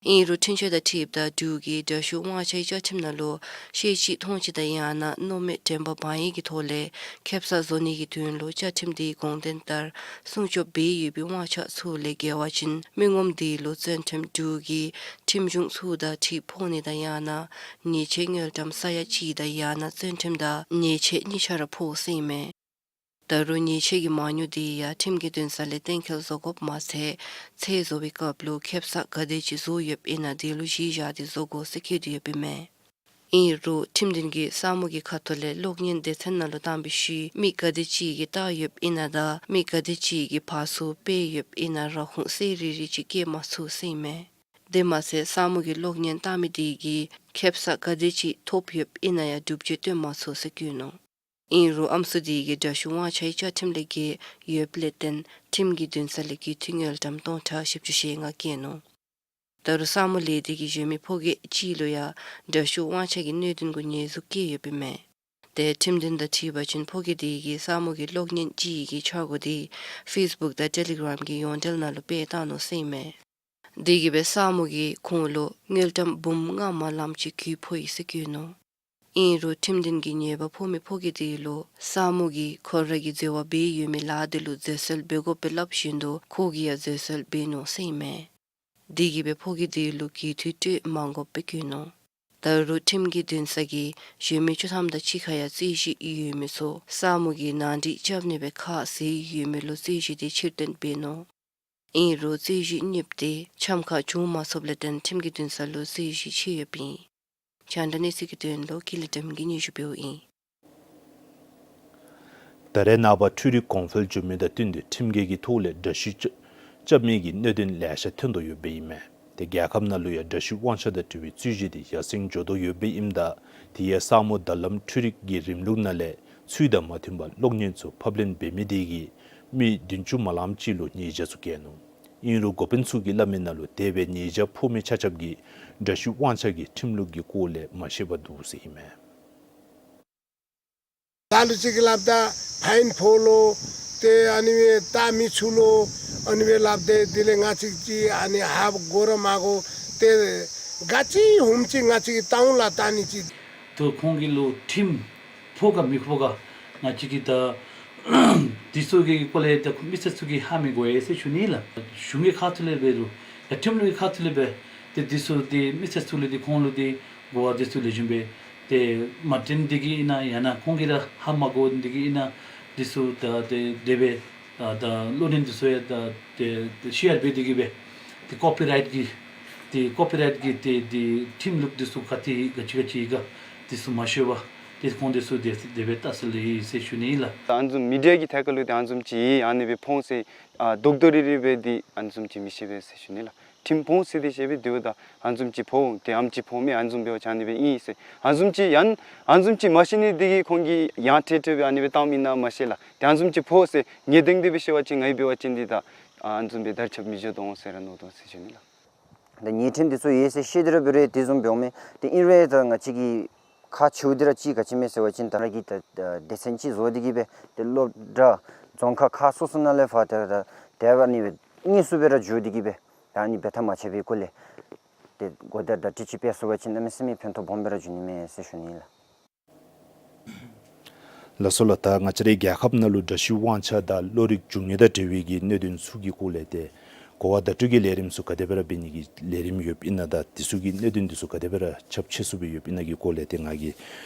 ཨིན་རུང་འཁྲུན་ཆོད་དང་འཁྲིལཝ་ད་འབྲུག་གི་དྲག་ཤོས་དབང་ཆའི་བཅའ་ཁྲིམས་ནང་ལུ་ཤེས་བཞིན་མཐོང་བཞིན་དང་ཡང་ན་མནོ་མེད་དྲན་པ་སྦང་ཡི་གི་ཐོག་ལས་ཁེབ་ས་བཟོ་ནི་གི་དོན་ལུ་བཅའ་ཁྲིམས་དེའི་དགོངས་དོན་ལྟར་སྲུང་སྐྱོབ་འབད་ཡོད་པའི་དབང་ཆ་ཚུ་ལས་འགལ་བ་ཅིན་མི་ངོམ་དེ་ལུ་བཙོན་ཁྲིམས་འབྲུག་གི་ཁྲིམས་གཞུང་ཚུ་དང་འཁྲིལ་ཕོག་ནི་དང་ཡང་ན་ཉེས་ཆད་དངུལ་ཀྲམ་ས་ཡ་གཅིག་དང་ཡང་ན་བཙོན་ཁྲིམས་དང་ཉེས་ཆད་གཉིས་ཆ་ར་ཕོག་ཟེར་ཨིན་མས། ད་རུང་ཉེས་ཆད་ཀྱི་མ་དངུལ་དེ་ཡང་ཁྲིམས་ཀྱི་འདུན་ས་ལས་གཏན་འཁེལ་བཟོ་དགོཔ་མ་ཚད་ཚད་བཟོ་བའི་སྐབས་ལུ་ཁེབ་ས་ག་དེ་ཅིག་བཟོ་ཡོདཔ་ཨིན་ན་དེ་ལུ་གཞི་བཞག་སྟེ་བཟོ་དགོ་ཟེར་བཀོད་དེ་ཡོདཔ་ཨིན་མས། ཨིན་རུང་ཁྲིམས་འདུན་གྱིས་ས་མོ་གི་ཁ་ཐུག་ལས་གློག་བརྙན་སྡེ་ཚན་ནང་ལུ་བཏང་པའི་ཤུལ་མི་ག་དེ་ཅིག་གིས་བལྟ་ཡོདཔ་ཨིན་ན་དང་མི་ག་དེ་ཅིག་གིས་ཕར་ཚུར་སྤེལ་ཡོདཔ་ཨིན་ན་ར་ཁུངས་གསལ་རི་རི་ཅིག་བཀོད་མ་ཚུགས་ཟེར་ཨིན་མས། དེ་མ་ཚད་ས་མོ་གིས་གློག་བརྙན་བཏང་མི་དེ་གིས་ཁེབ་ས་ག་དེ་ཅིག་ཐོབ་ཡོདཔ་ཨིན་ན་ཡང་སྒྲུབ་བྱེད་སྟོན་མ་ཚུགས་ཟེར་བཀོད་ནུག། ཨིན་རུང་ཨམ་སྲུ་དེ་གིས་དྲག་ཤོས་དབང་ཆའི་བཅའ་ཁྲིམས་ལས་འགལ་ཡོདཔ་ལས་བརྟེན་ཁྲིམས་ཀྱི་འདུན་ས་ལས་དགུ་ཐིག་དངུལ་ཀྲམ་སྟོང་ཕྲག་བཞི་བཅུ་ཞེ་ལྔ་བཀལ་ནུག། ད་རུང་ས་མོ་ལས་སྡེ་གི་གཞན་མི་ཕོ་སྐྱེས་གཅིག་ལུ་ཡང་དྲག་ཤོས་དབང་ཆ་གི་གནད་དོན་གུ་ཉེས་འཛུགས་བཀལ་ཡོདཔ་ཨིན་མས། དེ་ཁྲིམས་འདུན་དང་འཁྲིལ་བ་ཅིན་ཕོ་སྐྱེས་དེ་གིས་ས་མོ་གི་གློག་བརྙན་གཅིག་གི་འཆར་སྒོ་དེ་ཕེསི་བུཀ་དང་ཊེ་ལི་གྲམ་གྱི་ཡོངས་འབྲེལ་ནང་ལུ་སྤེལ་བཏང་ནུག་ཟེར་ཨིན་མས། དེ་གིས་སྦེ་ས་མོ་གིས་ཁོང་ལུ་དངུལ་ཀྲམ་འབུམ་ལྔ་མ་ལམ་ཅིག་རྒུད་ཕོག་ཡི་ཟེར་བཀོད་ནུག། ཨིན་རུང་ཁྲིམས་འདུན་གྱིས་ཉེས་པ་ཕོག་མི་ཕོ་སྐྱེས་དེ་ལུ་ས་མོ་གིས་ཁོ་ར་གིས་འཛོལ་བ་འབད་ཡོད་མི་ལཱ་དེ་ལུ་འཛོལ་སེལ་འབད་དགོཔ་སྦེ་སླབ་བཞིན་དུ་ཁོ་གིས་ཡང་འཛོལ་སེལ་འབད་ནུག་ཟེར་ཨིན་མས། དེ་གིས་སྦེ་ཕོ་སྐྱེས་དེ་ལུ་རྒུད་འཐུས་སྤྲོད་མ་དགོཔ་སྦེ་བཀོད་ནུག། ད་རུང་ཁྲིམས་ཀྱི་འདུན་ས་གིས་གཞན་མི་བཅུ་ཐམ་དང་གཅིག་ཁར་ཡང་རྩོད་གཞི་ཡོད་མི་ཚུ་ས་མོ་གིས་ནང་འགྲིག་རྐྱབ་ནི་སྦེ་ཁ་བཟེད་ཡོད་མི་ལུ་རྩོད་གཞི་དེ་ཕྱིར་བཏོན་འབད་ནུག། ཨིན་རུང་རྩོད་གཞི་གཉིསཔོ་དེ་འཆམ་ཁ་བྱུང་མ་ཚུགསཔ་ལས་བརྟེན་ཁྲིམས་ཀྱི་འདུན་ས་ལུ་རྩོད་གཞི་ཕྱེ་ཡོདཔ་ཨིན། རྒྱང་བསྒྲགས་གནས་ཚུལ་གྱི་དོན་ལུ་ཀུན་ལེགས་སྒྲོལ་མ་གིས་སྙན་ཞུ་ཕུལཝ་ཨིན། ད་རེས་ནངས་པ་འཕྲུལ་རིག་གོང་འཕེལ་འགྱོ་མི་དང་བསྟུན་ཏེ་ཁྲིམས་འགལ་གྱི་ཐོག་ལས་འདྲ་བཤུས་རྐྱབ་རྐྱབ་མི་གི་གནད་དོན་ལེ་ཤ་ཐོན་དོ་ཡོདཔ་ཨིན་མས། དེ་རྒྱལ་ཁབ་ནང་ལུ་ཡང་འདྲ་བཤུས་དབང་ཆ་དང་འབྲེལ་བའི་རྩོད་གཞི་དེ་ཡར་སེང་འགྱོ་དོ་ཡོདཔ་ཨིནམ་ད་དེ་ཡང་ས་མོ་རྡ་ལམ་འཕྲུལ་རིག་གི་རིམ་ལུགས་ནང་ལས་ཚུལ་དང་མ་མཐུན་པར་གློག་བརྙན་ཚུ་ཕབ་ལེན་འབད་མི་དེ་གིས་མི་བདུན་ཅུ་མ་ལངམ་ཅིག་ལུ་ཉེས་བྱ་ཚུ་བཀལ་ནུག། ཨིན་རུང་འགོ་དཔོན་ཚུ་གིས་སླབ་མི་ནང་ལུ་དེ་སྦེ་ཉེས་བྱ་ཕོག་མི་ཆ་ཁྱབ་ཀྱིས་འདྲ་བཤུས་དབང་ཆ་གི་ཁྲིམས་ལུགས་ཀྱི་སྐོར་ལས་མ་ཤེས་པར་འདུག་ཟེར་ཨིན་མས། ད་ལུ་ཅིག་གིས་སླབ་ད་ཕའིན་ཕོག་ལོ། ཏེ་ཨ་ནི་སྦེ་ད་མི་ཚུ་ལོ། ཨ་ནི་སྦེ་སླབ་སྟེ་དེ་ལས་ང་བཅས་ཀྱིས་ཨ་ནི་ཧ་གོ་ར་མ་གོ། ཏེ་ག་ཅི་ཧུམ་ཅིག་ང་བཅས་ཀྱིས་བཏང་ལ་བཏང་ནི་ཅིག། ཏེ་ཁོང་གི་ལུ་ཁྲིམས་ཕོག་ག་མི་ཕོག་ག་ང་བཅས་ཀྱིས་ད་དེ་ཚུ་གི་སྐོར་ལས་ད་མི་སེར་ཚུ་གིས་ཧ་མི་གོ་ཡི་ཟེར་ཞུ་ནི་ལགས། གཞུང་གི་ཁ་ཐུག་ལས་འབད་རུང་ཡང་ཁྲིམས་ལུགས་ཀྱི་ཁ་ཐུག་ལས་འབད་ཏེ་དེ་ཚུ་ཏེ་མི་སེར་ཚུ་ལུ་ཏེ་ཁོང་ལུ་ཏེ་གོ་བ་དེ་ཚུ་ལེགས་ཤོམ་སྦེ་ཏེ་མ་སྟོན་ཏེ་གིས་ཨིན་ན་ཡང་ན་ཁོང་གིས་ར་ཧ་མ་གོ་སྟེ་གིས་ཨིན་ན་དེ་ཚུ་ད་ཏེ་དེ་སྦེ་ད་ད་གློག་བརྙན་དེ་ཚུ་ཡང་ད་ཏེ་ཏེ་ཤེར་འབད་དེ་གིས་སྦེ་ཏེ་ཀོ་པི་རའིཊ་གི་ཏེ་ཀོ་པི་རའིཊ་གི་ཏེ་ཏེ་ཁྲིམས་ལུགས་དེ་ཚུ་ག་ཏེ་ག་ཅི་ག་ཅི་ཡོད་ག་དེ་ཚུ་མ་ཤེས་པར་ཏེ་ཁོང་དེ་ཚུ་ཏེ་དེ་སྦེ་ལྟ་ས་ལས་ཨིན་ཟེར་ཞུ་ནི་ཨིན་ལགས། ད་ཨ་ནི་བཟུམ་མི་ཌི་ཡ་གི་ཐད་ཁར་ལུ་ཏེ་ཨ་ནི་བཟུམ་ཅིག་ཨ་ནི་སྦེ་ཕོག་ཟེར་ཨ་རྡོག་རྡོག་རིལ་རིལ་སྦེ་འདི་ཨ་ནི་བཟུམ་ཅིག་མི་ཤེས་པས་ཟེར་ཞུ་ནི་ལགས། ཁྲིམས་ཕོག་ཟེར་ཏེ་བཤད་སྦེ་འདི་བ་ད་ཨ་ནི་བཟུམ་ཅིག་ཕོག་ཏེ་ཨ་ནེམ་ཅིག་ཕོག་མི་ཨ་ནི་བཟུམ་འབད་བ་ཅིན་ཨ་ནི་སྦེ་ཨིན་ཟེར་ཨ་ནི་བཟུམ་ཅིག་ཡང་ཨ་ནི་བཟུམ་ཅིག་མ་ཤེས་ནི་འདི་གིས་ཁོང་གིས་ཡང་ཏེ་ཏེ་སྦེ་ཨ་ནི་སྦེ་བཏངམ་ཨིན་ན་མ་ཤེས་ལགས། ཏེ་ཨ་ནི་བཟུམ་ཅིག་ཕོག་ཟེར་ངེས་གཏན་དེ་སྦེ་ཤེས་པ་ཅིན་ང་གིས་འབད་བ་ཅིན་འདི་ད་ཨ་ནི་བཟུམ་སྦེ་དར་ཁྱབ་མི་འགྱོ་དོ་ཟེར་ར་མནོ་དོ་ཟེར་ཞུ་ནི་ལགས། ད་ཉེས་ཁྲིམས་འདི་ཚུ་ཡོད་ཟེར་ཤེས་ཏེ་ར་འབད་རུང་དེ་བཟུམ་འབདཝ་མས། དེ་ཨིན་རུང་ད་ང་བཅས་ཀྱི་ཁག་ཆེཝ་འདི་ར་ཅིག་ག་ཅི་སྨོ་ཟེར་བ་ཅིན་ད་རང་གིས་ད་ད་སྡེ་ཚན་ཅིག་བཟོ་སྟེ་གིས་སྦེ་ཏེ་སློབ་གྲྭ་རྫོང་ཁག་ཁག་སོ་སོ་ནང་ལས་ཕར་ད་ད་དེ་སྦེ་ཨ་ནི་སྦེ་དངོས་སུ་སྦེ་ར་འགྱོ་སྟེ་གིས་སྦེ་ད་ཨ་ནི་འབད་ཐབས་མ་ཆག་པའི་སྐོར་ལས་ཏེ་གོ་བརྡ་བརྡ་སྤྲོད་ཅིག་སྤེལ་ཚུགས་པ་ཅིན་གནམ་མེད་ས་མེད་ཕན་ཐོགས་སྦོམ་སྦེ་ར་འབྱུང་ནི་མས་ཟེར་ཞུ་ནི་ལགས། ལགས་སོ་ལགས། ད་ང་བཅས་རའི་རྒྱལ་ཁབ་ནང་ལུ་འདྲ་བཤུས་དབང་ཆ་དང་གློག་རིག་འབྱུང་དངོས་དང་འབྲེལ་བའི་གི་གནད་དོན་ཚུ་གི་སྐོར་ལས་ཏེ་གོ་བ་བརྡ་སྤྲོད་ཀྱི་ལས་རིམ་ཚུ་ག་དེ་སྦེ་ར་འབད་ནི་གི་ལས་རིམ་ཡོདཔ་ཨིན་ན་དང་དེ་ཚུ་གི་གནད་དོན་དེ་ཚུ་ག་དེ་སྦེ་ར་ཁྱབ་ཆེ་སུ་སྦེ་ཡོདཔ་ཨིན་ན་གི་སྐོར་ལས་ཏེ་ང་གིས་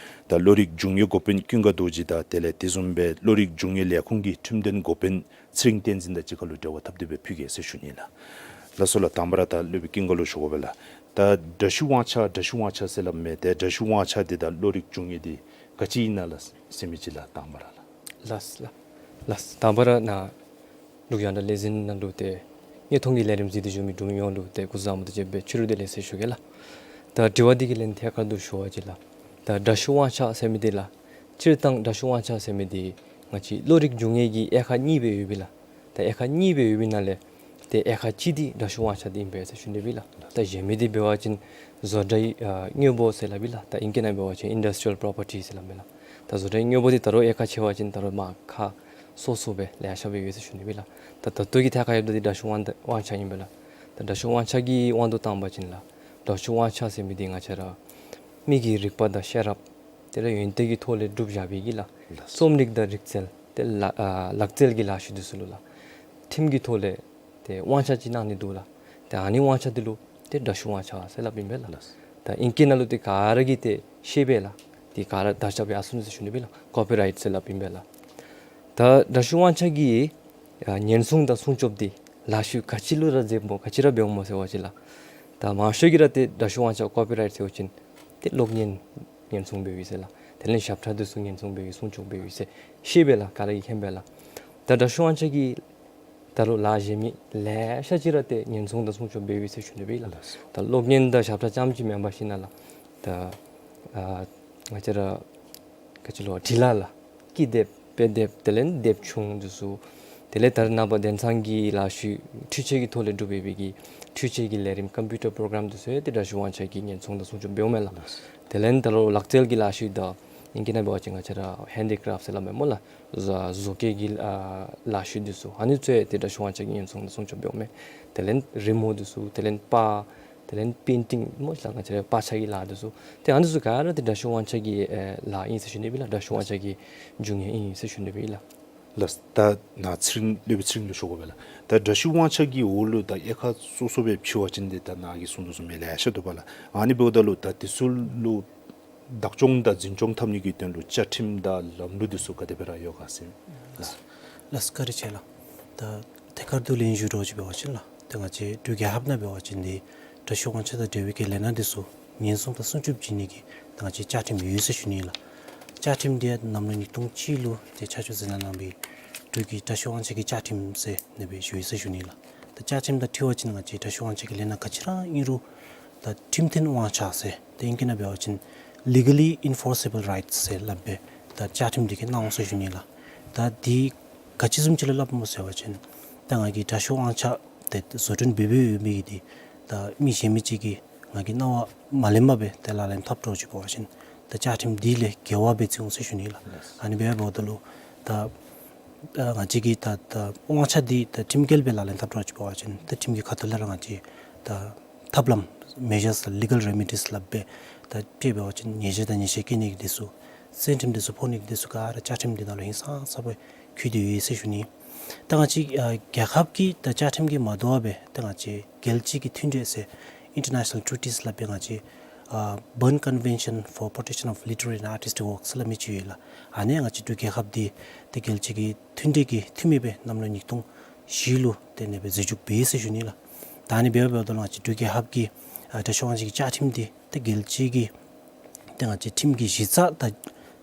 ད་གློག་རིག་འབྱུང་དངོས་འགོ་དཔོན་ཀུན་དགའ་རྡོ་རྗེ་དང་དེ་ལས་དེ་བཟུམ་སྦེ་གློག་རིག་འབྱུང་དངོས་ལས་ཁུངས་ཀྱི་ཁྲིམས་དོན་འགོ་དཔོན་ཚེ་རིང་བསྟན་འཛིན་དང་གཅིག་ཁར་ལུ་འབྲེལ་བ་འཐབ་སྟེ་སྦེ་ཕུལ་གེ་ཟེར་ཞུ་ནི་ལགས། ལགས་སོ་ལགས། དང་པ་ར་ད་སློབ་དཔོན་ཀུན་དགའ་ལུ་ཞུ་དགོ་པས་ལགས། ད་འདྲ་བཤུས་དབང་ཆ་འདྲ་བཤུས་དབང་ཆ་ཟེར་སླབ་མས། ཏེ་འདྲ་བཤུས་དབང་ཆ་འདི་དང་གློག་རིག་འབྱུང་དངོས་འདི་ག་ཅི་ཨིན་ན་ལགས་ཟེར་མི་ཅིག་ལགས། དང་པ་ར་ལགས། ལགས་ལགས། ལགས། དང་པ་ར་ནཱ་འབྲུག་རྒྱང་བསྒྲགས་ལས་འཛིན་ནང་ལུ་ཏེ་དངོས་མཐོང་གི་ལས་རིམ་གཟིགས་ཏེ་བཞུགས་མི་འབྲུག་མི་ཡོངས་ལུ་ཏེ་སྐུ་གཟུགས་བཟང་པོ་དང་བཅས་པའི་ཕྱི་རུ་བདེ་ལེགས་ཟེར་ཞུ་གེ་ལགས། ད་དྲི་བ་འདི་གི་ལན་ཐད་ཀར་དུ་ཞུ་བ་ཅིན་ལགས། ད་འདྲ་བཤུས་དབང་ཆ་ཟེར་མི་འདི་ལགས། སྤྱིར་བཏང་འདྲ་བཤུས་དབང་ཆ་ཟེར་མི་འདི་ང་བཅས་གློག་རིག་འབྱུང་དངོས་ཀྱི་དབྱེ་ཁག་གཉིས་སྦེ་ཡོད་པས་ལགས། ད་དབྱེ་ཁག་གཉིས་སྦེ་ཡོད་པའི་ནང་ལས་ཏེ་དབྱེ་ཁག་གཅིག་འདི་འདྲ་བཤུས་དབང་ཆ་འདི་ཨིན་པས་ཟེར་ཞུ་ནི་སྦེ་ལགས། ད་གཞན་མི་འདི་འབད་བ་ཅིན་བཟོ་གྲྭའི་ཨ་དངོས་པོ་ཟེར་སླབ་ཨིན་ལགས། ད་ཨིང་སྐད་ནང་འབད་བ་ཅིན་ཨིན་ཌསི་ཊི་རི་ཡལ་པོ་རོ་པར་ཊི་ཟེར་སླབ་མས་ལགས། ད་བཟོ་གྲྭའི་དངོས་པོ་འདི་ད་རུང་དབྱེ་ཁག་ཕྱེ་བ་ཅིན་ད་རུང་མ་ཁག་སོ་སོ་སྦེ་ལེ་ཤ་སྦེ་ཡོད་ཟེར་ཞུ་ནི་སྦེ་ལགས། ད་ད་ལྟོ་གི་ཐད་ཁར་ཡོདཔ་འདི་འདྲ་བཤུས་དབང་དབང་ཆ་ཨིན་པས་ལགས། ད་འདྲ་བཤུས་དབང་ཆ་གི་དབང་དུ་བཏང་པ་ཅིན་ལགས། འདྲ་བཤུས་དབང་ཆ་ཟེར་མི་འདི་ང་བཅས་ར་མི་གི་རིག་པ་དང་ཤེས་རབ་དེ་ལས་ཡོན་ཏན་གྱི་ཐོག་ལས་བསྒྲུབས་བཞག་པའི་གི་ལགས། ལགས། རྩོམ་རིག་དང་རིག་རྩལ་ཏེ་ལ་ཨ་ལག་རྩལ་གྱི་ལཱ་ཤུལ་འདི་ཚུ་ལུ་ལགས། ཁྲིམས་ཀྱི་ཐོག་ལས་ཏེ་དབང་ཆ་ཅིག་གནང་ནི་འདུག་ལགས། ཏེ་ཨ་ནི་དབང་ཆ་འདི་ལུ་ཏེ་འདྲ་བཤུས་དབང་ཆ་ཟེར་སླབ་ཨིན་པས་ལགས། ལགས། ད་ཨིང་སྐད་ནང་ལུ་ཏེ་ག་ར་གིས་ཏེ་ཤེས་པས་ལགས། ཏེ་ག་ར་དར་ཁྱབ་ཡར་སོ་ནུག་ཟེར་ཞུ་ནི་སྦེ་ལགས། ཀོ་པི་རའིཊ་ཟེར་སླབ་ཨིན་པས་ལགས། ད་འདྲ་བཤུས་དབང་ཆ་གི་ཨ་ཉེན་སྲུང་དང་སྲུང་སྐྱོབ་འདི་ལཱ་ཤུལ་ག་ཅི་ལུ་ར་མཛདཔ་སྨོ་ག་ཅི་ར་འབདཝ་སྨོ་ཟེར་བ་ཅིན་ལགས། ད་མང་ཤོས་ཀྱིས་ར་ཏེ་འདྲ་བཤུས་དབང་ཆ་ཀོ་པི་རའིཊ་ཟེར་བ་ཅིན་ཏེ་གློག་བརྙན་ཉེན་སྲུང་འབདཝ་ཨིན་ཟེར་ལགས། དེ་ལས་ཞབས་ཁྲ་འདི་ཚུ་ཉེན་སྲུང་འབདཝ་ཨིན་སྲུང་སྐྱོབ་འབདཝ་ཨིན་ཟེར་ཤེས་པས་ལགས། ག་ར་གིས་མཁྱེན་པས་ལགས། ད་འདྲ་བཤུས་དབང་ཆ་གི་ད་རུང་ལཱ་གཞན་མི་ལེ་ཤ་ཅིག་ར་ཏེ་ཉེན་སྲུང་དང་སྲུང་སྐྱོབ་འབདཝ་ཨིན་ཟེར་ཞུ་ནི་སྦེ་ལགས། ལགས་སོ། ད་གློག་བརྙན་དང་ཞབས་ཁྲ་རྐྱངམ་ཅིག་མེན་པར་ཞིན་ན་ལགས། ད་ཨ་ང་བཅས་ར་ག་ཅི་ལོ་འབྲི་ལྷག་ལགས། ཀི་དེབ་དཔེ་དེབ་དེ་ལས་དེབ་ཆུང་འདི་ཚུ་དེ་ལས་ད་རེས་ནངས་པ་དེང་སང་གི་ལཱ་ཤུལ་འཕྲུལ་ཆས་ཀྱི་ཐོག་ལས་སྒྲུབ་པའི་གི་འཕྲུལ་ཆས་ཀྱི་ལས་རིམ་ཀམ་པིའུ་ཊར་པོ་རོ་གརམ་འདི་ཚུ་ཡང་ཏེ་འདྲ་བཤུས་དབང་ཆ་གི་ཉེན་སྲུང་དང་སྲུང་སྐྱོབ་འབདཝ་མས་ལགས། དེ་ལས་ད་རུང་ལག་རྩལ་གྱི་ལཱ་ཤུལ་དང་ཨིང་སྐད་ནང་འབད་བ་ཅིན་ང་བཅས་ར་ཧེན་ཌི་ཀེ་རེཕཊ་ཟེར་སླབ་མས་སྨོ་ལགས། བཟོ་བཟོ་བཀོད་ཀྱི་ཨ་ལཱ་ཤུལ་འདི་ཚུ་ཨ་ནི་ཚུ་ཡང་ཏེ་འདྲ་བཤུས་དབང་ཆ་གི་ཉེན་སྲུང་དང་སྲུང་སྐྱོབ་འབདཝ་མས། དེ་ལས་རི་མོ་འདི་ཚུ་དེ་ལས་པར་དེ་ལས་པེན་ཊིང་སྨོ་ལགས། ང་བཅས་ར་པར་ཆས་ཀྱི་ལཱ་འདི་ཚུ་ཏེ་ཨ་ནི་ཚུ་ག་ར་ཏེ་འདྲ་བཤུས་དབང་ཆ་གི་ཨེ་ལཱ་ཨིན་ཟེར་ཞུ་ནི་སྦེ་ལགས། འདྲ་བཤུས་དབང་ཆ་གི་འབྱུང་ཡུལ་ཨིན་ཟེར་ཞུ་ནི་སྦེ་ལགས། ལགས། ད་ནཱ་ཚེ་རིང་སློབ་དཔོན་ཚེ་རིང་ལུ་ཞུ་དགོ་པས་ལགས། ད་འདྲ་བཤུས་དབང་ཆ་གི་འོག་ལུ་ད་དབྱེ་ཁག་སོ་སོ་སྦེ་ཕྱེ་བ་ཅིན་ཏེ་ད་ནཱ་གིས་གསུངས་དོ་བཟུམ་སྦེ་ལེ་ཤ་འདུག་པ་ལགས། ཨ་ནི་འབདཝ་ད་ལུ་ད་དེ་ཚུ་ལུ་བདག་སྐྱོང་དང་འཛིན་སྐྱོང་འཐབ་ནི་གི་དོན་ལུ་བཅའ་ཁྲིམས་དང་ལམ་ལུགས་འདི་ཚུ་ག་དེ་སྦེ་ར་ཡོད་ག་ཟེར། ལགས། ལགས་བཀའ་དྲིན་ཆེ་ལགས། ད་ཐད་ཀར་དུ་ལན་ཞུ་རོགས་ཅིག་འབད་བ་ཅིན་ལགས། ད་ང་བཅས་འབྲུག་རྒྱལ་ཁབ་ནང་འབད་བ་ཅིན་འདི་འདྲ་བཤུས་དབང་ཆ་དང་འབྲེལ་བའི་གི་ལས་སྣ་འདི་ཚུ་ཉེན་སྲུང་དང་སྲུང་སྐྱོབ་བྱིན་ནི་གི་ད་ང་བཅས་བཅའ་ཁྲིམས་ཡོད་ཟེར་ཞུ་ནི་ལགས། བཅའ་ཁྲིམས་འདི་ཡང་གནམ་ལོ་ཉིས་སྟོང་གཅིག་ལུ་ཏེ་ཆ་འཇོག་མཛད་གནང་གནང་བའི་འབྲུག་གི་འདྲ་བཤུས་དབང་ཆ་གི་བཅའ་ཁྲིམས་ཟེར་ཨ་ནི་སྦེ་ཞུ་ཡི་ཟེར་ཞུ་ནི་ལགས། ད་བཅའ་ཁྲིམས་དང་འཁྲིལ་བ་ཅིན་ང་བཅས་འདྲ་བཤུས་དབང་ཆ་གི་ལས་སྣ་ག་ཅི་ར་ཨིན་རུང་ད་ཁྲིམས་མཐུན་དབང་ཆ་ཟེར་ཏེ་ཨིང་སྐད་ནང་འབད་བ་ཅིན་legally enforceable rights ཟེར་སླབ་སྦེ་ད་བཅའ་ཁྲིམས་འདི་གིས་གནང་འོང་ཟེར་ཞུ་ནི་ལགས། ད་འདི་ག་ཅི་བཟུམ་ཅིག་ལུ་སླབ་སྨོ་ཟེར་བ་ཅིན་ད་ང་གིས་འདྲ་བཤུས་དབང་ཆ་ ཏེ་བཟོ་སྐྲུན་འབད་འབདཝ་ཨིན་པའི་འདི་ད་མི་གཞན་མི་ཅིག་གིས་ང་གིས་གནང་བ་མ་ལེནམ་སྦེ་ཏེ་ལག་ལེན་འཐབ་འགྱོ་ཅིག་འབད་བ་ཅིན་ད་བཅའ་ཁྲིམས་འདི་ལས་འགལ་བ་སྦེ་བརྩིཝ་འོང་ཟེར་ཞུ་ནི་ལགས། ཨ་ནི་འབདཝ་འབདཝ་ད་ལུ་ད་ཨ་ང་བཅས་ཀྱིས་ད་ད་དབང་ཆ་འདི་ད་ཁྲིམས་འགལ་སྦེ་ལག་ལེན་འཐབ་འགྱོ་ཅིག་འབད་བ་ཅིན་ད་ཁྲིམས་ཀྱི་ཁ་ཐུག་ལས་ར་ང་བཅས་ད་ཐབས་ལམ་མེ་ཇརསི་ལི་གཱལ་རེ་མེ་ཌིསི་སླབ་སྦེ་ད་དཔེ་འབད་བ་ཅིན་ཉེས་ཆད་དང་ཉེས་ཆད་བཀལ་ནི་གི་འདི་ཚུ་བཙོན་ཁྲིམས་འདི་ཚུ་ཕོག་ནི་གི་འདི་ཚུ་ག་ར་བཅའ་ཁྲིམས་འདི་ནང་ལུ་ཧིང་སངས་ས་སྦེ་བཀོད་དེ་ཡོད་ཟེར་ཞུ་ནི། ད་ང་བཅས་ཨ་རྒྱལ་ཁབ་ཀྱི་ད་བཅའ་ཁྲིམས་ཀྱིས་མ་དོ་བར་སྦེ་ད་ང་བཅས་རྒྱལ་སྤྱི་གི་མཐུན་གྲོས་ཟེར་ཨིན་ཊར་ནེ་ཤ་ནཱལ་ཊྲི་ཊིསི་སླབ་སྦེ་ང་བཅས་ཨ་Berne Convention for Protection of Literary and Artistic Works སླབ་མི་ཅིག་ཡོད་ལགས། ཨ་ནི་ང་བཅས་འབྲུག་རྒྱལ་ཁབ་འདི་ཏེ་རྒྱལ་སྤྱི་གི་མཐུན་གྲོས་ཀྱི་འཐུས་མི་སྦེ་གནམ་ལོ་ཉིས་སྟོང་བཞི་ལུ་ཏེ་ཨ་ནེ་སྦེ་འཛུལ་ཞུགས་འབད་ཡི་ཟེར་ཞུ་ནི་ལགས། ད་ཨ་ནི་འབདཝ་འབདཝ་ད་ལུ་ང་བཅས་འབྲུག་རྒྱལ་ཁབ་ཀྱི་ཨ་ད་ཤོང་ཅིག་གི་བཅའ་ཁྲིམས་འདི་ཏེ་རྒྱལ་སྤྱི་གི་ཏེ་ང་བཅས་ཁྲིམས་ཀྱི་གཞི་རྩ་ད་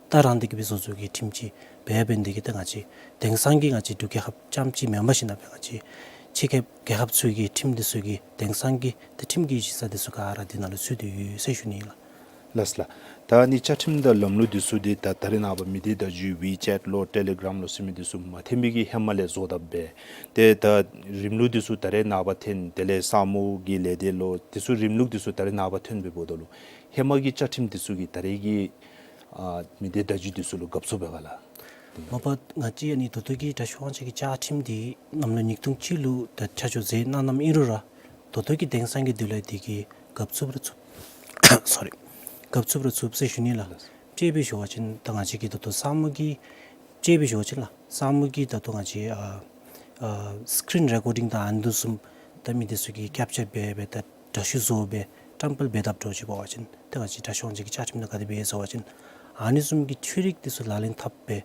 ད་རང་འདི་གིས་སྦེ་བཟོ་བཟོཝ་གི་ཁྲིམས་ཅིག་འབད་འབད་ནི་འདི་གིས་ཏེ་ང་བཅས་དེང་སང་གི་ང་བཅས་འབྲུག་རྒྱལ་ཁབ་རྐྱངམ་ཅིག་མེན་པར་ཞིན་ན་སྦེ་ང་བཅས་ཕྱི་རྒྱལ་རྒྱལ་ཁབ་ཚུ་གི་ཁྲིམས་འདི་ཚུ་གི་དེང་སང་གི་ཏེ་ཁྲིམས་ཀྱི་གཞི་རྩ་འདི་ཚུ་ག་ར་འདི་ནང་ལུ་ཚུད་དེ་ཡོད་ཟེར་ཞུ་ནི་ལགས། ལགས་ལགས། ད་ཨ་ནི་བཅའ་ཁྲིམས་དང་ལམ་ལུགས་འདི་ཚུ་འདི་ད་ད་རེས་ནངས་པ་མི་སྡེ་བརྡ་བརྒྱུད་ཝི་ཅེཊ་ལོ་ཊེ་ལི་གརམ་ལོ་ཟེར་མི་འདི་ཚུ་མ་ཐོན་པའི་གི་ཧེ་མ་ལས་བཟོ་དཔ་སྦེ་ཏེ་ད་རིམ་ལུགས་འདི་ཚུ་ད་རེས་ནངས་པ་ཐོན། དེ་ལས་ས་མུག་གི་ལས་སྡེ་ལོ་འདི་ཚུ་རིམ་ལུགས་འདི་ཚུ་ད་རེས་ནངས་པ་ཐོན་པའི་འབདཝ་ད་ལུ་ཧེ་མ་གི་བཅའ་ཁྲིམས་འདི་ཚུ་གིས་ད་རེས་ཀྱི་ཨ་མི་སྡེ་བརྡ་བརྒྱུད་འདི་ཚུ་ལུ་དགའ་བསུ་འབད་ག་ལགས། མ་པ་ང་བཅས་ཨ་ནི་ད་ལྟོ་གི་དྲག་ཤོས་དབང་ཆ་གི་བཅའ་ཁྲིམས་འདི་གནམ་ལོ་ཉིས་སྟོང་གཅིག་ལུ་ད་ཆ་འཇོག་མཛད་གནང་གནངམ་ཨིན་རུང་ར་ད་ལྟོ་གི་དེང་སང་གི་དུས་ལས་འདི་གིས་དགའ་བསུ་ར་ཚུགས། སོ་རི། དགའ་བསུ་ར་ཚུགས་ཟེར་ཞུ་ནི་ལགས། དཔྱེ་སྦེ་ཞུ་བ་ཅིན་ད་ང་བཅས་ཀྱི་ད་ལྟོ་ས་མུག་གི་དཔྱེ་སྦེ་ཞུ་བ་ཅིན་ལགས། ས་མུག་གི་ད་ལྟོ་ང་བཅས་ཨ་ཨ་སི་ཀི་རིན་རེ་ཀོར་ཌིང་དང་ཨ་ནི་འདི་ཚུ་ད་མི་འདི་ཚུ་གིས་ཀེཔ་ཅར་འབད་སྦེ་ད་འདྲ་བཤུས་བཟོ་སྦེ་བཀྲམ་སྤེལ་འབད་དཔ་འདྲཝ་ཅིག་འབད་བ་ཅིན་ད་ང་བཅས་དྲག་ཤོས་དབང་ཆ་གི་བཅའ་ཁྲིམས་ནང་ག་དེ་སྦེ་ཡོད་ཟེར་བ་ཅིན་ཨ་ནི་བཟུམ་གྱི་ཆོས་རིག་འདི་ཚུ་ལག་ལེན་འཐབ་སྦེ་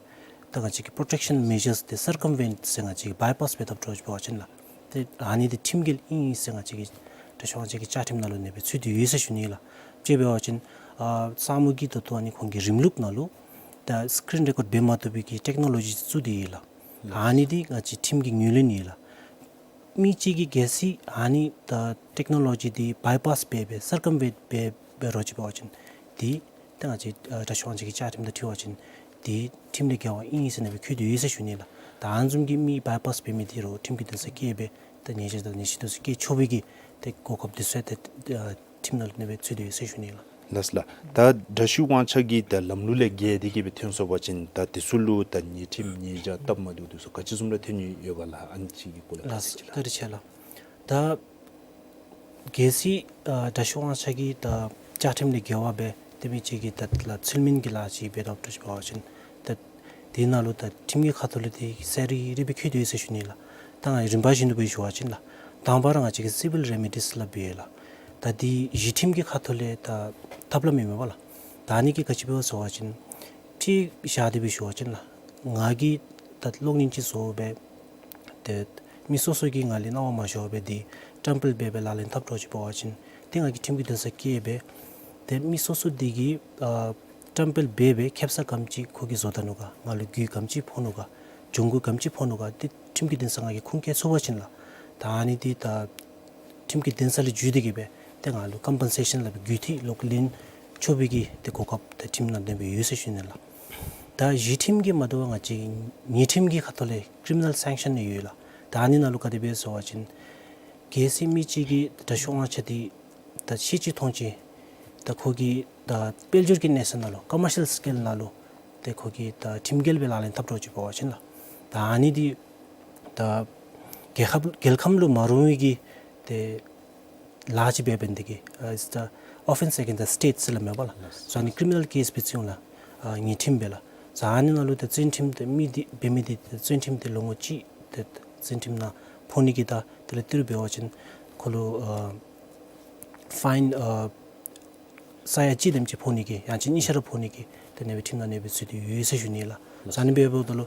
ད་ང་བཅས་ཀྱི་པྲོ་ཊེཀ་ཤཱན་མེ་ཇརསི་འདི་སར་ཀམ་ཝེནཊ་ཟེར་ང་བཅས་ཀྱིས་བའི་པཱསི་འབད་དཔ་འདྲཝ་ཅིག་འབད་བ་ཅིན་ལགས། ཏེ་ཨ་ནི་འདི་ཁྲིམས་འགལ་ཨིན་ཟེར་ང་བཅས་ཀྱི་དྲག་ཤོས་དབང་ཆ་གི་བཅའ་ཁྲིམས་ནང་ལུ་ཨ་ནེ་སྦེ་ཚུད་དེ་ཡོད་ཟེར་ཞུ་ནི་ལགས། དཔྱེ་འབད་བ་ཅིན་ཨ་ས་མུག་གི་ད་ལྟོ་ཨ་ནི་ཁོང་གི་རིམ་ལུགས་ནང་ལུ་ད་སི་ཀི་རིན་རེ་ཀོརཌ་འབད་མ་བཏུབ་པའི་གི་ཊེཀ་ནོ་ལོ་ཇི་བཙུགས་ཏེ་ཡོད་ལགས། ཨ་ནི་འདི་ང་བཅས་ཁྲིམས་ཀྱི་ངོས་ལེན་ཡོད་ལགས། མི་གཅིག་གིས་གལ་སྲིད་ཨ་ནི་ད་ཊེཀ་ནོ་ལོ་ཇི་འདི་བའི་པཱསི་འབད་སྦེ་སར་ཀམ་ཝེནཊ་འབད་འབད་འདྲཝ་ཅིག་འབད་བ་ཅིན་འདི་ད་ང་བཅས་ཨ་དྲག་ཤོས་དབང་ཆ་གི་བཅའ་ཁྲིམས་དང་འཁྲིལ་བ་ཅིན་འདི་ཁྲིམས་ལས་འགལ་བ་ཨིན་ཟེར་ཨ་ནེ་སྦེ་འཁོད་དེ་ཡོད་ཟེར་ཞུ་ནི་ལགས། ད་ཨ་ནི་བཟུམ་གྱི་མི་བའི་པཱསི་འབད་མི་འདི་ར་ཁྲིམས་ཀྱི་འདུན་སར་བསྐྱལ་སྦེ་ད་ཉེས་ཆད་དང་ཉེས་ཆད་འདི་ཚུ་བཀལ་ཆོག་པའི་གི་ཏེ་གོ་སྐབས་འདི་ཚུ་ཡང་ཏེ་ཨ་ཁྲིམས་ནང་ལུ་ཨ་ནེ་སྦེ་ཚུད་དེ་ཡོད་ཟེར་ཞུ་ནི་ལགས། ལགས་ལགས། ད་དྲག་ཤོས་དབང་ཆ་གི་ད་ལམ་ལུགས་ལས་འགལ་ཏེ་གི་སྦེ་ཐོན་སོང་པ་ཅིན་ད་འདི་ཚུ་ལུ་ད་ཉེས་ཁྲིམས་ཉེས་བྱ་སྟབས་མ་བདེཝ་འདི་ཚུ་ག་ཅི་བཟུམ་ར་ཐོན་ནི་ཡོད་ག་ལགས། ཨ་ནི་ཅིག་གི་སྐོར་ལས་ལགས། བཀའ་དྲིན་ཆེ་ལགས། ད་གལ་སྲིད་ཨ་དྲག་ཤོས་དབང་ཆ་གི་ད་བཅའ་ཁྲིམས་ལས་འགལ་བ་སྦེ་ཏེ་མི་གཅིག་གིས་ད་ལགས་ཚུལ་མིན་གྱི་ལཱ་ཅིག་འབད་དཔ་འདྲཝ་ཅིག་འབད་བ་ཅིན་ད་དེ་ནང་ལུ་ད་ཁྲིམས་ཀྱི་ཁ་ཐུག་ལས་འདི་གསལ་རི་རི་སྦེ་འཁོད་དེ་ཡོད་ཟེར་ཞུ་ནི་ལགས། ད་ང་རིམ་པ་བཞིན་དུ་སྦེ་ཞུ་བ་ཅིན་ལགས། དང་པ་ར་ང་བཅས་ཀྱི་སི་ཝིལ་རེ་མི་ཌིསི་སླབ་སྦེ་ཡོད་ལགས། ད་འདི་གཞི་ཁྲིམས་ཀྱི་ཁ་ཐུག་ལས་ད་ཐབས་ལམ་ཨིན་མས་པ་ལགས། ད་ཨ་ནི་གིས་ག་ཅི་འབདཝ་ཟེར་བ་ཅིན་ཕྱེ་བཞག་སྟེ་སྦེ་ཞུ་བ་ཅིན་ལགས། ང་གིས་ད་གློག་བརྙན་ཅིག་བཟོ་སྦེ་ཏེ་མི་སོ་སོ་གིས་ང་ལས་གནང་བ་མ་ཞུ་བར་སྦེ་འདི་བཀྲམ་སྤེལ་འབད་སྦེ་ལག་ལེན་འཐབ་འདྲཝ་ཅིག་འབད་བ་ཅིན་ཏེ་ང་གིས་ཁྲིམས་ཀྱི་འདུན་སར་བསྐྱལ་སྦེ་ཏེ་མི་སོ་སོ་འདི་གིས་ཨ་བཀྲམ་སྤེལ་འབད་སྦེ་ཁེབ་ས་ག་དེམ་ཅིག་ཁོ་གིས་བཟོ་ད་ནུག་ག། ང་ལུ་རྒུད་ག་དེམ་ཅིག་ཕོག་ནུག་ག། གྱོང་གུད་ག་དེམ་ཅིག་ཕོག་ནུག་ག། ཏེ་ཁྲིམས་ཀྱི་འདུན་སར་ང་གིས་ཁུངས་བཀལ་ཚུགས་པ་ཅིན་ལགས། ད་ཨ་ནི་འདི་ད་ཁྲིམས་ཀྱི་འདུན་སར་ལས་བརྒྱུད་དེ་གི་སྦེ་ཏེ་ང་ལུ་ཀམ་པེན་སེ་ཤཱན་སླབ་པའི་རྒུད་འཐུས་ལོག་ལེན་ཆོག་པའི་གི་ཏེ་གོ་སྐབས་ཏེ་ཁྲིམས་ནང་ལྡན་སྦེ་ཡོད་ཟེར་ཞུ་ནི་ལགས། ད་གཞི་ཁྲིམས་ཀྱིས་མ་དོ་བར་ང་བཅས་ཉེས་ཁྲིམས་ཀྱི་ཁ་ཐུག་ལས་ཀི་རི་མི་ནཱལ་སེང་ཤཱན་ཡོད་ལགས། ད་ཨ་ནི་ནང་ལུ་ག་དེ་སྦེ་ཟེར་བ་ཅིན་གལ་སྲིད་མི་གཅིག་གིས་དྲག་ཤོས་དབང་ཆ་འདི་ད་ཤེས་ཅི་མཐོང་ཅི་ད་ཁོ་གིས་ད་དཔལ་འབྱོར་གྱི་གནས་ཚད་ནང་ལུ་ཀོ་མར་ཤལ་སི་ཀེལ་ནང་ལུ་ཏེ་ཁོ་གིས་ད་ཁྲིམས་འགལ་སྦེ་ལག་ལེན་འཐབ་འདྲཝ་ཅིག་འབད་བ་ཅིན་ལགས། ད་ཨ་ནི་འདི་ད་རྒྱལ་ཁབ་རྒྱལ་ཁམས་ལུ་མ་རུང་བའི་གི་ཏེ་ལཱ་ཅིག་འབད་འབད་ནི་འདི་གིས་ཨ་it's the offence against the state ཟེར་སླབ་མས་པ་ལགས། སོ་ཨ་ནི་ཀི་རི་མི་ནཱལ་ཀེསི་སྦེ་བརྩིཝ་ལགས། ཨ་ཉེས་ཁྲིམས་སྦེ་ལགས། སོ་ཨ་ནི་ནང་ལུ་ཏེ་བཙོན་ཁྲིམས་ཏེ་མི་འདི་འབད་མི་འདི་ཏེ་བཙོན་ཁྲིམས་འདི་ལོ་ངོ་གཅིག་ཏེ་བཙོན་ཁྲིམས་ནང་ཕོག་ནི་གི་ད་དེ་ལས་ཏི་རུ་འབད་བ་ཅིན་ཁོ་ལུ་ཨ་ཕའིན་ཨ་ས་ཡ་གཅིག་དེམ་ཅིག་ཕོག་ནི་གི་ཡང་ཅིན་གཉིས་ཆ་ར་ཕོག་ནི་གི་ཏེ་ཨ་ནེ་སྦེ་ཁྲིམས་ནང་ཨ་ནེ་སྦེ་ཚུད་དེ་ཡོད་ཟེར་ཞུ་ནི་ལགས། སོ་ཨ་ནི་འབདཝ་ད་ལུ་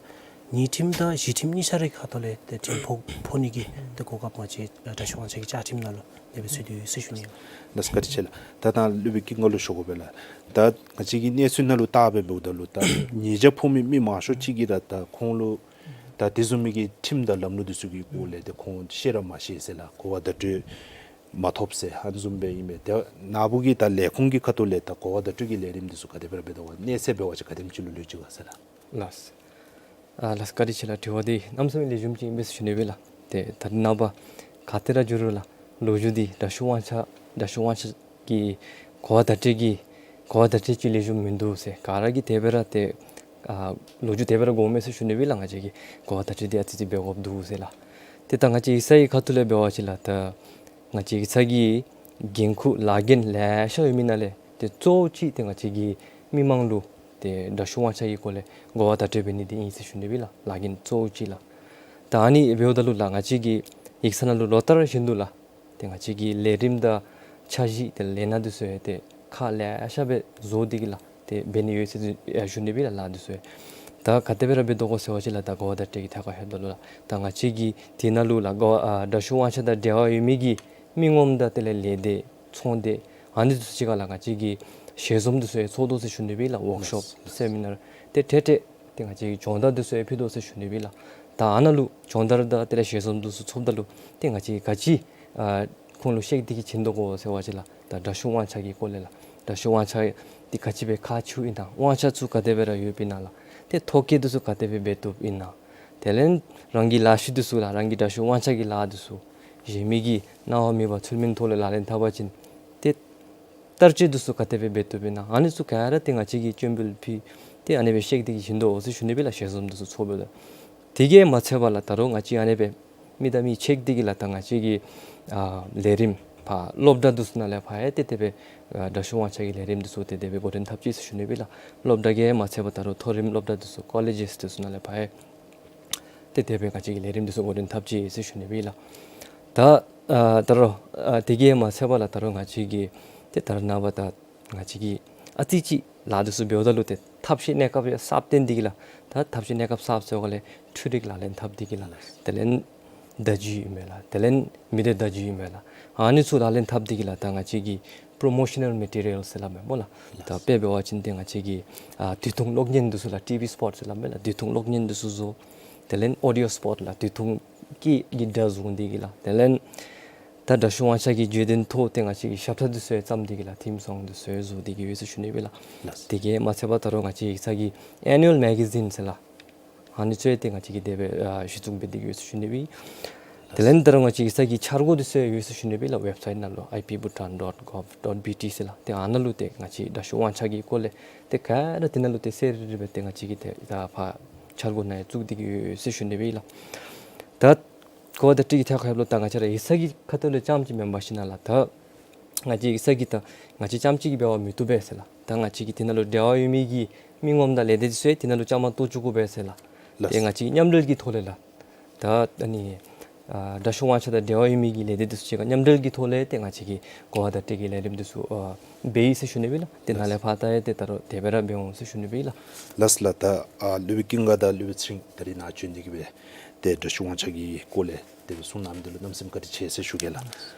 ཉེས་ཁྲིམས་དང་གཞི་ཁྲིམས་གཉིས་ཆ་རའི་ཁ་ཐུག་ལས་ཏེ་ཁྲིམས་ཕོག་ཕོག་ནི་གི་ཏེ་གོ་སྐབས་ང་བཅས་དྲག་ཤོས་དབང་ཆ་གི་བཅའ་ཁྲིམས་ནང་ལུ་ཨ་ནེ་སྦེ་ཚུད་དེ་ཡོད་ཟེར་ཞུ་ནི་ལགས། ལགས་བཀའ་དྲིན་ཆེ་ལགས། ད་ད་སློབ་དཔོན་སྐྱིད་སྒང་ལུ་ཞུ་དགོ་པས་ལགས། ད་ང་བཅས་ཀྱི་གནས་ཚུལ་ནང་ལུ་བལྟ་སྦེ་འབདཝ་ད་ལུ་ད་ཉེས་བྱ་ཕོག་མི་མི་མང་ཤོས་ཅིག་གིས་ར་ད་ཁོང་ལུ་ད་དེ་བཟུམ་མའི་གི་ཁྲིམས་དང་ལམ་ལུགས་འདི་ཚུ་གི་སྐོར་ལས་ཏེ་ཁོང་ཤེས་ར་མ་ཤེས་ཟེར་ལགས། གོ་བ་བརྡ་སྤྲོད་མ་ཐོབ་ཟེར་ཨ་ནི་བཟུམ་སྦེ་ཨིན་པས། ཏེ་ནཱ་བུ་གི་ད་ལས་ཁུངས་ཀྱི་ཁ་ཐུག་ལས་ད་གོ་བ་བརྡ་སྤྲོད་ཀྱི་ལས་རིམ་འདི་ཚུ་ག་དེ་སྦེ་ར་འབད་དོ་ག། གནས་ཚད་འབད་བ་ཅིན་ག་དེམ་ཅིག་ལུ་ལྷོད་ཅི་ག་ཟེར་ལགས། ལགས། ཨ་ལགས་བཀའ་དྲིན་ཆེ་ལགས། དྲི་བ་འདི་གནམ་མེད་ས་མེད་ལེགས་ཤོམ་ཅིག་ཨིན་པས་ཟེར་ཞུ་ནི་སྦེ་ལགས། ཏེ་ད་རེས་ནངས་པ་ ག་ཏེ་ར་འགྱོ་རུང་ལགས་ལོ་རྒྱུས་འདི་དྲག་ཤོས་དབང་ཤ་དྲག་ཤོས་དབང་ཤ་གི་གོ་བ་བརྡ་སྤྲོད་ཀྱི་གོ་བ་བརྡ་སྤྲོད་ཅིག་ལེགས་ཤོམ་མིན་འདུག་ཟེར། ག་ར་གིས་དེ་སྦེ་ར་ཏེ་ཨ་ལོ་རྒྱུས་དེ་སྦེ་ར་གོཝ་མས་ཟེར་ཞུ་ནི་སྦེ་ལགས། ང་བཅས་ཀྱིས་གོ་བ་བརྡ་སྤྲོད་འདི་ཨ་ཙི་ཅིག་འབད་དགོཔ་འདུག་ཟེར་ལགས། ཏེ་ད་ང་བཅས་ཡིག་ཚང་གི་ཁ་ཐུག་ལས་འབད་བ་ཅིན་ལགས་ད་ང་བཅས་ཡིག་ཚང་གི་འགན་ཁུར་ལཱ་འགན་ལེ་ཤ་ཡོད་མི་ནང་ལས་ཏེ་གཙོ་བོ་ཅིག་ཏེ་ང་བཅས་ཀྱིས་མི་མང་ལུ་ཏེ་དྲག་ཤོས་དབང་ཤ་གི་སྐོར་ལས་གོ་བ་བརྡ་སྤྲོད་འབད་ནི་འདི་ཨིན་ཟེར་ཞུ་ནི་སྦེ་ལགས། ལཱ་འགན་གཙོ་བོ་ཅིག་ལགས། ད་ཨ་ནི་འབདཝ་ད་ལུ་ལགས་ང་བཅས་ཀྱི་ཡིག་ཚང་ནང་ལུ་ལོ་ལྟར་བཞིན་དུ་ལགས་ཏེ་ང་བཅས་ཀྱི་ལས་རིམ་དང་འཆར་གཞི་ཏེ་ལས་སྣ་འདི་ཚུ་ཡང་ཏེ་ཁག་ལེ་ཤ་སྦེ་བཟོ་སྟེ་གི་ལགས་ཏེ་འབད་ནི་ཡོད་ཟེར་ཞུ་ནི་སྦེ་ལགས། ལཱ་འདི་ཚུ་ཡང་ད་ག་དེ་སྦེ་ར་འབད་དོ་གོ་ཟེར་བ་ཅིན་ལགས་ད་གོ་བ་བརྡ་སྤྲོད་ཀྱི་ཐད་ཁར་ལྷོདཔ་ད་ལུ་ལགས་ད་ང་བཅས་ཀྱིས་དེ་ནང་ལུ་ལགས་གོ་ཨ་དྲག་ཤོས་དབང་ཤ་དང་འབྲེལ་བ་ཡོད་མི་གི་མི་ངོམ་དང་དེ་ལས་ལས་སྡེ་ཚོང་སྡེ་ཨ་ནི་འདི་ཚུ་གཅིག་ཁར་ལགས་ང་བཅས་ཀྱིས་ཞལ་འཛོམས་འདི་ཚུ་ཡང་ཚོགས་དོ་ཟེར་ཞུ་ནི་སྦེ་ལགས། ཝོརཀ་ཤོབ་སེ་མི་ནཱར་ཏེ་ཏེ་ཏེ་ཏེ་ང་བཅས་ཀྱིས་སྦྱོང་བརྡར་འདི་ཚུ་ཡང་ཕུལ་དོ་ཟེར་ཞུ་ནི་སྦེ་ལགས། ད་ཨ་ནཱ་ལུ་སྦྱོང་བརྡར་དང་དེ་ལས་ཞལ་འཛོམས་འདི་ཚུ་ཚོགསཔ་ད་ལུ་ཏེ་ང་བཅས་ཀྱིས་ག་ཅི་ཨ་ཁོང་ལུ་བཤད་དེ་གི་བྱིན་དོ་གོ་ཟེར་བ་ཅིན་ལགས་ད་དྲག་ཤོས་དབང་ཤ་གི་སྐོར་ལས་ལགས་དྲག་ཤོས་དབང་ཤ་འདི་ག་ཅི་སྦེ་ཁག་ཆེཝ་ཨིན་ན་དབང་ཤ་ཚུ་ག་དེ་སྦེ་ར་ཡོདཔ་ཨིན་ན་ལགས་ཏེ་ཐོ་བཀོད་འདི་ཚུ་ག་དེ་སྦེ་འབད་བཏུབ་ཨིན་ན། དེ་ལས་རང་གི་ལག་ཤེས་འདི་ཚུ་ལགས་རང་གི་དྲག་ཤོས་དབང་ཤ་གི་ལཱ་འདི་ཚུ་གཞན་མི་གི་གནང་བ་མེད་པར་ཚུལ་མིན་ཐོག་ལས་ལག་ལེན་འཐབ་པ་ཅིན་ཏེ་བསྟར་སྤྱོད་འདི་ཚུ་ག་དེ་སྦེ་འབད་བཏུབ་ཨིན་ན་ཨ་ནི་ཚུ་ག་ར་ཏེ་ང་བཅས་ཀྱིས་སྤྱན་འབུལ་ཕུལ་ཏེ་ཨ་ནི་སྦེ་བཤད་དེ་གི་བྱིན་དོ་ཟེར་ཞུ་ནི་སྦེ་ལགས། ཞལ་འཛོམས་འདི་ཚུ་ཚོགས་པས་ལགས། དེ་གིས་མ་ཚད་པར་ལགས་ད་རུང་ང་བཅས་ཨ་ནི་སྦེ་མི་དང་མི་ཕྱད་དེ་གི་ལགས་ད་ང་བཅས་ཀྱི་ཨ་ལས་རིམ་ཕར་སློབ་གྲྭ་འདི་ཚུ་ནང་ལས་ཕར་ཡང་ཏེ་དེ་སྦེ་ཨ་དྲག་ཤོས་དབང་ཤ་གི་ལས་རིམ་འདི་ཚུ་ཏེ་དེ་སྦེ་འགོ་འདྲེན་འཐབ་ཅི་ཟེར་ཞུ་ནི་སྦེ་ལགས། སློབ་གྲྭ་གིས་མ་ཚད་པར་ད་རུང་མཐོ་རིམ་སློབ་གྲྭ་འདི་ཚུ་ཀོ་ལེཇ་འདི་ཚུ་ནང་ལས་ཕར་ཡང་ཏེ་དེ་སྦེ་ང་བཅས་ཀྱིས་ལས་རིམ་འདི་ཚུ་འགོ་འདྲེན་འཐབ་ཅི་ཟེར་ཞུ་ནི་སྦེ་ལགས། ད་ཨ་ད་རུང་ཨ་དེ་གིས་མ་ཚད་པར་ལགས་ད་རུང་ང་བཅས་ཀྱིས་ཏེ་ད་རེས་ནངས་པ་ད་ང་བཅས་ཀྱིས་ཨ་ཙི་ཅིག་ལཱ་འདི་ཚུ་འབདཝ་ད་ལུ་ཏེ་ཐབས་ཤེས་གནས་སྐབས་ཡང་གསརཔ་བཏོན་ཏེ་གི་ལགས། ད་ཐབས་ཤེས་གནས་སྐབས་གསརཔ་ཟེར་བ་ལས་འཕྲུལ་རིག་ལག་ལེན་འཐབ་སྟེ་གི་ལགས། དེ་ལས་བརྡ་བརྒྱུད་ཨིན་མས་ལགས། དེ་ལས་མི་སྡེ་བརྡ་བརྒྱུད་ཨིན་མས་ལགས། ཨ་ནི་ཚུ་ལག་ལེན་འཐབ་སྟེ་གི་ལགས་ད་ང་བཅས་ཀྱིས་པོརོ་མོ་ཤ་ནཱལ་མེ་ཊི་རི་ཡཱལ་ཟེར་སླབ་མས་སྨོ་ལགས། ད་དཔེ་འབད་བ་ཅིན་ཏེ་ང་བཅས་ཀྱི་ཨ་དུས་ཐུང་གློག་བརྙན་འདི་ཚུ་ལགས་ཊི་ཝི་སི་པོཊ་ཟེར་སླབ་མས་ལགས། དུས་ཐུང་གློག་བརྙན་འདི་ཚུ་བཟོ། དེ་ལས་ཨོ་ཌི་ཡོ་སི་པོཊ་ལགས་དུས་ཐུང་སྐད་ཀྱི་སྒྲ་བཟུང་སྟེ་གི་ལགས། དེ་ལས་ད་དྲག་ཤོས་དབང་ཤ་གི་བརྗོད་དོན་ཐོག་ཏེ་ང་བཅས་ཀྱིས་ཞབས་ཁྲ་འདི་ཚུ་ཡང་བརྩམས་ཏེ་གི་ལགས་ཐིམ་སོང་འདི་ཚུ་ཡང་བཟོ་སྟེ་གི་ཡོད་ཟེར་ཞུ་ནི་སྦེ་ལགས། ལགས། དེ་གིས་མ་ཚད་པར་ད་རུང་ང་བཅས་ཡིག་ཚང་གི་ཨེ་ནུ་ཨལ་མེ་ག་ཛིན་ཟེར་ལགས། ཨ་ནི་ཚུ་ཡང་ཏེ་ང་བཅས་ཀྱིས་དེ་སྦེ་ཨ་གཞི་བཙུགས་འབད་དེ་གི་ཡོད་ཟེར་ཞུ་ནི་སྦེ། དེ་ལས་ད་རུང་ང་བཅས་ཡིག་ཚང་གི་འཆར་སྒོ་འདི་ཚུ་ཡང་ཡོད་ཟེར་ཞུ་ནི་སྦེ་ལགས། ཝེབ་སའིཊ་ནང་ལུ་ཨའི་པི་བྷུ་ཊཱན་ཌོཊ་གོབ་ཌོཊ་བི་ཊི་ཟེར་ལགས། ཏེ་ཨ་ནཱ་ལུ་ཏེ་ང་བཅས་དྲག་ཤོས་དབང་ཤ་གི་སྐོར་ལས་ཏེ་ག་ར་དེ་ནང་ལུ་ཏེ་གསལ་རི་རི་སྦེ་ཏེ་ང་བཅས་ཀྱིས་ཏེ་ད་ཕར་འཆར་སྒོ་ནང་ཡང་བཙུགས་ཏེ་གི་ཡོད་ཟེར་ཞུ་ནི་སྦེ་ལགས། ད་གོ་བ་བརྡ་སྤྲོད་ཀྱི་ཐད་ཁར་ལྷོདཔ་ད་ང་བཅས་ར་ཡིག་ཚང་གི་ཁ་ཐུག་ལས་རྐྱངམ་ཅིག་མེན་པར་ཞིན་ན་ལགས་ད་ང་བཅས་ཡིག་ཚང་གི་ད་ང་བཅས་རྐྱངམ་ཅིག་གིས་འབད་བ་མི་བཏུབ་པས་ཟེར་ལགས། ད་ང་བཅས་ཀྱི་དེ་ནང་ལུ་འབྲེལ་བ་ཡོད་མི་གི་མི་ངོམ་དང་ལས་སྡེ་འདི་ཚུ་ཡང་དེ་ནང་ལུ་བཅའ་མར་གཏོགས་བཅུག་དགོ་པས་ཟེར་ལགས། ལགས། ཏེ་ང་བཅས་མཉམ་འབྲེལ་གྱི་ཐོག་ལས་ལགས། ད་ཨ་ནི་ཨ་དྲག་ཤོས་དབང་ཤ་དང་འབྲེལ་བ་ཡོད་མི་གི་ལས་སྡེ་འདི་ཚུ་གཅིག་ཁར་མཉམ་འབྲེལ་གྱི་ཐོག་ལས་ཏེ་ང་བཅས་ཀྱིས་གོ་བ་བརྡ་སྤྲོད་ཀྱི་ལས་རིམ་འདི་ཚུ་ཨ་འབད་ཡི་ཟེར་ཞུ་ནི་སྦེ་ལགས། ཏེ་ནཱ་ལས་ཕར་ད་ཡང་ཏེ་ད་རུང་དེ་སྦེ་ར་འབད་འོང་ཟེར་ཞུ་ནི་སྦེ་ལགས། ལགས་ལགས། ད་ཨ་སློབ་དཔོན་ཀུན་དགའ་དང་སློབ་དཔོན་ཚེ་རིང་ད་རིས་ནཱ་བྱོན་ཏེ་གི་སྦེ་ཏེ་དྲག་ཤོས་དབང་ཤ་གི་སྐོར་ལས་དེ་སྦེ་གསུང་གནངམ་འདི་ལུ་གནམ་མེད་ས་མེད་བཀའ་དྲིན་ཆེ་ཟེར་ཞུ་གེ་ལགས།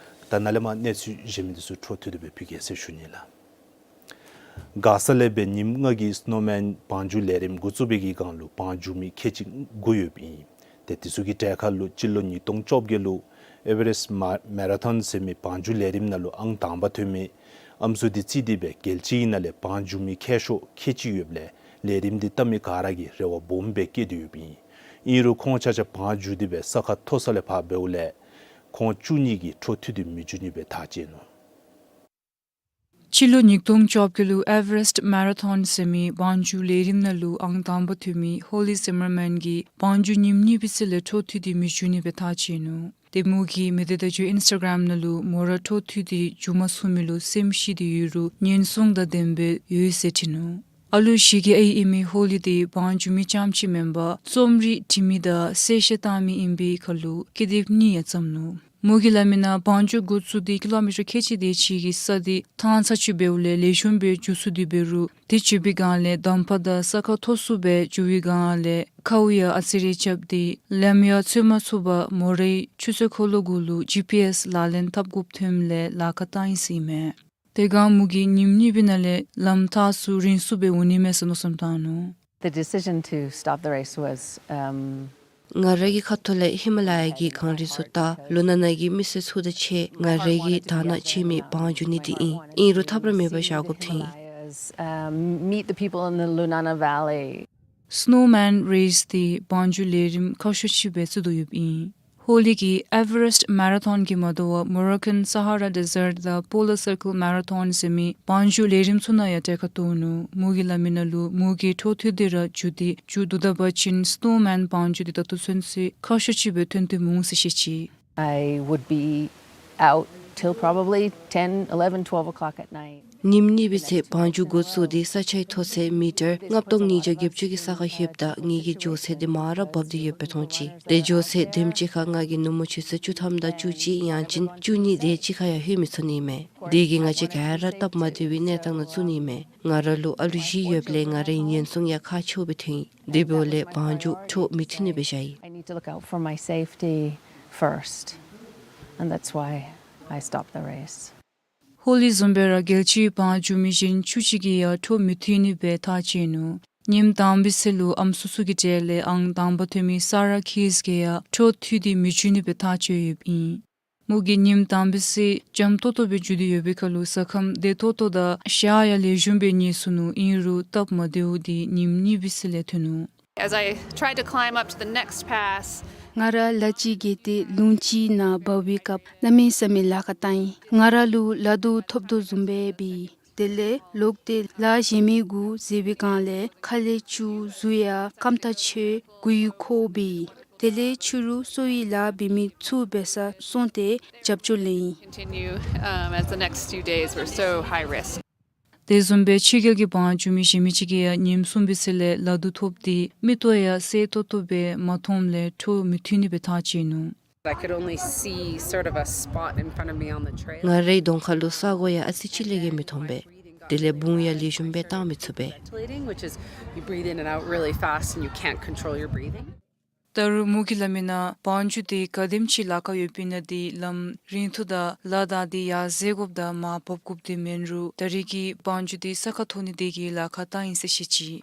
ད་ནཱ་ལས་མར་གནས་ཚུལ་གཞན་མི་འདི་ཚུ་འཕྲོ་མཐུད་དེ་སྦེ་ཕུལ་གེ་ཟེར་ཞུ་ནི་ལགས། མགར་ས་ལས་སྦེ་ཉིནམ་ལྔ་གི་སི་ནོ་མཱན་བང་རྒྱུག་ལས་རིམ་འགོ་བཙུགས་པའི་གི་སྒང་ལུ་བང་རྒྱུག་མི་ཁལ་གཅིག་དགུ་ཡོདཔ་ཨིན། ཏེ་དེ་ཚུ་གི་གྲལ་ཁར་ལུ་སྤྱི་ལོ་ཉིས་སྟོང་བཅོ་བརྒྱད་ལུ་ཨེ་ཝ་རེསཊ་མ་མེ་ར་ཐོན་ཟེར་མི་བང་རྒྱུག་ལས་རིམ་ནང་ལུ་ཨང་དང་པ་ཐོན་མི་ཨམ་སྲུ་འདི་རྩིས་ཏེ་སྦེ་རྒྱལ་སྤྱི་གི་ནང་ལས་བང་རྒྱུག་མི་མཁས་ཤོས་ཁལ་གཅིག་ཡོདཔ་ལས་ལས་རིམ་འདི་བལྟ་མི་ག་ར་གིས་རེ་བ་སྦོམ་སྦེ་བསྐྱེད་དེ་ཡོདཔ་ཨིན། ཨིན་རུང་ཁོང་ཆ་ཁྱབ་བང་རྒྱུག་སྟེ་སྦེ་ས་ཁ་མཐོ་ས་ལས་ཕར་འབདཝ་ལས་ཁོང་བཅུ་གཉིས་ཀྱིས་འཕྲོ་མཐུད་དེ་མི་རྒྱུག་ནི་སྦེ་ཐག་བཅད་ནུག། སྤྱི་ལོ་ཉིས་སྟོང་བཅོ་བརྒྱད་ལུ་ཨེ་ཝ་རེསཊ་མེ་ར་ཐོན་ཟེར་མི་བང་རྒྱུག་ལས་རིམ་ནང་ལུ་ཨང་དང་པ་ཐོན་མི་ཧོ་ལི་ཟི་མར་མཱན་གྱིས་བང་རྒྱུག་ཉིནམ་གཉིས་པའི་ཚེ་ལས་འཕྲོ་མཐུད་དེ་མི་རྒྱུག་ནི་སྦེ་ཐག་བཅད་ནུག། ཏེ་མོ་གིས་མི་སྡེ་བརྡ་བརྒྱུད་ཨིནསི་ཊ་གརམ་ནང་ལུ་མོ་ར་འཕྲོ་མཐུད་དེ་རྒྱུག་མ་ཚུགས་མི་ལུ་སེམས་ཤི་སྟེ་ཡོད་རུང་ཉེན་སྲུང་དང་ལྡནམ་སྦེ་ཡོད་ཟེར་བྲིས་ནུག། ཨ་ལུ་བཞི་གི་ཨའི་ཨིན་མི་ཧོ་ལི་འདི་བང་རྒྱུག་མི་རྐྱངམ་ཅིག་མེན་པར་རྩོམ་རིག་འབྲི་མི་དང་གསལ་བཤད་བཏང་མི་ཨིན་པའི་ཁར་ལུ་ཀི་དེབ་གཉིས་ཡང་བརྩམས་ནུག། མོ་གིས་སླབ་མི་ནང་བང་རྒྱུག་འགོ་བཙུགས་ཏེ་ཀི་ལོ་མི་ཊར་ཁལ་གཅིག་དེ་ཅིག་གི་ས་འདི་ཐང་ཚ་ཅིག་འབདཝ་ལས་ལེགས་ཤོམ་སྦེ་རྒྱུག་ཚུགས་ཏེ་འབད་རུང་དེ་རྒྱུག་པའི་སྒང་ལས་འདམ་ཕག་དང་ས་ཁ་མཐོ་སུ་སྦེ་རྒྱུག་པའི་སྒང་ལས་ཁཝ་ཡང་ཨ་ཙི་རེ་རྐྱབ་སྟེ་ལམ་ཡང་འཚོལ་མ་ཚུགས་པར་མོ་རའི་ཆུ་ཚོད་འཁོར་ལོ་གུ་ལུ་ཇི་པི་ཨེསི་ལག་ལེན་འཐབ་དགོཔ་ཐོནམ་ལས་ལཱ་ཁག་བཏང་ཡི་ཟེར་ཨིན་མས། དེ་སྒང་མོ་གིས་ཉིནམ་གཉིས་པའི་ནང་ལས་ལམ་ཐག་ཚུ་རིང་སུ་སྦེ་འོང་ནི་མས་ཟེར་མནོ་བསམ་བཏང་ནུག། The decision to stop the race was, um, ང་རའི་གི་ཁ་ཐུག་ལས་ཧི་མ་ལ་ཡ་གི་གངས་རི་ཚུ་དང་ལུང་ནག་ནང་གི་མི་སེར་ཚུ་དང་ཕྱད་ང་རའི་གི་དང་ན་ཆེ་མི་བང་རྒྱུག་ནི་འདི་ཨིན། ཨིན་རུང་ཐབས་ར་མེད་པར་བཞག་དགོཔ་ཐོན་ཡི། Um, meet the people in the Lunana Valley. སི་ནོ་མཱན་རེསི་འདི་བང་རྒྱུག་ལས་རིམ་ཁག་ཤོས་ཅིག་སྦེ་བརྩི་དོ་ཡོདཔ་ཨིན། ཧོ་ལི་གིས་ཨེ་ཝ་རེསཊ་མེ་ར་ཐོན་གྱིས་མ་དོ་བར་མོ་རོ་ཀོན་སཱ་ཧ་ར་ཌེ་ཟརཊ་དང་པོ་ལར་སར་ཀལ་མེ་ར་ཐོན་ཟེར་མི་བང་རྒྱུག་ལས་རིམ་ཚུ་ནང་ཡང་གྲལ་ཁར་གཏོགས་ནུག། མོ་གིས་སླབ་མི་ནང་ལུ་མོ་གིས་འཕྲོ་མཐུད་དེ་ར་རྒྱུག་སྟེ་རྒྱུག་སྡོད་ད་པ་ཅིན་སྣོ་མེན་བང་རྒྱུག་འདི་ད་ལྟོ་ཚུན་ཚོད་ཁ་ཤོར་ཅིག་སྦེ་ཐོན་ཏེ་འོང་ཟེར་བཤད་ཅི། I would be out till probably ten, eleven, twelve o'clock at night. ཉིནམ་གཉིས་པའི་ཚེ་བང་རྒྱུག་འགོ་བཙུགས་ཏེ་ས་ཆའི་མཐོ་ཚད་མི་ཊར་ལྔ་སྟོང་ཉིས་བརྒྱ་བརྒྱད་ཅུ་གི་ས་ཁར་ལྷོདཔ་ད་ངེ་གི་འགྱོ་ཚད་འདི་མར་ར་བབས་ཏེ་ཡོདཔ་སྦེ་མཐོང་ཅི། ཏེ་འགྱོ་ཚད་དེམ་ཅིག་ཁར་ང་གིས་ནུབ་མོ་ཆུ་ཚོད་བཅུ་ཐམ་དང་བཅུ་གཅིག་ཡང་ཅིན་བཅུ་གཉིས་དེ་ཅིག་ཁར་ཡང་ལྷོད་མི་ཚུགས་ནི་མས། དེ་གིས་ང་བཅས་ག་ར་སྟབས་མ་བདེ་བའི་གནས་སྟངས་ནང་ཚུད་ནི་མས། ང་ར་ལུ་ཨ་ལུ་བཞི་ཡོདཔ་ལས་ང་རའི་ཉེན་སྲུང་ཡང་ཁག་ཆེཝ་སྦེ་ཐོན་ཡི། དེ་འབདཝ་ལས་བང་རྒྱུག་འཕྲོ་མི་མཐུད་ནི་སྦེ་བཞག་ཡི། I need to look out for my safety first, and that's why I stopped the race. ཧོ་ལི་བཟུམ་སྦེ་ར་རྒྱལ་སྤྱིའི་བང་རྒྱུག་མི་གཞན་བཅུ་གཅིག་གིས་ཡང་འཕྲོ་མི་མཐུད་ནི་སྦེ་ཐག་བཅད་ནུག། ཉིནམ་དང་པའི་ཚེ་ལུ་ཨམ་སྲུ་ཚུ་གི་གྲས་ལས་ཨང་དང་པ་ཐོན་མི་སཱ་ར་ཁིས་གིས་ཡང་འཕྲོ་མཐུད་དེ་མི་རྒྱུག་ནི་སྦེ་ཐག་བཅད་ཡོདཔ་ཨིན། མོ་གིས་ཉིནམ་དང་པའི་ཚེ་འཇམ་ཏོག་ཏོ་སྦེ་རྒྱུག་སྟེ་ཡོད་པའི་ཁར་ལུ་ས་ཁམས་བདེ་ཏོག་ཏོ་དང་ཞག་ཡང་ལེགས་ཤོམ་སྦེ་ཉལ་ཚུགས་ནུག། ཨིན་རུང་སྟབས་མ་བདེཝ་འདི་ཉིནམ་གཉིས་པའི་ཚེ་ལས་ཐོན་ནུག། As I tried to climb up to the next pass, ང་ར་ལ་ཅིག་བརྒལ་ཏེ་ལུང་ཅིག་ནང་འབབ་པའི་སྐབས་གནམ་མེད་ས་མེད་ལཱ་ཁག་བཏང་ཡི། ང་ར་ལུ་ལ་དུག་ཐོབ་དོ་བཟུམ་སྦེ་འབད་ཡི། དེ་ལས་ལོག་སྟེ་ལཱ་གཞན་མི་གུ་འཛེགས་པའི་སྒང་ལས་ཁ་ལས་ཆུ་བཟུམ་ཡང་སྐམ་ཐག་ཆོད་མགུ་ཡུ་འཁོར་འབད་ཡི། དེ་ལས་ཕྱི་རུ་གསོ་བའི་ལཱ་འབད་མི་ཚུ་འབད་སར་སོང་སྟེ་རྒྱབ་སྐྱོར་ལེན་ཡི། Continue, um, as the next few days were so high risk. དེ་བཟུམ་སྦེ་ཕྱི་རྒྱལ་གྱི་བང་རྒྱུག་མི་གཞན་མི་ཅིག་གིས་ཡང་ཉིནམ་གསུམ་པའི་ཚེ་ལས་ལ་དུག་ཐོབ་སྟེ་མིག་ཏོ་ཡང་གསལ་ཏོག་ཏོ་སྦེ་མ་མཐོངམ་ལས་འཕྲོ་མི་མཐུད་ནི་སྦེ་ཐག་བཅད་ནུག། I could only see sort of a spot in front of me on the trail. ང་རའི་གདོང་ཁ་ལུ་ས་གོ་ཡང་ཨ་ཙི་ཅིག་ལས་བརྒལ་མི་མཐོང་པས། དེ་ལས་དབུགས་ཡང་ལེགས་ཤོམ་སྦེ་བཏང་མི་ཚུགས་པས། Ventilating, which is you breathe in and out really fast and you can't control your breathing. ད་རུང་མོ་གིས་སླབ་མི་ནང་བང་རྒྱུག་འདི་ག་དེམ་ཅིག་ལཱ་ཁག་ཡོདཔ་ཨིན་ན་འདི་ལམ་རིང་ཐུང་དང་ལ་དྭགས་འདི་ཡར་འཛེག་དགོཔ་དང་མར་བབས་དགོཔ་འདི་མེན་རུང་ད་རེས་ཀྱི་བང་རྒྱུག་འདི་ས་ཁར་ཐོན་ནི་དེ་གིས་ལཱ་ཁག་བཏང་ཡི་ཟེར་བཤད་ཅི།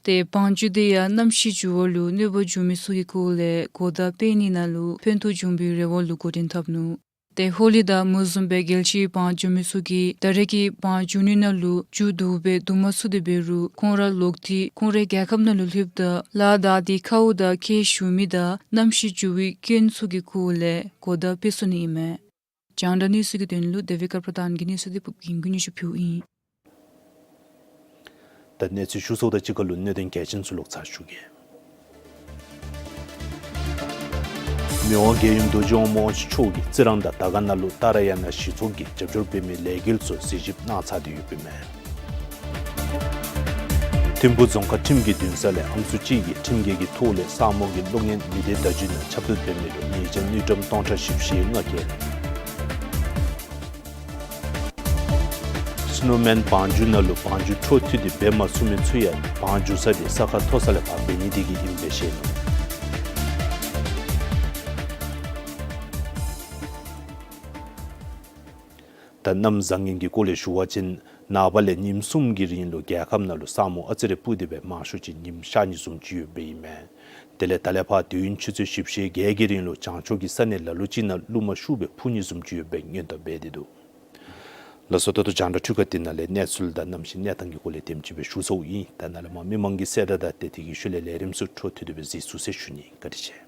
ཏེ་བང་རྒྱུག་འདི་ཡང་གནམ་གཤིས་འགྱུར་བ་ལུ་གནོད་པ་འབྱུང་མི་ཚུ་གི་སྐོར་ལས་གོ་བརྡ་སྤེལ་ནི་ནང་ལུ་ཕན་ཐོགས་འབྱུང་བའི་རེ་བ་ལུ་འགོ་འདྲེན་འཐབ་ནུག། ཏེ་ཧོ་ལི་དང་མོ་བཟུམ་སྦེ་རྒྱལ་སྤྱིའི་བང་རྒྱུག་མི་ཚུ་གིས་ད་རེས་ཀྱི་བང་རྒྱུག་ནི་ནང་ལུ་མཇུག་བསྡུ་སྦེ་བསྡུ་མ་ཚུགས་ཏེ་འབད་རུང་ཁོང་ར་ལོག་སྟེ་ཁོང་རའི་རྒྱལ་ཁབ་ནང་ལུ་ལྷོདཔ་ད་ལ་དྭགས་འདི་ཁཝ་དང་ཁྱེགས་ཞུ་མི་དང་གནམ་གཤིས་འགྱུར་བའི་སྐྱོན་ཚུ་གི་སྐོར་ལས་གོ་བརྡ་སྤེལ་ཚུགས་ནི་ཨིན་མས། རྒྱང་བསྒྲགས་གནས་ཚུལ་གྱི་དོན་ལུ་དེ་བི་ཀར་པ་རྡཱན་གྱི་གནས་ཚུལ་འདི་ཕུབ་རྒྱན་གྱིས་སྙན་ཞུ་ཕུལཝ་ཨིན། ད་གནས་ཚུལ་ཞུ་ཚརཝ་དང་གཅིག་ཁར་ལུ་གནད་དོན་གལ་ཆེན་ཚུ་ལོག་ཚར་ཞུ་གེ། མི་དབང་རྒྱལ་ཡུམ་རྡོ་རྗེ་དབང་མོ་དབང་ཕྱུག་མཆོག་གིས་རྩི་རང་དང་དར་དཀར་ནང་ལུ་ཏཱ་ར་ཡ་ན་གཞི་ཚོགས་ཀྱིས་རྒྱབ་སྐྱོར་འབད་མི་ལས་འགུལ་ཚུ་གཟིགས་ཞིབ་གནང་ཚར་ཏེ་ཡོདཔ་ཨིན་མས། ཐིམ་ཕུ་རྫོང་ཁག་ཁྲིམས་ཀྱི་འདུན་ས་ལས་ཨམ་སྲུ་གཅིག་གིས་ཁྲིམས་འགལ་གྱི་ཐོག་ལས་ས་མོ་གི་གློག་བརྙན་མི་སྡེ་བརྡ་བརྒྱུད་ནང་ཁྱབ་གདལ་འབད་མི་ལུ་ཉེས་ཆད་དངུལ་ཀྲམ་སྟོང་ཕྲག་བཞི་བཅུ་ཞེ་ལྔ་བཀལ། སྣོ་མེན་བང་རྒྱུག་ནང་ལུ་བང་རྒྱུག་འཕྲོ་མཐུད་དེ་འབད་མ་ཚུགས་མི་ཚུ་ཡང་བང་རྒྱུག་ས་འདི་ས་ཁ་མཐོ་ས་ལས་ཕར་འབད་ནི་དེ་གིས་ཨིནམ་སྦེ་བཤད་ནུག། ད་གནམ་བཟང་ངན་གྱི་སྐོར་ལས་ཞུ་བ་ཅིན་ནངས་པ་ལས་ཉིནམ་གསུམ་གྱི་རིང་ལུ་རྒྱལ་ཁབ་ནང་ལུ་ས་མོ་ཨ་ཙི་རེ་སྤུབས་ཏེ་སྦེ་མང་ཤོས་ཅིག་ཉིམ་ཤར་ནི་བཟུམ་ཅིག་ཡོདཔ་ཨིན་མས། དེ་ལས་ད་ལས་ཕར་དུས་ཡུན་ཆུ་ཚོད་བཞི་བཅུ་ཞེ་བརྒྱད་ཀྱི་རིང་ལུ་བྱང་ཕྱོགས་ཀྱི་ས་གནས་ལ་ལུ་ཅིག་ནང་རླུང་མ་ཤུགས་སྦེ་འཕུ་ནི་བཟུམ་ཅིག་ཡོདཔ་སྦེ་སྔོན་བརྡ་འབད་དེ་འདུག། ལགས་སོ། ད་ལྟོ་རྒྱང་བསྒྲགས་འཕྲུལ་ཁང་འདི་ནང་ལས་གནས་ཚུལ་དང་གནམ་གཤིས་གནས་སྟངས་ཀྱི་སྐོར་ལས་དེམ་ཅིག་སྦེ་ཞུ་ཚརཝ་ཨིན། ད་ནཱ་ལས་མར་མི་མང་གི་གསལ་བསྒྲགས་དང་ཏེ་དེ་གི་ཤུལ་ལས་ལས་རིམ་ཚུ་འཕྲོ་མཐུད་དེ་སྦེ་གཟིགས་ཚུགས་ཟེར་ཞུ་ནི། བཀའ་དྲིན་ཆེ།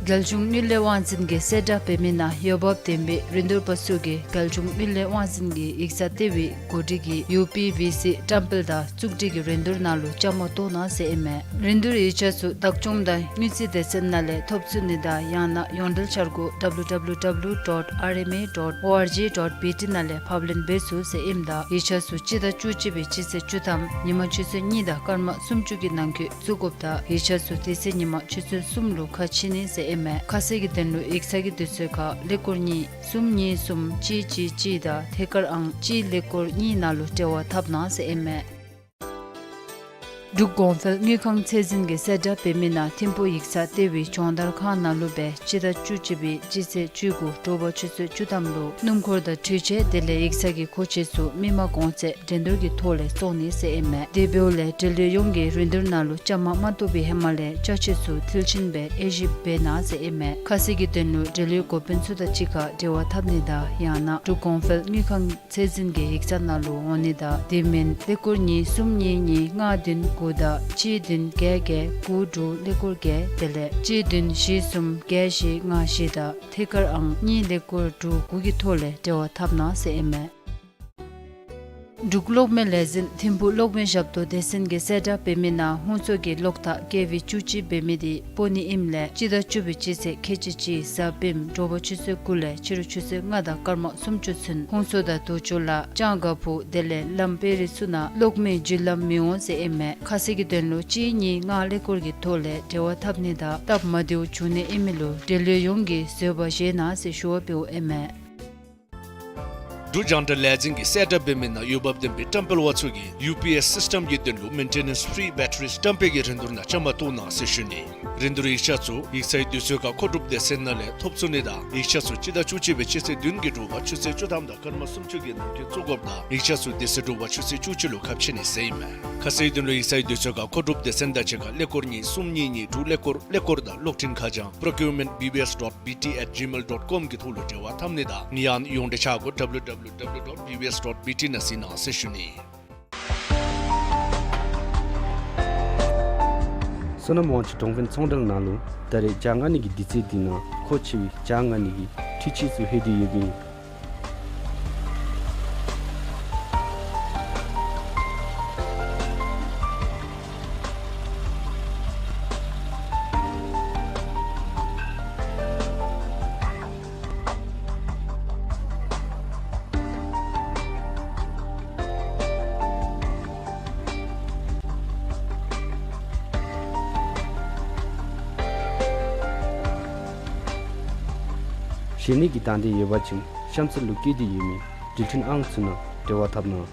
རྒྱལ་གཞུང་དངུལ་ལས་དབང་འཛིན་གྱིས་གསལ་བསྒྲགས་འབད་མི་ནང་འོས་འབབ་ལྡན་པའི་རིན་བསྡུར་པ་ཚུ་གིས་རྒྱལ་གཞུང་དངུལ་ལས་དབང་འཛིན་གྱི་ཡིག་ཚང་ལྟེ་བའི་འགོ་ཁྲིད་ཀྱི་ཡུ་པི་བི་སི་བཀྲམ་སྤེལ་དང་བཙུགས་སྒྲིག་གི་རིན་བསྡུར་ནང་ལུ་བཅའ་མར་གཏོགས་གནང་ཟེར་ཨིན་མས། རིན་བསྡུར་ཡིག་ཆ་ཚུ་བདག་སྐྱོང་དང་དངུལ་རྩིས་སྡེ་ཚན་ནང་ལས་ཐོབ་ཚུགས་ནི་དང་ཡང་ན་ཡོངས་འབྲེལ་འཆར་སྒོ་W W W dot R M A dot O R G dot B T ནང་ལས་ཕབ་ལེན་འབད་ཚུགས་ཟེར་ཨིནམ་ད་ཡིག་ཆ་ཚུ་སྤྱི་ཟླ་བཅུ་གཅིག་པའི་སྤྱི་ཚེས་བཅུ་ཐམ་ཉིན་མ་ཆུ་ཚོད་གཉིས་དང་སྐར་མ་སུམ་ཅུ་གི་ནང་འཁོད་བཙུགས་དགོཔ་ད་ཡིག་ཆ་ཚུ་དེ་ཚེ་ཉིན་མ་ཆུ་ཚོད་གསུམ་ལུ་ཁ་ཕྱེ་ནི་ཟེར་ཨིན་མས། ཁ་གསལ་གྱི་དོན་ལུ་ཡིག་ཚང་གི་དུས་ཚོད་ཁར་ཀླད་ཀོར་གཉིས་གསུམ་གཉིས་གསུམ་གཅིག་གཅིག་གཅིག་དང་ཐད་ཀར་ཨང་གཅིག་ཀླད་ཀོར་གཉིས་ནང་ལུ་འབྲེལ་བ་འཐབ་གནང་ཟེར་ཨིན་མས། འབྲུག་གོང་འཕེལ་དངུལ་ཁང་ཚད་འཛིན་གྱིས་གསལ་བསྒྲགས་འབད་མི་ནང་ཐིམ་ཕུ་ཡིག་ཚང་ལྟེ་བའི་སྦྱོང་བརྡར་ཁང་ནང་ལུ་སྦེ་སྤྱི་ཟླ་བཅུ་གཅིག་པའི་སྤྱི་ཚེས་བཅུ་དགུ་དྲོ་པ་ཆུ་ཚོད་བཅུ་ཐམ་ལུ་སྣུམ་འཁོར་དང་འཕྲུལ་ཆས་དེ་ལས་ཡིག་ཚང་གི་མཁོ་ཆས་ཚུ་མི་མང་གོང་ཚད་འགྲན་བསྡུར་གྱི་ཐོག་ལས་བཙོང་ནི་ཟེར་ཨིན་མས། དེ་འབདཝ་ལས་འབྲེལ་ཡོད་ཡོངས་ཀྱིས་རིན་བསྡུར་ནང་ལུ་བཅའ་མར་མ་གཏོགས་པའི་ཧེ་མ་ལས་ཅ་ཆས་ཚུ་མཐིལ་ཕྱིན་སྦེ་དབྱེ་ཞིབ་འབད་གནང་ཟེར་ཨིན་མས། ཁ་གསལ་གྱི་དོན་ལུ་འབྲེལ་ཡོད་འགོ་དཔོན་ཚུ་དང་གཅིག་ཁར་འབྲེལ་བ་འཐབ་ནི་དང་ཡང་ན་འབྲུག་གོང་འཕེལ་དངུལ་ཁང་ཚད་འཛིན་གྱི་ཡིག་ཚང་ནང་ལུ་འོང་ནི་དང་དེ་མིན་ཀླད་ཀོར་གཉིས་གསུམ་གཉིས་གཉིས་ལྔ་བདུན་ དགུ་དང་གཅིག་བདུན་བརྒྱད་བརྒྱད་དགུ་དྲུག་ཀླད་ཀོར་བརྒྱད་དེ་ལས་གཅིག་བདུན་བཞི་གསུམ་བརྒྱད་བཞི་ལྔ་བཞི་དང་ཐད་ཀར་ཨང་གཉིས་ཀླད་ཀོར་དྲུག་དགུ་གི་ཐོག་ལས་འབྲེལ་བ་འཐབ་གནང་ཟེར་ཨིན་མས། འབྲུག་གློག་མེ་ལས་འཛིན་ཐིམ་ཕུག་གློག་མེ་ཞབས་ཏོག་སྡེ་ཚན་གྱིས་གསལ་བསྒྲགས་འབད་མི་ནང་ཧོང་སོ་གི་གློག་ཐག་ཀེ་ཝི་བཅུ་གཅིག་འབད་མི་དེ་སྤོ་ནི་ཨིནམ་ལས་སྤྱི་ཟླ་བཅུ་པའི་སྤྱི་ཚེས་ཁལ་གཅིག་གཅིག་གཟའ་སྤེནམ་དྲོ་པ་ཆུ་ཚོད་དགུ་ལས་ཕྱི་རུ་ཆུ་ཚོད་ལྔ་དང་སྐར་མ་སུམ་ཅུ་ཚུན་ཧོང་སོ་དང་དུར་ཅོག་ལ་ལྕང་ག་ཕུག་དེ་ལས་ལམ་དཔལ་རི་ཚུ་ནང་གློག་མེའི་རྒྱུ་ལམ་མི་འོང་ཟེར་ཨིན་མས། ཁ་གསལ་གྱི་དོན་ལུ་གཅིག་གཉིས་ལྔ་ཀླད་ཀོར་གྱི་ཐོག་ལས་འབྲེལ་བ་འཐབ་ནི་དང་སྟབས་མ་བདེཝ་བྱུང་ནི་ཨིན་མི་ལུ་འབྲེལ་ཡོད་ཡོངས་ཀྱིས་བཟོད་པ་བཞེས་གནང་ཟེར་ཞུ་བ་འབདཝ་ཨིན་མས། འབྲུག་རྒྱང་བསྒྲགས་ལས་འཛིན་གྱིས་གསལ་བསྒྲགས་འབད་མི་ནང་འོས་འབབ་ལྡན་པའི་བཀྲམ་སྤེལ་པ་ཚུ་གིས་ཡུ་པི་ཨེསི་སིསི་ཊེམ་གྱི་དོན་ལུ་མེན་ཊེ་ནེནསི་ཕི་རི་བེ་ཊ་རི་བཀྲམ་སྤེལ་གྱི་རིན་བསྡུར་ནང་བཅའ་མར་གཏོགས་གནང་ཟེར་ཞུ་ནི། རིན་བསྡུར་ཡིག་ཆ་ཚུ་ཡིག་ཚང་དུས་ཚོད་ཁར་མཁོ་སྒྲུབ་སྡེ་ཚན་ནང་ལས་ཐོབ་ཚུགས་ནི་དང་ཡིག་ཆ་ཚུ་སྤྱི་ཟླ་བཅུ་གཅིག་པའི་སྤྱི་ཚེས་བདུན་གྱི་དྲོ་པ་ཆུ་ཚོད་བཅུ་ཐམ་དང་སྐར་མ་སུམ་ཅུ་གི་ནང་འཁོད་བཙུགས་དགོཔ་དང་ཡིག་ཆ་ཚུ་དེ་ཚེ་དྲོ་པ་ཆུ་ཚོད་བཅུ་གཅིག་ལུ་ཁ་ཕྱེ་ནི་ཟེར་ཨིན་མས། ཁ་གསལ་དོན་ལུ་ཡིག་ཚང་དུས་ཚོད་ཁར་མཁོ་སྒྲུབ་སྡེ་ཚན་དང་གཅིག་ཁར་ཀླད་ཀོར་གཉིས་གསུམ་གཉིས་གཉིས་དྲུག་ཀླད་ཀོར་ཀླད་ཀོར་དང་གློག་འཕྲིན་ཁ་བྱང་procurement B B S dot B T at gmail dot com གི་ཐོག་ལུ་འབྲེལ་བ་འཐབ་ནི་དང་ཡང་ན་ཡོངས་འབྲེལ་ཆ་སྒོ་W W W dot B B S dot B T ནང་གཟིགས་གནང་ཟེར་ཞུ་ནི། བསོད་ནམས་དབང་ཕྱུག་གྲོང་དཔོན་ཚོང་འབྲེལ་ནང་ལུ་ད་རེས་བྱ་ལྔ་ནི་གི་དུས་ཚོད་འདི་ནང་མཁོ་ཆེ་བའི་བྱ་ལྔ་ནི་གི་འཕྲུལ་ཆས་ཚུ་ལྷོད་དེ་ཡོདཔ་ཨིན། གཞན་ནི་གི་དང་འདོད་ཡོད་པ་ཅིན་གཤམ་གསལ་ལུ་བཀོད་དེ་ཡོད་མི་འགྲུལ་འཕྲིན་ཨང་ཚུ་ནང་འབྲེལ་བ་འཐབ་གནང་།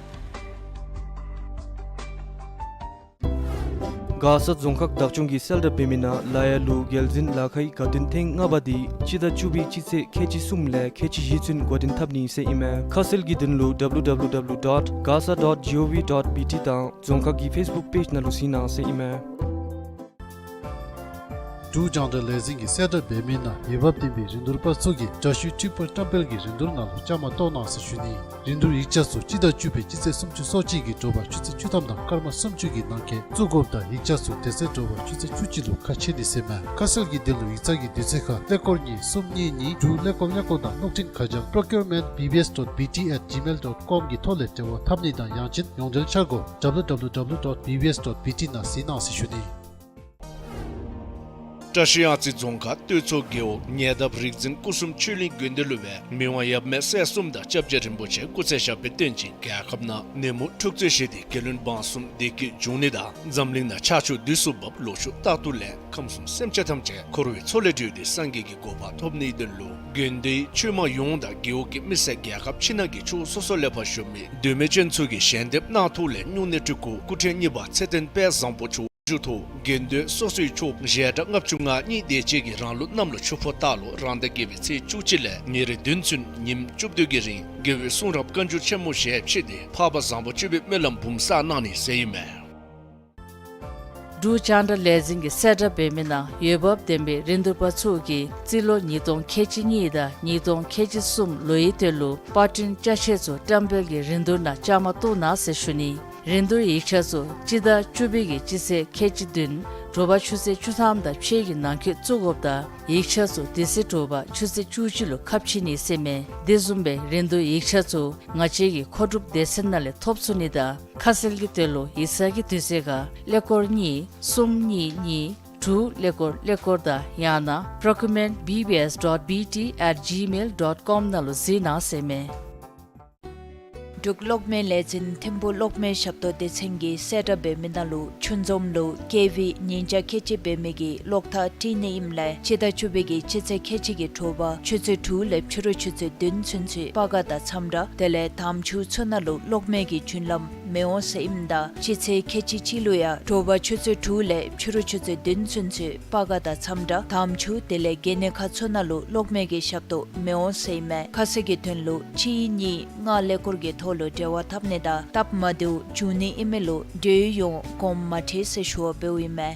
མགར་ས་རྫོང་ཁག་བདག་སྐྱོང་གིས་གསལ་བསྒྲགས་འབད་མི་ནང་ལ་ཡ་ལུ་རྒྱལ་འཛིན་ལ་ཁའི་དགའ་སྟོན་ཐེངས་ལྔ་པ་དེ་སྤྱི་ཟླ་བཅུ་པའི་སྤྱི་ཚེས་ཁལ་གཅིག་གསུམ་ལས་ཁལ་གཅིག་བཞི་ཚུན་འགོ་འདྲེན་འཐབ་ནི་ཟེར་ཨིན་མས། ཁ་གསལ་གྱི་དོན་ལུ W W W dot gasa dot gov dot B T དང་རྫོང་ཁག་གི་ཕེསི་བུཀ་པེཇ་ནང་ལུ་གཟིགས་གནང་ཟེར་ཨིན་མས། འབྲུག་རྒྱང་བསྒྲགས་ལས་འཛིན་གྱིས་གསལ་བསྒྲགས་འབད་མི་ནང་འོས་འབབ་ལྡན་པའི་རིན་བསྡུར་པ་ཚུ་གིས་དྲ་ཞུའི་འཕྲུལ་པར་བཀྲམ་སྤེལ་གྱི་རིན་བསྡུར་ནང་ལུ་བཅའ་མར་གཏོགས་གནང་ཟེར་ཞུ་ནི། རིན་བསྡུར་ཡིག་ཆ་ཚུ་སྤྱི་ཟླ་བཅུ་པའི་སྤྱི་ཚེས་སུམ་ཅུ་སོ་གཅིག་གི་དྲོ་པ་ཆུ་ཚོད་བཅུ་ཐམ་དང་སྐར་མ་སུམ་ཅུ་གི་ནང་འཁོད་བཙུགས་དགོཔ་དང་ཡིག་ཆ་ཚུ་དེ་ཚེ་དྲོ་པ་ཆུ་ཚོད་བཅུ་གཅིག་ལུ་ཁ་ཕྱེ་ནི་ཟེར་ཨིན་མས། ཁ་གསལ་གྱི་དོན་ལུ་ཡིག་ཚང་གི་དུས་ཚོད་ཁར་ཀླད་ཀོར་གཉིས་གསུམ་གཉིས་གཉིས་དྲུག་ཀླད་ཀོར་ཀླད་ཀོར་དང་གློག་འཕྲིན་ཁ་བྱང་procurement B B S dot B T at gmail dot com གི་ཐོག་ལས་འབྲེལ་བ་འཐབ་ནི་དང་ཡང་ཅིན་ཡོངས་འབྲེལ་འཆར་སྒོ་W W W dot B B S dot B T ནང་གཟིགས་གནང་ཟེར་ཞུ་ནི། བཀྲ་ཤིས་གཡང་རྩེ་རྫོང་ཁག་སྟོད་མཚོ་རྒེད་འོག་ཉེ་འདབས་རིག་འཛིན་སྐུ་གསུམ་ཆོས་གླིང་དགོན་སྡེ་ལུ་སྦེ་མི་དབང་ཡབ་མེས་སྲས་གསུམ་དང་སྐྱབས་རྗེ་རིན་པོ་ཆེ་སྐུ་ཚེ་ཞབས་པད་བརྟན་ཅིང་རྒྱལ་ཁབ་ནང་ནད་མུག་འཁྲུག་རྩོད་ཞི་སྟེ་རྒྱལ་བློན་འབངས་གསུམ་བདེ་སྐྱིད་འབྱུང་ནི་དང་འཛམ་གླིང་ནང་ཆར་ཆུ་དུས་སུ་འབབ་ལོ་ཕྱུགས་རྟག་ཏུ་ལེགས། ཁམས་གསུམ་སེམས་ཅན་ཐམས་ཅད་འཁོར་བའི་མཚོ་ལས་གྲོལ་ཏེ་སངས་རྒྱས་ཀྱི་གོ་འཕང་ཐོབ་ནིའི་དོན་ལུ་དགོན་སྡེའི་ཆོས་མང་ཡོངས་དང་རྒེད་འོག་གི་མི་སེར་རྒྱལ་ཁབ་ཕྱི་ནང་གི་ཕྱོགས་སོ་སོ་ལས་ཕར་བཞུགས་མི་མདོ་སྨད་ཅན་ཚུ་གིས་ཞལ་འདེབས་གནང་ཐོག་ལས་སྨྱུང་གནས་སྤྲུལ་སྐུ་སྐུ་ཕྲེང་གཉིས་པ་ཚེ་བརྟན་དཔལ་བཟང་པོ་མཆོག་མཇུག་ཐོག་དགོན་སྡེ་སོ་སོའི་ཆོག་ཞལ་གྲངས་ལྔ་བཅུ་ང་གཉིས་དེ་ཅིག་གིས་རང་ལུགས་གནམ་ལོ་ཆུ་ཕོ་སྟག་ལོ་རང་ཟླ་བརྒྱད་པའི་ཚེས་བཅུ་གཅིག་ལས་ཉེར་བདུན་ཚུན་ཉིནམ་བཅུ་བདུན་གྱི་རིང་དགེ་བའི་གསུང་རབ་བཀའ་འགྱུར་ཆེན་མོ་ཞལ་ཕྱེ་སྟེ་འཕགས་པ་བཟང་པོ་སྤྱོད་པའི་སྨོན་ལམ་འབུམ་བསགས་གནང་ནི་ཟེར་ཨིན་མས། འབྲུག་རྒྱང་བསྒྲགས་ལས་འཛིན་གྱིས་གསལ་བསྒྲགས་འབད་མི་ནང་འོས་འབབ་ལྡན་པའི་རིན་བསྡུར་པ་ཚུ་གིས་རྩིས་ལོ་ཉིས་སྟོང་ཁལ་གཅིག་གཉིས་དང་ཉིས་སྟོང་ཁལ་གཅིག་གསུམ་ལོའི་དོན་ལུ་པར་སྐྲུན་ཅ་ཆས་ཚུ་བཀྲམ་སྤེལ་གྱི་རིན་བསྡུར་ནང་བཅའ་མར་གཏོགས་གནང་ཟེར་ཞུ་ནི། རིན་བསྡུར་ཡིག་ཆ་ཚུ་སྤྱི་ཟླ་བཅུ་པའི་གི་སྤྱི་ཚེས་ཁལ་གཅིག་བདུན་དྲོ་པ་ཆུ་ཚོད་བཅུ་ཐམ་དང་ཕྱེད་ཀྱི་ནང་འཁོད་བཙུགས་དགོཔ་དང་ཡིག་ཆ་ཚུ་དེ་ཚེ་དྲོ་པ་ཆུ་ཚོད་བཅུ་གཅིག་ལུ་ཁ་ཕྱེ་ནི་ཟེར་ཨིན་མས། དེ་བཟུམ་སྦེ་རིན་བསྡུར་ཡིག་ཆ་ཚུ་ང་བཅས་ཀྱི་མཁོ་སྒྲུབ་སྡེ་ཚན་ནང་ལས་ཐོབ་ཚུགས་ནི་དང་ཁ་གསལ་གྱི་དོན་ལུ་ཡིག་ཚང་གི་དུས་ཚོད་ཁར་ཀླད་ཀོར་གཉིས་གསུམ་གཉིས་གཉིས་དྲུག་ཀླད་ཀོར་ཀླད་ཀོར་དང་ཡང་ན་procurement B B S dot B T at gmail dot com ནང་ལུ་གཟིགས་གནང་ཟེར་ཨིན་མས། འབྲུག་གློག་མེ་ལས་འཛིན་ཐིམ་ཕུག་གློག་མེ་ཞབས་ཏོག་སྡེ་ཚན་གྱིས་གསལ་བསྒྲགས་འབད་མི་ནང་ལུ་ཆུ་འཛོམས་ལུ་ཀེ་ཝི་ཉིས་བརྒྱ་ཁལ་གཅིག་འབད་མི་གི་གློག་ཐག་བསྲེ་ནི་ཨིནམ་ལས་སྤྱི་ཟླ་བཅུ་པའི་གི་སྤྱི་ཚེས་ཁལ་གཅིག་གི་དྲོ་པ་ཆུ་ཚོད་དྲུག་ལས་ཕྱི་རུ་ཆུ་ཚོད་བདུན་ཚུན་ཚོད་སྤ་སྒར་དང་ཚམ་ར་དེ་ལས་དམ་ཆུ་ཚུ་ནང་ལུ་གློག་མེ་གི་རྒྱུན་ལམ་མི་འོང་ཟེར་ཨིནམ་ད་སྤྱི་ཚེས་ཁལ་གཅིག་གཅིག་ལུ་ཡང་དྲོ་པ་ཆུ་ཚོད་དྲུག་ལས་ཕྱི་རུ་ཆུ་ཚོད་བདུན་ཚུན་ཚོད་སྤ་སྒར་དང་ཚམ་ར་དམ་ཆུ་དེ་ལས་གན་ནི་ཁ་ཚུ་ནང་ལུ་གློག་མེ་གི་ཞབས་ཏོག་མི་འོང་ཟེར་ཨིན་མས། ཁ་གསལ་གྱི་དོན་ལུ་གཅིག་གཉིས་ལྔ་ཀླད་ཀོར་གྱི་ཐོག་ལུ་འབྲེལ་བ་འཐབ་ནི་དང་སྟབས་མ་བདེཝ་བྱུང་ནི་ཨིན་མི་ལུ་འབྲེལ་ཡོད་ཡོངས་དགོངསམ་མ་ཁྲེལ་ཟེར་ཞུ་བ་འབདཝ་ཨིན་མས།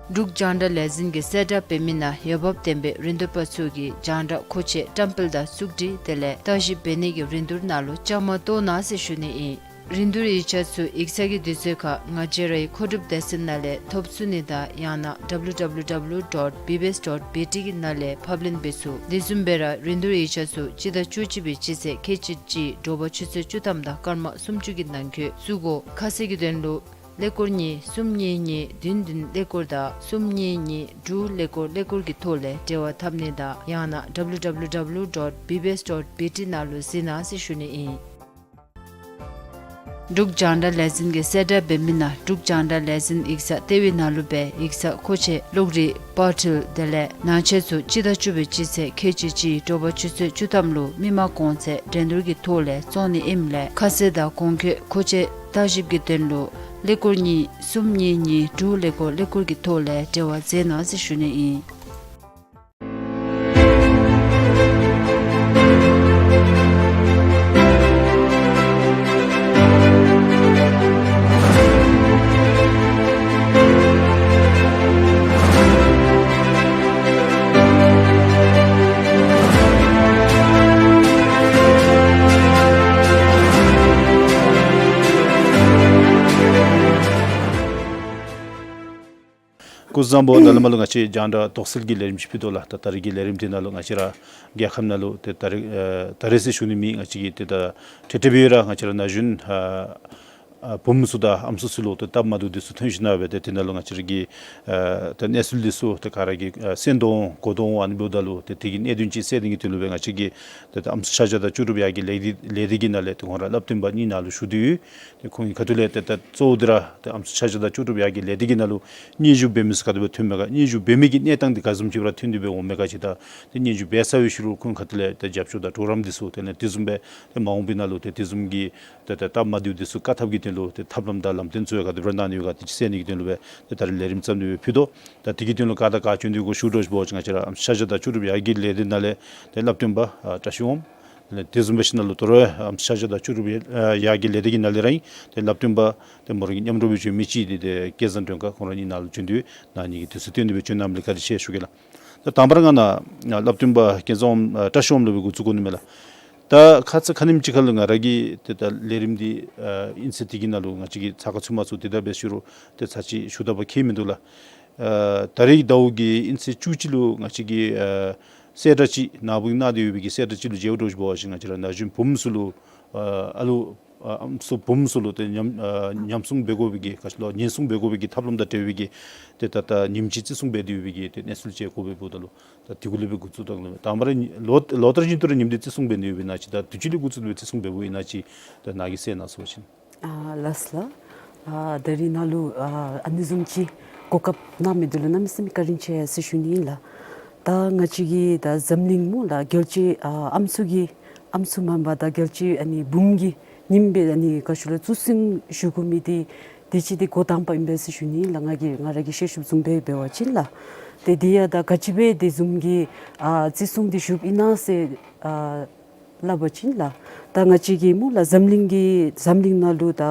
འབྲུག་རྒྱང་བསྒྲགས་ལས་འཛིན་གྱིས་གསལ་བསྒྲགས་འབད་མི་ནང་འོས་འབབ་ལྡན་པའི་རིན་བསྡུར་པ་ཚུ་གིས་རྒྱང་བསྒྲགས་མཁོ་ཆས་བཀྲམ་སྤེལ་དང་བཙུགས་སྒྲིག་དེ་ལས་བརྟག་ཞིབ་འབད་ནི་གི་རིན་བསྡུར་ནང་ལུ་བཅའ་མར་གཏོགས་གནང་ཟེར་ཞུ་ནི་ཨིན། རིན་བསྡུར་ཡིག་ཆ་ཚུ་ཡིག་ཚང་གི་དུས་ཚོད་ཁར་ང་བཅས་རའི་མཁོ་སྒྲུབ་སྡེ་ཚན་ནང་ལས་ཐོབ་ཚུགས་ནི་དང་ཡང་ན་W W W dot B B S dot B T གི་ནང་ལས་ཕབ་ལེན་འབད་ཚུགས། དེ་བཟུམ་སྦེ་ར་རིན་བསྡུར་ཡིག་ཆ་ཚུ་སྤྱི་ཟླ་བཅུ་གཅིག་པའི་སྤྱི་ཚེས་ཁལ་གཅིག་གཅིག་དྲོ་པ་ཆུ་ཚོད་བཅུ་ཐམ་དང་སྐར་མ་སུམ་ཅུ་གི་ནང་འཁོད་བཙུགས་དགོ། ཁ་གསལ་གྱི་དོན་ལུ་ཀླད་ཀོར་གཉིས་གསུམ་གཉིས་གཉིས་བདུན་བདུན་ཀླད་ཀོར་དང་གསུམ་གཉིས་གཉིས་དྲུག་ཀླད་ཀོར་ཀླད་ཀོར་གྱི་ཐོག་ལས་འབྲེལ་བ་འཐབ་ནི་དང་ཡང་ན་W W W dot B B S dot B T ནང་ལུ་གཟིགས་གནང་ཟེར་ཞུ་ནི་ཨིན། འབྲུག་རྒྱང་བསྒྲགས་ལས་འཛིན་གྱིས་གསལ་བསྒྲགས་འབད་མི་ནང་འབྲུག་རྒྱང་བསྒྲགས་ལས་འཛིན་ཡིག་ཚང་ལྟེ་བའི་ནང་ལུ་སྦེ་ཡིག་ཚང་མཁོ་ཆས་གློག་རིག་པར་འཕྲུལ་དེ་ལས་ནང་ཆས་ཚུ་སྤྱི་ཟླ་བཅུ་པའི་སྤྱི་ཚེས་ཁལ་གཅིག་གཅིག་དྲོ་པ་ཆུ་ཚོད་བཅུ་ཐམ་ལུ་མི་མང་གོང་ཚད་འགྲན་བསྡུར་གྱི་ཐོག་ལས་བཙོང་ནི་ཨིནམ་ལས་ཁ་གསལ་དང་གོང་འཁོད་མཁོ་ཆས་བརྟག་ཞིབ་ཀྱི་དོན་ལུ་ཀླད་ཀོར་གཉིས་གསུམ་གཉིས་གཉིས་དྲུག་ཀླད་ཀོར་ཀླད་ཀོར་གྱི་ཐོག་ལས་འབྲེལ་བ་མཛད་གནང་ཟེར་ཞུ་ནི་ཨིན། སྐུ་གཟུགས་བཟང་པོ། ད་ལས་མར་ལུ་ང་བཅས་རྒྱང་བསྒྲགས་དོགས་སེལ་གྱི་ལས་རིམ་ཅིག་ཕུལ་དོ་ལགས། ད་ད་རིས་ཀྱི་ལས་རིམ་འདི་ནང་ལུ་ང་བཅས་ར་རྒྱལ་ཁབ་ནང་ལུ་ཏེ་ད་རིས་ཨེ་ད་རིས་ཟེར་ཞུ་ནི་མེད། ང་བཅས་ཀྱི་ཏེ་ད་ཏེ་ཏེ་སྦེ་ར་ང་བཅས་ར་ན་གཞོན་ཨ་ཨ་བུམོ་ཚུ་དང་ཨམ་སྲུ་ཚུ་ལུ་ཏེ་སྟབས་མ་བདེཝ་འདི་ཚུ་ཐོན་ཞིནམ་ལས་སྦེ་ཏེ་དེ་ནང་ལུ་ང་བཅས་ར་གི་ཨ་ཏེ་གནས་ཚུལ་འདི་ཚུ་ཏེ་ག་ར་གིས་ཨ་གསན་དོ་འོང་གོ་དོ་འོང་། ཨ་ནི་འབདཝ་ད་ལུ་ཏེ་དེ་གི་གནད་དོན་ཅིག་སེལ་ནི་གི་དོན་ལུ་སྦེ་ང་བཅས་ཀྱི་ཏེ་ད་ཨམ་སྲུ་ཆ་བཞག་དང་ལྕོགས་གྲུབ་ཡར་རྒྱས་ལས་སྡེ་ལས་སྡེ་གི་ནང་ལས་ཏེ་ཁོང་ར་བསླབ་སྟོན་པ་གཉིས་ནང་ལུ་ཞུ་དོ་ཡོད། ཏེ་ཁོང་གི་ཁ་ཐུག་ལས་ཏེ་ད་གཙོ་བོ་འདི་ར་ཏེ་ཨམ་སྲུ་ཆ་བཞག་དང་ལྕོགས་གྲུབ་ཡར་རྒྱས་ལས་སྡེ་གི་ནང་ལུ་སྙན་ཞུ་འབད་མི་ཚུ་ག་དེ་སྦེ་ཐོན་མས་ག། སྙན་ཞུ་འབད་མི་གི་གནས་སྟངས་འདི་ག་བཟུམ་ཅིག་སྦེ་ར་ཐོན་ཏེ་སྦེ་འོང་མས་ག་ཅིག། ད་ཏེ་སྙན་ཞུ་འབད་ཚར་བའི་ཤུལ་ལུ་ཁོང་ཁ་ཐུག་ལས་ཏེ་རྒྱབ་སྐྱོར་དང་གྲོགས་རམ་འདི་ཚུ་དེ་ལས་དེ་བཟུམ་སྦེ་ཏེ་མ་འོངས་པའི་ནང་ལུ་ཏེ་དེ་བཟུམ་གྱི་ཏེ་ཏེ་སྟབས་མ་བདེཝ་འདི་ཚུ་བཀག་ཐབས་ཀྱི་དོན་ལུ་ཏེ་ཐབས་ལམ་དང་ལམ་སྟོན་ཚུ་ཡང་ག་དེ་སྦེ་ར་གནང་ནི་ཡོད་ག་དེ་ཅིག་སེལ་ནི་གི་དོན་ལུ་སྦེ་ཏེ་ད་རིས་ལས་རིམ་བརྩམས་ཏེ་སྦེ་ཕུལ་དོ། ད་དེ་གི་དོན་ལུ་ག་དང་ག་བྱོན་ཏེ་གོ་ཞུ་དོ་ཞུ་བ་ཅིན་ང་བཅས་ར་ཨམ་སྲུ་ཆ་བཞག་དང་ལྕོགས་གྲུབ་ཡར་རྒྱས་ལས་སྡེ་ནང་ལས་ཏེ་བསླབ་སྟོན་པ་ཨ་བཀྲ་ཤིས་འོགམ། དེ་ལས་དེ་བཟུམ་སྦེ་ཞིནམ་ལས་དོ་རུང་ཨམ་སྲུ་ཆ་བཞག་དང་ལྕོགས་གྲུབ་ཡར་ཨ་ཡར་རྒྱས་ལས་སྡེ་གི་ནང་ལས་ར་ཨིན། ཏེ་བསླབ་སྟོན་པ་ཏེ་མོ་ར་གི་མཉམ་རོགས་སྦེ་བྱོན་མི་ཅིག་འདི་ཏེ་སྐལ་བཟང་སྒྲོན་དཀར་ཁོང་ར་གཉིས་ནཱ་ལུ་བྱོན་ཏེ་ནཱ་གཉིས་ཀྱིས་དུས་ཚོད་བཏོན་ཏེ་སྦེ་བྱོན་གནངམ་ལས་བཀའ་དྲིན་ཆེ་ཞུ་གེ་ལགས། ད་དང་པ་ར་ང་ནཱ་བསླབ་སྟོན་པ་སྐལ་བཟང་འོགམ་ཨ་བཀྲ་ཤིས་འོགམ་ལུ་སྦེ་འགོ་བཙུགས་དགོ་ནི་མས་ལགས། ད་ཁ་ཙ་ཁ་ཉིནམ་ཅིག་ཁ་ལུ་ང་ར་གིས་ཏེ་ད་ལས་རིམ་འདི་ཨ་དབྱིན་ཚེས་འདི་གི་ནང་ལུ་ང་བཅས་ཀྱིས་ཚ་ཁ་ཚུད་མ་ཚུད་དེ་ད་འབད་ཞུ་རུང་ཏེ་ཚར་ཅིག་ཞུ་དགོཔ་ཁྱད་མིན་འདུག་ལགས། ཨ་ད་རིས་ཟླཝ་གི་དབྱིན་ཚེས་བཅུ་གཅིག་ལུ་ང་བཅས་ཀྱིས་ཨ་གསལ་བསྒྲགས་ཅིག་ནཱ་བུ་གིས་གནང་སྟེ་ཡོད་པའི་གི་གསལ་བསྒྲགས་ཅིག་ལུ་མཇལཝ་འདྲཝ་ཅིག་འབད་བ་ཅིན་ང་བཅས་ར་ན་གཞོན་བུམོ་ཚུ་ལུ་ཨ་ཨ་ལུ་ཨ་ཨམ་སྲུ་བུམོ་ཚུ་ལུ་ཏེ་ཉམས་ཨ་ཉམས་སྲུང་འབད་དགོ་པའི་གི་ག་ཅི་ལོ་ཉེན་སྲུང་འབད་དགོ་པའི་གི་ཐབས་ལམ་དང་འབྲེལ་བའི་གི་ཏེ་ད་ལྟོ་ཉིནམ་གཅིག་བརྩི་སྲུང་འབད་དེ་ཡོད་པའི་གི་ཏེ་གནས་ཚུལ་ཅིག་གོ་བ་འབདཝ་ད་ལུ་ད་དེ་གུ་ལུ་སྦེ་འགོ་བཙུགས་ད་ལུ་དང་པ་ར་ལོ་ལོ་ལྟར་བཞིན་དུ་ར་ཉིནམ་འདི་བརྩི་སྲུང་འབད་ནི་ཡོད་པས་ན་ཅིག། ད་དུས་ཅི་ལས་འགོ་བཙུགས་ཏེ་བརྩི་སྲུང་འབདཝ་ཨིན་ན་ཅིག་ད་ནཱ་གིས་གསལ་གནང་ཟེར་བ་ཅིན། ཨ་ལགས་ལགས། ཨ་ད་རིས་ནཱ་ལུ་ཨ་ཨ་ནི་བཟུམ་ཅིག་གོ་སྐབས་གནང་མི་འདི་ལུ་གནམ་མེད་ས་མེད་བཀའ་དྲིན་ཆེ་ཟེར་ཞུ་ནི་ཨིན་ལགས། ད་ང་བཅས་ཀྱི་ད་འཛམ་གླིང་སྨོ་ལགས་རྒྱལ་སྤྱི་ཨ་ཨམ་སྲུ་གི་ཨམ་སྲུ་མེན་པར་ད་རྒྱལ་སྤྱི་ཨ་ནི་བུམོ་གི་ཉིནམ་སྦེ་ཨ་ནི་ག་ཅི་ལོ་བརྩི་སྲུང་ཞུ་དགོ་མི་འདི་དུས་ཅི་འདི་འགོ་དང་པ་ཨིན་པས་ཟེར་ཞུ་ནི་ཨིན་ལགས། ང་གིས་ང་ར་གིས་ཤེས་ཤུགས་བཟུམ་སྦེ་འབད་བ་ཅིན་ལགས། ཏེ་འདི་ཡང་ད་ག་ཅི་སྦེ་དེ་བཟུམ་གྱི་ཨ་བརྩི་སྲུང་འདི་ཞུཝ་ཨིན་ན་ཟེར་ཨ་སླབ་པ་ཅིན་ལགས། ད་ང་བཅས་ཀྱི་སྨོ་ལགས་འཛམ་གླིང་གི་འཛམ་གླིང་ནང་ལུ་ད་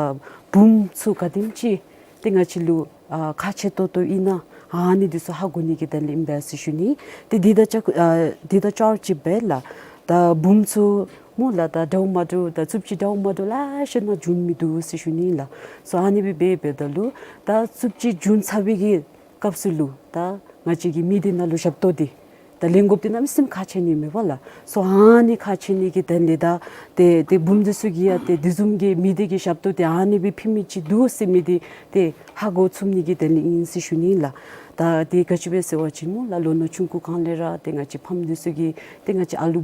བུམོ་ཚུ་ག་དེམ་ཅིག་ཏེ་ང་བཅས་ལུ་ཨ་ཁག་ཆེ་ཏོག་ཏོ་ཨིན་ན་ཨ་ནི་འདི་ཚུ་ཧ་གོ་ནི་གི་དོན་ལས་ཨིན་པས་ཟེར་ཞུ་ནི། ཏེ་འདི་དང་ཅ་ཨ་འདི་དང་ཅོག་ར་གཅིག་སྦེ་ལགས། ད་བུམོ་ཚུ་སྨོ་ལགས་ད་འདྲཝ་མ་འདྲཝ་ད་རྩུབ་སྤྱོད་འདྲཝ་མ་འདྲཝ་ལེ་ཤ་ནང་འབྱུང་མི་འདུག་ཟེར་ཞུ་ནི་ལགས། སོ་ཨ་ནི་སྦེ་འབད་འབདཝ་ད་ལུ་ད་རྩུབ་སྤྱོད་འབྱུང་ཚར་བའི་གི་སྐབས་སུ་ལུ་ད་ང་བཅས་ཀྱི་མི་སྡེ་ནང་ལུ་ཞབས་ཏོག་འདི་ད་ལེན་དགོཔ་འདི་གནམ་མེད་ས་མེད་ཁག་ཆེ་ནི་མས་པ་ལགས། སོ་ཨ་ནི་ཁག་ཆེ་ནི་གི་དོན་ལས་ད་ཏེ་ཏེ་བུམོ་འདི་ཚུ་གིས་ཡང་ཏེ་དེ་བཟུམ་གྱི་མི་སྡེ་གི་ཞབས་ཏོག་འདི་ཨ་ནི་སྦེ་ཕུལ་མི་ཅིག་འདུག་ཟེར་མི་འདི་ཏེ་ཧ་གོ་ཚུགས་ནི་གི་དོན་ལས་ཨིན་ཟེར་ཞུ་ནི་ལགས། ད་ཏེ་ག་ཅི་སྦེ་ཟེར་བ་ཅིན་སྨོ་ལགས་ལོ་ན་ཆུང་ཀུ་གང་ལས་ར་ཏེ་ང་བཅས་ཕམ་འདི་ཚུ་གིས་ཏེ་ང་བཅས་ཨ་ལུ་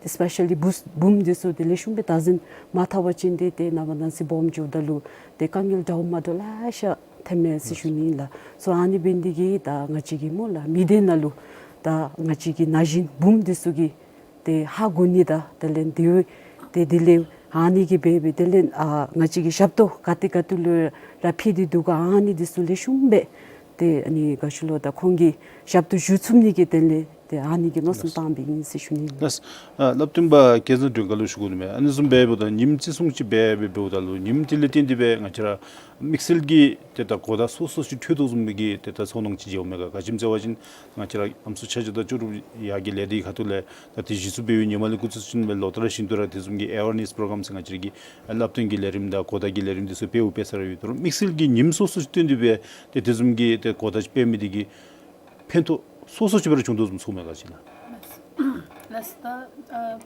ཨེ་སི་པེ་ཤ་ལི་བུམོ་འདི་ཚུ་ཏེ་ལེགས་ཤོམ་སྦེ་བདག་འཛིན་མ་འཐབ་པ་ཅིན་ཏེ་ཏེ་ནངས་པ་གནངས་ཚེ་སྦོམ་འགྱོཝ་ད་ལུ་ཏེ་དཀའ་ངལ་འདྲཝ་མ་འདྲཝ་ལེ་ཤ་ཐོནམ་མས་ཟེར་ཞུ་ནི་ལགས། སོ་ཨ་ནི་འབད་ནི་འདི་གིས་ད་ང་བཅས་ཀྱི་སྨོ་ལགས་མི་སྡེ་ནང་ལུ་ད་ང་བཅས་ཀྱི་ན་གཞོན་བུམོ་འདི་ཚུ་གིས་ཏེ་ཧ་གོ་ནི་དང་དེ་ལས་འདི་ཏེ་དེ་ལས་ཨ་ནི་གིས་འབད་འབད་དེ་ལས་ཨ་ང་བཅས་ཀྱི་ཞབས་ཏོག་ག་ཏེ་ག་ཏེ་ལུ་ར་ཕུལ་ཏེ་འདུག་ག་ཨ་ནི་འདི་ཚུ་ལེགས་ཤོམ་སྦེ་ཏེ་ཨ་ནི་ག་ཅི་ལོ་ད་ཁོང་གིས་ཞབས་ཏོག་ཞུ་ཚུགས་ནི་གི་དོན་ལས་ ཏེ་ཨ་ནི་གི་མནོ་བསམ་བཏང་སྦེ་ཨིན་ཟེར་ཞུ་ནི་ཨིན། ལགས། ཨ་སླབ་སྟོན་པ་སྐལ་བཟང་སྒྲོལ་དཀར་ལུ་ཞུ་དགོ་ནི་མས། ཨ་ནི་བཟུམ་སྦེ་འབདཝ་ད་ཉིནམ་བརྩི་སྲུང་ཅིག་འབད་འབད་འབདཝ་ད་ལུ་ཉིནམ་དེ་ལས་བརྟེན་ཏེ་སྦེ་ང་བཅས་ར་དམིགས་བསལ་གྱི་ཏེ་ད་གོ་བརྡ་སོ་སོ་ཅིག་འཕྲོད་དོ་བཟུམ་གྱི་ཏེ་ད་ཚོར་སྣང་ཅིག་འཇལཝ་མས་ག། ག་ཅི་སྨོ་ཟེར་བ་ཅིན་ང་བཅས་ར་ཨམ་སྲུ་ཆ་ཁྱབ་དང་ལྕོགས་གྲུབ་ཡར་རྒྱས་ལས་སྡེ་ཁ་ཐུག་ལས་ད་དེ་གཞི་བཙུགས་འབད་བའི་ཉིནམ་ལས་འགོ་བཙུགས་ཞིནམ་ལས་ལོ་ལྟར་བཞིན་དུ་ར་དེ་བཟུམ་གྱི་ཨེ་ཝེར་ནེསི་པོརོ་གརམ་ཟེར་ང་བཅས་ར་གི་ཨ་སླབ་སྟོན་གྱི་ལས་རིམ་དང་གོ་བརྡ་གི་ལས་རིམ་དེ་ཚུ་འབད་འབད་ས་ར་ཡོད། ད་རུང་དམིགས་བསལ་གྱི་ཉིནམ་སོ་སོ་ཅིག་བསྟུན་ཏེ་སྦེ་ཏེ་དེ་བཟུམ་གྱི་ཏེ་གོ་བརྡ་ཅིག་སྤེལ་མི་དེ་གིས་ཕན་ཐོགས་སོ་སོ་ཅིག་སྦེ་ར་བྱུང་དོ་བཟུམ་ཚོརཝ་མས་ག་ཅི་ལགས། ལགས། ད་ཨ་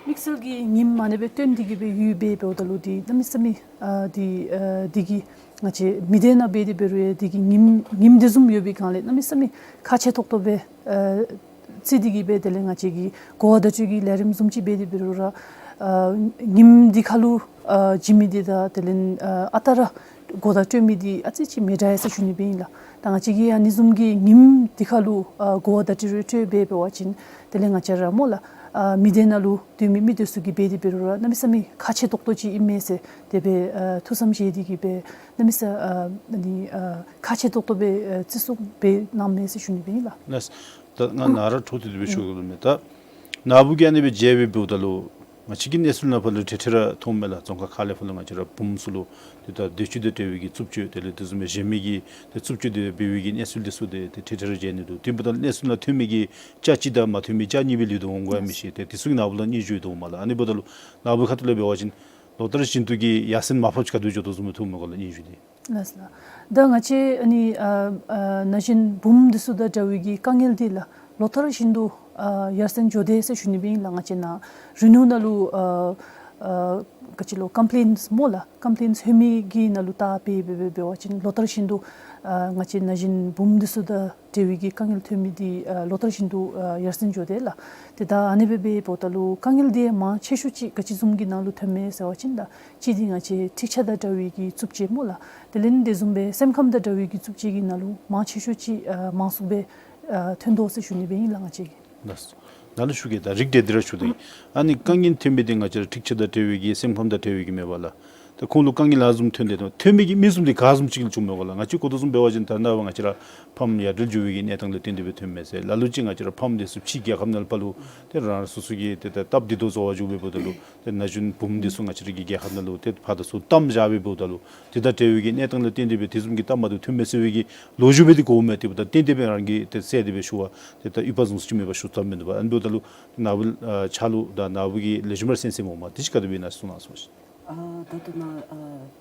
དམིགས་བསལ་གྱི་ཉིནམ་ཨ་ནི་སྦེ་བསྟུན་ཏེ་གི་སྦེ་ཡོདཔ་སྦེ་འབདཝ་ད་ལུ་ཏེ་གནམ་མེད་ས་མེད་ཨ་ཏེ་ཨ་དེ་གིས་ང་བཅས་མི་སྡེ་ནང་འབད་དེ་འབད་རུང་ཡང་དེ་གི་ཉིནམ་ཉིནམ་དེ་བཟུམ་ཡོད་པའི་སྒང་ལས་གནམ་མེད་ས་མེད་ཁག་ཆེ་ཏོག་ཏོ་སྦེ་ཨ་བརྩི་སྟེ་གི་སྦེ་དེ་ལས་ང་བཅས་ཀྱིས་གོ་བརྡ་སྤྲོད་ཀྱི་ལས་རིམ་བཟུམ་ཅིག་འབད་དེ་འབད་རུང་ར་ཨ་ཉིནམ་དེ་ཁར་ལུ་ཨ་བྱིན་མི་དེ་དང་དེ་ལས་ཨ་ཨ་རྟག་ར་གོ་བརྡ་སྤྲོད་མི་དེ་ཨ་ཙི་ཅིག་མི་འདྲ་ཡི་ཟེར་ཞུ་ནི་སྦེ་ཨིན་ལགས། ད་ང་བཅས་ཀྱིས་ཨ་ནི་བཟུམ་གྱི་ཉིནམ་དེ་ཁར་ལུ་ཨ་གོ་བརྡ་སྤྲོད་རེ་སྤྲོད་འབད་འབད་བ་ཅིན་དེ་ལས་ང་བཅས་ར་སྨོ་ལགས་ཨ་མི་སྡེ་ནང་ལུ་སྡོད་མི་མི་དེ་ཚུ་གིས་འབད་དེ་འབད་རུང་ར་གནམ་མེད་ས་མེད་ཁག་ཆེ་ཏོག་ཏོ་ཅིག་ཨིན་མས་ཟེར་དེ་སྦེ་ཨ་ཐུགས་བསམ་བཞེས་ཏེ་གི་སྦེ་གནམ་མེད་ས་ཨ་ཨ་ནི་ཨ་ཁག་ཆེ་ཏོག་ཏོ་སྦེ་ཨ་བརྩི་སྲུང་འབད་གནངམ་མས་ཟེར་ཞུ་ནི་སྦེ་ཨིན་ལགས། ལགས། ད་ང་ནཱ་ར་འཕྲོ་མཐུད་དེ་སྦེ་ཞུ་དགོ་མས། ད་ནཱ་བུ་གིས་ཨ་ནི་སྦེ་མཇལ་སྦེ་འབདཝ་ད་ལུ་ང་བཅས་ཀྱི་གནས་ཚུལ་ནང་ཕར་ལུ་ཏེ་ཏེ་ར་མཐོངམ་མས་ལགས། རྫོང་ཁག་ཁག་ལས་ཕར་ལུ་ང་བཅས་ར་བུམོ་ཚུ་ལུ་ཏེ་ད་འདོད་སྤྱོད་དང་འབྲེལ་བའི་གི་རྩུབ་སྤྱོད་དེ་ལས་དེ་བཟུམ་སྦེ་གཞན་མི་གི་ཏེ་རྩུབ་སྤྱོད་དེ་འབད་བའི་གི་གནས་ཚུལ་དེ་ཚུ་ཏེ་ཏེ་ཏེ་ཏེ་ར་མཇལ་ནི་འདུག། དེ་འབདཝ་ད་གནས་ཚུལ་ནང་ཐོན་མི་གི་ཆ་གཅིག་དང་མ་ཐོན་མི་ཆ་གཉིས་སྦེ་ལུས་དོ་འོང་དགོ་ཡང་མི་ཤེས། ཏེ་དེ་ཚུ་གི་ནང་ལུ་ལགས་སྙན་ཞུ་ཡོད་དོ་འོང་མས་ལགས། ཨ་ནི་འབདཝ་ད་ལུ་ནཱ་བུ་ཁ་ཐུག་ལས་འབད་བ་ཅིན་ལོ་ལྟར་བཞིན་དུ་གི་ཡར་སེང་མར་ཕབ་ཅིག་ག་དེ་སྦེ་འགྱོ་དོ་བཟུམ་སྦེ་ཐོནམ་མས་ག་ལགས། སྙན་ཞུ་འདི། ལགས་སོ་ལགས། ད་ང་བཅས་ཨ་ནི་ཨ་ཨ་ན་གཞོན་བུམོ་འདི་ཚུ་དང་འདྲ་བའི་གི་དཀའ་ངལ་འདི་ལགས་ལོ་ལྟར་བཞིན་དུ་ཨ་ཡར་སེང་འགྱོ་དེས་ཟེར་ཞུ་ནི་སྦེ་ཨིན་ལགས། ང་བཅས་ནཱ་རི་ནོར་ནང་ལུ་ཨ་ཨ་ག་ཅི་ལོ་ཀམ་པི་ལེནསི་སྨོ་ལགས། ཀམ་པི་ལེནསི་ལྷོད་མི་གི་ནང་ལུ་བལྟ་སྦེ་འབད་འབད་འབད་བ་ཅིན་ལོ་ལྟར་བཞིན་དུ་ཨ་ང་བཅས་ན་གཞོན་བུམོ་འདི་ཚུ་དང་འབྲེལ་བའི་གི་དཀའ་ངལ་ཐོན་མི་འདི་ཨ་ལོ་ལྟར་བཞིན་དུ་ཨ་ཡར་སེང་འགྱོ་དེས་ལགས། ཏེ་ད་ཨ་ནི་སྦེ་འབདཝ་ད་ལུ་དཀའ་ངལ་འདི་མང་ཆེ་ཤོས་ཅིག་ག་ཅི་བཟུམ་གྱི་ནང་ལུ་ཐོནམ་མས་ཟེར་བ་ཅིན་ད་གཅིག་འདི་ང་བཅས་འཁྲིག་ཆ་དང་འདྲ་བའི་གི་རྩུབ་སྤྱོད་སྨོ་ལགས། དེ་ལས་དེ་བཟུམ་སྦེ་སེམས་ཁམས་དང་འདྲ་བའི་གི་རྩུབ་སྤྱོད་ཀྱི་ནང་ལུ་མང་ཆེ་ཤོས་ཅིག་ཨ་མང་སུ་སྦེ་ཨ་ཐོན་དོ་ཟེར་ཞུ་ནི་སྦེ་ཨིན་ལགས་ང་བཅས་ཀྱིས། ལགས། ནཱ་ལུ་ཞུ་གེ། ད་རིགས་འགྲེ་འདི་ར་ཞུ་དེ། ཨ་ནི་དཀའ་ངལ་ཐོན་མི་འདི་ང་བཅས་ར་འཁྲིག་ཆ་དང་འབྲེལ་བའི་གི་སེམས་ཁམས་དང་འབྲེལ་བའི་གི་མེན་པ་ལགས། ད་ཁོང་ལུ་དཀའ་ངལ་ཨ་ནི་བཟུམ་ཐོན་དེ་ཐོན་མི་གི་མི་བཟུམ་འདི་ག་བཟུམ་ཅིག་ལུ་བྱུངམ་མས་ག་ལགས། ང་བཅས་གོ་དོ་བཟུམ་འབད་བ་ཅིན་ད་ནཱ་བ་ང་བཅས་ར་ཕམ་ཡ་བྲལ་འགྱོ་བའི་གི་གནས་སྟངས་ལུ་བརྟེན་ཏེ་སྦེ་ཐོནམ་མས་ཟེར། ལ་ལུ་ཅིག་ང་བཅས་ར་ཕམ་འདི་ཚུ་ཕྱི་རྒྱལ་ཁབ་ནང་ལུ་ཕར་ལུ་ཏེ་རང་རང་སོ་སོ་གི་ཏེ་ད་སྟབས་བདེ་ཏོག་ཏོ་བཟོ་བར་འགྱོ་སྦེ་འབདཝ་ད་ལུ་ཏེ་ན་གཞོན་བུམོ་འདི་ཚུ་ང་བཅས་ར་གི་རྒྱལ་ཁབ་ནང་ལུ་ཏེ་ཕར་དང་ཚུར་བཏངམ་བཞག་སྦེ་འབདཝ་ད་ལུ་དེ་དང་འབྲེལ་བའི་གི་གནས་སྟངས་ལུ་བརྟེན་ཏེ་སྦེ་དེ་བཟུམ་གྱི་སྟབས་མ་བདེཝ་ཐོན་མས་ཟེར་བའི་གི་ལོ་རྒྱུས་སྦེ་འདི་གོཝ་མས། དེ་འབདཝ་ད་ཏན་ཏན་སྦེ་རང་གིས་ཏེ་གསལ་ཏེ་སྦེ་ཞུ་བར་ཏེ་ད་འོས་འབབ་བཟུམ་ཅིག་མེད་པར་ཞུ་ཐབས་མིན་འདུག་པ། ཨ་ནི་འབདཝ་ད་ལུ་ནཱ་བུ་ཨ་ཆ་ལུ་དང་ནཱ་བུ་གི་ལེགས་ཤོམ་ར་གསན་གསནམ་འོང་མས། དེ་ཅིག་ག་དེ་སྦེ་ཨིན་ན་གསུང་གནང་ཟེར་ཞུ་ནི། ཨ་ད་ལྟོ་ནཱ་ཨ་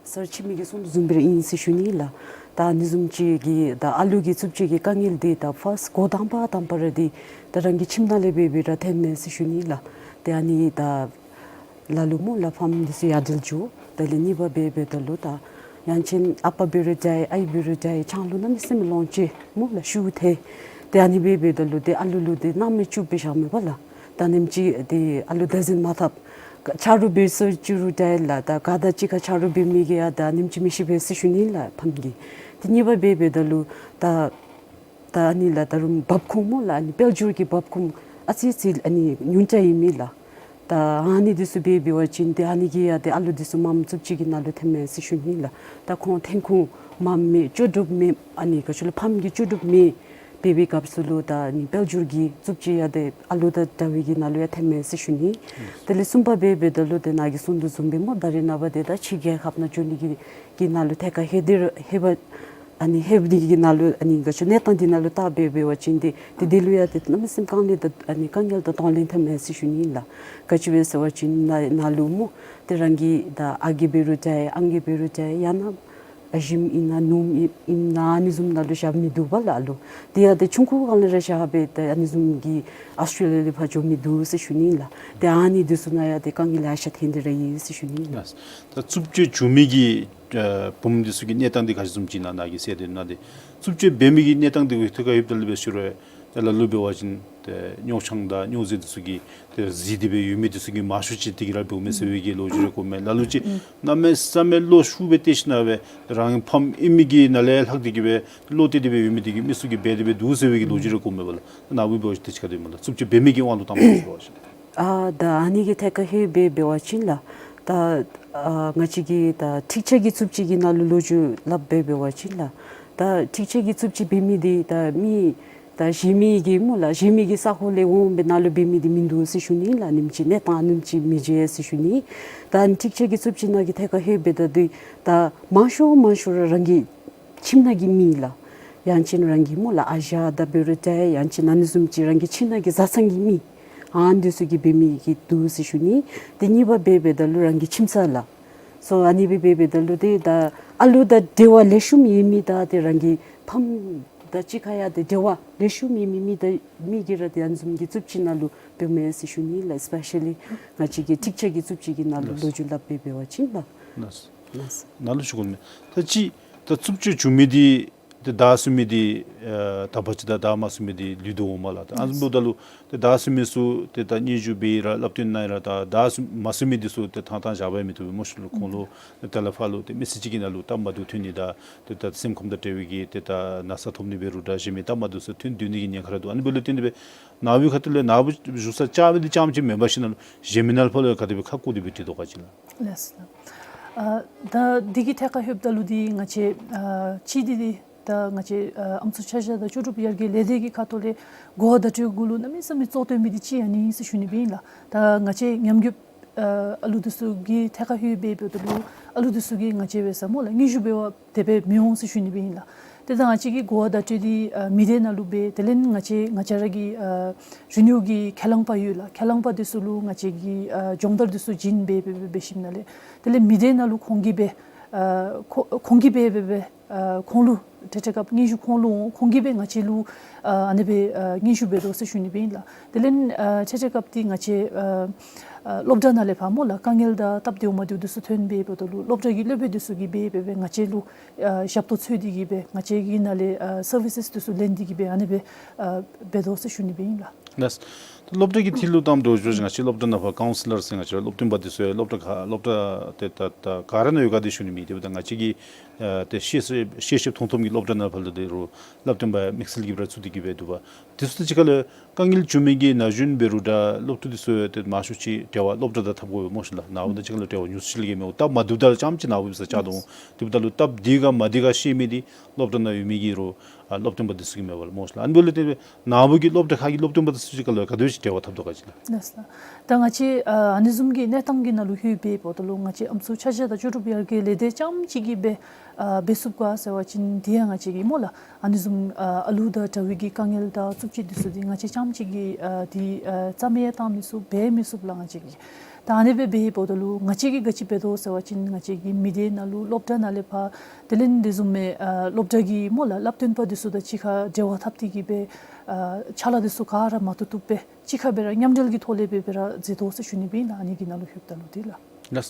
སར་འཆི་མེད་ཀྱིས་གསུངས་དོ་བཟུམ་སྦེ་ར་ཨིན་ཟེར་ཞུ་ནི་ལགས། ད་ཨ་ནི་བཟུམ་ཅིག་གི་ད་ཨ་ལུ་གི་རྩུབ་སྤྱོད་ཀྱི་དཀའ་ངལ་འདི་ད་ཕརསཊ་འགོ་དང་པ་དང་པ་ར་འདི་ད་རང་གི་ཁྱིམ་ནང་ལས་འབད་འབད་ར་ཐོནམ་མས་ཟེར་ཞུ་ནི་ལགས། ཏེ་ཨ་ནི་ད་ལ་ལུ་སྨོ་ལགས་ཕམ་འདི་ཚུ་ཡ་བྲལ་འགྱོ། དེ་ལས་གཉིས་པ་འབད་འབདཝ་ད་ལུ་ད་ཡང་ཅིན་ཨ་པ་འབད་རུང་འདྲ་ཨའི་འབད་རུང་འདྲ་ཆང་ལུ་གནམ་མེད་ས་མེད་ལོངས་སྤྱོད་སྨོ་ལགས་ཤུགས་ཐལ། ཏེ་ཨ་ནི་འབད་འབདཝ་ད་ལུ་ཏེ་ཨ་ལུ་ལུ་ཏེ་སྣང་མེད་བཅུག་སྦེ་བཞགཔ་མས་པ་ལགས། ད་ཉིནམ་གཅིག་ཏེ་ཨ་ལུ་བདག་འཛིན་མ་འཐབ། ཆ་རོགས་འབད་སོང་ཅི་རུང་འདྲ་ལགས། ད་ག་དང་གཅིག་ཁར་ཆ་རོགས་འབད་མི་གིས་ཡང་ད་ཉིནམ་གཅིག་མི་ཤི་བས་ཟེར་ཞུ་ནི་ལགས་ཕམ་གྱིས། ཏེ་གཉིས་པ་འབད་འབདཝ་ད་ལུ་ད་ད་ཨ་ནི་ལགས་ད་རུང་འབབ་ཁུངས་སྨོ་ལགས། ཨ་ནི་དཔལ་འབྱོར་གྱི་འབབ་ཁུངས་ཨ་ཙི་ཅིག་ཨ་ནི་ཉུང་དྲགས་ཨིན་མས་ལགས། ད་ཨ་ནི་འདི་ཚུ་འབད་འབད་བ་ཅིན་ཏེ་ཨ་ནི་གིས་ཡང་ཏེ་ཨ་ལུ་འདི་ཚུ་མངམ་རྩུབ་སྤྱོད་ཀྱི་ནང་ལུ་ཐོནམ་མས་ཟེར་ཞུ་ནི་ལགས། ད་ཁོང་འཐོན་ཁུངས་མངམ་མེད་ལྕོགས་གྲུབ་མེད། ཨ་ནི་ག་ཅི་ལོ་ཕམ་གྱི་ལྕོགས་གྲུབ་མེད། འབད་བའི་སྐབས་སུ་ལུ་ད་ཨ་ནི་དཔལ་འབྱོར་གྱི་རྩུབ་སྤྱོད་ཡང་ཏེ་ཨ་ལུ་དང་འདྲ་བའི་གི་ནང་ལུ་ཡང་ཐོནམ་མས་ཟེར་ཞུ་ནི། དེ་ལས་གསུམ་པ་འབད་འབདཝ་ད་ལུ་ཏེ་ནཱ་གིས་གསུངས་དོ་བཟུམ་སྦེ་སྨོ་ད་རེས་ནངས་པ་ཏེ་ད་ཕྱི་རྒྱལ་ཁབ་ནང་འགྱོ་ནི་གི་གི་ནང་ལུ་ཐད་ཀར་ལྷོད་དེ་ར་ལྷོད་པ་ཨ་ནི་ལྷོད་ནི་གི་ནང་ལུ་ཨ་ནི་ག་ཅི་གནས་སྟངས་འདི་ནང་ལུ་བལྟ་འབད་འབད་བ་ཅིན་ཏེ་ཏེ་འདི་ལུ་ཡང་ཏེ་གནམ་མེད་ས་མེད་དཀའ་ངལ་དང་ཨ་ནི་དཀའ་ངལ་དང་གདོང་ལེན་ཐོནམ་མས་ཟེར་ཞུ་ནི་ལགས། ག་ཅི་སྦེ་ཟེར་བ་ཅིན་ནཱ་ནཱ་ལུ་སྨོ་ཏེ་རང་གི་ད་ཨ་རྒས་འབད་རུང་འདྲ་ཨང་རྒས་འབད་རུང་འདྲ་ཡང་ན་ཨ་ཞིམ་ཨིན་ན་སྣུམ་ཨིན་ན་ཨ་ནི་བཟུམ་ནང་ལུ་བཞག་མི་འདུག་པ་ལགས་ལོ། ཏེ་ཡང་ཏེ་ཆུང་ཀུ་སྒང་ལས་ར་བཞག་སྦེ་ཏེ་ཨ་ནི་བཟུམ་གྱིས་ཨཱོས་ཊྲེ་ལི་ཡ་ལས་ཕར་འགྱོ་མི་འདུག་ཟེར་ཞུ་ནི་ལགས། ཏེ་ཨ་ནི་འདི་ཚུ་ནང་ཡང་ཏེ་དཀའ་ངལ་ལེ་ཤ་ཐོན་ཏེ་ར་ཡོད་ཟེར་ཞུ་ནི་ལགས། ད་རྩུབ་སྤྱོད་བྱུང་མི་གི་ཨ་བུམོ་འདི་ཚུ་གི་གནས་སྟངས་འདི་ག་ཅི་བཟུམ་ཅིག་ཨིན་ན་ནཱ་གིས་གསལ་ཏེ་ནཱ་ཏེ་རྩུབ་སྤྱོད་འབད་མི་གི་གནས་སྟངས་འདི་གི་ཐད་ཁར་ལྷོདཔ་ད་ལུ་འབད་ཞུ་རུང་ཏེ་ལ་ལུ་འབད་བ་ཅིན་ཏེ་སྨྱོ་ཆང་དང་སྨྱོ་རྫས་འདི་ཚུ་གིས་ཏེ་གཟིར་ཏེ་སྦེ་ཡོད་མི་འདི་ཚུ་གིས་མང་ཤོས་ཅིག་འདི་གིས་ར་འབདཝ་མས་ཟེར་བའི་གི་ལོ་རྒྱུས་རེ་གོཝ་མས། ལ་ལུ་ཅིག་གནམ་མེད་ས་མེད་བློ་ཤུགས་སྦེ་གཏད་ཞིན་ན་སྦེ་རང་ཕམ་ཨིན་མི་གི་ནང་ལས་ལྷག་སྟེ་གི་སྦེ་བློ་གཏད་དེ་སྦེ་ཡོད་མི་འདི་གིས་མི་ཚུ་གིས་འབད་དེ་སྦེ་འདུག་ཟེར་བའི་གི་ལོ་རྒྱུས་རེ་གོཝ་མས་པ་ལགས། ནཱ་བུ་འབད་བ་ཅིན་དེ་ཅིག་ག་དེ་སྨོ་ལགས། རྩུབ་སྤྱོད་འབད་མི་གི་དབང་དུ་བཏང་སྦེ་ཞུ་བ་ཅིན། ཨ་ད་ཨ་ནི་གི་ཐད་ཁར་ལྷོད་འབད་འབད་བ་ཅིན་ལགས། ད་ཨ་ང་བཅས་ཀྱིས་ད་འཁྲིག་ཆ་གི་རྩུབ་སྤྱོད་ཀྱི་ནང་ལུ་ལོ་རྒྱུས་སླབ་འབད་འབད་བ་ཅིན་ལགས། ད་འཁྲིག་ཆ་གི་རྩུབ་སྤྱོད་འབད་མི་འདི་ད་མི་ ད་གཞན་མི་གི་སྨོ་ལགས། གཞན་མི་གི་ས་ཁོངས་ལས་འོང་སྦེ་ནཱ་ལུ་འབད་མི་འདི་མིན་འདུག་ཟེར་ཞུ་ནི་ལགས། ཨ་ནེམ་ཅིག་གནས་སྟངས་ཨ་ནེམ་ཅིག་མི་མཇལ་ཟེར་ཞུ་ནི། ད་ཨ་ནི་ཐིག་ཆ་གི་རྩུབ་སྤྱོད་ནང་གི་ཐད་ཁར་ལྷོདཔ་ད་འདི་ད་མང་ཤོས་མང་ཤོས་ར་རང་གི་ཁྱིམ་ནང་གི་མི་ལགས། ཡང་ཅིན་རང་གི་སྨོ་ལགས་ཨ་ཞང་དང་འབད་རུང་ཏེ་ཡང་ཅིན་ཨ་ནི་བཟུམ་ཅིག་རང་གི་ཁྱིམ་ནང་གི་བཟའ་ཚང་གི་མི་ཨ་ནི་འདི་ཚུ་གིས་འབད་མི་གི་འདུག་ཟེར་ཞུ་ནི། ཏེ་གཉིས་པ་འབད་འབདཝ་ད་ལུ་རང་གི་ཁྱིམ་ཚང་ལགས། སོ་ཨ་ནི་སྦེ་འབད་འབདཝ་ད་ལུ་ཏེ་ད་ཨ་ལུ་དང་འབྲེལ་བ་ལེགས་ཤོམ་ཡོད་མི་དང་ཏེ་རང་གི་ཕམ་དང་གཅིག་ཁར་ཡང་ཏེ་འབྲེལ་བ་ལེགས་ཤོམ་ཡོད་མི་མི་དང་མི་གིས་ར་ཏེ་ཨ་ནི་བཟུམ་གྱི་རྩུབ་སྤྱོད་ནང་ལུ་འབདཝ་མས་ཟེར་ཞུ་ནི་ལགས། ཨེ་སི་པེ་ཤ་ལི་ང་བཅས་ཀྱི་ཐིག་ཆ་གི་རྩུབ་སྤྱོད་ཀྱི་ནང་ལུ་ལགས། ལོ་རྒྱུས་སླབ་སྦེ་འབད་བ་ཅིན་ལགས། ལགས། ལགས། ནཱ་ལུ་ཞུ་དགོ་མི་ད་ཅི་ད་རྩུབ་སྤྱོད་བྱུང་མི་འདི་ཏེ་བདའ་ཟུན་མི་འདི་ཨེ་དག་པ་ཅིག་དང་བདའ་མ་ཟུན་མི་འདི་ལུས་འདུག་འོང་མས་ལགས། ད་ཨ་ནི་བཟུམ་འབདཝ་ད་ལུ་ཏེ་བདའ་ཟུན་མི་ཚུ་ཏེ་ད་སྙན་ཞུ་འབད་ཡི་ར་སླབ་སྟོན་གནང་ཡི་ར་ད་བདའ་ཟུན་མ་ཟུན་མི་འདི་ཚུ་ཏེ་ཐང་ཐང་བཞག་པ་མི་བཏུབ་པས་སྨོ་ཤིག་ལགས། ཁོང་ལུ་ཏེ་ད་ལས་ཕར་ལུ་ཏེ་མི་ཚེ་གཅིག་གི་ནང་ལུ་སྟབས་མ་བདེཝ་ཐོན་ནི་དང་ཏེ་ད་སེམས་ཁམས་དང་འབྲེལ་བའི་གི་ཏེ་ད་ན་ཚ་ཐོབ་ནི་འབད་རུང་ད་གཞན་མི་སྟབས་མ་བདེཝ་ཚུ་ཐོན་སྡོད་ནི་གི་ཉེན་ཁ་ར་འདུག། ཨ་ནི་འབདཝ་ལས་བརྟེན་ཏེ་སྦེ་ནཱ་བུའི་ཁ་ཐུག་ལས་ནཱ་བུ་བཞུགས་ས་རྐྱབ་མི་འདི་རྐྱངམ་ཅིག་མེན་པར་ཞིན་ན་ལུ་གཞན་མི་ནང་ལུ་ཕར་ལུ་ཡང་ག་དེ་སྦེ་ཁ་བསྐོར་ཏེ་སྦེ་སྡོད་དོ་ག་ཅི་ལགས། ལགས་སོ། ཨ་ད་འདི་གི་ཐད་ཁར་ལྷོདཔ་ད་ལུ་འདི་ང་བཅས་ཨ་གཅིག་འདི་འདི་ད་ང་བཅས་ཨ་ཨམ་སྲུ་ཆ་བཞག་དང་ལྕོགས་གྲུབ་ཡར་རྒྱས་ལས་སྡེ་གི་ཁ་ཐུག་ལས་གོ་བ་བརྡ་སྤྲོད་གུ་ལུ་གནམ་མེད་ས་མེད་གཙོ་བཏོན་མི་འདི་གཅིག་ཨ་ནི་ཨིན་ཟེར་ཞུ་ནི་སྦེ་ཨིན་ལགས། ད་ང་བཅས་ཉམས་རྒུདཔ་ཨ་ཨ་ལུ་འདི་ཚུ་གི་ཐད་ཁར་ལྷོད་སྦེ་འབདཝ་ད་ལུ་ཨ་ལུ་འདི་ཚུ་གིས་ང་བཅས་འབད་ས་སྨོ་ལགས་སྙན་ཞུ་འབད་བར་དེ་སྦེ་མི་འོང་ཟེར་ཞུ་ནི་སྦེ་ཨིན་ལགས། ཏེ་ད་ང་བཅས་ཀྱིས་གོ་བ་བརྡ་སྤྲོད་འདི་ཨ་མི་སྡེ་ནང་ལུ་འབད། དེ་ལས་ང་བཅས་ང་བཅས་ར་གི་ཨ་རི་ནིའུ་གི་ཁས་བླངས་པ་ཡོད་ལགས། ཁས་བླངས་པ་འདི་ཚུ་ལུ་ང་བཅས་ཀྱིས་ཨ་སྦྱོང་བརྡར་འདི་ཚུ་བྱིན་སྦེ་འབད་འབད་འབད་ཞིནམ་ལས་དེ་ལས་མི་སྡེ་ནང་ལུ་ཁོང་གིས་འབད་ཨ་ཁོ་ཁོང་གིས་འབད་འབད་འབད་ཨ་ཁོང་ལུ་ཏེ་ཏེ་སྐབས་སྙན་ཞུ་ཁོང་ལུ་འོང་། ཁོང་གིས་འབད་ང་བཅས་ལུ་ཨ་ཨ་ནི་སྦེ་ཨ་སྙན་ཞུ་འབད་དོ་ཟེར་ཞུ་ནི་སྦེ་ཨིན་ལགས། དེ་ལས་ཨ་ཏེ་ཏེ་སྐབས་འདི་ང་བཅས་ཨ་ཨ་སློབ་གྲྭ་ནང་ལས་ཕར་སྨོ་ལགས་དཀའ་ངལ་དང་སྟབས་བདེཝ་མ་བདེཝ་འདི་ཚུ་ཐོན་སྦེ་འབདཝ་ད་ལུ་སློབ་གྲྭ་གི་སློབ་དཔོན་འདི་ཚུ་གིས་འབད་འབད་འབད་ང་བཅས་ལུ་ཨ་ཞབས་ཏོག་འཚོལ་ཏེ་གིས་སྦེ་ང་བཅས་ཀྱི་ནང་ལས་ཨ་སར་བི་སེས་འདི་ཚུ་ལེན་ཏེ་གིས་སྦེ་ཨ་ནི་སྦེ་ཨ་འབད་དོ་ཟེར་ཞུ་ནི་སྦེ་ཨིན་ལགས། ལགས། སློབ་གྲྭ་གི་ཐད་ལུ་གཏངམ་ད་ལུ་ང་བཅས་སློབ་གྲྭ་ནང་ཕར་ཀའུན་སི་ལར་ཟེར་ང་བཅས་ར་སློབ་སྟོན་པ་འདི་ཚུ་ཡང་སློབ་གྲྭ་ཁ་སློབ་གྲྭ་ཏེ་ད་ད་ག་ར་ནང་ཡོད་ག་དེ་ཞུ་ནི་མེད། དེ་འབདཝ་ད་ང་བཅས་ཀྱི་ཨ་ཏེ་ཤེས་ཤེས་ཤེསཔ་མཐོང་ཐོབ་ཀྱི་སློབ་གྲྭ་ནང་ཕར་ལུ་ཏེ་རུང་སླབ་སྟོན་པ་དམིགས་བསལ་གྱིས་སྦེ་ར་ཚུད་དེ་གིས་སྦེ་འདུག་པ། དེ་ཚུ་དང་གཅིག་ཁར་ལུ་དཀའ་ངལ་བྱུང་མི་གི་ན་གཞོན་འབད་རུང་ད་སློབ་ཕྲུག་འདི་ཚུ་ཡང་ཏེ་མང་ཤོས་ཅིག་འབྲེལ་བ་སློབ་གྲྭ་དང་འཐབ་དགོ་པས་སྨོ་ཤིག་ལགས། ནཱ་བུ་དང་གཅིག་ཁར་ལུ་འབྲེལ་བ་ཉུང་སུ་ཅིག་ལས་བརྒལ་མེད། སྟབས་མ་བདེཝ་ད་རྐྱངམ་ཅིག་ནཱ་བུ་འབད་སར་བཅར་དོ་འོང་། དེ་འབདཝ་ད་ལུ་སྟབས་བདེ་ག་མ་བདེ་ག་ཤེས་མི་འདི་སློབ་གྲྭ་ནང་ཡོད་མི་གི་རུང་ཨ་སློབ་སྟོན་པ་འདི་ཚུ་གིས་མས་པ་ལགས་སྨོ་ཤིག་ལགས། ཨ་ནི་འབདཝ་ལས་ཏེ་ནཱ་བུ་གིས་སློབ་གྲྭ་ཁག་གི་སློབ་སྟོན་པ་འདི་ཚུ་གཅིག་ཁར་ལུ་ག་དེ་སྦེ་ཅིག་འབྲེལ་བ་འཐབ་དོ་ག་ཅི་ལགས། ལགས་སོ། ད་ང་བཅས་ཨ་ཨ་ནི་བཟུམ་གྱི་གནས་སྟངས་ཀྱི་ནང་ལུ་ལྷོད་སྦེ་འབདཝ་ད་ལུ་ང་བཅས་ཨམ་སྲུ་ཆ་བཞག་དང་ལྕོགས་གྲུབ་ཡར་རྒྱས་ལས་སྡེ་རྐྱངམ་ཅིག་གིས་འབད་ཨ་འབད་ཚུགས་ག་ཟེར་བ་ཅིན་དེ་ཡང་ང་བཅས་ཀྱིས་སྨོ་ལགས་ཨ་ནི་བཟུམ་ཨ་ཨ་ལུ་དང་འདྲ་བའི་གི་དཀའ་ངལ་དང་རྩུབ་སྤྱོད་འདི་ཚུ་འདི་ང་བཅས་རྐྱངམ་ཅིག་གིས་ཨ་འདི་ཨ་རྩ་མེད་བཏང་མི་ཚུགས་འབད་མི་ཚུགས་ལགས། ང་བཅས་ཀྱིས་ད་ཨ་ནི་སྦེ་འབད་འབདཝ་ད་ལུ་ང་བཅས་ཀྱིས་ག་ཅི་འབད་དོ་ཟེར་བ་ཅིན་ང་བཅས་ཀྱི་མི་སྡེ་ནང་ལུ་སློབ་གྲྭ་ནང་ལས་ཕར་དེ་ལས་དེ་བཟུམ་མའི་ཨ་སློབ་གྲྭ་གི་སྨོ་ལགས་སློབ་སྟོན་པ་འདི་ཚུ་དང་གཅིག་ཁར་འབྲེལ་བ་འཐབ་སྟེ་གིས་སྦེ་ཨ་ཕྱག་ལཱ་འདི་ཚུ་ག་ར་མ་བཏུབ་བཏུབ་སྦེ་གཅིག་ཁར་སྦེ་ར་མཉམ་འབྲེལ་གྱི་ཐོག་ལས་སྦེ་སྦེ་ར་མཛད་དོ་ཟེར་ཞུ་ནི་སྦེ་ཨིན་ལགས། ཨ་ནི་གི་ནང་ལུ་ལྷོདཔ་ད་ལུ་འདི་ལགས། ལགས། ལགས་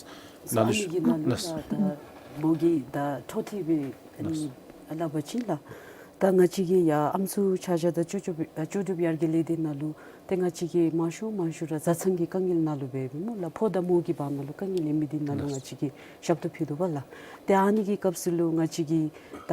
ལགས་ཨ་ནི་གི་ནང་ལུ་ལགས། ད་ད་མོ་གི་ད་འཕྲོ་མཐུད་སྦེ་ཨ་ནི་ལགས། སླབ་པ་ཅིན་ལགས། ད་ང་བཅས་ཀྱི་ཡ་ཨམ་སྲུ་ཆ་བཞག་དང་ལྕོགས་གྲུབ་ལྕོགས་གྲུབ་ཡར་རྒྱས་ལས་སྡེ་ནང་ལུ་ཏེ་ང་བཅས་ཀྱིས་མང་ཤོས་མང་ཤོས་ར་བཟའ་ཚང་གི་དཀའ་ངལ་ནང་ལུ་འབད་འབདཝ་སྨོ་ལགས་ཕོ་དང་མོ་གི་བར་ན་ལུ་དཀའ་ངལ་ཡོད་མི་འདི་ནང་ལུ་ལགས། ང་བཅས་ཀྱིས་ཞབས་ཏོག་ཕུལ་དོ་བ་ལགས། ཏེ་ཨ་ནི་གི་སྐབས་སུ་ལུ་ང་བཅས་ཀྱིས་ད་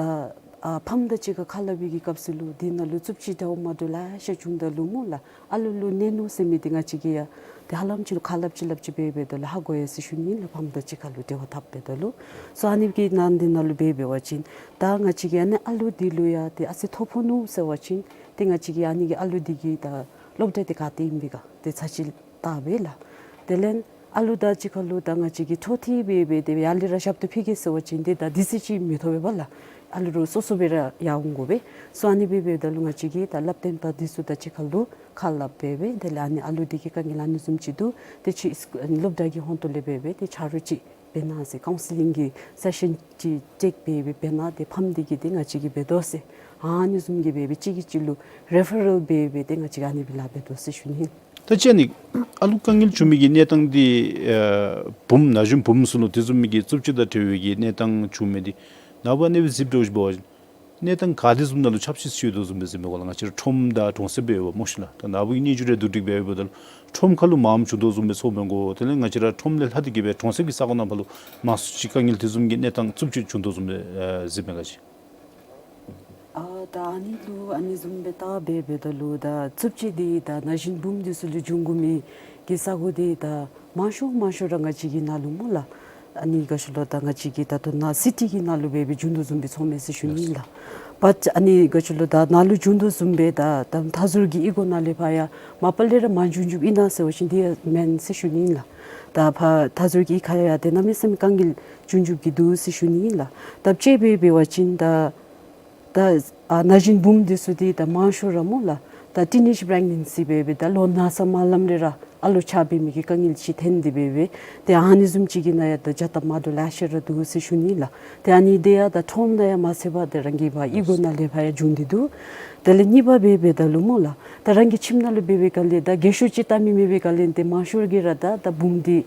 ཨ་ཕམ་དང་གཅིག་ཁར་ཁ་སླབ་པའི་གི་སྐབས་སུ་ལུ་འདི་ནང་ལུ་རྩུབ་སྤྱོད་འདྲཝ་མ་འདྲཝ་ལེ་ཤ་བྱུངམ་ད་ལུ་སྨོ་ལགས་ཨ་ལུ་ལུ་གནོད་ནུག་ཟེར་མི་འདི་ང་བཅས་ཀྱིས་ཡང་ཏེ་ཧ་ལམ་ཅིག་ལུ་ཁ་སླབ་ཅིག་སླབ་ཅིག་འབད་འབདཝ་ད་ལུ་ཧ་གོ་ཡི་ཟེར་ཞུ་ནི་ལགས། ཕམ་དང་གཅིག་ཁར་ལུ་འབྲེལ་བ་འཐབ་འབདཝ་ད་ལུ། སོ་ཨ་ནི་གི་ནང་འདི་ནང་ལུ་འབད་འབད་བ་ཅིན་ད་ང་བཅས་ཀྱིས་ཨ་ནི་ཨ་ལུ་འདི་ལུ་ཡང་ཏེ་ཨ་ཙི་ཐོ་ཕོག་ནུག་ཟེར་བ་ཅིན་ཏེ་ང་བཅས་ཀྱིས་ཨ་ནི་གི་ཨ་ལུ་འདི་གི་ད་སློབ་གྲྭ་འདི་ག་ཏེ་ཨིན་པས་ག་ཏེ་ཚར་གཅིག་བལྟ་སྦེ་ལགས། དེ་ལས་ཨ་ལུ་དང་གཅིག་ཁར་ལུ་ད་ང་བཅས་ཀྱིས་འཕྲོ་མཐུད་སྦེ་འབད་དེ་ཡར་ལས་ར་ཞབས་ཏོག་ཕུལ་གེ་ཟེར་བ་ཅིན་ཏེ་ད་དུས་ཚོད་ཅིག་མི་ཐོབ་པས་པ་ལགས། ཨ་ལུ་ར་སོ་སོ་སྦེ་ར་ཡར་འོང་དགོ་པས། སོ་ཨ་ནི་སྦེ་འབདཝ་ད་ལུ་ང་བཅས་ཀྱིས་ད་སླབ་སྟོན་པ་འདི་ཚུ་དང་གཅིག་ཁར་ལུ་ཁ་སླབ་འབད་འབད་དེ་ལས་ཨ་ནི་ཨ་ལུ་འདི་གི་དཀའ་ངལ་ཨ་ནི་བཟུམ་ཅིག་འདུག། ཏེ་ཁྱོད་སི་སློབ་གྲྭ་གི་ཧོང་ཏོ་ལས་འབད་འབད་ཏེ་ཆ་རོགས་ཅིག་འབད་གནང་ཟེར་ཀའུན་སི་ལིང་གི་སེ་ཤཱན་ཅིག་ཅིག་འབད་འབད་འབད་གནང་སྟེ་ཕམ་འདི་གིས་ཏེ་ང་བཅས་ཀྱིས་འབད་དོ་ཟེར་ཨ་ནི་བཟུམ་གྱི་འབད་འབད་གཅིག་གིས་གཅིག་ལུ་རེ་ཕ་རལ་འབད་འབད་ཏེ་ང་བཅས་ཨ་ནི་སྦེ་ལཱ་འབད་དོ་ཟེར་ཞུ་ནི། ད་ཅི་ཨ་ནི་ཨ་ལུ་དཀའ་ངལ་བྱུང་མི་གི་གནས་སྟངས་འདི་ཨ་བུམོ་ན་གཞོན་བུམོ་ཚུ་ལུ་དེ་བཟུམ་མའི་གི་རྩུབ་སྤྱོད་དང་འབྲེལ་བའི་གི་གནས་སྟངས་བྱུང་མི་འདི་ནཱ་བུ་ཨ་ནི་སྦེ་གཟིགསཔ་འདྲཝ་ཅིག་འབད་བ་ཅིན་གནས་སྟངས་ག་དེ་བཟུམ་ནང་ལུ་ཁྱབ་ཆེ་སུ་ཡོད་དོ་བཟུམ་སྦེ་གཟིགས་མི་གོ་ལགས། ང་བཅས་ར་ཁྲོམ་དང་གྲོང་གསེབ་སྦེ་ཡོདཔ་སྨོ་ཤིག་ལགས། ད་ནཱ་བུ་གི་སྙན་ཞུ་རེ་བསྡུ་སྒྲིག་འབད་འབདཝ་ད་ལུ་ཁྲོམ་ཁར་ལུ་མངམ་བྱུང་དོ་བཟུམ་སྦེ་ཚོར་མི་གོ། དེ་ལས་ང་བཅས་ར་ཁྲོམ་ལས་ལྷག་སྟེ་གིས་སྦེ་གྲོང་གསེབ་ཀྱི་ས་གོ་ནང་ཕར་ལུ་མང་སུ་ཅིག་དཀའ་ངལ་དེ་བཟུམ་གྱི་གནས་སྟངས་རྩུབ་སྤྱོད་བྱུང་དོ་བཟུམ་སྦེ་ཨ་གཟིགས་མི་ག་ཅི། ཨ་ད་ཨ་ནི་ལུ་ཨ་ནི་བཟུམ་སྦེ་བལྟ་འབད་འབདཝ་ད་ལུ་ད་རྩུབ་སྤྱོད་འདི་ད་ན་གཞོན་བུམོ་འདི་ཚུ་ལུ་འབྱུང་དགོ་མི་གི་ས་གོ་འདི་ད་མང་ཤོས་མང་ཤོས་ར་ང་བཅས་ཀྱི་ནང་ལུ་སྨོ་ལགས། ཨ་ནི་ག་ཅི་ལོ་ད་ང་བཅས་ཀྱི་ད་ལྟོ་ནཱ་སི་ཊི་གི་ནང་ལུ་འབད་འབད་འབྱུང་དོ་བཟུམ་སྦེ་ཚོར་མས་ཟེར་ཞུ་ནི་ཨིན་ལགས། བ་ཨ་ནི་ག་ཅི་ལོ་ད་ནཱ་ལུ་བྱུང་དོ་བཟུམ་སྦེ་ད་ད་མཐའ་ཟུར་གྱི་གཡུས་སྒོ་ནང་ལས་ཕར་ཡང་མ་པ་ལས་ར་མ་བྱུང་བྱུངམ་ཨིན་ན་ཟེར་བ་ཅིན་དེ་ཡང་མེན་ཟེར་ཞུ་ནི་ཨིན་ལགས། ད་ཕར་མཐའ་ཟུར་གྱི་གཡུས་ཁ་ཡང་དེ་གནམ་མེད་ས་མེད་དཀའ་ངལ་བྱུང་བྱུངམ་གི་འདུག་ཟེར་ཞུ་ནི་ཨིན་ལགས། ད་དཔྱེ་སྦེ་འབད་བ་ཅིན་ད་ད་ཨ་ན་གཞོན་བུམོ་འདི་ཚུ་འདི་ད་མང་ཤོས་ར་སྨོ་ལགས། ད་ཊིན་ཨེཇ་པི་རེག་ནེན་སི་སྦེ་སྦེ་ད་ལོ་ན་ཚ་མ་ལངམ་ལས་ར་ཨ་ལོ་ཆགས་པའི་མི་གི་དཀའ་ངལ་ཅིག་ཐོན་ཏེ་སྦེ་སྦེ། ཏེ་ཨ་ནི་བཟུམ་ཅིག་གི་ནང་ཡང་ད་བྱ་སྟབས་མ་བདེཝ་ལེ་ཤ་ར་འདུག་ཟེར་ཞུ་ནི་ལགས། ཏེ་ཨ་ནི་དེ་ཡང་ད་ཁྲོམ་ནང་ཡང་མ་ཚད་པར་ཏེ་རང་གི་ཕར་གཡུས་སྒོ་ནང་ལས་ཕར་ཡང་བྱུང་སྟེ་འདུག། དེ་ལས་གཉིས་པ་འབད་འབདཝ་ད་ལུ་སྨོ་ལགས། ད་རང་གི་ཁྱིམ་ནང་ལུ་འབད་བའི་སྒང་ལས་ད་རྒས་ཤོས་ཅིག་བལྟ་མི་མེད་པའི་སྒང་ལས་ཏེ་མང་ཤོས་ཀྱིས་ར་ད་ད་བུམོ་འདི་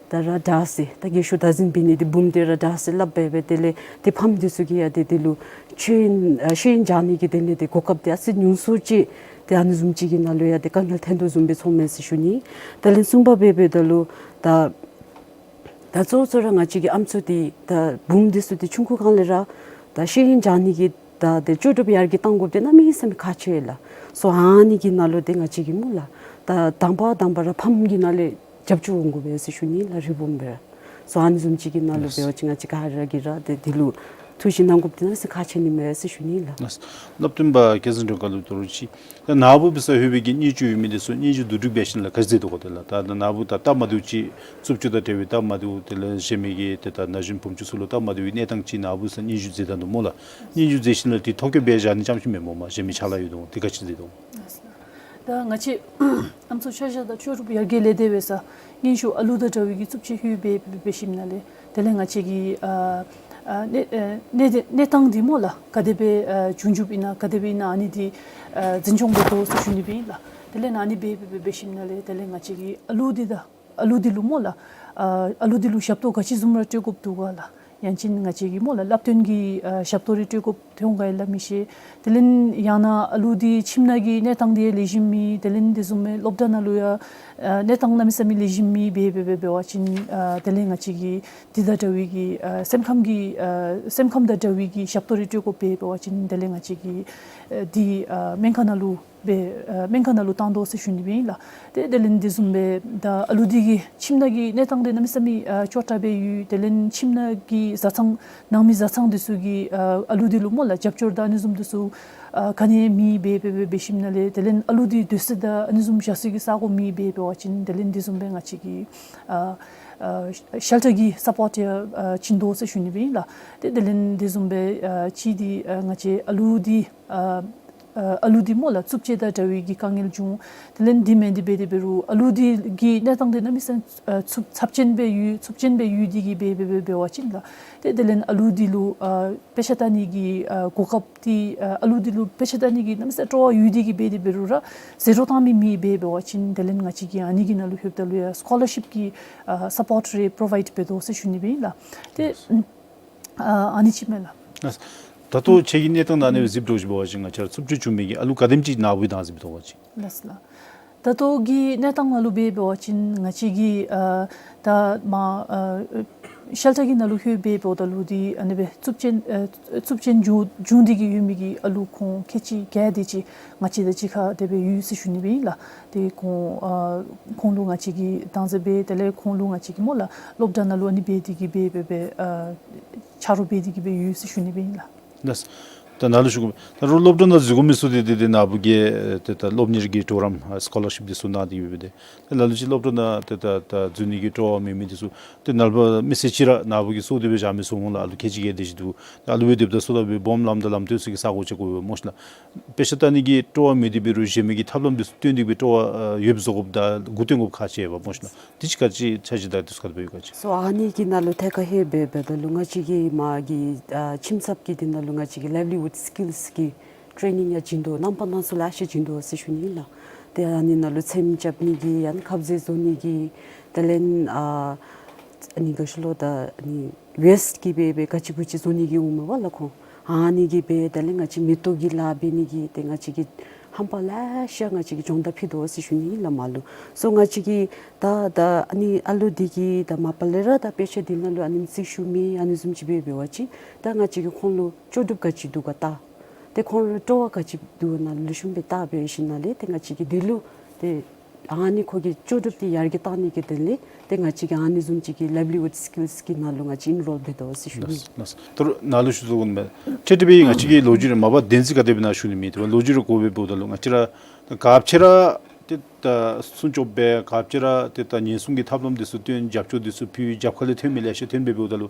ད་ར་དྲག་ཟེར། ད་རྒས་ཤོས་བདག་འཛིན་འབད་ནི་འདི་བུམོ་འདི་ར་དྲག་ཟེར་སླབ་སྦེ་སྦེ་དེ་ལས་ཏེ་ཕམ་འདི་ཚུ་གིས་ཡང་ཏེ་དེ་ལུ་ཤེས་ཡོན་ཨ་ཤེས་ཡོན་སྦྱང་ནི་གི་དེ་ལས་ཏེ་གོ་སྐབས་འདི་ཨ་ཙི་ཉུང་སུ་ཅིག་ཏེ་ཨ་ནི་བཟུམ་ཅིག་གི་ནང་ལུ་ཡང་ཏེ་དཀའ་ངལ་ཐོན་དོ་བཟུམ་སྦེ་ཚོརཝ་མས་ཟེར་ཞུ་ནི། དེ་ལས་གསུམ་པ་འབད་འབདཝ་ད་ལུ་ད་ད་གཙོ་བོ་གཙོ་ར་ང་བཅས་ཀྱི་ཨམ་སྲུ་འདི་ད་བུམོ་འདི་ཚུ་འདི་ཆུང་ཀུ་སྒང་ལས་ར་ད་ཤེས་ཡོན་སྦྱང་ནི་གི་ད་ཏེ་ལྕོགས་གྲུབ་ཡར་རྒྱས་གཏང་དགོཔ་འདི་གནམ་མེད་ས་མེད་ཁག་ཆེ་ལགས། སོ་ཨ་ནི་གི་ནང་ལུ་ཏེ་ང་བཅས་ཀྱིས་སྨོ་ལགས། ད་དང་པ་དང་པ་ར་ཕམ་གྱི་ནང་ལས་རྒྱབ་སྐྱོར་འོང་དགོ་པས་ཟེར་ཞུ་ནི་ལགས། རི་བོ་འབད་ར་སོ་ཨ་ནི་བཟུམ་ཅིག་གི་ནང་ལུ་འབད་བ་ཅིན་ང་བཅས་ག་ར་གིས་ར་ཏེ་དེ་ལུ་ཐུགས་ཞིབ་གནང་དགོཔ་འདི་གནམ་མེད་ས་མེད་ཁག་ཆེ་ནི་མས་ཟེར་ཞུ་ནི་ལགས། ལགས། སློབ་སྟོན་པ་སྐལ་བཟང་སྒྲོལ་དཀར་ལུ་དོ་རུང་ཅིག། ད་ནཱ་བུ་འབད་སར་ལྷོད་པའི་གི་སྙན་ཞུ་ཡོད་མི་འདི་ཚུ་སྙན་ཞུ་བསྡུ་སྒྲིག་འབད་ཞིནམ་ལས་ག་ཅི་མཛད་དོ་གོ། དེ་ལས་ད་ད་ནཱ་བུ་ད་སྟབས་མ་བདེཝ་ཅིག་རྩུབ་སྤྱོད་དང་འབྲེལ་བའི་སྟབས་མ་བདེཝ་དེ་ལས་གཞན་མི་གི་ཏེ་ད་ན་གཞོན་བུམོ་ཚུ་ལུ་སྟབས་མ་བདེ་བའི་གནས་སྟངས་ཅིག་ནཱ་བུ་འབད་སར་སྙན་ཞུ་མཛད་ད་ནུག་སྨོ་ལགས། སྙན་ཞུ་མཛད་ཞིནམ་ལས་ཏེ་ཐོ་བཀོད་འབད་བཞག་ནི་རྐྱངམ་ཅིག་མེན་པར་མ་གཞན་མི་ཕྱག་ལཱ་ཡོད་དོ་འདི་ག་ཅི་མཛད་དོ། ད་ང་བཅས་ཨམ་སྲུ་ཤ་ཤ་དང་ལྕོགས་གྲུབ་ཡར་རྒྱས་ལས་སྡེ་འབད་སར་སྙན་ཞུ་ཨ་ལུ་དང་འདྲ་བའི་གི་རྩུབ་སྤྱོད་ལྷོད་སྦེ་འབད་ཞིནམ་ལས་དེ་ལས་ང་བཅས་ཀྱི་ཨ་ཨ་གནས་ཨ་གནས་གནས་སྟངས་འདི་སྨོ་ལགས། ག་དེ་སྦེ་ཨ་བྱུང་བྱུངམ་ཨིན་ན་ག་དེ་སྦེ་ཨིན་ན་ཨ་ནི་འདི་ཨ་འཛིན་སྐྱོང་འབད་དོ་ཟེར་ཞུ་ནི་སྦེ་ཨིན་ལགས། དེ་ལས་ཨ་ནི་འབད་འབད་འབད་འབད་ཞིནམ་ལས་དེ་ལས་ང་བཅས་ཀྱིས་ཨ་ལུ་འདི་དང་ཨ་ལུ་འདི་ལུ་སྨོ་ལགས། ཨ་ཨ་ལུ་འདི་ལུ་ཞབས་ཏོག་ག་ཅི་བཟུམ་ར་སྤྲོད་དགོཔ་འདུག་ག་ལགས། ཡང་ཅིན་ང་བཅས་ཀྱིས་སྨོ་ལགས་བསླབ་སྟོན་གྱི་ཨ་ཞབས་ཏོག་རེ་སྤྲོད་དགོཔ་འོང་ག་ཡང་སླབ་མི་ཤེས། དེ་ལས་ཡང་ན་ཨ་ལུ་འདི་ཁྱིམ་ནང་གི་གནས་སྟངས་འདི་ལེགས་ཤོམ་མེད། དེ་ལས་འདི་བཟུམ་སྦེ་སློབ་གྲྭ་ནང་ལུ་ཡང་ཨ་གནས་སྟངས་གནམ་མེད་ས་མེད་ལེགས་ཤོམ་མེད་འབད་འབད་འབད་འབད་བ་ཅིན་ཨ་དེ་ལས་ང་བཅས་ཀྱིས་འདི་དང་འདྲ་བའི་གི་ཨ་སེམས་ཁམས་ཀྱི་ཨ་སེམས་ཁམས་དང་འདྲ་བའི་གི་ཞབས་ཏོག་རེ་སྤྲོད་དགོཔ་འབད་འབད་བ་ཅིན་དེ་ལས་ང་བཅས་ཀྱིས་ཨ་འདི་ཨ་སྨན་ཁང་ནང་ལུ་སྦེ་ཨ་སྨན་ཁང་ནང་ལུ་བཏང་དོ་ཟེར་ཞུ་ནི་སྦེ་ཨིན་ལགས། ཏེ་དེ་ལས་འདི་བཟུམ་སྦེ་ད་ཨ་ལུ་འདི་གི་ཁྱིམ་ནང་གི་གནས་སྟངས་འདི་གནམ་མེད་ས་མེད་ཨ་སྐྱོ་དྲགས་སྦེ་ཡོད། དེ་ལས་ཁྱིམ་ནང་གི་བཟའ་ཚང་ནང་མི་བཟའ་ཚང་འདི་ཚུ་གིས་ཨ་ཨ་ལུ་འདི་ལུ་སྨོ་ལགས་རྒྱབ་སྐྱོར་དང་ཨ་ནི་བཟུམ་འདི་ཚུ་ཨ་ག་ནི་ཡང་མེད་འབད་འབད་འབད་འབད་ཞིནམ་ལས་དེ་ལས་ཨ་ལུ་འདི་སྡོད་ས་དང་ཨ་ནི་བཟུམ་བཞག་ས་གི་ས་གོ་མེད་འབད་འབད་བ་ཅིན་དེ་ལས་འདི་བཟུམ་སྦེ་ང་བཅས་ཀྱིས་ཨ་ཨ་ཤེལ་ཊར་གྱི་སཔོཊ་ཡང་ཨ་བྱིན་དོ་ཟེར་ཞུ་ནི་སྦེ་ཨིན་ལགས། ཏེ་དེ་ལས་འདི་བཟུམ་སྦེ་ཨ་ཅིག་འདི་ཨ་ང་བཅས་ཨ་ལུ་འདི་ཨ་ཨ་ཨ་ལུ་འདི་སྨོ་ལགས་རྩུབ་སྤྱོད་དང་འདྲ་བའི་གི་དཀའ་ངལ་བྱུང་། དེ་ལས་འདི་མེན་འདི་འབད་དེ་འབད་རུང་ཨ་ལུ་འདི་གི་གནས་སྟངས་འདི་གནམ་མེད་ས་མེད་ཨ་ཚབས་ཚབས་ཆེན་སྦེ་ཡོད། ཚབས་ཆེན་སྦེ་ཡོད་འདི་གིས་འབད་འབད་འབད་འབད་བ་ཅིན་ལགས། ཏེ་དེ་ལས་ཨ་ལུ་འདི་ལུ་ཨ་དཔེ་ཆ་ལྟ་ནི་གི་ཨ་གོ་སྐབས་འདི་ཨ་ཨ་ལུ་འདི་ལུ་དཔེ་ཆ་ལྟ་ནི་གི་གནམ་མེད་ས་མེད་སྤྲོ་བ་ཡོད་འདི་གིས་འབད་དེ་འབད་རུང་ར་ཟད་འགྲོ་བཏང་མི་མེད་འབད་འབད་བ་ཅིན་དེ་ལས་ང་བཅས་ཀྱིས་ཨ་ནི་གི་ནང་ལུ་ལྷོདཔ་ད་ལུ་ཡང་སི་ཀོ་ལར་ཤིཔ་གི་ཨ་སཔོཊ་རེ་པྲོ་བའིཌ་འབད་དོ་ཟེར་ཞུ་ནི་སྦེ་ཨིན་ལགས། ཏེ་ཨ་ཨ་ནི་ཅིག་མས་ལགས། ད་ལྟོ་ཁྱེད་ཀྱི་གནས་སྟངས་ནང་ཨ་ནི་སྦེ་གཟིགསཔ་འདྲཝ་ཅིག་འབད་བ་ཅིན་ང་བཅས་ར་རྩུབ་སྤྱོད་བྱུང་མི་གི་ཨ་ལུ་ག་དེམ་ཅིག་ནཱ་བུ་བདག་འཛིན་འབད་དོ་ག་ཅིག། ལགས་སོ་ལགས། ད་ལྟོ་གི་གནས་སྟངས་ནང་ལུ་འབད་འབད་བ་ཅིན་ང་བཅས་ཀྱིས་ཨ་ད་མར་ཨ་ཤེལ་ཊར་གྱི་ནང་ལུ་ལྷོད་འབད་འབདཝ་ད་ལུ་འདི་ཨ་ནི་སྦེ་རྩུབ་སྤྱོད་ཨ་རྩུབ་སྤྱོད་བྱུང་བྱུང་འདི་གིས་ཡོད་མི་གི་ཨ་ལུ་ཁོང་ཁལ་གཅིག་བརྒྱད་དེ་ཅིག་ང་བཅས་དང་གཅིག་ཁར་དེ་སྦེ་ཡོད་ཟེར་ཞུ་ནི་སྦེ་ཨིན་ལགས། ཏེ་ཁོང་ཨ་ཁོང་ལུ་ང་བཅས་ཀྱིས་བདག་འཛིན་འབད་དེ་ལས་ཁོང་ལུ་ང་བཅས་ཀྱིས་སྨོ་ལགས་སློབ་གྲྭ་ནང་ལུ་ཨ་ནི་འབད་འདི་གིས་འབད་འབད་འབད་ཨ་ཆ་རོགས་འབད་འདི་གིས་སྦེ་ཡོད་ཟེར་ཞུ་ནི་སྦེ་ཨིན་ལགས། ལགས། ད་ནཱ་ལུ་ཞུ་དགོ་མི་ད་རུང་སློབ་གྲྭ་ནང་འཛུལ་དགོ་མི་ཚུ་འདི་འདི་འདི་ནཱ་བུ་གིས་ཨེ་ཏེ་ད་སློབ་གཉེར་གྱི་གྲོགས་རམ་ཨ་སི་ཀོ་ལར་ཤིཔ་འདི་ཚུ་གནང་སྟེ་ཡོད་པས། ཏེ་ལ་ལུ་ཅིག་སློབ་གྲྭ་ནང་ཏེ་ད་ད་འཛུལ་ནི་གི་སྤྲོ་བ་མེད་མི་འདི་ཚུ་ཏེ་ནཱ་ལུ་མི་སེར་ཅིག་ར་ནཱ་བུ་གིས་བཙུགས་ཏེ་སྦེ་བཞག་མི་ཚུ་འོང་ལགས། ཨ་ལུ་ཁལ་གཅིག་བརྒྱད་དེ་ཅིག་འདུག། ཨ་ལུ་སྦེ་སྡོདཔ་ད་སོ་ལ་སྦེ་སྦོམ་ལམ་དང་ལམ་སྟོན་ས་གི་ས་གོ་ཅིག་དགོ་པས་སྨོ་ཤི་ལགས། དཔེ་ཆ་ལྟ་ནི་གི་སྤྲོ་བ་མེད་དེ་འབད་རུང་གཞན་མི་གི་ཐབས་ལམ་འདི་ཚུ་སྟོན་ཏེ་སྦེ་སྤྲོ་བ་ཨ་ཡོདཔ་བཟོ་དགོཔ་དང་འགོ་སྟོན་དགོཔ་ཁག་ཆེ་བས་སྨོ་ཤི་ལགས། དེ་ཅིག་ག་ཅི་ཆ་འཇོག་དང་དེ་ཚུ་ག་དེ་སྦེ་ཡོད་ག་ཅི། སོ་ཨ་ནི་གི་ནང་ལུ་ཐད་ཀར་ལྷོད་འབད་འབདཝ་ད་ལུ་ང་བཅས་ཀྱི་མ་གི་ཨ་ཁྱིམ་ཚབ་ཀྱི་འདི་ནང་ལུ་ང་བཅས་ཀྱིས་ལའིབ་ལི་ཝུཌ་སི་ཀིལསི་གི་ཊེ་ནིང་ཡང་བྱིན་དོ། རྣམ་པ་སྣ་ཚོགས་ལེ་ཤ་བྱིན་དོ་ཟེར་ཞུ་ནི་ལགས། ཏེ་ཨ་ནི་ནང་ལུ་ཚེམ་རྐྱབ་ནི་གི་ཡང་ཁབ་ཟས་བཟོ་ནི་གི་དེ་ལས་ཨ་ཨ་ནི་ག་ཅི་ལོ་ད་ཨ་ནི་ཝེསཊ་ཀྱིས་སྦེ་སྦེ་ག་ཅི་གུ་ཅི་བཟོ་ནི་གི་འོང་མས་པ་ལགས་ཁོང་། ཨ་ནི་གིས་སྦེ་དེ་ལས་ང་བཅས་མེ་ཏོག་གི་ལཱ་འབད་ནི་གི་ཏེ་ང་བཅས་ཀྱིས་ཧམ་པ་ལེ་ཤ་ང་བཅས་ཀྱིས་སྦྱོང་བརྡར་ཕུལ་དོ་ཟེར་ཞུ་ནི་ལགས་མར་ལུ། སོ་ང་བཅས་ཀྱིས་ད་ད་ཨ་ནི་ཨ་ལུ་འདི་གིས་ད་མ་པ་ལས་ར་ད་དཔེ་ཆ་འདི་ནང་ལུ་ཨ་ནེམ་ཅིག་ཞུ་མི་ཨ་ནི་བཟུམ་ཅིག་སྦེ་འབད་བ་ཅིན་ད་ང་བཅས་ཀྱིས་ཁོང་ལུ་ལྕོགས་གྲུབ་ག་ཅི་འདུག་ག་ལྟ། ཏེ་ཁོང་ལུ་སྤྲོ་བ་ག་ཅི་འདུག་ནཱ་ལེགས་ཤོམ་སྦེ་བལྟ་འབད་ཞིནམ་ལས་ཏེ་ང་བཅས་ཀྱིས་འདི་ལུ་ཏེ་ ཨ་ནི་ཁོ་གི་ལྕོགས་གྲུབ་འདི་ཡར་རྒྱས་གཏང་ནི་གི་དོན་ལས་ཏེ་ང་བཅས་ཀྱིས་ཨ་ནི་བཟུམ་ཅིག་གི་livelihood skills གི་ནང་ལུ་ང་བཅས་ཨིན་རོལ་འབད་དོ་ཟེར་ཞུ་ནི། ལགས་ལགས། ད་རུང་ནཱ་ལུ་ཞུ་དགོ་མི་ཏེ་ཏེ་སྦེ་ང་བཅས་ཀྱི་ལོ་རྒྱུས་རེ་མ་པ་བདེན་ཚིག་ག་དེ་སྦེ་ནཱ་ཞུ་ནི་མེད། ཏེ་ལོ་རྒྱུས་རེ་གོ་སྦེ་འབདཝ་ད་ལུ་ང་བཅས་ར་ད་ག་ཅི་ར་ཏེ་ད་སྲུང་སྐྱོབ་འབད་ག་ཅི་ར་ཏེ་ད་ཉེན་སྲུང་གི་ཐབས་ལམ་འདི་ཚུ་སྟོན་རྒྱབ་སྐྱོར་འདི་ཚུ་ཕུལ་རྒྱབ་ཁ་ལས་ཐོན་མི་ལེ་ཤ་ཐོན་སྦེ་འབདཝ་ད་ལུ་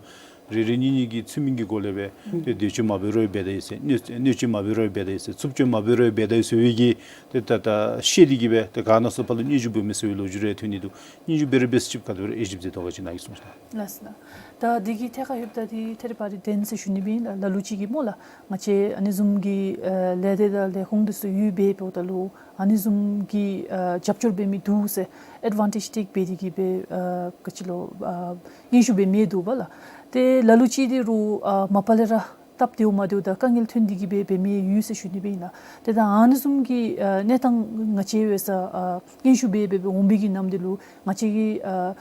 རེ་རེ་གཉིས་གཉིས་ཀྱིས་ཚུལ་མིན་གྱི་སྒོ་ལས་སྦེ་ཏེ་འདོད་སྤྱོད་མ་འབད་རུང་འབད་ད་ཡི་ཟེར་གནོད་གནོད་སྤྱོད་མ་འབད་རུང་འབད་ད་ཡི་ཟེར་རྩུབ་སྤྱོད་མ་འབད་རུང་འབད་ད་ཡི་ཟེར་བའི་གི་ཏེ་ད་ད་བཤད་དེ་གིས་སྦེ་ཏེ་ག་ནང་སོ་ཕར་ལུ་སྙན་ཞུ་འབད་མི་ཟེར་བའི་ལོ་རྒྱུས་རེ་ཐོན་ནི་འདུག། སྙན་ཞུ་འབད་རུང་འབད་ཟེར་ཅིག་ག་དེ་སྦེ་ར་ཨེ་ཞིབ་མཛད་དོ་ག་ཅིག་ནཱ་གིས་གསུངས་ཤིག། ལགས་སོ་ལགས། ད་འདི་གི་ཐད་ཁར་ལྷོདཔ་ད་འདི་ཐད་རི་བ་རི་བདེན་ཟེར་ཞུ་ནི་སྦེ་ཨིན་ལགས། ལ་ལུ་ཅིག་གིས་སྨོ་ལགས་ང་བཅས་ཨ་ནི་བཟུམ་གྱི་ཨ་ལས་སྡེ་དང་ལས་ཁུངས་འདི་ཚུ་ཡོདཔ་སྦེ་འབདཝ་ད་ལུ་ཨ་ནི་བཟུམ་གྱི་ཨ་རྒྱབ་སྐྱོར་འབད་མི་འདུག་ཟེར་ཨེཌ་ཝན་ཊེཇ་ཊེཀ་འབད་དེ་གིས་སྦེ་ཨ་ག་ཅི་ལོ་ཨ་སྙན་ཞུ་འབད་མི་འདུག་པ་ལགས། ཏེ་ལ་ལུ་ཅིག་འདི་རུང་ཨ་མ་པ་ལས་ར་སྟབས་བདེཝ་མ་བདེཝ་དང་དཀའ་ངལ་ཐོན་ཏེ་གིས་སྦེ་འབད་མི་ཡོད་ཟེར་ཞུ་ནི་སྦེ་ཨིན་ལགས། ཏེ་ད་ཨ་ནི་བཟུམ་གྱི་ཨ་གནས་སྟངས་ང་བཅས་འབད་སར་ཨ་སྙན་ཞུ་འབད་འབད་འབད་འོང་བའི་གི་ནམ་དུས་ལུ་ང་བཅས་ཀྱིས་ཨ་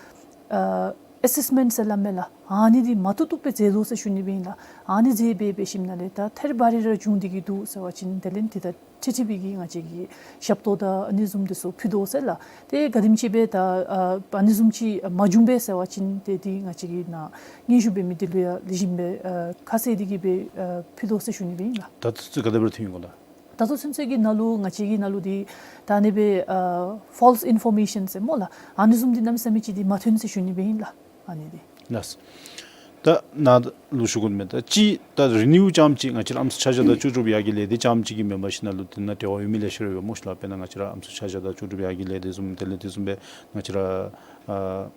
ཨ་ཨེ་སེསི་མེནཊ་ཟེར་སླབ་མས་ལགས། ཨ་ནི་འདི་མ་བཏུབ་བཏུབ་སྦེ་མཛད་དོ་ཟེར་ཞུ་ནི་སྦེ་ཨིན་ལགས། ཨ་ནི་མཛད་འབད་འབད་ཞིནམ་ལས་ད་ཐད་རི་བ་རི་ར་བྱུང་སྟེ་གིས་འདུག་ཟེར་བ་ཅིན་དེ་ལས་འདི་ད་ཁྲིག་ཁྲི་བའི་གི་ང་བཅས་ཀྱིས་ཞབས་ཏོག་དང་ཨ་ནི་བཟུམ་འདི་ཚུ་ཕུལ་དོ་ཟེར་ལགས། ཏེ་ག་དེམ་ཅིག་སྦེ་ད་ཨ་ཨ་ནི་བཟུམ་ཅིག་མ་བྱུང་པས་ཟེར་བ་ཅིན་ཏེ་འདི་ང་བཅས་ཀྱིས་ནཱ་སྙན་ཞུ་འབད་མི་འདི་ལུ་ཡང་ལེགས་ཤོམ་སྦེ་ཨ་ཁ་གསལ་ཏེ་གིས་སྦེ་ཨ་ཕུལ་དོ་ཟེར་ཞུ་ནི་སྦེ་ཨིན་ལགས། ད་ཚུན་ཚོད་ག་དེ་སྦེ་ཐོན་ཡི་གོ་ལགས། ད་ལྟོ་ཚུན་ཚོད་ཀྱི་ནང་ལུ་ང་བཅས་ཀྱི་ནང་ལུ་འདི་ད་ཨ་ནི་སྦེ་ཨ་ཕོལསི་ཨིན་ཕོར་མེ་ཤཱན་ཟེར་སྨོ་ལགས། ཨ་ནི་བཟུམ་འདི་གནམ་མེད་ས་མེད་ཅིག་འདི་མ་ཐོན་ཟེར་ཞུ་ནི་སྦེ་ཨིན་ལགས། ཨ་ནི་འདི། ལགས། ད་ནཱ་ལུ་ཞུ་དགོ་མི་ད་ཅིག་ད་རི་ནིའུ་རྐྱངམ་ཅིག་ང་བཅས་ར་ཨམ་སྲུ་ཆ་བཞག་དང་ལྕོགས་གྲུབ་ཡར་རྒྱས་ལས་སྡེ་རྐྱངམ་ཅིག་གི་མེན་པར་ཞིན་ན་ལུ་དེ་ནང་འབྲེལ་བ་ཡོད་མི་ལེ་ཤ་ར་ཡོད་སྨོ་ཤིག་ལགས། དཔེར་ན་ང་བཅས་ར་ཨམ་སྲུ་ཆ་བཞག་དང་ལྕོགས་གྲུབ་ཡར་རྒྱས་ལས་སྡེ་བཟུམ་དེ་ལས་དེ་བཟུམ་སྦེ་ང་བཅས་ར་ཨ་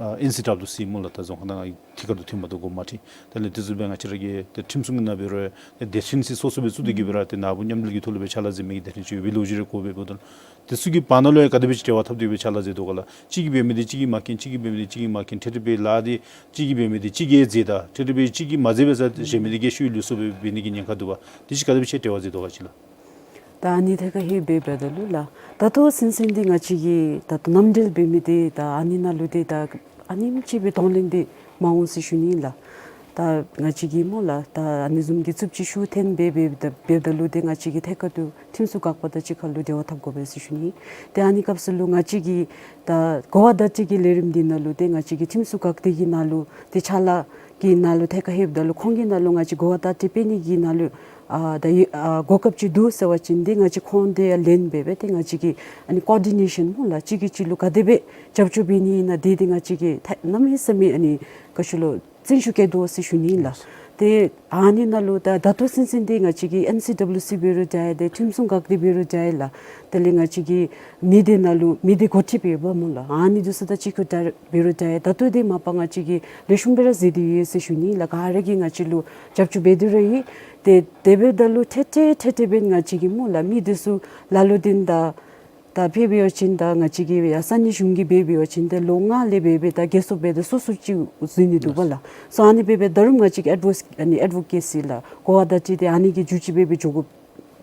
ཨ་ཨེན་སི་ཌབ་ལུ་སི་སྨོ་ལགས། ད་རྫོང་ཁ་ནང་ང་ཐད་ཀར་དུ་ཐོན་མ་བཏུབ་གོ་མ་ཐོན། དེ་ལས་དེ་ཚུ་སྦེ་ང་བཅས་ར་གི་ཏེ་ཁྲིམས་སྲུང་གི་ནང་འབད་རུང་ཏེ་སྡེ་ཚན་ཚུ་སོ་སོ་སྦེ་བཙུགས་ཏེ་གིས་སྦེ་ར་ཏེ་ནཱ་བུ་མཉམ་འབྲེལ་གྱི་ཐོག་ལུ་སྦེ་ཕྱག་ལཱ་མཛད་མི་གི་སྡེ་ཚན་ཅིག་ཡོད་པའི་ལོ་རྒྱུས་རེ་གོ་སྦེ་འབདཝ་ད་དེ་ཚུ་གི་བར་ན་ལུ་ཡང་ག་དེ་སྦེ་ཅིག་འབྲེལ་བ་འཐབ་སྟེ་སྦེ་ཕྱག་ལཱ་མཛད་དོ་ག་ལགས། གཅིག་གིས་འབད་མི་འདི་གཅིག་གིས་མ་མཁྱེན། གཅིག་གིས་འབད་མི་འདི་གཅིག་གིས་མ་མཁྱེན། ཏེ་དེ་སྦེ་ལཱ་འདི་གཅིག་གིས་འབད་མི་འདི་གཅིག་གིས་མཛད་ད་ཏེ་དེ་སྦེ་གཅིག་གིས་མ་མཛད་པས་ཟེར་གཞན་མི་འདི་གིས་ཤུལ་ལུས་སོ་སྦེ་འབད་ནི་གི་ཉེན་ཁ་འདུག་པ། དེ་ཅིག་ག་དེ་སྦེ་ཅིག་འབྲེལ་བ་མཛད་དོ་ག་ཅིག་ལགས། ད་ཨ་ནི་ཐད་ཁར་ཧེ་འབད་འབདཝ་ད་ལུ་ལགས། ད་ལྟོ་ཚུན་ཚོད་འདི་ང་བཅས་ཀྱིས་ད་ལྟོ་མཉམ་འབྲེལ་འབད་མི་འདི་ད་ཨ་ནི་ནང་ལུ་འདི་ད་ཨ་ནེམ་ཅིག་སྦེ་གདོང་ལེན་འདི་མ་འོང་ཟེར་ཞུ་ནི་ལགས། ད་ང་བཅས་ཀྱིས་སྨོ་ལགས། ད་ཨ་ནི་བཟུམ་གྱི་རྩུབ་སྤྱོད་ཤུགས་བཏོན་འབད་འབད་འབདཝ་ད་ལུ་འདི་ང་བཅས་ཀྱིས་ཐད་ཀར་དུ་ཁྲིམས་སྲུང་འགག་པ་དང་གཅིག་ཁར་ལུ་འབྲེལ་བ་འཐབ་དགོ་པས་ཟེར་ཞུ་ནི། ཏེ་ཨ་ནི་སྐབས་སུ་ལུ་ང་བཅས་ཀྱིས་ད་གོ་བརྡ་སྤྲོད་ཀྱི་ལས་རིམ་འདི་ནང་ལུ་ཏེ་ང་བཅས་ཀྱི་ཁྲིམས་སྲུང་འགག་སྡེ་གི་ནང་ལུ་ཏེ་ཕྱག་ལཱ་གི་ནང་ལུ་ཐད་ཁར་ལྷོདཔ་ད་ལུ་ཁོང་གི་ནང་ལུ་ང་བཅས་གོ་བརྡ་སྤྲོད་པའི་ནི་གི་ནང་ལུ་ཨ་ད་ཡི་ཨ་གོ་སྐབས་ཅིག་འདུག་ཟེར་བ་ཅིན་འདི་ང་བཅས་ཁོང་དེ་ཡང་ལེན་འབད་འབད་ཏེ་ང་བཅས་ཀྱིས་ཨ་ནི་ཀོ་ཨོར་ཌི་ནེ་ཤཱན་སྨོ་ལགས། གཅིག་གིས་གཅིག་ལུ་ག་དེ་སྦེ་རྒྱབ་སྐྱོར་འབད་ནི་ཨིན་ན་འདི་འདི་ང་བཅས་ཀྱིས་ཐད་གནམ་མེད་ས་མེད་ཨ་ནི་ག་ཅི་ལོ་བརྩོན་ཤུགས་བསྐྱེད་དོ་ཟེར་ཞུ་ནི་ལགས། ཏེ་ཨ་ནི་ནང་ལུ་ད་ད་ལྟོ་ཚུན་ཚོད་འདི་ང་བཅས་ཀྱིས་ཨེན་སི་ཌབ་ལུ་སི་འབད་རུང་འདྲ་ཏེ་ཁྲིམས་སྲུང་འགག་སྡེ་འབད་རུང་འདྲ་ལགས། དེ་ལས་ང་བཅས་ཀྱི་མི་སྡེ་ནང་ལུ་མི་སྡེ་འགོ་ཁྲིདཔ་ཡོདཔ་སྨོ་ལགས། ཨ་ནི་འདི་ཚུ་དང་གཅིག་ཁར་འདྲ་འབད་རུང་འདྲ་ད་ལྟོ་འདི་མ་པ་ང་བཅས་ཀྱིས་ལེགས་ཤོམ་སྦེ་ར་མཛད་དེ་ཡོད་ཟེར་ཞུ་ནི་ལགས། ག་ར་གིས་ང་བཅས་ལུ་རྒྱབ་སྐྱོར་འབད་དེ་ར་ཡོད། ཏེ་དེ་འབདཝ་ད་ལུ་ཏེ་ཏེ་ཏེ་ཏེ་འབདན་ང་བཅས་ཀྱིས་སྨོ་ལགས་མི་འདི་ཚུ་ལ་ལུ་འདི་ད་ད་འབད་འབད་བ་ཅིན་ད་ང་བཅས་ཀྱི་ཡ་ས་གནས་གཞུང་གིས་འབད་འབད་བ་ཅིན་ཏེ་ལོ་ལྔ་ལས་འབད་འབད་ད་རྒས་སོངམ་འབད་ད་སོ་སོ་ཅིག་འཛུལ་ནི་འདུག་པ་ལགས། སོ་ཨ་ནི་འབད་འབད་ད་རུང་ང་བཅས་ཀྱིས་ཨེཌ་བོ་ཨ་ནི་ཨེཌ་བོ་ཀེ་སི་ལགས་གོ་བརྡ་སྤྲོད་དེ་ཨ་ནི་གི་བརྒྱུད་ཅིག་འབད་འབད་འགྱོ་དགོ་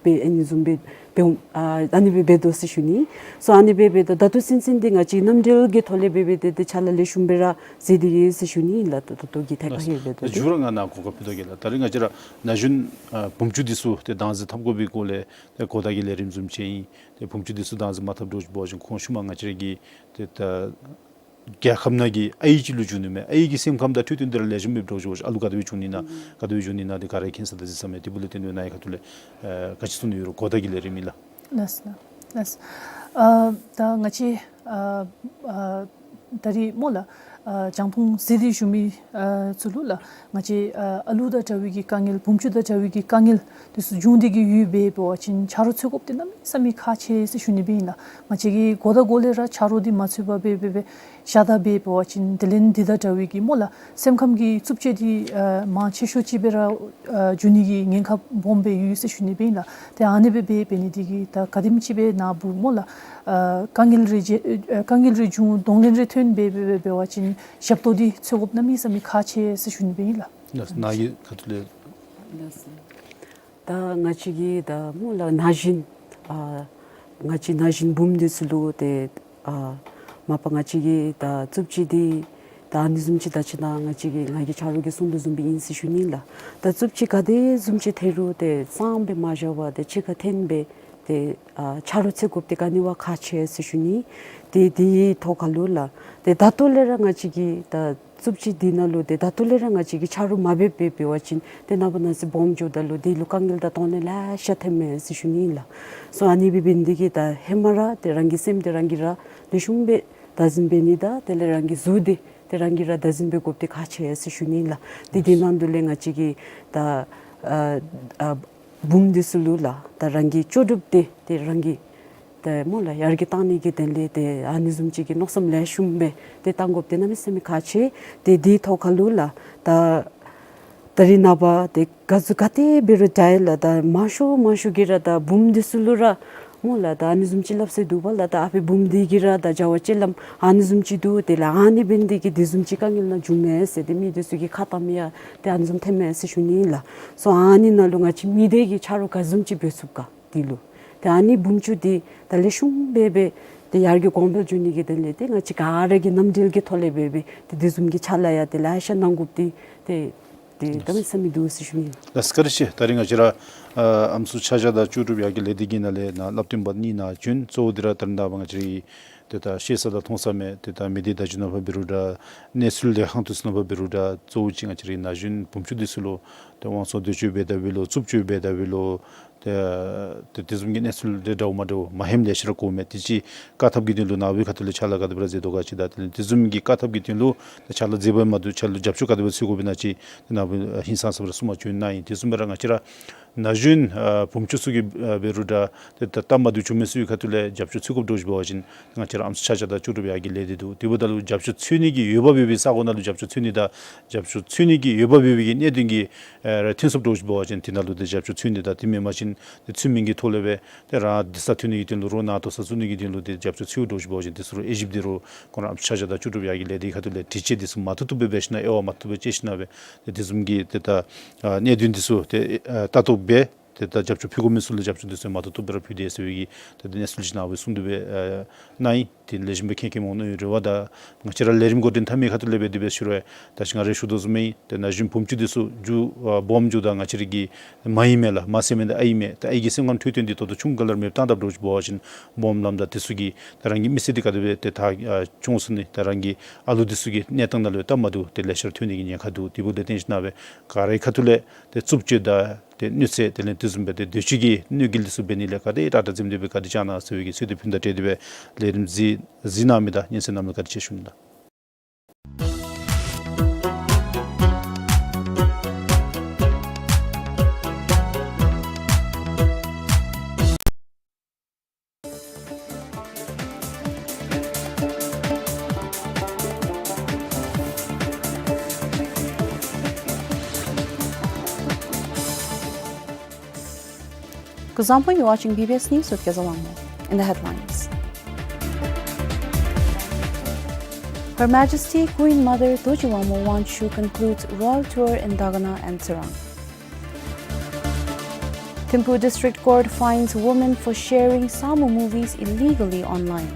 པས། ཨ་ནི་བཟུམ་སྦེ་འབདཝ་ཨ་ཨ་ནི་སྦེ་འབད་དོ་ཟེར་ཞུ་ནི། སོ་ཨ་ནི་འབད་འབད་ད་ད་ལྟོ་ཚུན་ཚོད་འདི་ང་བཅས་མཉམ་འབྲེལ་གྱི་ཐོག་ལས་འབད་འབད་ཏེ་ཏེ་ཕྱག་ལཱ་ལེགས་ཤོམ་སྦེ་ར་མཛད་དེ་ཡོད་ཟེར་ཞུ་ནི་ལགས། ད་ད་ལྟོ་གི་ཐད་ཁར་ལྷོད་འབདཝ་ད་ལུ། མཇུག་ར་ང་ནཱ་གོ་སྐབས་ཕུལ་དོ་གེ་ལགས། ད་རེས་ང་བཅས་ར་ན་གཞོན་ཨ་བུམ་ཅུ་འདི་ཚུ་ཏེ་བདག་འཛིན་འཐབ་དགོ་པའི་སྐོར་ལས་ཏེ་གོ་བརྡ་གི་ལས་རིམ་བཟུམ་ཅིག་ཨིན། ཏེ་བུམ་ཅུ་འདི་ཚུ་བདག་འཛིན་མ་འཐབ་འགྱོ་བ་ཅིན་ཁོང་ཤུལ་མ་ང་བཅས་ར་གི་ཏེ་ད་རྒྱལ་ཁབ་ནང་གི་ཨའི་ཅིག་ལུ་འགྱུར་ནི་མས། ཨའི་གི་སེམས་ཁམས་དང་འཕྲོད་བསྟེན་འདི་ར་ལེགས་ཤོམ་སྦེ་འགྱོ་བ་ཅིན་ཨ་ལུ་ག་དེ་སྦེ་འབྱུང་ནི་ན་ག་དེ་སྦེ་འབྱུང་ནི་ན་འདི་ག་ར་མཁྱེན་ས་དང་གཟིགས་ས་མས། དེ་འབདཝ་ལས་བརྟེན་ཏེ་ནཱ་གི་ཁ་ཐུག་ལས་ཨ་ག་ཅི་གསུང་ནི་ཡོད་རུང་གོ་བརྡ་གི་ལས་རིམ་ཨིན་ལགས། ལགས་སོ་ལགས། ཨ་ད་ང་བཅས་ཨ་ཨ་ད་རེས་སྨོ་ལགས་ཨ་རྒྱང་མཐོང་གཟིགས་ཏེ་བཞུགས་མི་ཨ་ཚུ་ལུ་ལགས་ང་བཅས་ཨ་ཨ་ལུ་དང་འདྲ་བའི་གི་དཀའ་ངལ་བུམ་ཅུ་དང་འདྲ་བའི་གི་དཀའ་ངལ་འདི་ཚུ་འབྱུང་སྟེ་གི་ཡོདཔ་འབད་བ་ཅིན་ཆ་རོགས་འཚོལ་དགོཔ་འདི་གནམ་མེད་ས་མེད་ཁག་ཆེ་ཟེར་ཞུ་ནི་སྦེ་ཨིན་ལགས། ང་བཅས་ཀྱིས་འགོ་དང་འགོ་ལས་ར་ཆ་རོགས་འདི་མ་འཚོལ་བར་འབད་འབད་འབད་ཤ་སྟག་འབད་འབད་བ་ཅིན་དེ་ལས་འདི་དང་འདྲ་བའི་གི་སྨོ་ལགས་སེམས་ཁམས་ཀྱི་རྩུབ་སྤྱོད་འདི་ཨ་མང་ཆེ་ཤོས་ཅིག་སྦེ་ར་ཨ་འགྱུར་ནི་གི་ཉེན་ཁ་སྦོམ་སྦེ་ཡོད་ཟེར་ཞུ་ནི་སྦེ་ཨིན་ལགས། ཏེ་ཨ་ནི་སྦེ་འབད་འབད་ནི་འདི་གིས་ད་ག་དེམ་ཅིག་སྦེ་ནཱ་བུ་སྨོ་ལགས་ཨ་དཀའ་ངལ་རེ་ཅིག་ཨ་དཀའ་ངལ་རེ་བྱུང་གདོང་ལེན་རེ་ཐོན་འབད་འབད་འབད་བ་ཅིན་ཞབས་ཏོག་འདི་འཚོལ་དགོཔ་གནམ་མེད་ས་མེད་ཁག་ཆེ་ཟེར་ཞུ་ནི་སྦེ་ཨིན་ལགས། ལགས་ནཱ་གི་ཁ་ཐུག་ལས། ལགས་སོ། ད་ང་བཅས་ཀྱིས་ད་སྨོ་ལགས་ན་གཞོན་ཨ་ང་བཅས་ན་གཞོན་བུམོ་འདི་ཚུ་ལུ་ཏེ་ཨ་མ་པ་ང་བཅས་ཀྱིས་ད་རྩུབ་སྤྱོད་འདི་ད་ཨ་ནི་བཟུམ་ཅིག་ད་ཅི་ན་ང་བཅས་ཀྱིས་ང་གི་ཆ་རོགས་ཀྱིས་གསུངས་དོ་བཟུམ་སྦེ་ཨིན་ཟེར་ཞུ་ནི་ལགས། ད་རྩུབ་སྤྱོད་ག་དེ་བཟུམ་ཅིག་ཐལ་རུང་ཏེ་གཙང་སྦེ་མ་བཞག་པར་ཏེ་ཕྱི་ཁར་འཐོན་སྦེ་ ཏེ་ཨ་ཆ་རོགས་འཚོལ་དགོཔ་འདི་ག་ནི་བ་ཁག་ཆེ་ཟེར་ཞུ་ནི། ཏེ་དེའི་ཐོག་ཁ་ལུ་ལགས་ཏེ་ད་ལྟོ་ལས་ར་ང་བཅས་ཀྱིས་ད་རྩུབ་སྤྱོད་འདི་ནང་ལུ་ཏེ་ད་ལྟོ་ལས་ར་ང་བཅས་ཀྱིས་ཆ་རོགས་མ་འབད་འབད་འབད་བ་ཅིན་ཏེ་ནངས་པ་གནངས་ཚེ་སྦོམ་འགྱོཝ་ད་ལུ་དེ་ལུ་དཀའ་ངལ་དང་དོགས་གནད་ལེ་ཤ་ཐོནམ་མས་ཟེར་ཞུ་ནི་ལགས། སོ་ཨ་ནི་སྦེ་འབད་ནི་དེ་གིས་ད་ཧེ་མ་ར་ཏེ་རང་གི་སེམས་འདི་རང་གིས་ར་ལེགས་ཤོམ་སྦེ་བདག་འཛིན་འབད་ནི་དང་དེ་ལས་རང་གི་གཟུགས་འདི་ཏེ་རང་གིས་ར་བདག་འཛིན་འབད་དགོཔ་འདི་ཁག་ཆེ་ཟེར་ཞུ་ནི་ལགས། ཏེ་དེ་ནང་དུ་ལས་ང་བཅས་ཀྱིས་ད་ཨ་ཨ་བུམོ་འདི་ཚུ་ལུ་ལགས་ད་རང་གི་ལྕོགས་གྲུབ་འདི་ཏེ་རང་གིས་ཏེ་སྨོ་ལགས་ཡར་རྒྱས་གཏང་ནི་གི་དོན་ལས་ཏེ་ཨ་ནི་བཟུམ་ཅིག་གི་མནོ་བསམ་ལེགས་ཤོམ་སྦེ་ཏེ་གཏང་དགོཔ་འདི་གནམ་མེད་ས་མེད་ཁག་ཆེ། ཏེ་དེའི་ཐོག་ཁ་ལུ་ལགས་ད་ད་རིས་ནངས་པ་ཏེ་ག་ཟུག་ག་ཏེ་འབད་རུང་ད་ཡང་ལགས་ད་མང་ཤོས་མང་ཤོས་ཀྱིས་ར་ད་བུམོ་འདི་ཚུ་ལུ་ར་སྨོ་ལགས་ད་ཨ་ནི་བཟུམ་ཅིག་སླབ་ས་འདུག་པ་ལགས། ད་ཨ་ཕི་བུམོ་འདི་གིས་ར་ད་བྱ་བ་ཅིག་ལམ་ཨ་ནི་བཟུམ་ཅིག་འདུག། དེ་ལས་ཨ་ནི་འབད་ནི་དེ་གིས་དེ་བཟུམ་ཅིག་དཀའ་ངལ་ནང་འབྱུངམ་མས་ཟེར་ཏེ་མི་འདི་ཚུ་གི་ཁ་གཏམ་ཡང་ཏེ་ཨ་ནི་བཟུམ་ཐོནམ་མས་ཟེར་ཞུ་ནི་ལགས། སོ་ཨ་ནི་ནང་ལུ་ང་བཅས་མི་སྡེ་གིས་ཆ་རོགས་ག་བཟུམ་ཅིག་འབད་ཚུགས་ག་དེ་ལུ་ཏེ་ཨ་ནི་བུམོ་ཆུང་འདི་ད་ལེགས་ཤོམ་སྦེ་སྦེ་ཏེ་ཡར་རྒྱས་གོང་འཕེལ་འགྱོ་ནི་གི་དོན་ལས་ཏེ་ང་བཅས་ག་ར་གིས་མཉམ་འབྲེལ་གྱི་ཐོག་ལས་སྦེ་སྦེ་ཏེ་དེ་བཟུམ་གྱི་ཕྱག་ལཱ་ཡང་ཏེ་ལེ་ཤ་གནང་དགོཔ་འདི་ཏེ་ཏེ་གནམ་མེད་ས་མེད་འདུག་ཟེར་ཞུ་ནི། ལགས་བཀའ་དྲིན་ཆེ། ད་རིས་ང་བཅས་ར་ཨ་ཨམ་སྲུ་ཆ་བཞག་དང་ལྕོགས་གྲུབ་ཡར་རྒྱས་ལས་སྡེ་གི་ནང་ལས་ནཱ་བསླབ་སྟོན་པ་གཉིས་ནཱ་བྱོན། གཙོ་བོ་འདི་ར་ད་རིས་ནངས་པ་ང་བཅས་རའི་ཏེ་ད་ཤེས་ས་དང་མཐོང་ས་མེད། ཏེ་ད་མི་སྡེ་བརྡ་བརྒྱུད་ནང་ཕར་འབད་རུང་འདྲ་གནས་ཚུལ་ལས་ཁང་དུ་ཚུ་ནང་ཕར་འབད་རུང་འདྲ་གཙོ་བོ་ཅིག་ང་བཅས་རའི་ན་གཞོན་བུམོ་ཆུང་འདི་ཚུ་ལུ་ཏེ་དབང་བཙོང་འདོད་སྤྱོད་འབད་ད་འབད་ལོ་རྩུབ་སྤྱོད་འབད་ད་འབད་ལོ་ཏེ་ཏེ་དེ་བཟུམ་གྱི་གནས་ཚུལ་འདི་འདྲཝ་མ་འདྲཝ་མ་ཧེམ་ལེ་ཤ་ར་གོཝ་མས། དེ་ཅིག་བཀག་ཐབས་ཀྱི་དོན་ལུ་ནཱ་བུའི་ཁ་ཐུག་ལས་ཕྱག་ལཱ་ག་དེ་སྦེ་ར་མཛད་དོ་ག་ཅིག་དང་དེ་ལས་དེ་བཟུམ་གྱི་བཀག་ཐབས་ཀྱི་དོན་ལུ་ཏེ་ཕྱག་ལཱ་མཛད་པ་མ་གཏོགས་ཕྱག་ལཱ་རྒྱབ་སྐྱོར་ག་དེ་སྦེ་འཚོལ་དགོཔ་ཨིན་ན་ཅིག་ཏེ་ནཱ་བུ་ཧིང་སངས་ས་སྦེ་ར་གསུངས་པ་བྱོན་གནང་ཡི། དེ་བཟུམ་སྦེ་ར་ང་བཅས་ར་ན་གཞོན་ཨ་བུམོ་ཆུང་ཚུ་གིས་ཨ་འབད་རུང་འདྲ་ཏེ་ད་སྟབས་མ་བདེཝ་བྱུང་མི་ཚུ་གི་ཁ་ཐུག་ལས་རྒྱབ་སྐྱོར་འཚོལ་དགོཔ་འདྲཝ་ཅིག་འབད་བ་ཅིན་ང་བཅས་ར་ཨམ་སྲུ་ཆ་བཞག་དང་ལྕོགས་གྲུབ་ཡར་རྒྱས་ལས་སྡེ་འདུག། དེ་འབདཝ་ད་ལུ་རྒྱབ་སྐྱོར་འཚོལ་ནི་གི་འོས་འབབ་ཡོད་པའི་ས་གོ་ནང་ལུ་རྒྱབ་སྐྱོར་འཚོལ་ནི་དང་རྒྱབ་སྐྱོར་འཚོལ་ནི་གི་འོས་འབབ་ཡོད་པའི་གི་གནད་དོན་གྱི་ཨ་ར་ཐོན་སོངམ་འདྲཝ་ཅིག་འབད་བ་ཅིན་དེ་ནང་ལུ་ཏེ་རྒྱབ་སྐྱོར་འཚོལ་ནི་དང་དེ་མེན་པ་ཅིན་ཏེ་ཚུལ་མིན་གྱི་ཐོག་ལས་སྦེ་ཏེ་རང་བདེ་ས་ཐོན་ནི་གི་དོན་ལུ་རོགས་ནཱ་ལྟོ་ས་བཙུགས་ནི་གི་དོན་ལུ་ཏེ་རྒྱབ་སྐྱོར་འཚོལཝ་འདྲཝ་ཅིག་འབད་བ་ཅིན་དེ་ཚུ་ར་དབྱེ་ཞིབ་འདི་རུ་ཁོང་ར་ཨམ་སྲུ་ཆ་བཞག་དང་ལྕོགས་གྲུབ་ཡར་རྒྱས་ལས་སྡེ་གི་ཁ་ཐུག་ལས་དྲི་དཔྱད་འདི་ཚུ་མ་ཐུབ་ཐུབ་སྦེ་འབད་ཞིན་ན་དབྱེ་བ་མ་ཐུབ་སྦེ་དཔྱད་ཞིན་ན་སྦེ་ཏེ་དེ་བཟུམ་གྱི་ཏེ་ད་ཨ་གནད་དོན་འདི་ཚུ་ཏེ་ཨ་ལྟ་རྟོག་འབད་ཏེ་ད་རྒྱབ་སྐྱོར་ཕུལ་དགོ་མི་ཚུ་ལུ་རྒྱབ་སྐྱོར་འདི་ཚུ་མ་ཐུབ་ཐུབ་སྦེ་ར་ཕུལ་དེས་ཟེར་བའི་གི་ཏེ་ད་གནས་ཚུལ་ཅིག་ནཱ་བུ་གསུངས་ཏེ་སྦེ་ཨ་གནང་ཡི། ཏེ་ལེགས་ཤོམ་སྦེ་མཁྱེན་མཁྱེནམ་འོང་མནོ་བའི་རེ་བ་དང་ང་བཅས་ར་ལས་རིམ་འགོ་འདྲེན་འཐབ་མི་ཁ་ཐུག་ལས་འབད་དེ་སྦེ་ཞུ་རུང་ད་ཅི་ང་ར་ཞུ་དོ་བཟུམ་སྦེ་ཏེ་ན་གཞོན་བུམོ་ཆུང་འདི་ཚུ་མཇུག་ཨ་སྦོམ་འགྱོཝ་ད་ང་བཅས་ར་གི་མ་ཨིན་མས་ལགས། མ་ཟེར་མི་འདི་ཨའི་མས། ཏེ་ཨའི་གི་སེམས་ཁར་འཁྲུལ་དོན་འདི་ད་ལྟོ་ཆུང་ཀུ་ལས་མེདཔ་བཏང་དཔ་འདྲཝ་ཅིག་འབད་བ་ཅིན་སྦོམ་ལངམ་ད་དེ་ཚུ་གིས་ད་རང་གི་མི་ཚེ་འདི་ག་དེ་སྦེ་ཏེ་ད་ཨ་སྐྱོང་ཚུགས་ནི། ད་རང་གི་ཨ་ལུ་འདི་ཚུ་གི་གནས་སྟངས་ནང་ལུ་སྟབས་མ་བདེཝ་ཏེ་ལེ་ཤ་ར་ཐོན་ནི་གི་ཉེན་ཁ་འདུག། དེ་འབདཝ་ད་བརྟེན་ཞིན་ན་སྦེ་ག་རའི་ཁ་ཐུག་ལས་ཏེ་རྩུབ་སྤྱོད་དང་ཏེ་གནོད་འཚེ་དེ་ལས་དེ་བཟུམ་སྦེ་ཏེ་འདོད་སྤྱོད་ཀྱི་གནོད་འགེལ་འདི་ཚུ་འབད་ནི་ལས་ག་དེ་དྲག་དྲག་འཛེམ་སྟེ་སྦེ་ག་དེ་བཅག་གནང་ཟེར་བའི་གི་ཚིག་འདི་ཕུལ་དང་འབྲེལ་ཏེ་སྦེ་ལས་རིམ་གཟིགས་གཟིགས་གནང་མི་དང་སྙན་གསན་གནང་མི་བཀའ་དྲིན་ཆེ་ཞུ་ནི་ལགས། Kuzuzangpo, you're watching B B S News with Kezalangmo. In the headlines, Her Majesty Queen Mother Dorji Wangmo Wangchuck concludes royal tour in Dagana and Tsirang. Thimphu District Court fines woman for sharing Samu movies illegally online.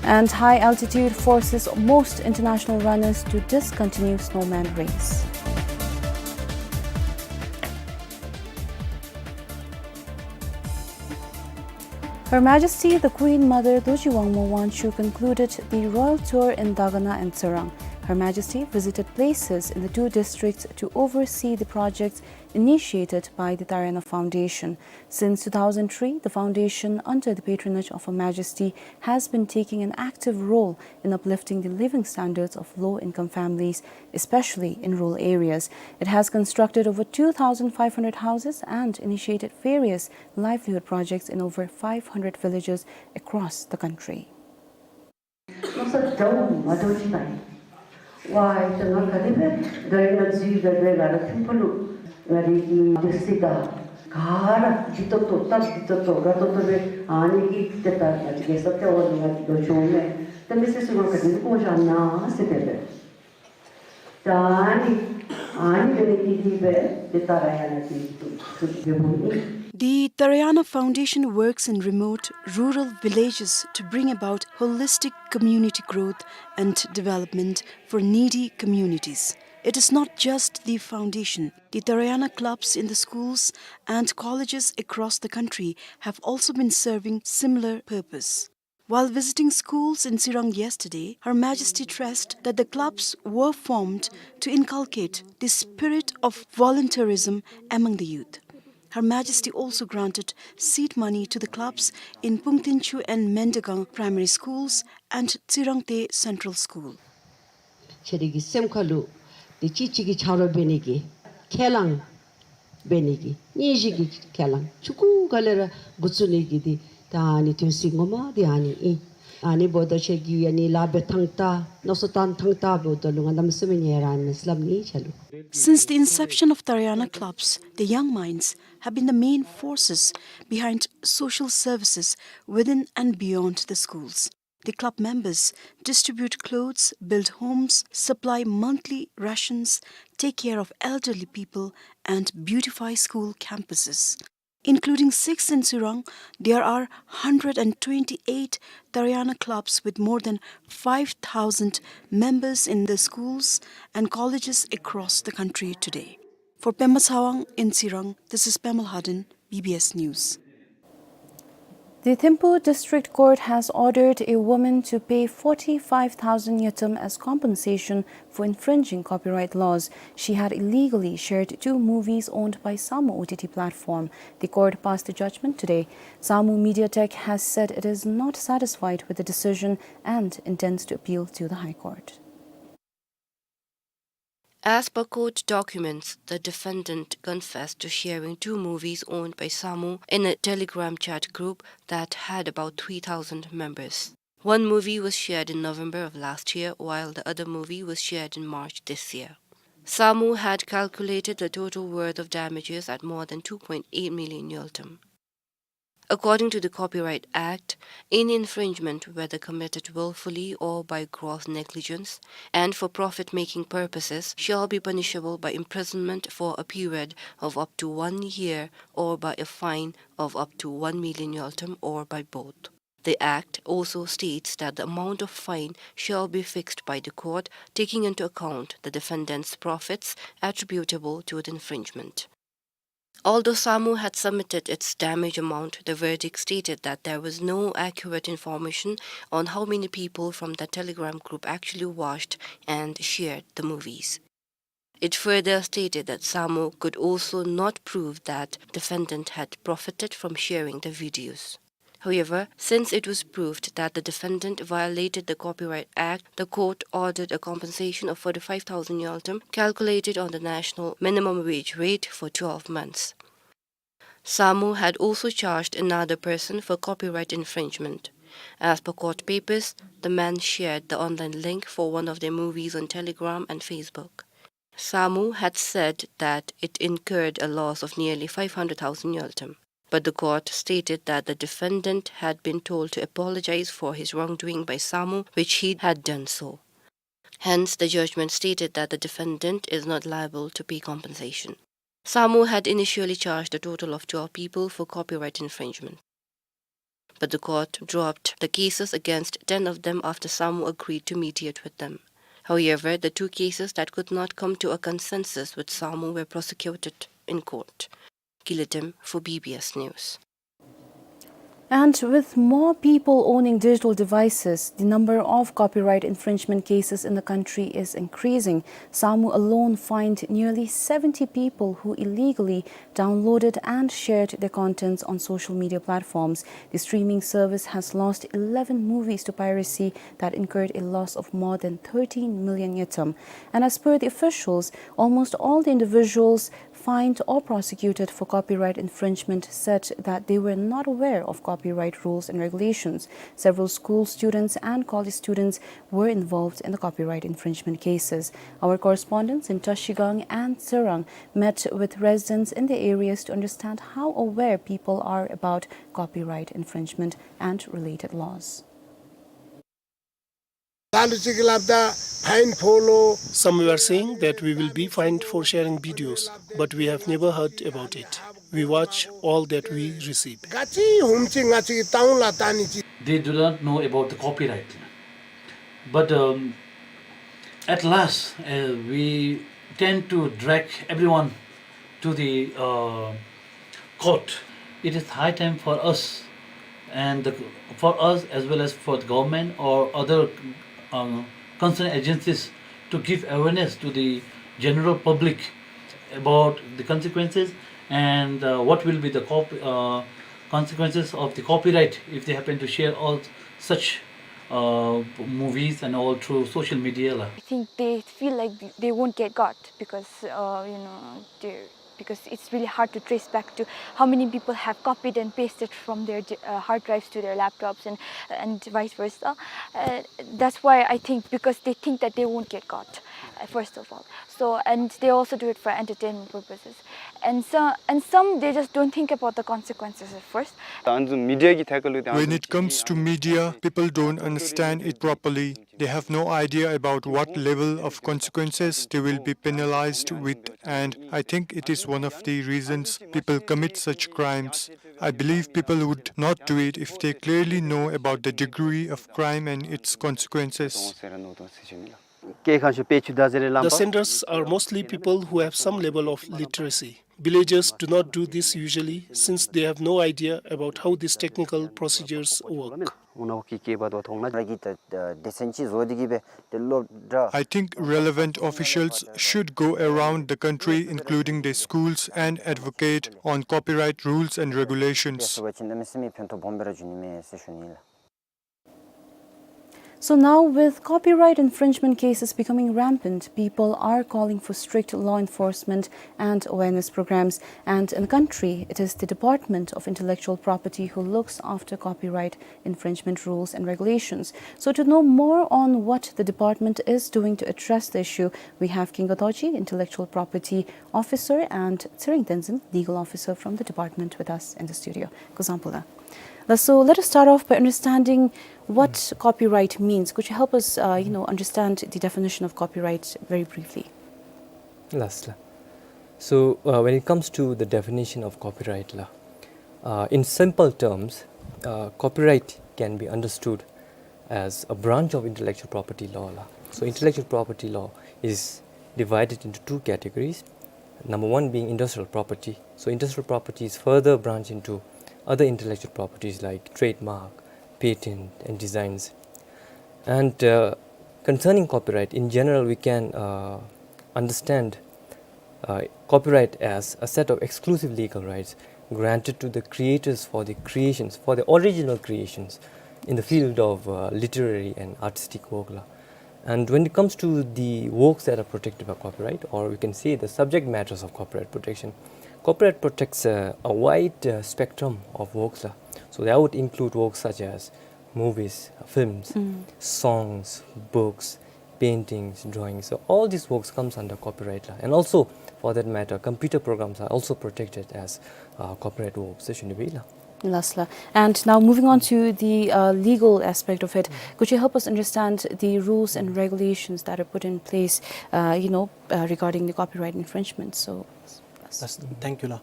And high altitude forces most international runners to discontinue snowman race. Her Majesty the Queen Mother Dorji Wangmo Wangchuck concluded the royal tour in Dagana and Tsirang. Her Majesty visited places in the two districts to oversee the projects initiated by the Taraiyana Foundation. Since two thousand three, the foundation, under the patronage of Her Majesty, has been taking an active role in uplifting the living standards of low-income families, especially in rural areas. It has constructed over two thousand five hundred houses and initiated various livelihood projects in over five hundred villages across the country. མནོ་བསམ་འདྲཝ་མ་འདྲཝ་ཅིག་བཏང་ཡི། ཝའི་ད་ང་ག་དེ་སྦེ་ད་རིས་ང་འཛུལ་སྦེ་སྦེ་ང་ར་ཐིམ་ཕུག་ལུ་ང་རའི་གི་ཌིསི་ཊིཀ་ག་ར་བདེ་ཏོག་ཏོ་སྟབས་བདེ་ཏོག་ཏོ་དགའ་ཏོག་ཏོ་སྦེ་ཨ་ནི་གི་ཏེ་ད་ང་བཅས་རྒྱལ་ས་ལྟེ་བ་ལུ་ང་འགྱོ་ཆོག་མས། ད་མི་སེར་ཚུ་ང་ག་དེ་སྦེ་བཀོ་བཞག་གནང་ཟེར་སྦེ་སྦེ། ད་ཨ་ནི་ཨ་ནི་སྦེ་ནི་འདི་འདི་སྦེ་ཏེ་ད་ར་ཡང་ན་འདི་འདི་འདི་འདི་འདི་འདི། The Taraiyana Foundation works in remote rural villages to bring about holistic community growth and development for needy communities. It is not just the foundation. The Tarayana clubs in the schools and colleges across the country have also been serving similar purpose. While visiting schools in Tsirang yesterday, Her Majesty stressed that the clubs were formed to inculcate the spirit of volunteerism among the youth. Her Majesty also granted seed money to the clubs in Pungtinchu and Mendagang primary schools and Tsirangte Central School. ཁྱེད་རའི་གི་སེམས་ཁ་ལུ་དེ་གཅིག་གཅིག་གི་ཆ་རོགས་འབད་ནི་གི་ཁས་བླངས་འབད་ནི་གི་སྙིང་རྗེ་གི་ཁས་བླངས་ཆུང་ཀུ་ག་ལས་ར་འགོ་བཙུགས་ནི་གི་དེ་ད་ཨ་ནི་དོན་ཚིག་ངོ་མ་དེ་ཨ་ནི་ཨིན། ཨ་ནི་འབདཝ་ད་ཁྱེད་ཀྱི་ཨ་ནི་ལཱ་འབད་ཐངས་ད་མནོ་བསམ་བཏང་ཐངས་ད་འབདཝ་ད་ལུ་ང་གནམ་མེད་ས་མེད་ཉེ་ར་མས་སླབ་ནི་ཁྱེད་ལུ། Since the inception of Tarayana clubs, the young minds have been the main forces behind social services within and beyond the schools. The club members distribute clothes, build homes, supply monthly rations, take care of elderly people, and beautify school campuses. Including six in Tsirang, there are hundred and twenty-eight Tarayana clubs with more than five thousand members in the schools and colleges across the country today. For Pema Tsawang in Tsirang, this is Pema Lhaden, B B S News. The Thimphu District Court has ordered a woman to pay forty-five thousand ngultrum as compensation for infringing copyright laws. She had illegally shared two movies owned by Samu O T T platform. The court passed the judgment today. Samu Media Tech has said it is not satisfied with the decision and intends to appeal to the High Court. As per court documents, the defendant confessed to sharing two movies owned by Samu in a Telegram chat group that had about three thousand members. One movie was shared in November of last year, while the other movie was shared in March this year. Samu had calculated the total worth of damages at more than two point eight million ngultrum. According to the Copyright Act, any infringement, whether committed willfully or by gross negligence, and for profit-making purposes, shall be punishable by imprisonment for a period of up to one year or by a fine of up to one million ngultrum or by both. The Act also states that the amount of fine shall be fixed by the court, taking into account the defendant's profits attributable to the infringement. Although Samu had submitted its damage amount, the verdict stated that there was no accurate information on how many people from the Telegram group actually watched and shared the movies. It further stated that Samu could also not prove that defendant had profited from sharing the videos. However, since it was proved that the defendant violated the Copyright Act, the court ordered a compensation of forty-five thousand ngultrum, calculated on the national minimum wage rate, for twelve months. Samu had also charged another person for copyright infringement. As per court papers, the man shared the online link for one of their movies on Telegram and Facebook. Samu had said that it incurred a loss of nearly five hundred thousand ngultrum. But the court stated that the defendant had been told to apologize for his wrongdoing by Samu, which he had done so. Hence, the judgment stated that the defendant is not liable to pay compensation. Samu had initially charged a total of twelve people for copyright infringement. But the court dropped the cases against ten of them after Samu agreed to mediate with them. However, the two cases that could not come to a consensus with Samu were prosecuted in court. Gilidem for B B S News. And with more people owning digital devices, the number of copyright infringement cases in the country is increasing. Samu alone fined nearly seventy people who illegally downloaded and shared their contents on social media platforms. The streaming service has lost eleven movies to piracy that incurred a loss of more than thirteen million ngultrum. And as per the officials, almost all the individuals fined or prosecuted for copyright infringement said that they were not aware of copyright rules and regulations. Several school students and college students were involved in the copyright infringement cases. Our correspondents in Trashigang and Tsirang met with residents in the areas to understand how aware people are about copyright infringement and related laws. ད་ལུ་ཅིག་སླབ་ད་ཕའིན་ཕོག་ལོ། Some were saying that we will be fined for sharing videos, but we have never heard about it. We watch all that we receive. ག་ཅི་ཧུམ་ཅིག་ང་ཅིག་ཏང་ལ་ཏང་ནི་ཅིག They do not know about the copyright. But, um, at last, uh, we tend to drag everyone to the uh, court. It is high time for us and the, for us as well as for the government or other um, concerned agencies to give awareness to the general public about the consequences and uh, what will be the cop- uh, consequences of the copyright if they happen to share all such uh, movies and all through social media la. I think they feel like they won't get caught because uh, you know they because it's really hard to trace back to how many people have copied and pasted from their uh, hard drives to their laptops and and vice versa. Uh, that's why I think because they think that they won't get caught uh, first of all. So and they also do it for entertainment purposes. And so and some they just don't think about the consequences at first. When it comes to media, people don't understand it properly. They have no idea about what level of consequences they will be penalized with, and I think it is one of the reasons people commit such crimes. I believe people would not do it if they clearly know about the degree of crime and its consequences. The senders are mostly people who have some level of literacy. Villagers do not do this usually since they have no idea about how these technical procedures work. I think relevant officials should go around the country, including the schools, and advocate on copyright rules and regulations. So now, with copyright infringement cases becoming rampant, people are calling for strict law enforcement and awareness programs. And in the country, it is the Department of Intellectual Property who looks after copyright infringement rules and regulations. So to know more on what the department is doing to address the issue, we have Kingo Dorji, Intellectual Property Officer, and Tshering Tenzin, Legal Officer from the department, with us in the studio. Kuzuzangpo la. La, so let us start off by understanding what copyright means. Could you help us, uh, you know, understand the definition of copyright very briefly? Last la. So, uh, when it comes to the definition of copyright la, uh, in simple terms, uh, copyright can be understood as a branch of intellectual property law la. So intellectual property law is divided into two categories. Number one being industrial property. So industrial property is further branched into other intellectual properties like trademark, patent, and designs. And uh, concerning copyright, in general, we can uh, understand uh, copyright as a set of exclusive legal rights granted to the creators for the creations, for the original creations in the field of uh, literary and artistic work la. And when it comes to the works that are protected by copyright, or we can say the subject matters of copyright protection, copyright protects uh, a wide uh, spectrum of works la. So that would include works such as movies, films, songs, books, paintings, drawings. So all these works comes under copyright la. And also, for that matter, computer programs are also protected as uh, copyright works. Last la. And now moving on to the uh, legal aspect of it, could you help us understand the rules and regulations that are put in place, uh, you know, uh, regarding the copyright infringement? So, yes. Thank you la.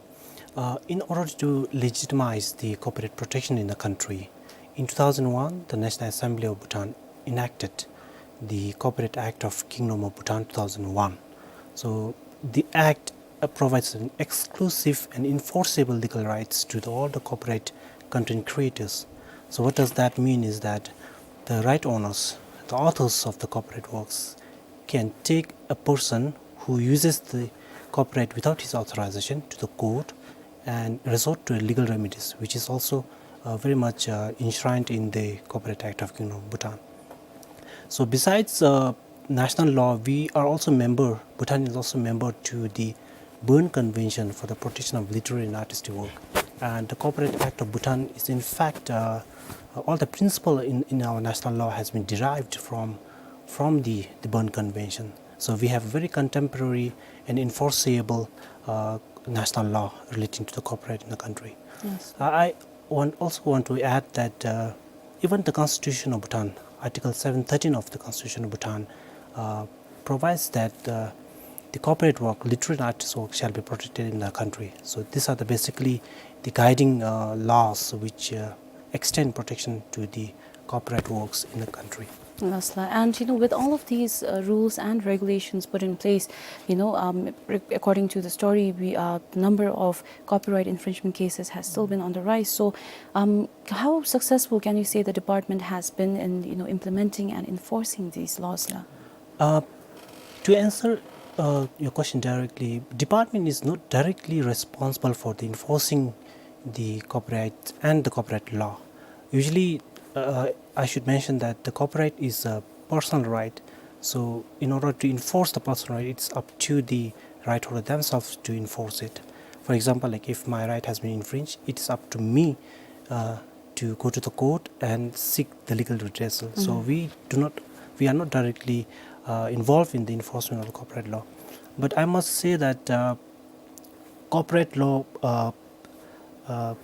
Uh, in order to legitimize the copyright protection in the country, in two thousand one, the National Assembly of Bhutan enacted the Copyright Act of Kingdom of Bhutan two thousand one. So the act uh, provides an exclusive and enforceable legal rights to the, all the copyright content creators. So what does that mean is that the right owners, the authors of the copyright works, can take a person who uses the copyright without his authorization to the court and resort to legal remedies, which is also uh, very much uh, enshrined in the Copyright Act of Kingdom of Bhutan. So besides uh, national law, we are also member, Bhutan is also member to the Berne Convention for the Protection of Literary and Artistic Work. And the Copyright Act of Bhutan is in fact, uh, uh, all the principle in, in our national law has been derived from, from the, the Berne Convention. So we have a very contemporary and enforceable uh, national law relating to the copyright in the country. Yes. I want, also want to add that uh, even the Constitution of Bhutan, Article seven thirteen of the Constitution of Bhutan, uh, provides that uh, the copyright work, literary and artist work, shall be protected in the country. So these are the basically the guiding uh, laws which uh, extend protection to the copyright works in the country. Yes, la. And, you know, with all of these, uh, rules and regulations put in place, you know, um, re-, according to the story, we, uh, the number of copyright infringement cases has still been on the rise. So, um, how successful can you say the department has been in, you know, implementing and enforcing these laws, la? Uh, to answer, uh, your question directly, department is not directly responsible for the enforcing the copyright and the copyright law. Usually, uh, I should mention that the copyright is a personal right. So in order to enforce the personal right, it's up to the right holder themselves to enforce it. For example, like, if my right has been infringed, it's up to me, uh, to go to the court and seek the legal redressal. So we do not, we are not directly, uh, involved in the enforcement of the copyright law. But I must say that, uh, copyright law, uh, uh,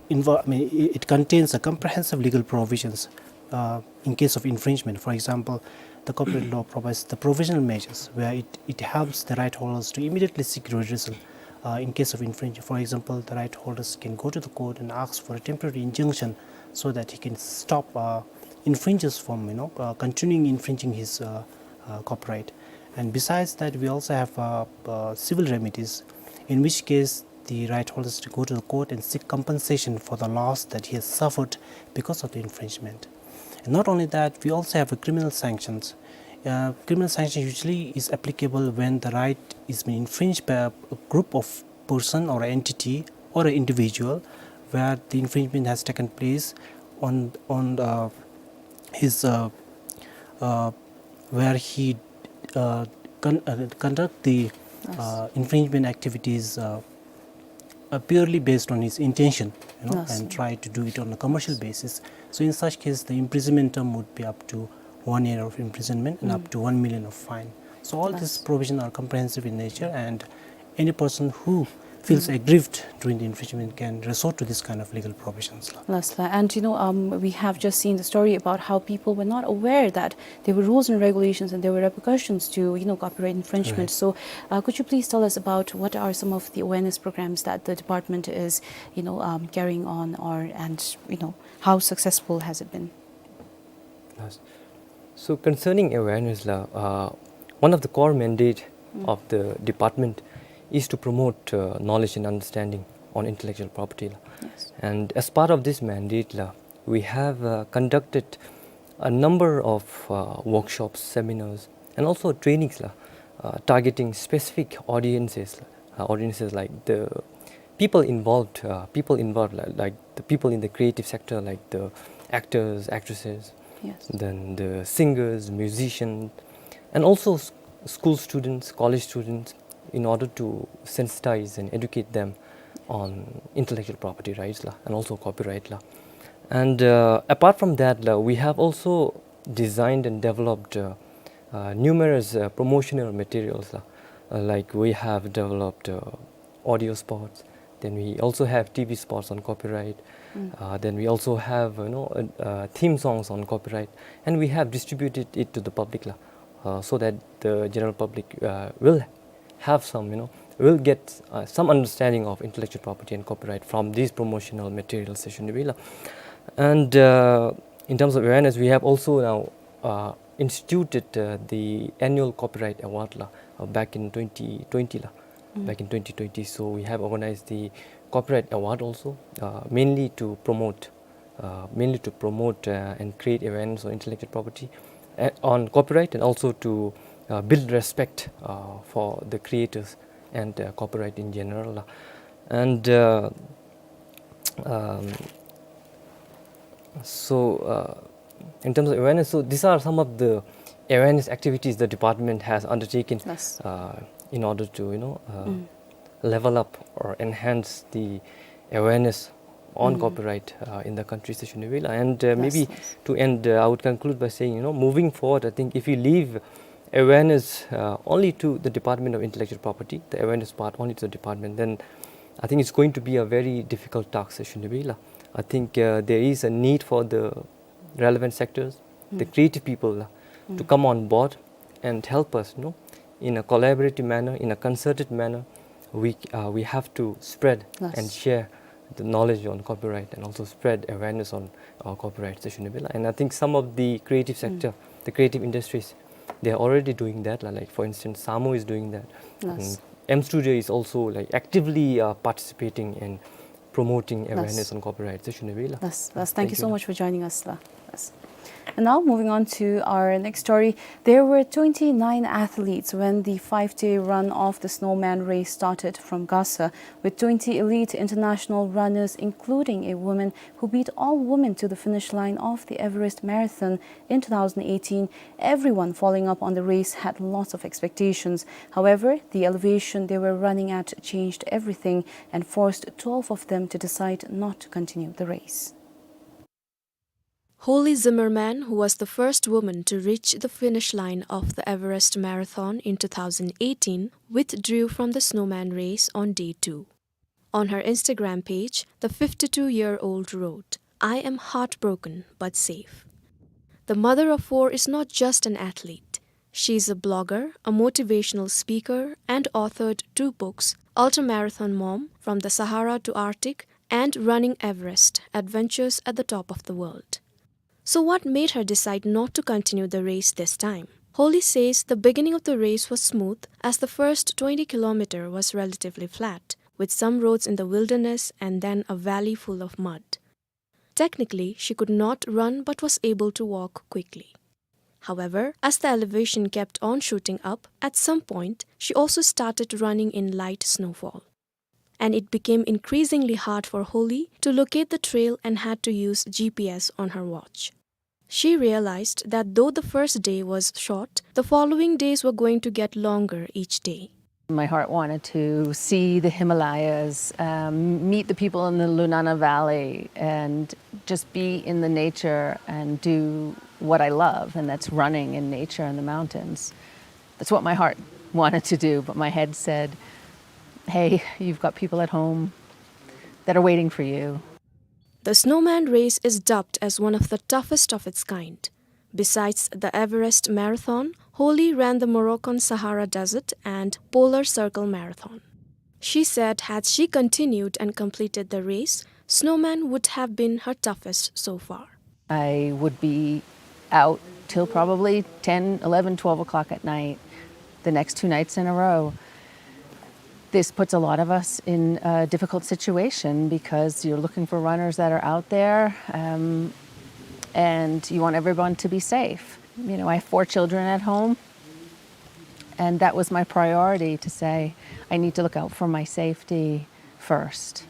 invo-, I mean, it, it contains a comprehensive legal provisions, uh, in case of infringement. For example, the copyright law provides the provisional measures where it, it helps the right holders to immediately seek redressal, uh, in case of infringement. For example, the right holders can go to the court and ask for a temporary injunction so that he can stop, uh, infringers from, you know, uh, continuing infringing his, uh, uh, copyright. And besides that, we also have, uh, uh, civil remedies, in which case the right holders to go to the court and seek compensation for the loss that he has suffered because of the infringement. And not only that, we also have a criminal sanctions. Uh, criminal sanction usually is applicable when the right is being infringed by a, a group of person or entity or an individual, where the infringement has taken place on, on, uh, his, uh, uh, where he, uh, con-, uh, conduct the, uh, infringement activities, uh, uh, purely based on his intention, you know, and try to do it on a commercial basis. So in such case, the imprisonment term would be up to one year of imprisonment and up to one million of fine. So all these provisions are comprehensive in nature, and any person who feels aggrieved during the infringement can resort to this kind of legal provisions, la. Yes, la. And, you know, um, we have just seen the story about how people were not aware that there were rules and regulations and there were repercussions to, you know, copyright infringement. Right. So, uh, could you please tell us about what are some of the awareness programs that the department is, you know, um, carrying on, or, and, you know, how successful has it been? Yes. So concerning awareness, la, uh, one of the core mandate of the department is to promote, uh, knowledge and understanding on intellectual property, la. Yes. And as part of this mandate, la, we have, uh, conducted a number of, uh, workshops, seminars, and also trainings, la, uh, targeting specific audiences, la, uh, audiences like the people involved, uh, people involved, li-, like the people in the creative sector, like the actors, actresses, then the singers, musicians, and also s-, school students, college students, in order to sensitize and educate them on intellectual property rights, la, and also copyright, la. And, uh, apart from that, la, we have also designed and developed, uh, uh, numerous, uh, promotional materials, la. Uh, like, we have developed, uh, audio spots, then we also have T V spots on copyright, uh, then we also have, you know, uh, uh, theme songs on copyright, and we have distributed it to the public, la, uh, so that the general public, uh, will have some, you know, will get, uh, some understanding of intellectual property and copyright from these promotional materials, la, shuni bi, la. And, uh, in terms of awareness, we have also now, uh, instituted, uh, the annual copyright award, la, uh, back in twenty twenty, la. Back in twenty twenty. So we have organized the copyright award also, uh, mainly to promote, uh, mainly to promote, uh, and create awareness on intellectual property, uh, on copyright, and also to, uh, build respect, uh, for the creators and, uh, copyright in general, la. And, uh, um, so, uh, in terms of awareness, so these are some of the awareness activities the department has undertaken, uh, in order to, you know, uh, level up or enhance the awareness on copyright, uh, in the country, la, shuni bi, la. And, uh, maybe to end, uh, I would conclude by saying, you know, moving forward, I think if we leave awareness, uh, only to the Department of Intellectual Property, the awareness part only to the department, then I think it's going to be a very difficult task, la, shuni bi, la. I think, uh, there is a need for the relevant sectors, the creative people, la, to come on board and help us, you know, in a collaborative manner, in a concerted manner. We, uh, we have to spread and share the knowledge on copyright and also spread awareness on, uh, copyright ཟེར་ཞུ་ནི་ཨིན་པས་ལགས། And I think some of the creative sector, the creative industries, they are already doing that. Like, for instance, Samo is doing that. And M Studio is also, like, actively, uh, participating in promoting awareness on copyright ཟེར་ཞུ་ནི་ཨིན་པས་ལགས། Yes, yes. Thank you so much for joining us, ལགས། Yes. And now, moving on to our next story. There were twenty-nine athletes when the five-day run of the Snowman Race started from Gasa, with twenty elite international runners, including a woman who beat all women to the finish line of the Everest Marathon in two thousand eighteen. Everyone following up on the race had lots of expectations. However, the elevation they were running at changed everything and forced twelve of them to decide not to continue the race. Holly Zimmerman, who was the first woman to reach the finish line of the Everest Marathon in two thousand eighteen, withdrew from the Snowman Race on day two. On her Instagram page, the fifty-two-year-old wrote, "I am heartbroken but safe." The mother of four is not just an athlete. She is a blogger, a motivational speaker, and authored two books, Ultramarathon Mom, From the Sahara to Arctic, and Running Everest, Adventures at the Top of the World. So what made her decide not to continue the race this time? Holly says the beginning of the race was smooth, as the first twenty kilometer was relatively flat, with some roads in the wilderness and then a valley full of mud. Technically, she could not run but was able to walk quickly. However, as the elevation kept on shooting up, at some point, she also started running in light snowfall. And it became increasingly hard for Holly to locate the trail and had to use G P S on her watch. She realized that though the first day was short, the following days were going to get longer each day. My heart wanted to see the Himalayas, um, meet the people in the Lunana Valley, and just be in the nature and do what I love, and that's running in nature in the mountains. That's what my heart wanted to do, but my head said, "Hey, you've got people at home that are waiting for you." The Snowman Race is dubbed as one of the toughest of its kind. Besides the Everest Marathon, Holly ran the Moroccan Sahara Desert and Polar Circle Marathon. She said had she continued and completed the race, Snowman would have been her toughest so far. I would be out till probably ten, eleven, twelve o'clock at night, the next two nights in a row. This puts a lot of us in a difficult situation because you're looking for runners that are out there, um, and you want everyone to be safe. You know, I have four children at home, and that was my priority, to say, "I need to look out for my safety first."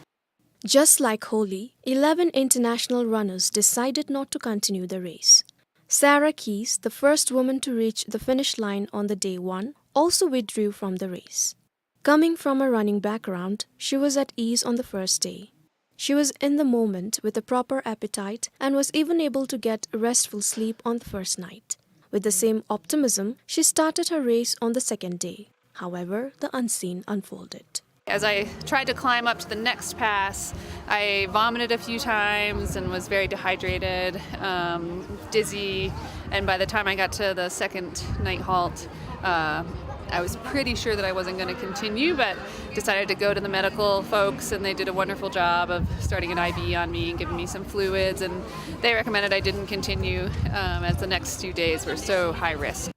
Just like Holly, eleven international runners decided not to continue the race. Sarah Keyes, the first woman to reach the finish line on the day one, also withdrew from the race. Coming from a running background, she was at ease on the first day. She was in the moment with a proper appetite and was even able to get restful sleep on the first night. With the same optimism, she started her race on the second day. However, the unseen unfolded. As I tried to climb up to the next pass, I vomited a few times and was very dehydrated, um, dizzy, and by the time I got to the second night halt, uh, I was pretty sure that I wasn't gonna continue, but decided to go to the medical folks, and they did a wonderful job of starting an I V on me and giving me some fluids, and they recommended I didn't continue, um, as the next few days were so high risk.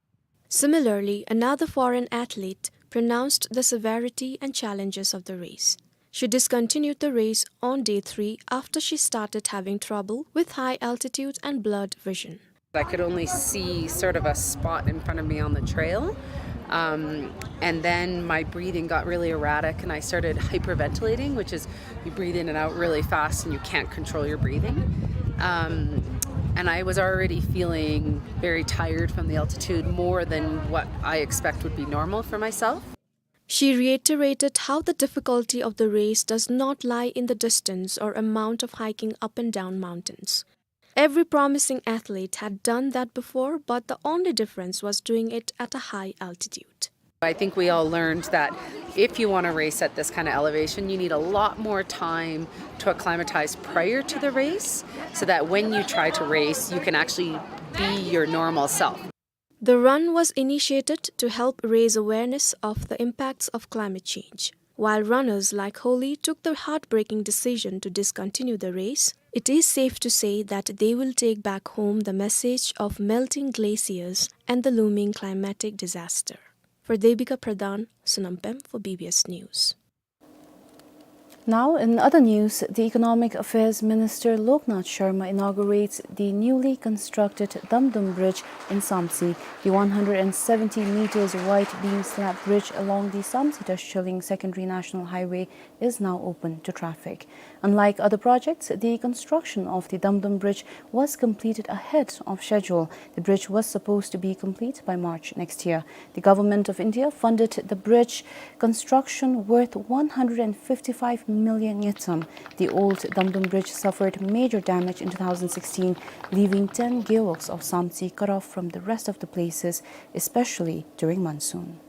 Similarly, another foreign athlete pronounced the severity and challenges of the race. She discontinued the race on day three after she started having trouble with high altitude and blurred vision. I could only see sort of a spot in front of me on the trail. Um, and then my breathing got really erratic and I started hyperventilating, which is you breathe in and out really fast and you can't control your breathing. Um, and I was already feeling very tired from the altitude, more than what I expect would be normal for myself. She reiterated how the difficulty of the race does not lie in the distance or amount of hiking up and down mountains. Every promising athlete had done that before, but the only difference was doing it at a high altitude. I think we all learned that if you wanna race at this kind of elevation, you need a lot more time to acclimatize prior to the race, so that when you try to race, you can actually be your normal self. The run was initiated to help raise awareness of the impacts of climate change. While runners like Holy took the heartbreaking decision to discontinue the race, it is safe to say that they will take back home the message of melting glaciers and the looming climatic disaster. For Devika Pradhan, Sonam Pem for B B S News. Now, in other news, the Economic Affairs Minister Loknath Sharma inaugurates the newly constructed Damdum Bridge in Samtse. The one hundred and seventy meters wide beam slab bridge along the Samtse to Shillong Secondary National Highway is now open to traffic. Unlike other projects, the construction of the Damdum Bridge was completed ahead of schedule. The bridge was supposed to be complete by March next year. The Government of India funded the bridge construction worth one hundred and fifty-five million ngultrum. The old Damdum Bridge suffered major damage in two thousand sixteen, leaving ten gewog of Samtse cut off from the rest of the places, especially during monsoon.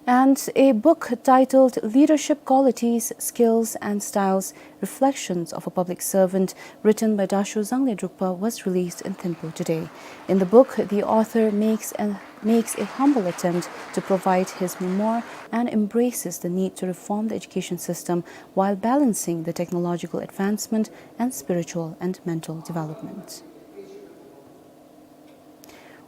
And a book titled Leadership Qualities, Skills and Styles, Reflections of a Public Servant, written by Dasho Zangle Drukpa, was released in Thimphu today. In the book, the author makes an, makes a humble attempt to provide his memoir and embraces the need to reform the education system while balancing the technological advancement and spiritual and mental development.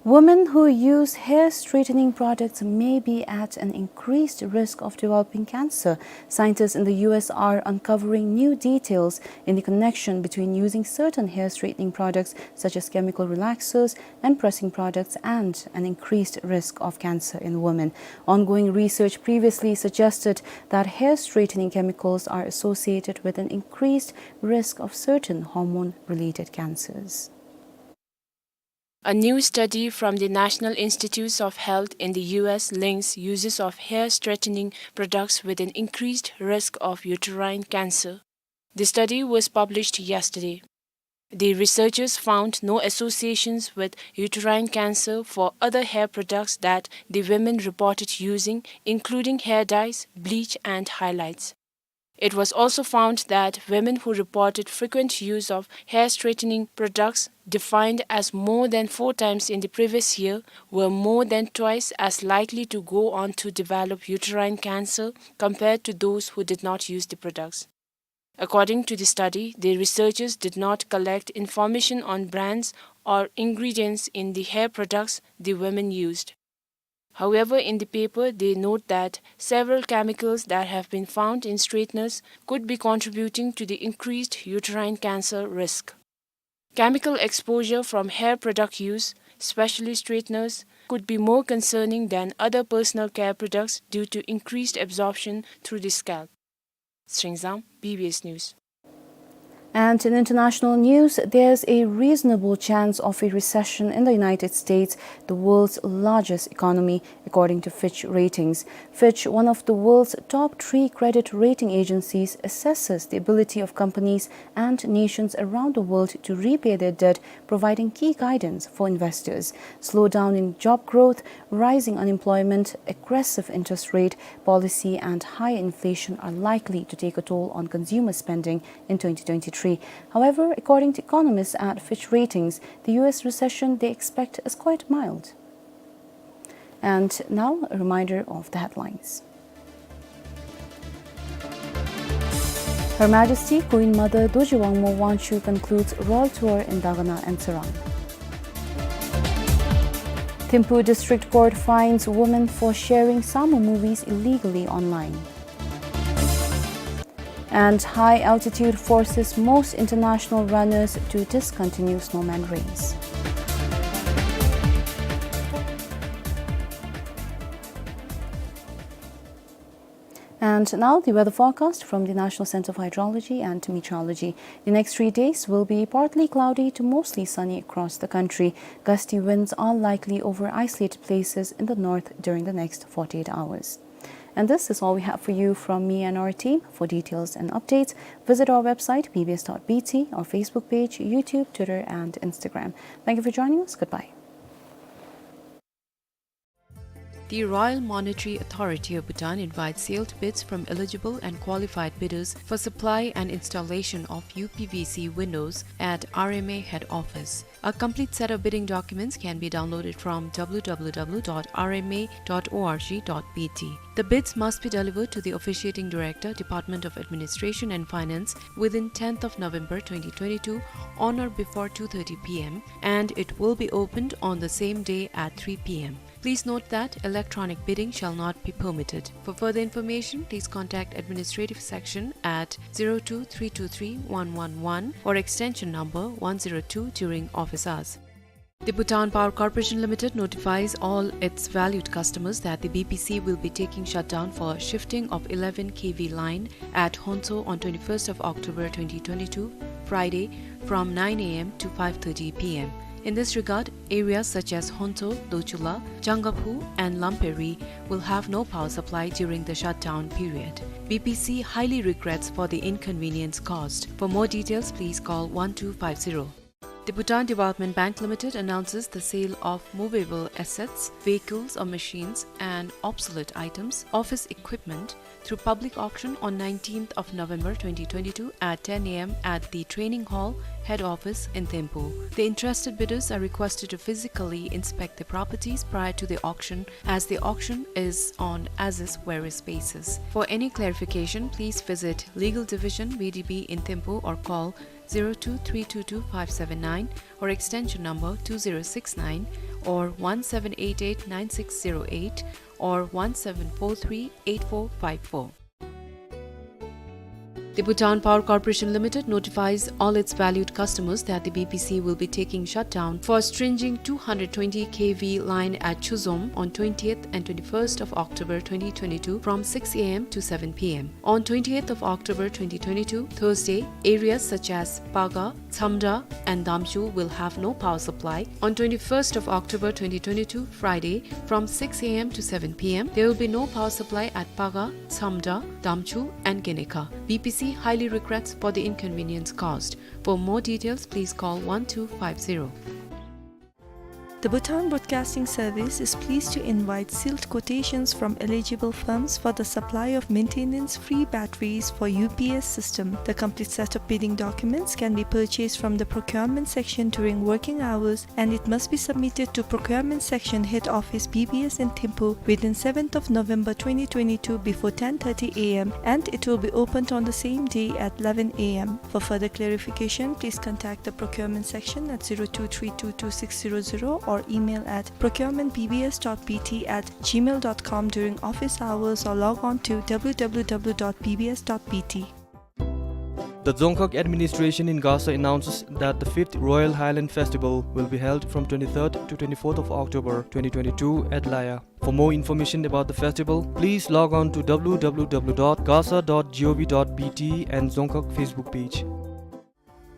Women who use hair straightening products may be at an increased risk of developing cancer. Scientists in the U S are uncovering new details in the connection between using certain hair straightening products, such as chemical relaxers and pressing products, and an increased risk of cancer in women. Ongoing research previously suggested that hair straightening chemicals are associated with an increased risk of certain hormone-related cancers. A new study from the National Institutes of Health in the U S links uses of hair straightening products with an increased risk of uterine cancer. The study was published yesterday. The researchers found no associations with uterine cancer for other hair products that the women reported using, including hair dyes, bleach, and highlights. It was also found that women who reported frequent use of hair straightening products, defined as more than four times in the previous year, were more than twice as likely to go on to develop uterine cancer compared to those who did not use the products. According to the study, the researchers did not collect information on brands or ingredients in the hair products the women used. However, in the paper, they note that several chemicals that have been found in straighteners could be contributing to the increased uterine cancer risk. Chemical exposure from hair product use, especially straighteners, could be more concerning than other personal care products due to increased absorption through the scalp. Sringzam, B B S News. And in international news, there's a reasonable chance of a recession in the United States, the world's largest economy, according to Fitch Ratings. Fitch, one of the world's top three credit rating agencies, assesses the ability of companies and nations around the world to repay their debt, providing key guidance for investors. Slowdown in job growth, rising unemployment, aggressive interest rate policy, and high inflation are likely to take a toll on consumer spending in twenty twenty-three. However, according to economists at Fitch Ratings, the U S recession they expect is quite mild. And now, a reminder of the headlines. Her Majesty Queen Mother Dorji Wangmo Wangchuck concludes royal tour in Dagana and Tsirang. Thimphu District Court fines woman for sharing Sama movies illegally online. And high altitude forces most international runners to discontinue snowman race. And now the weather forecast from the National Centre of Hydrology and Meteorology. The next three days will be partly cloudy to mostly sunny across the country. Gusty winds are likely over isolated places in the north during the next forty-eight hours. And this is all we have for you from me and our team. For details and updates, visit our website, B B S dot B T, our Facebook page, YouTube, Twitter, and Instagram. Thank you for joining us. Goodbye. The Royal Monetary Authority of Bhutan invites sealed bids from eligible and qualified bidders for supply and installation of U P V C windows at R M A head office. A complete set of bidding documents can be downloaded from w w w dot r m a dot o r g dot b t. The bids must be delivered to the officiating director, Department of Administration and Finance, within tenth of November twenty twenty-two, on or before two thirty p m, and it will be opened on the same day at three p m. Please note that electronic bidding shall not be permitted. For further information, please contact administrative section at zero two three two three one one one or extension number one zero two during office hours. The Bhutan Power Corporation Limited notifies all its valued customers that the B P C will be taking shutdown for shifting of eleven K V line at Honto on twenty-first of October twenty twenty-two, Friday, from nine a m to five thirty p m. In this regard, areas such as Honto, Dochula, Changaphu, and Lamperi will have no power supply during the shutdown period. B P C highly regrets for the inconvenience caused. For more details, please call one two five zero. The Bhutan Development Bank Limited announces the sale of movable assets, vehicles or machines, and obsolete items, office equipment, through public auction on nineteenth of November twenty twenty-two at ten a m at the training hall, head office in Thimphu. The interested bidders are requested to physically inspect the properties prior to the auction, as the auction is on as-is where-is basis. For any clarification, please visit Legal Division, B D B in Thimphu, or call zero two three two two five seven nine or extension number two zero six nine or one seven eight eight nine six zero eight or one seven four three eight four five four. The Bhutan Power Corporation Limited notifies all its valued customers that the B P C will be taking shutdown for stringing two hundred twenty K V line at Chuzom on twentieth and twenty-first of October twenty twenty-two from six a m to seven p m. On twentieth of October twenty twenty-two, Thursday, areas such as Paga, Tsamda, and Damchu will have no power supply. On twenty-first of October twenty twenty-two, Friday, from six a m to seven p m, there will be no power supply at Paga, Tsamda, Damchu, and Genekha. B P C highly regrets for the inconvenience caused. For more details, please call one two five zero. The Bhutan Broadcasting Service is pleased to invite sealed quotations from eligible firms for the supply of maintenance-free batteries for U P S system. The complete set of bidding documents can be purchased from the procurement section during working hours, and it must be submitted to procurement section head office, B B S in Thimphu, within seventh of November twenty twenty-two before ten thirty a m, and it will be opened on the same day at eleven a m. For further clarification, please contact the procurement section at zero two three two two six zero zero or email at procurement B B S dot B T at gmail dot com during office hours or log on to w w w dot b b s dot b t. The Dzongkhag Administration in Gasa announces that the fifth Royal Highland Festival will be held from twenty-third to twenty-fourth of October twenty twenty-two at Laya. For more information about the festival, please log on to w w w dot gasa dot g o v dot b t and Dzongkhag Facebook page.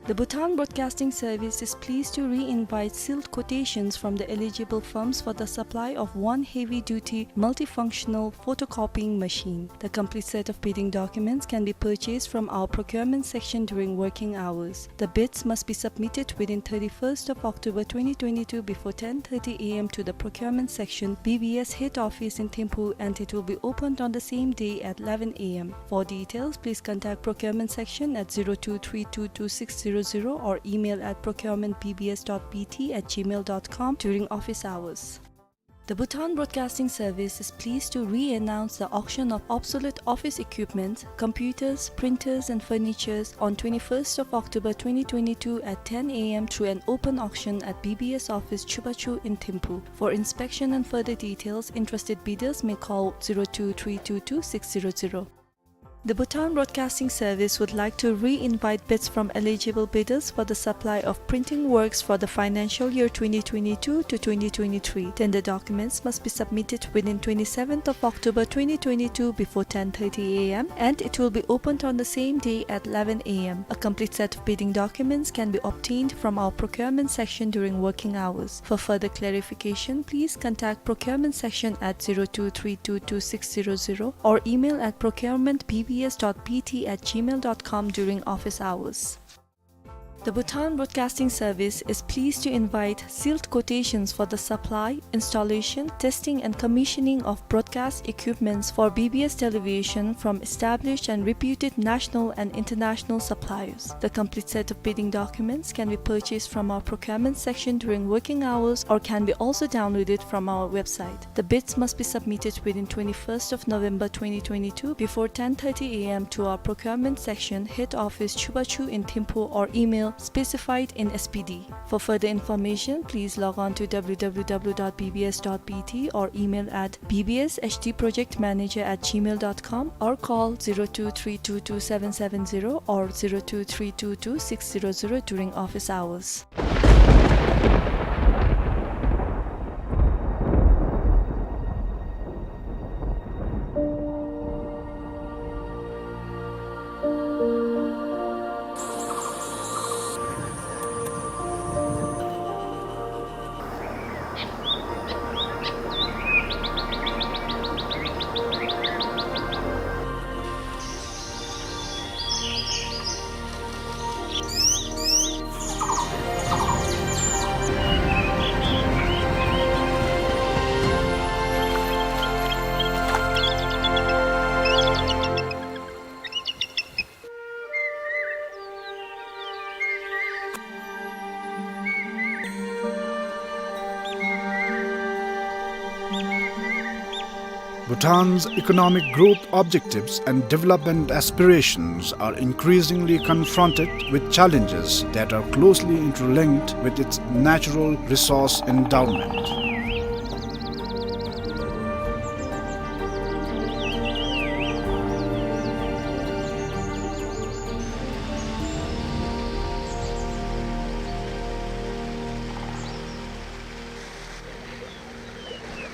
The Bhutan Broadcasting Service is pleased to re-invite sealed quotations from the eligible firms for the supply of one heavy-duty multifunctional photocopying machine. The complete set of bidding documents can be purchased from our procurement section during working hours. The bids must be submitted within thirty-first of October twenty twenty-two before ten thirty a m to the procurement section, B B S head office in Thimphu, and it will be opened on the same day at eleven a m. For details, please contact procurement section at zero two three two two six zero zero or email at procurement B B S dot B T at gmail dot com during office hours. The Bhutan Broadcasting Service is pleased to re-announce the auction of obsolete office equipments, computers, printers, and furnitures on twenty-first of October twenty twenty-two at ten a m through an open auction at B B S office Chubachu in Thimphu. For inspection and further details, interested bidders may call zero two three two two six zero zero. The Bhutan Broadcasting Service would like to re-invite bids from eligible bidders for the supply of printing works for the financial year twenty twenty-two to twenty twenty-three. Tender documents must be submitted within twenty-seventh of October twenty twenty-two before ten thirty a m, and it will be opened on the same day at eleven a m. A complete set of bidding documents can be obtained from our procurement section during working hours. For further clarification, please contact procurement section at zero two three two two six zero zero or email at procurement B B S dot B T at gmail dot com during office hours. The Bhutan Broadcasting Service is pleased to invite sealed quotations for the supply, installation, testing and commissioning of broadcast equipments for B B S Television from established and reputed national and international suppliers. The complete set of bidding documents can be purchased from our procurement section during working hours or can be also downloaded from our website. The bids must be submitted within twenty-first of November twenty twenty-two before ten thirty A M to our procurement section, head office, Chubachu in Thimphu, or email specified in S P D. For further information, please log on to W W W dot B B S dot B T or email at B B S H D project manager at gmail dot com or call zero two three two two seven seven zero or zero two three two two six zero zero during office hours. Bhutan's economic growth objectives and development aspirations are increasingly confronted with challenges that are closely interlinked with its natural resource endowment.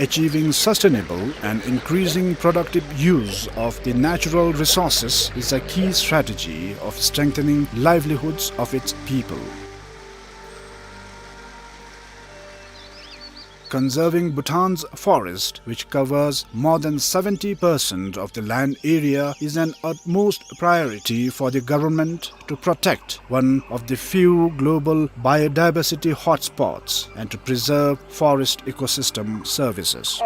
Achieving sustainable and increasing productive use of the natural resources is a key strategy of strengthening livelihoods of its people. Conserving Bhutan's forest, which covers more than seventy percent of the land area, is an utmost priority for the government to protect one of the few global biodiversity hotspots and to preserve forest ecosystem services.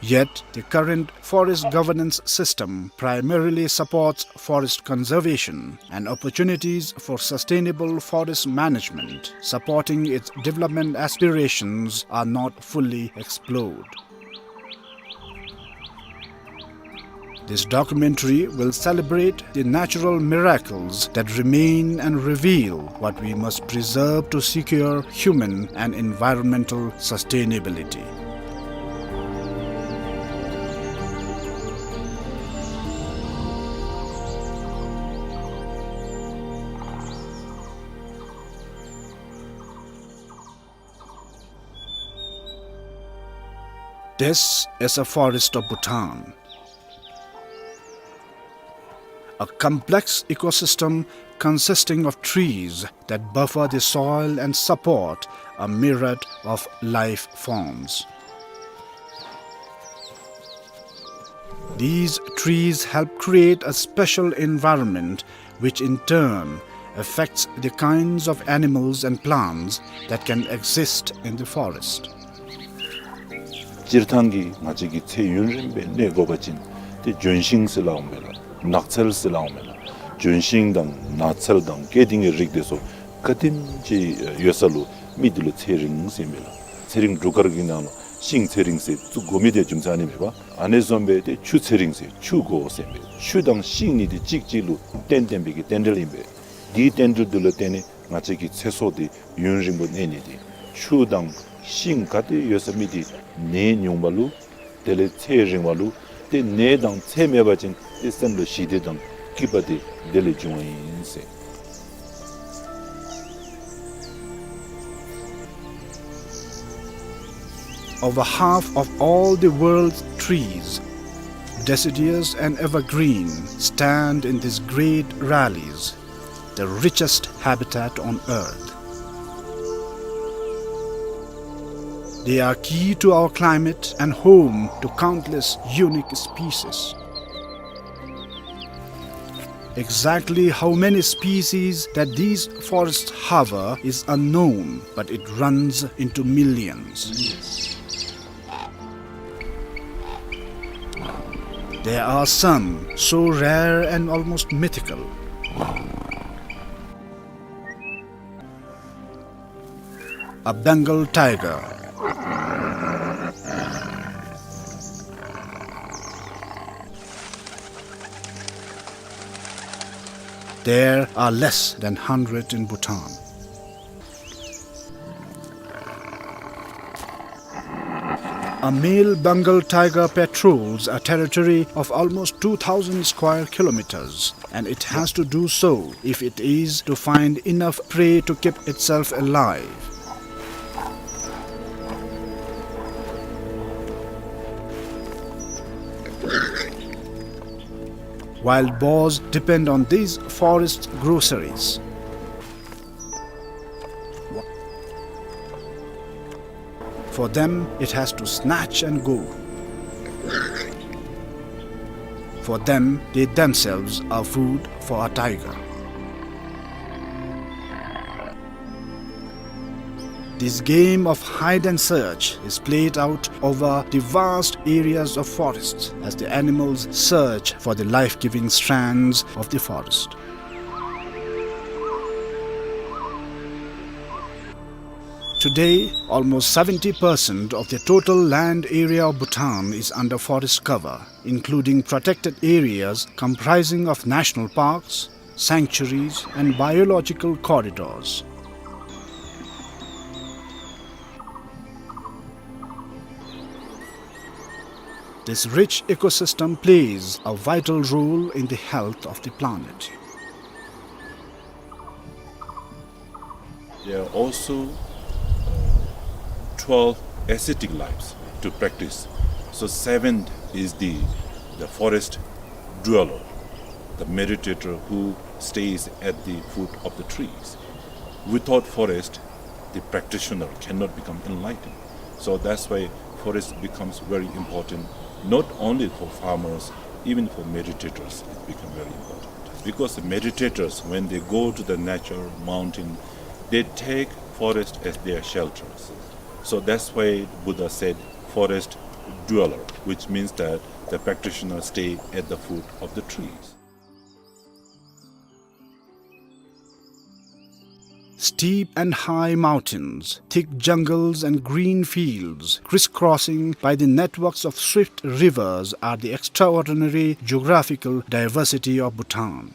Yet, the current forest governance system primarily supports forest conservation, and opportunities for sustainable forest management supporting its development aspirations are not fully explored. This documentary will celebrate the natural miracles that remain and reveal what we must preserve to secure human and environmental sustainability. This is a forest of Bhutan, a complex ecosystem consisting of trees that buffer the soil and support a myriad of life forms. These trees help create a special environment, which in turn affects the kinds of animals and plants that can exist in the forest. སྤྱིར་བཏང་གི་ང་བཅས་ཀྱི་ཚེ་ཡུན་རིང་སྦེ་གནས་དགོ་པ་ཅིན་ཏེ་ལྗོན་ཤིང་ཟེར་སླབ་འོང་མས་ལགས། ནགས་ཚལ་ཟེར་སླབ་འོང་མས་ལགས། ལྗོན་ཤིང་དང་ནགས་ཚལ་དང་སྐྱེ་ལྡན་གྱི་རིགས་དེ་ཚུ་ག་དེམ་ཅིག་ཡོད་ས་ལུ་མི་དེ་ལུ་ཚེ་རིང་ཟེར་མས་ལགས། ཚེ་རིང་སྒྲུབ་ཁར་གྱི་ནང་ལུ་ཤིང་ཚེ་རིང་ཟེར་བཙུགས་དགོ་མི་དེ་རྒྱུ་མཚན་ཨ་ནི་མས་པ། ཨ་ནི་བཟུམ་སྦེ་ཏེ་ཆུ་ཚེ་རིང་ཟེར་ཆུ་དགོ་ཟེར་མས། ཆུ་དང་ཤིང་གཉིས་དེ་གཅིག་གཅིག་ལུ་བརྟེན་བརྟེན་པའི་གི་རྟེན་འབྲེལ་ཨིན་པས། དེའི་རྟེན་འབྲེལ་དེ་ལུ་བརྟེན་ནས་ང་བཅས་ཀྱི་ཚེ་སྲོག་དེ་ཡུན་རིང་པོ་གནས་ནི་དེ། ཆུ་དང་ཤིང་ག་ཏེ་ཡོད་ས་མི་དེ་ནད་ཉུང་བ་ལུ་དེ་ལས་ཚེ་རིང་བ་ལུ། ཏེ་ནད་དང་ཚེ་མེད་པ་ཅིན་ཏེ་སེམས་ལུ་ཞི་བདེ་དང་སྐྱིད་པ་དེ་དེ་ལས་འབྱུང་བ་ཨིན་ཟེར། Over half of all the world's trees, deciduous and evergreen, stand in these great valleys, the richest habitat on earth. They are key to our climate and home to countless unique species. Exactly how many species that these forests harbor is unknown, but it runs into millions. There are some so rare and almost mythical. A Bengal tiger. There are less than hundred in Bhutan. A male Bengal tiger patrols a territory of almost two thousand square kilometers, and it has to do so if it is to find enough prey to keep itself alive. Wild boars depend on these forest groceries. For them, it has to snatch and go. For them, they themselves are food for a tiger. This game of hide and search is played out over the vast areas of forests as the animals search for the life-giving strands of the forest. Today, almost seventy percent of the total land area of Bhutan is under forest cover, including protected areas comprising of national parks, sanctuaries, and biological corridors. This rich ecosystem plays a vital role in the health of the planet. There are also, uh, twelve ascetic lives to practice. So seventh is the, the forest dweller, the meditator who stays at the foot of the trees. Without forest, the practitioner cannot become enlightened. So that's why forest becomes very important, not only for farmers, even for meditators, it becomes very important. Because the meditators, when they go to the nature, mountain, they take forest as their shelters. So that's why Buddha said, "Forest dweller," which means that the practitioner stay at the foot of the trees. Steep and high mountains, thick jungles and green fields, crisscrossing by the networks of swift rivers, are the extraordinary geographical diversity of Bhutan.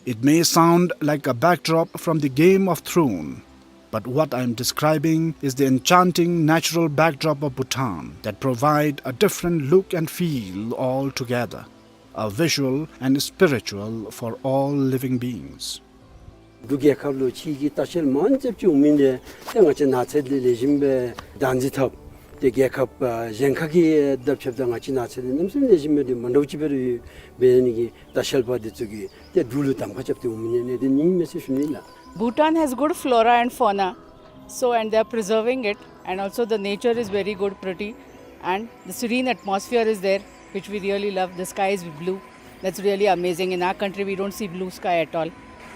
It may sound like a backdrop from the Game of Thrones, but what I am describing is the enchanting natural backdrop of Bhutan that provide a different look and feel altogether, a visual and spiritual for all living beings. འབྲུག་རྒྱལ་ཁབ་ལུ་ཕྱི་གི་ལྟ་བཤལ་མང་ཙམ་ཅིག་འོང་མི་འདི་ཏེ་ང་བཅས་ནགས་ཚལ་འདི་ལེགས་ཤོམ་སྦེ་བདག་འཛིན་འཐབ་སྟེ་རྒྱལ་ཁབ་ཨ་གཞན་ཁ་གི་དང་ཕྱདཔ་ད་ང་བཅས་ནགས་ཚལ་འདི་གནམ་མེད་ས་མེད་ལེགས་ཤོམ་སྦེ་འདི་མ་འདྲཝ་ཅིག་སྦེ་ར་ཡོད། འབད་ནི་གི་ལྟ་བཤལ་པ་འདི་ཚུ་གིས་ཏེ་འབྲུག་ལུ་གདམ་ཁ་རྐྱབ་སྟེ་འོང་མི་ཨ་ནི་འདི་ཨིན་མས་ཟེར་ཞུ་ནི་ལགས། Bhutan has good flora and fauna, so, and they are preserving it, and also the nature is very good, pretty, and the serene atmosphere is there, which we really love. The sky is blue. That's really amazing. In our country, we don't see blue sky at all.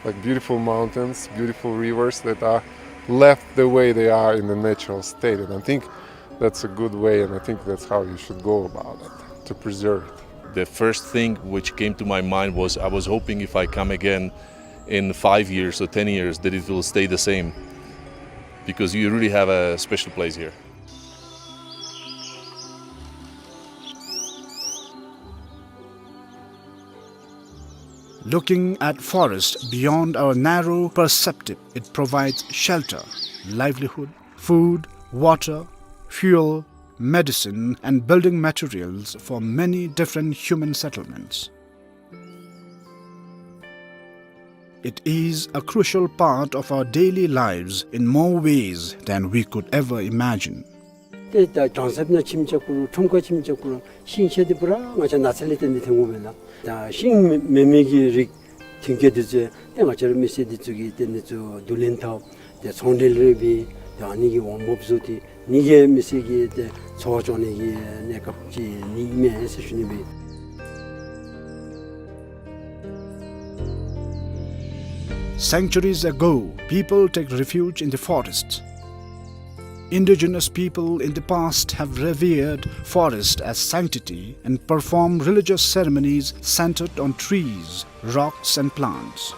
Like beautiful mountains, beautiful rivers that are left the way they are in the natural state. And I think that's a good way, and I think that's how you should go about it, to preserve it. The first thing which came to my mind was, I was hoping if I come again in five years or ten years that it will stay the same, because you really have a special place here. Looking at forest beyond our narrow perspective, it provides shelter, livelihood, food, water, fuel, medicine, and building materials for many different human settlements. It is a crucial part of our daily lives in more ways than we could ever imagine. ཏེ་ད་གྲང་ཟམ་ནང་ཁྱིམ་ཆགས་ཁར་ལུ་ཁྲོམ་ཁར་ཁྱིམ་ཆགས་ཁར་ལུ་ཤིང་ཆ་འདི་པུ་ར་ང་བཅས་ནགས་ཚལ་ལས་བརྟེན་ཏེ་ཐོན་དགོ་པས་ལགས། ད་ཤིང་མེན་མེན་མི་གི་རིགས་ཐོན་སྐྱེད་འདི་ཚུ་ཏེ་ང་བཅས་ར་མི་སེར་འདི་ཚུ་གིས་ཏེ་འདི་ཚུ་བསྡུ་ལེན་འཐབ་སྟེ་ཚོང་འབྲེལ་རེ་འབད་ཏེ་ཨ་ནི་གི་འོང་འབབ་བཟོ་སྟེ་ཨ་ནི་གིས་མི་སེར་གྱི་ཏེ་འཚོ་བ་སྐྱོང་ནི་གི་གནས་སྐབས་ཅིག་ཨིན་མས་ཟེར་ཞུ་ནི་སྦེ། Centuries ago, people take refuge in the forest. Indigenous people in the past have revered forest as sanctity and perform religious ceremonies centered on trees, rocks, and plants.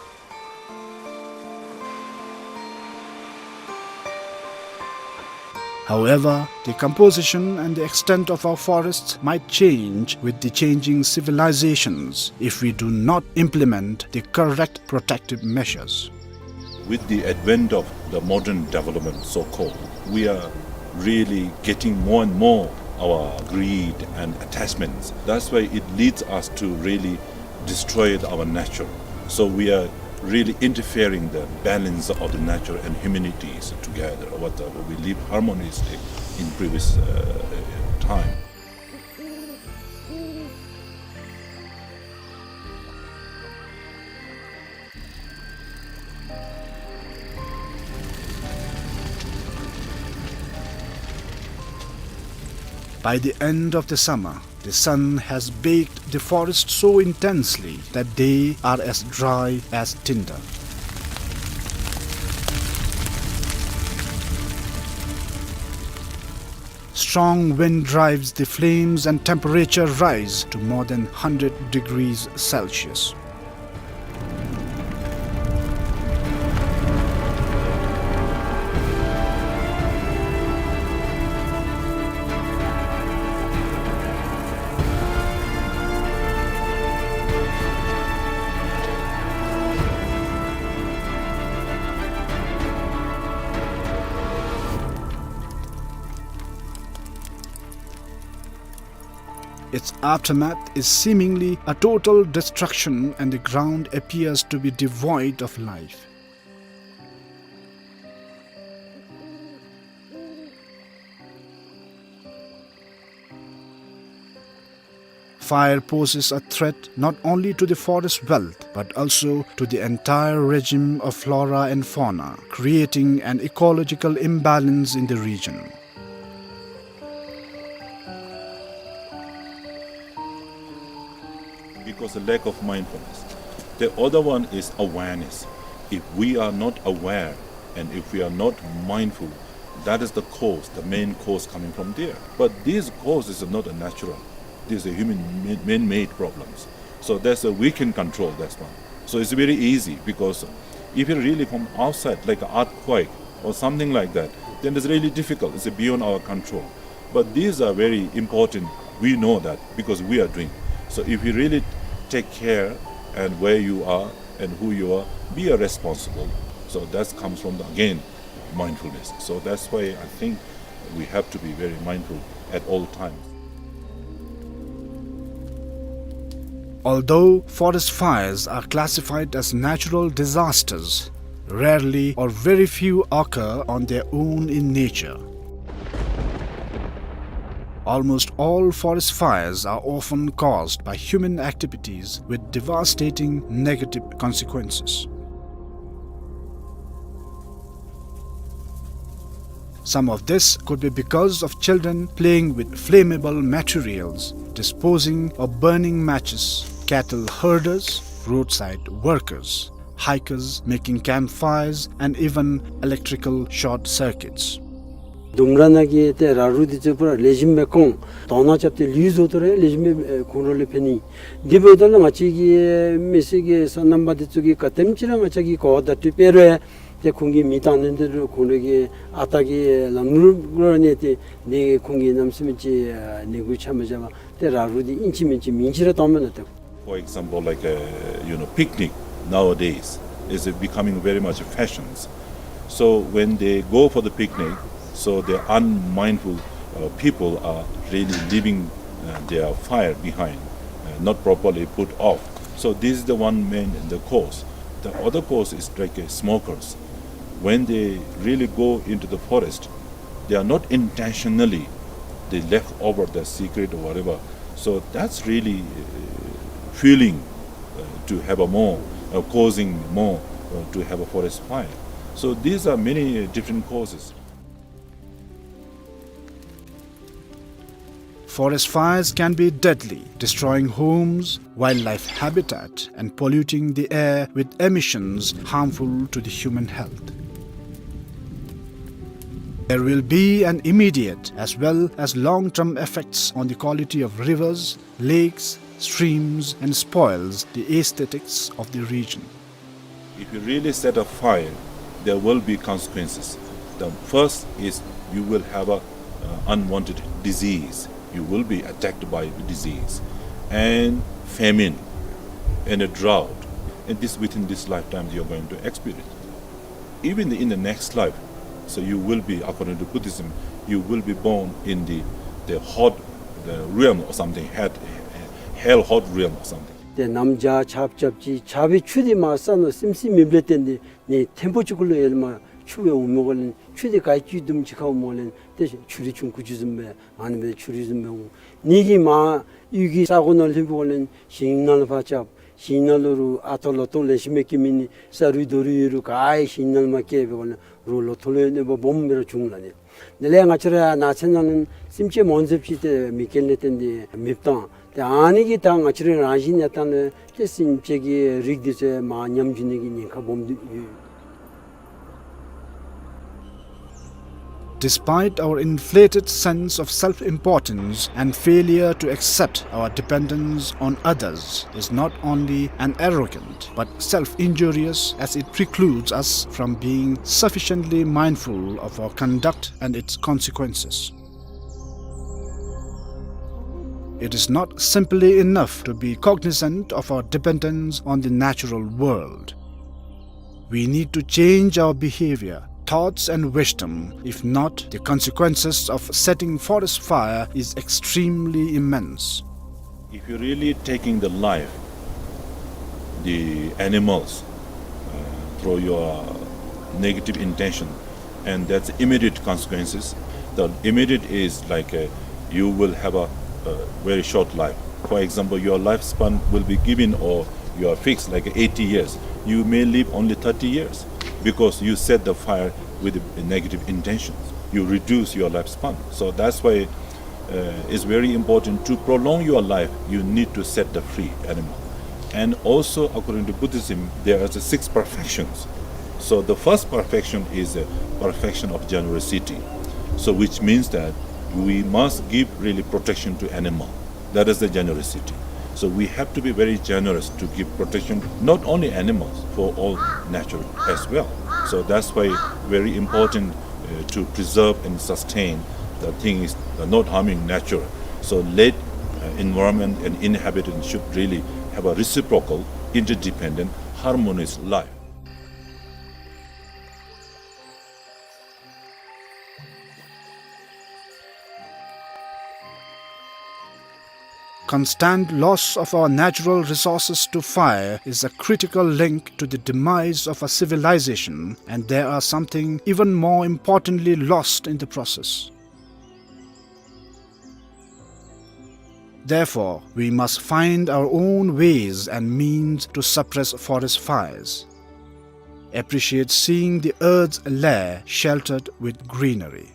However, the composition and the extent of our forests might change with the changing civilizations if we do not implement the correct protective measures. With the advent of the modern development, so-called, we are really getting more and more our greed and attachments. That's why it leads us to really destroy our nature. So we are really interfering the balance of the nature and humanities together. What, uh, we live harmoniously in previous, uh, time. By the end of the summer, the sun has baked the forest so intensely that they are as dry as tinder. Strong wind drives the flames and temperature rise to more than hundred degrees Celsius. Its aftermath is seemingly a total destruction, and the ground appears to be devoid of life. Fire poses a threat not only to the forest wealth, but also to the entire regime of flora and fauna, creating an ecological imbalance in the region. Because the lack of mindfulness. The other one is awareness. If we are not aware and if we are not mindful, that is the cause, the main cause coming from there. But these causes are not a natural. These are human ma-, man-made problems. So that's a, we can control that one. So it's very easy, because if it really from outside, like an earthquake or something like that, then it's really difficult. It's beyond our control. But these are very important. We know that because we are doing. So if you really take care and where you are and who you are, be a responsible. So that comes from the, again, mindfulness. So that's why I think we have to be very mindful at all times. Although forest fires are classified as natural disasters, rarely or very few occur on their own in nature. Almost all forest fires are often caused by human activities with devastating negative consequences. Some of this could be because of children playing with flammable materials, disposing or burning matches, cattle herders, roadside workers, hikers making campfires, and even electrical short circuits. ལྡུམ་ར་ནང་གི་ཏེ་ར་རུ་འདི་ཚུ་པུ་ར་ལེགས་ཤོམ་སྦེ་བཀོང་། དོང་ནང་རྐྱབ་སྟེ་ལུད་བཟོ་སྟེ་ར་ལེགས་ཤོམ་སྦེ་ཁོང་ར་ལུ་ཕན་ནི། དེ་འབདཝ་ད་ལུ་ང་བཅས་ཀྱི་མི་སེར་གྱི་སོ་ནམ་པ་འདི་ཚུ་གིས་ག་དེམ་ཅིག་ར་ང་བཅས་ཀྱིས་གོ་བརྡ་སྤྲོད་སྤེལ་རུང་ཏེ་ཁོང་གིས་མེ་བཏང་ནི་འདི་རུང་ཁོང་ར་གི་ཨ་རྟག་གི་ལམ་ལུགས་ལུ་གནས་ཏེ་ཏེ་ཁོང་གིས་གནམ་མེད་ས་མེད་ཅིག་ནད་འབུ་ཆ་མ་བཞག་པར་ཏེ་ར་རུ་འདི་ཨིན་ཅི་མིན་ཅི་མིན་ཅི་ར་བཏངམ་མས་ལགས། For example, like, uh, you know, picnic nowadays is becoming very much fashions. So when they go for the picnic, so the unmindful, uh, people are really leaving, uh, their fire behind, uh, not properly put off. So this is the one main, the cause. The other cause is like, uh, smokers. When they really go into the forest, they are not intentionally, they left over the cigarette or whatever. So that's really, uh, fueling, uh, to have a more, uh, causing more, uh, to have a forest fire. So these are many, uh, different causes. Forest fires can be deadly, destroying homes, wildlife habitat, and polluting the air with emissions harmful to the human health. There will be an immediate as well as long-term effects on the quality of rivers, lakes, streams, and spoils the aesthetics of the region. If you really set a fire, there will be consequences. The first is you will have a, uh, unwanted disease. You will be attacked by the disease and famine and a drought. And this, within this lifetime, you're going to experience. Even in the next life, so you will be, according to Buddhism, you will be born in the, the hot, the realm or something, hell, hell hot realm or something. ཏེ་གནམ་བྱཱར་ཆརཔ་རྐྱབ་ཅི། ཆརཔ་སྦེ་ཆུ་འདི་མར་ས་ནང་སིམ་སིམ་མེདཔ་ལས་བརྟེན་ཏེ་ནི་ཐེམ་པོ་གཅིག་གུ་ལུ་ཡར་ལས་མར་ཆུ་སྦེ་འོངམ་འབད་བ་ཅིན་ཆུ་འདི་ག་ཅི་དུམ་ཅིག་ཁར་འོངམ་འབད་བ་ཅིན་ཏེ་ཆུ་རུད་ཆུང་ཀུ་ཅིག་བཟུམ་སྦེ་ཨ་ནི་སྦེ་ཆུ་རུད་བཟུམ་སྦེ་འོང་། ནི་གིས་མར་གཡུས་ཀྱི་ས་གོ་ནང་ལྷོདཔ་འབད་བ་ཅིན་ཞིང་ནང་ལུ་ཕར་རྐྱབ། ཞིང་ནང་ལུ་རུང་ཨ་ཐོ་ལོ་ཐོ་ལེ་ཤ་མི་སྐྱེ་མི་ནི་ས་རུད་རྡོ་རུད་ཡོད་རུང་ག་ཡང་ཞིང་ནང་ལུ་མ་སྐྱེ་འབད་བ་ཅིན་རུང་ལོ་ཐོ་ལུ་ཡང་གནོད་པ་སྦོམ་སྦེ་ར་འབྱུང་ལགས་ནི། དེ་ལས་ང་བཅས་ར་ནགས་ཚལ་ནང་ལུ་སེམས་ཅན་མང་ཟེར་ཅིག་ཏེ་མེ་རྐྱེན་ལས་བརྟེན་ཏེ་མེདཔ་བཏང་། ཏེ་ཨ་ནི་གིས་ད་ང་བཅས་རའི་རང་བཞིན་གནས་སྟངས་ལུ་ཏེ་སེམས་ཅན་གྱི་རིགས་འདི་ཚུ་མར་ཉམས་འགྱོ་ནི་གི་ཉེན་ཁ་སྦོམ་འདུག་ཡོད། Despite our inflated sense of self-importance and failure to accept our dependence on others is not only an arrogant but self-injurious, as it precludes us from being sufficiently mindful of our conduct and its consequences. It is not simply enough to be cognizant of our dependence on the natural world. We need to change our behavior, thoughts and wisdom. If not, the consequences of setting forest fire is extremely immense. If you're really taking the life, the animals, uh, through your negative intention, and that's immediate consequences. The immediate is like, uh, you will have a, a very short life. For example, your lifespan will be given or you are fixed like eighty years. You may live only thirty years because you set the fire with a negative intention. You reduce your lifespan. So that's why, uh, it's very important to prolong your life. You need to set the free animal. And also, according to Buddhism, there are the six perfections. So the first perfection is a perfection of generosity. So which means that we must give really protection to animal. That is the generosity. So we have to be very generous to give protection, not only animals, for all nature as well. So that's why very important, uh, to preserve and sustain the thing is, uh, not harming nature. So let, uh, environment and inhabitants should really have a reciprocal, interdependent, harmonious life. Constant loss of our natural resources to fire is a critical link to the demise of a civilization, and there are something even more importantly lost in the process. Therefore, we must find our own ways and means to suppress forest fires. Appreciate seeing the earth's lair sheltered with greenery.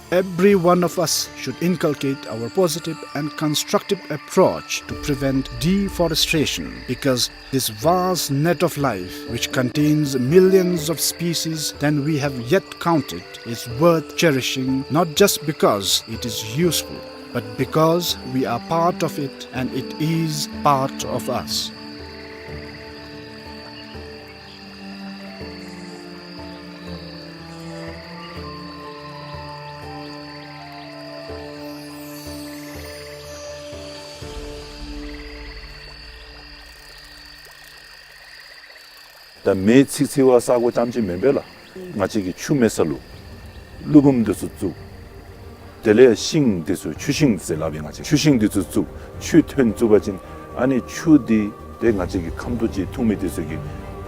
Every one of us should inculcate our positive and constructive approach to prevent deforestation, because this vast net of life, which contains millions of species than we have yet counted, is worth cherishing, not just because it is useful, but because we are part of it and it is part of us. ད་མེ་འཚིག་འཚིག་པར་ས་གོ་རྐྱངམ་ཅིག་མེན་པས་ལགས། ང་བཅས་ཀྱིས་ཆུ་མེད་ས་ལུ་ཀླུ་འབུམ་འདི་ཚུ་བཙུགས། དེ་ལས་ཤིང་འདི་ཚུ་ཆུ་ཤིང་ཟེར་སླབ་ཨིན། ང་བཅས་ཆུ་ཤིང་འདི་ཚུ་བཙུགས། ཆུ་ཐོན་བཙུགས་པ་ཅིན་ཨ་ནི་ཆུ་འདི་ཏེ་ང་བཅས་ཀྱི་ཁམ་ཏོ་ཅིག་འཐུང་མི་འདི་ཚུ་གི་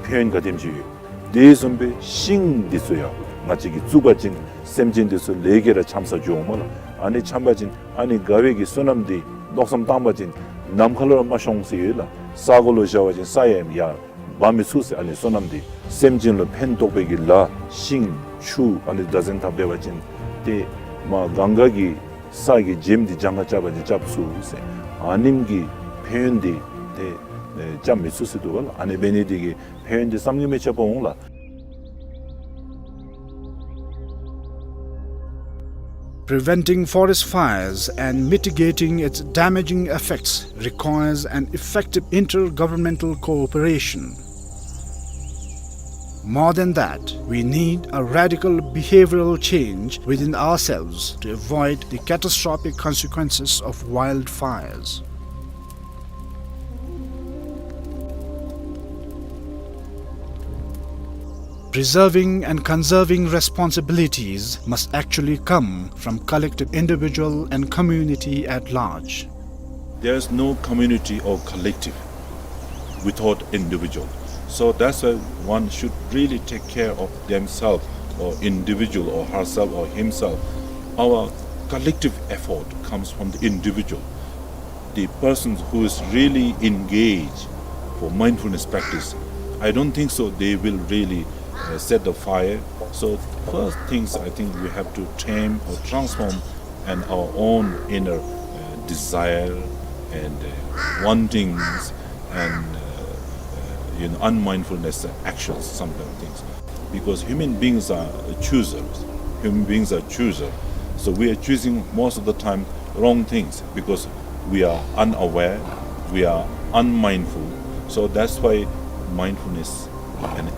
ཕན་ཡོན་ག་དེམ་ཅིག་ཡོད། དེ་བཟུམ་སྦེ་ཤིང་འདི་ཚུ་ཡང་ང་བཅས་ཀྱིས་བཙུགས་པ་ཅིན་སེམས་ཅན་འདི་ཚུ་ལེགས་སྐྱེས་ར་ཆམ་ས་འགྱོཝ་མས་ལགས། ཨ་ནི་ཆམ་པ་ཅིན་ཨ་ནི་དགའ་བའི་གི་བསོད་ནམས་འདི་མནོ་བསམ་བཏང་པ་ཅིན་ནམ་མཁའ་ལུ་ར་མ་ཤོང་ཟེར་ཡོད་ལགས། ས་གོ་ལུ་བཞག་པ་ཅིན་ས་ཡང་ཡར་འབག་མི་ཚུགས་ཟེར། ཨ་ནི་སོ་ནམ་འདི་སེམས་ཅན་ལུ་ཕན་ཐོགས་པའི་གི་ལཱ་ཤིང་ཆུ་ཨ་ནི་བདག་འཛིན་འཐབ་སྡོད་པ་ཅིན་ཏེ་མར་གངྒཱ་གི་ས་གི་བྱེམ་འདི་གྱངས་ཁ་རྐྱབ་པ་ཅིན་རྐྱབ་ཚུགས་ཟེར། ཨ་ནེམ་གི་ཕན་ཡོན་འདི་ཏེ་ཨེ་རྐྱབ་མི་ཚུགས་ཟེར་འདུག་པ་ལགས། ཨ་ནི་འབད་ནི་འདི་གིས་ཕན་ཡོན་འདི་བསམ་གྱིས་མི་ཁྱབ་པ་འོང་ལགས། Preventing forest fires and mitigating its damaging effects requires an effective intergovernmental cooperation. More than that, we need a radical behavioral change within ourselves to avoid the catastrophic consequences of wildfires. Preserving and conserving responsibilities must actually come from collective individual and community at large. There is no community or collective without individual. So that's why one should really take care of themselves or individual or herself or himself. Our collective effort comes from the individual. The person who is really engaged for mindfulness practice, I don't think so they will really uh, set the fire. So first things I think we have to tame or transform and our own inner uh, desire and uh, wantings and uh, uh, you know, unmindfulness actions, some kind of things. Because human beings are choosers. Human beings are choosers. So we are choosing most of the time wrong things because we are unaware, we are unmindful. So that's why mindfulness and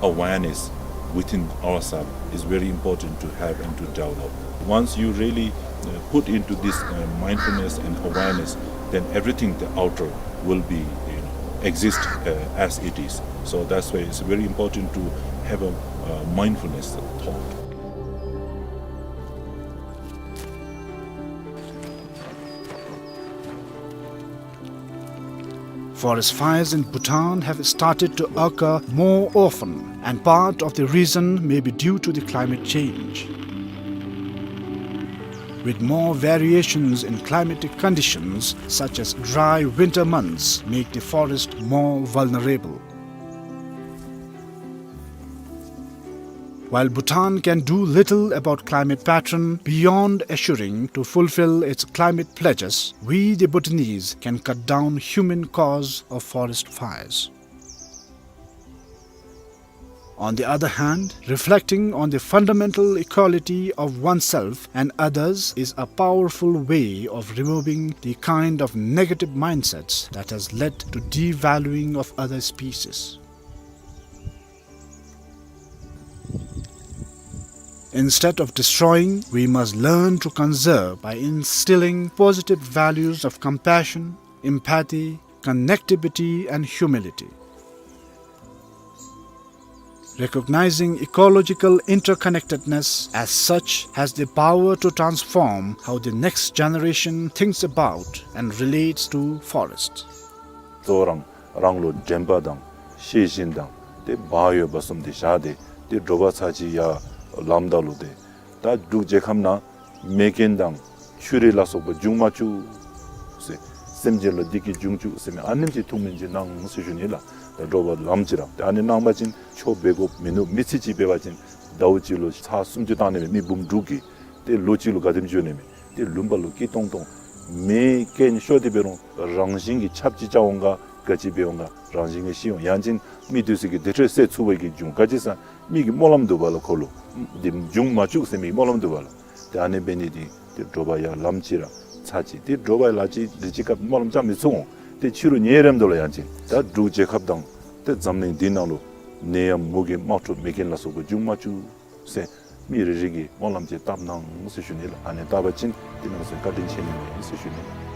awareness within ourselves is very important to have and to develop. Once you really uh, put into this uh, mindfulness and awareness, then everything the outer will be, you know, exist uh, as it is. So that's why it's very important to have a uh, mindfulness thought. Forest fires in Bhutan have started to occur more often, and part of the reason may be due to the climate change, with more variations in climatic conditions, such as dry winter months, make the forest more vulnerable. While Bhutan can do little about climate pattern beyond assuring to fulfill its climate pledges, we the Bhutanese can cut down human cause of forest fires. On the other hand, reflecting on the fundamental equality of oneself and others is a powerful way of removing the kind of negative mindsets that has led to devaluing of other species. Instead of destroying, we must learn to conserve by instilling positive values of compassion, empathy, connectivity, and humility. Recognizing ecological interconnectedness as such has the power to transform how the next generation thinks about and relates to forests. གཙོ་བོ་རང་རང་ལུ་དྲན་པ་དང་ཤེས་བཞིན་དང་ཏེ་བག་ཡོད་པ་གསུམ་འདི་བཞག་སྟེ་ཏེ་དྲོ་པ་ཚར་གཅིག་ཡར་ལངམ་ད་ལུ་ཏེ་ད་འབྲུག་རྒྱལ་ཁབ་ནང་མེ་རྐྱེན་དང་ཆུ་རུད་ལ་སོགས་པ་འབྱུང་མ་བཅུག་ཟེར། སེམས་ཅན་ལུ་བདེ་སྐྱིད་འབྱུང་བཅུག་ཟེར་མི་ཨ་ནེམ་ཅིག་ཐུགས་སྨོན་ཅིག་གནང་ཟེར་ཞུ་ནི་ལགས། ད་དྲོ་པ་ལངམ་ཅིག་ར་ཏེ་ཨ་ནི་གནང་པ་ཅིན་ཆོ་འབད་དགོཔ་མིན་ནུག། མི་ཚེ་གཅིག་འབད་བ་ཅིན་ཟླཝ་གཅིག་ལུ་ཚར་སུམ་ཅུ་བཏང་ནི་མས། མི་འབུམ་དྲུག་གིས་ཏེ་ལོ་གཅིག་ལུ་ག་དེམ་འགྱོ་ནི་མས། ཏེ་ལུང་པ་ལུ་སྐྱིད་ཏོང་ཏོ་མེ་རྐྱེན་ཤོར་ཏེ་འབད་རུང་རང་བཞིན་གྱིས་ཆརཔ་ཅིག་རྐྱབ་འོང་ག་ག་ཅི་འབད་འོང་ག་རང་བཞིན་གྱིས་ཤི་འོང་། ཡང་ཅིན་མི་འདི་ཚུ་གིས་དེ་འཕྲོ་བསད་ཚུགས་པའི་གི་འབྱུང་། ག་ཅི་ཟེར་མི་གི་སྨོན་ལམ་འདུག་པ་ལགས། ཁོ་ལུ་འདི་འབྱུང་མ་བཅུག་ཟེར་མི་གི་སྨོན་ལམ་འདུག་པ་ལགས། ཏེ་ཨ་ནི་འབད་ནི་འདི་ཏེ་དྲོ་པ་ཡར་ལངམ་ཅིག་ར་ཚར་གཅིག་ཏེ་དྲོ་པ་ལ་ཅིག་དེ་ཅིག་སྐབས་སྨོན་ལམ་རྐྱབ་མི་ཚུགས་འོང་། ཏེ་ཕྱི་རུ་ཉལ་རནམ་ད་ལུ་ཡང་ཅིན་ད་འབྲུག་རྒྱལ་ཁབ་དང་ཏེ་འཛམ་གླིང་འདི་ནང་ལུ་ནད་ཡམས་མུ་གེ་དམག་འཁྲུག་མེ་རྐྱེན་ལ་སོགས་པ་འབྱུང་མ་བཅུག་ཟེར་མི་རེ་རེ་གིས་སྨོན་ལམ་ཅིག་བཏབ་གནང་ཟེར་ཞུ་ནི་ལགས། ཨ་ནི་བཏབ་པ་ཅིན་ཏེ་ནང་སོ་བཀའ་དྲིན་ཆེ་ནི་མས་ཟེར་ཞུ་ནི་ལགས།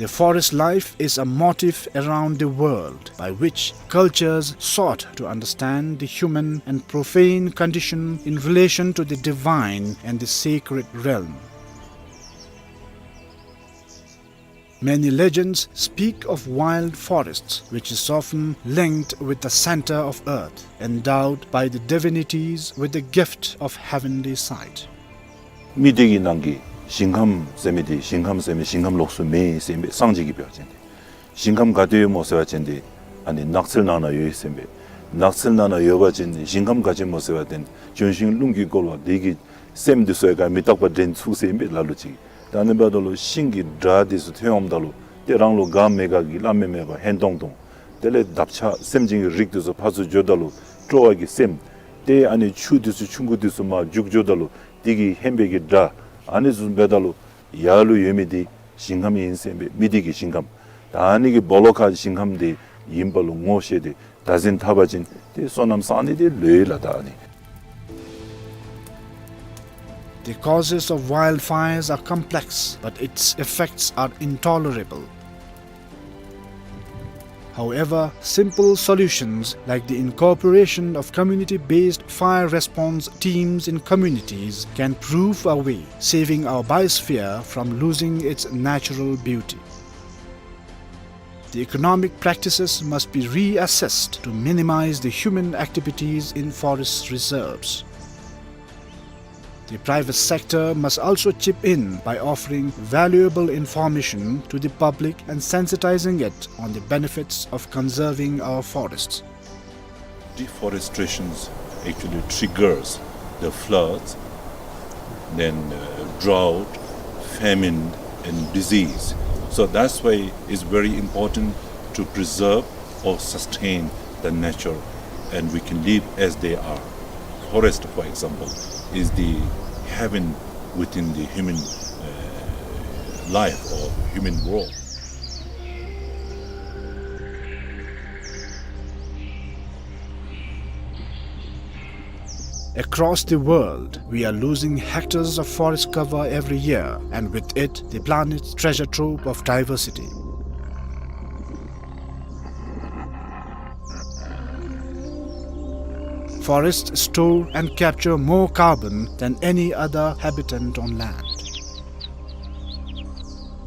The forest life is a motif around the world by which cultures sought to understand the human and profane condition in relation to the divine and the sacred realm. Many legends speak of wild forests, which is often linked with the center of earth, endowed by the divinities with the gift of heavenly sight. མི་སྡེ་གི་ནང་གི་ ཞིང་ཁམས་ཟེར་མི་འདི་ཞིང་ཁམས་ཟེར་མི་ཞིང་ཁམས་ལོགས་སུ་མེད་ཟེར་ཨིན་པས། སངས་རྒྱས་ཀྱིས་འབད་བ་ཅིན་ཏེ། ཞིང་ཁམས་ག་ཏེ་ཡོད་སྨོ་ཟེར་བ་ཅིན་ཏེ་ཨ་ནི་ནགས་ཚལ་ནང་ན་ཡོད་ཟེར་ཨིན་པས། ནགས་ཚལ་ནང་ན་ཡོད་པ་ཅིན་ཏེ་ཞིང་ཁམས་ག་ཅི་སྨོ་ཟེར་བ་ཅིན་ལྗོན་ཤིང་རླུང་གིས་བསྐོལ་བ་དེ་གིས་སེམས་འདི་ཚུ་ཡང་ག་མི་རྟག་པ་འདྲེན་ཚུགས་ཟེར་ཨིན་པས་ལ་ལུ་ཅིག། ད་ཨ་ནི་འབདཝ་ད་ལུ་ཤིང་གི་སྒྲ་འདི་ཚུ་ཐོན་འོངམ་ད་ལུ་ཏེ་རང་ལུ་དགའ་མི་དགའ་གི་སླབ་མི་མེད་པར་ཧན་ཏོང་ཏོ། དེ་ལས་འདབ་ཆགས་སེམས་ཅན་གྱི་རིགས་འདི་ཚུ་ཕར་ཚུར་འགྱོཝ་ད་ལུ་སྤྲོ་བ་གིས་སེམས། ཏེ་ཨ་ནི་ཆུ་འདི་ཚུ་ཆུང་ཀུ་འདི་ཚུ་མར་རྒྱུག་འགྱོཝ་ད་ལུ་དེ་གི་ཧན་པའི་གི་སྒྲ། ཨ་ནི་ཚུ་འབདཝ་ད་ལུ་ཡར་ལུ་ཡོད་མི་འདི་ཞིང་ཁམས་ཨིན་ཟེར་ཨིན་པས། མི་སྡེ་གི་ཞིང་ཁམས། ད་ཨ་ནི་གི་སྦོ་ལོགས་ཁར་ཞིང་ཁམས་འདི་ཨིནམ་ལུ་ངོ་ཤེས་ཏེ་བདག་འཛིན་འཐབ་པ་ཅིན་ཏེ་བསོད་ནམས་བསག་ནི་འདི་ལོས་ལགས། ད་ཨ་ནི། The causes of wildfires are complex, but its effects are intolerable. However, simple solutions like the incorporation of community-based fire response teams in communities can prove a way, saving our biosphere from losing its natural beauty. The economic practices must be reassessed to minimize the human activities in forest reserves. The private sector must also chip in by offering valuable information to the public and sensitizing it on the benefits of conserving our forests. Deforestation actually triggers the floods, then, uh, drought, famine, and disease. So that's why it's very important to preserve or sustain the nature, and we can live as they are. Forest, for example, is the heaven within the human, uh, life or human world. Across the world, we are losing hectares of forest cover every year, and with it, the planet's treasure trove of diversity. Forests store and capture more carbon than any other habitant on land.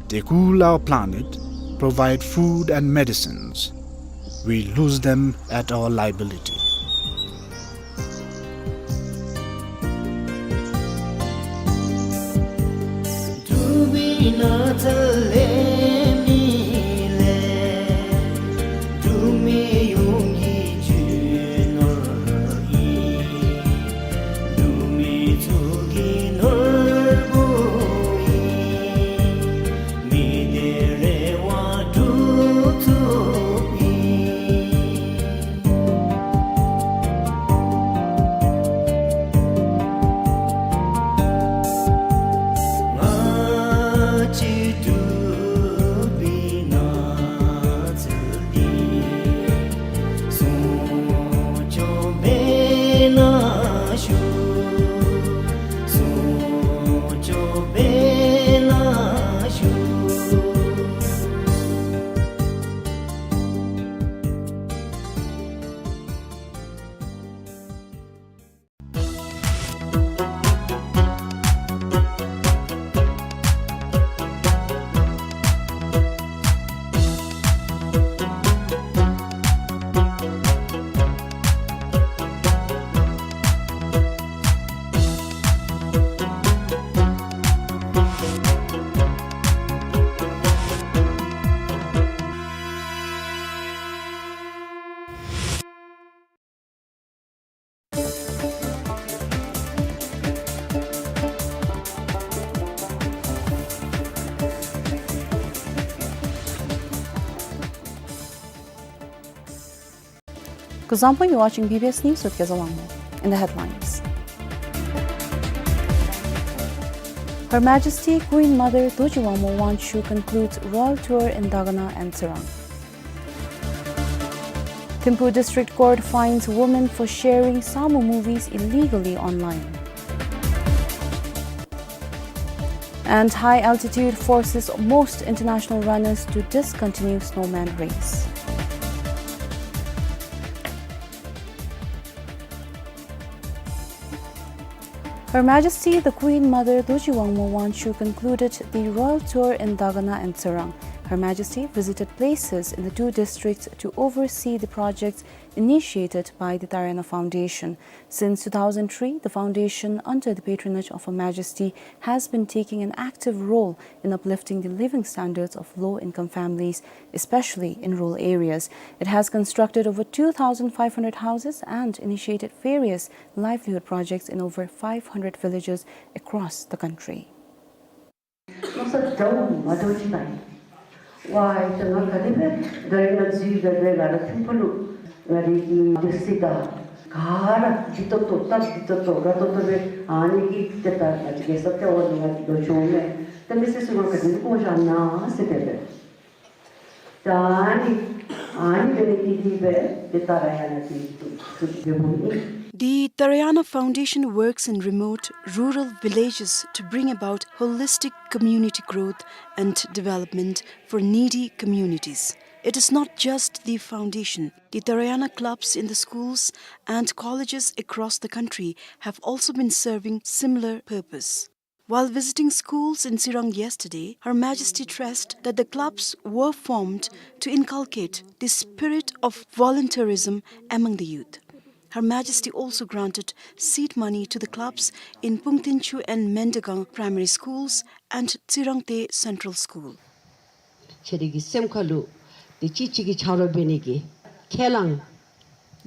They cool our planet, provide food and medicines. We lose them at our liability. Kuzuzangpo, you're watching B B S News with Kezal Wangmo. In the headlines, Her Majesty Queen Mother Dorji Wangmo Wangchuck concludes royal tour in Dagana and Tsirang. Thimphu District Court fines woman for sharing Samu movies illegally online. And high altitude forces most international runners to discontinue snowman race. Her Majesty the Queen Mother Dorji Wangmo Wangchuck concluded the royal tour in Dagana and Tsirang. Her Majesty visited places in the two districts to oversee the projects initiated by the Tarayana Foundation. Since two thousand three, the foundation, under the patronage of Her Majesty, has been taking an active role in uplifting the living standards of low-income families, especially in rural areas. It has constructed over two thousand five hundred houses and initiated various livelihood projects in over five hundred villages across the country. མནོ་བསམ་འདྲཝ་མ་འདྲཝ་ཅིག་བཏང་ཡི། ཝའི་ད་ང་ག་དེ་སྦེ་ད་རིས་ང་འཛུལ་སྦེ་སྦེ་ང་ར་ཐིམ་ཕུག་ལུ་ང་རའི་གི་དེ་སྲིད་ད་ག་ར་འདི་ཏོག་ཏོ་སྟབས་འདི་ཏོག་ཏོ་དགའ་ཏོག་ཏོ་སྦེ་ཨ་ནི་གི་ཏེ་ད་ང་ཅིག་གེ་སར་ཏེ་འོ་ནི་ང་འགྱོ་ཆོག་མས། ད་མི་སེར་ཚུ་ང་ག་དེ་སྦེ་བཀོ་བཞག་ན་ཟེར་སྦེ་སྦེ། ད་ཨ་ནི་ཨ་ནི་འབད་ནི་འདི་འདི་སྦེ་ཏེ་ད་ར་ཡང་ན་འདི་ཏོག་ཏོ་སྦེ་འབདཝ་ཨིན། The Tarayana Foundation works in remote rural villages to bring about holistic community growth and development for needy communities. It is not just the foundation. The Tarayana clubs in the schools and colleges across the country have also been serving similar purpose. While visiting schools in Tsirang yesterday, Her Majesty stressed that the clubs were formed to inculcate the spirit of volunteerism among the youth. Her Majesty also granted seed money to the clubs in Pungtinchu and Mendagang primary schools and Tsirangte Central School. ཁྱེད་རའི་གི་སེམས་ཁ་ལུ་དེ་གཅིག་གཅིག་གི་ཆ་རོགས་འབད་ནི་གི་ཁས་བླངས་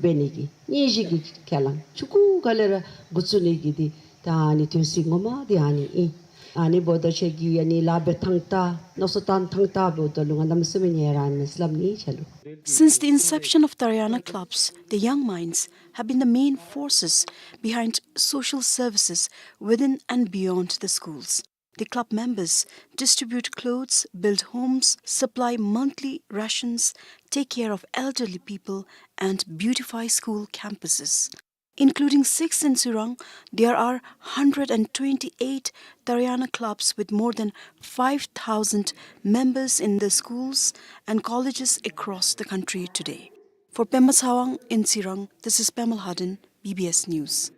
འབད་ནི་གི་སྙིང་རྗེ་གི་ཁས་བླངས་ཆུང་ཀུ་ག་ལས་ར་འགོ་བཙུགས་ནི་གི་དེ་ད་ཨ་ནི་དོན་ཚིག་ངོ་མ་དེ་ཨ་ནི་ཨིན། ཨ་ནི་འབདཝ་ད་ཁྱེད་ཀྱི་ཨ་ནི་ལཱ་འབད་ཐངས་ད་མནོ་བསམ་བཏང་ཐངས་ད་འབདཝ་ད་ལུ་ང་གནམ་མེད་ས་མེད་ཡི་རངས་མས་སླབ་ནི་ཁྱེད་ལུ། Since the inception of Tarayana clubs, the young minds have been the main forces behind social services within and beyond the schools. The club members distribute clothes, build homes, supply monthly rations, take care of elderly people, and beautify school campuses. Including six in Tsirang, there are hundred and twenty-eight Tarayana clubs with more than five thousand members in the schools and colleges across the country today. For Pema Tshawang in Tsirang, this is Pema Lhaden, B B S News.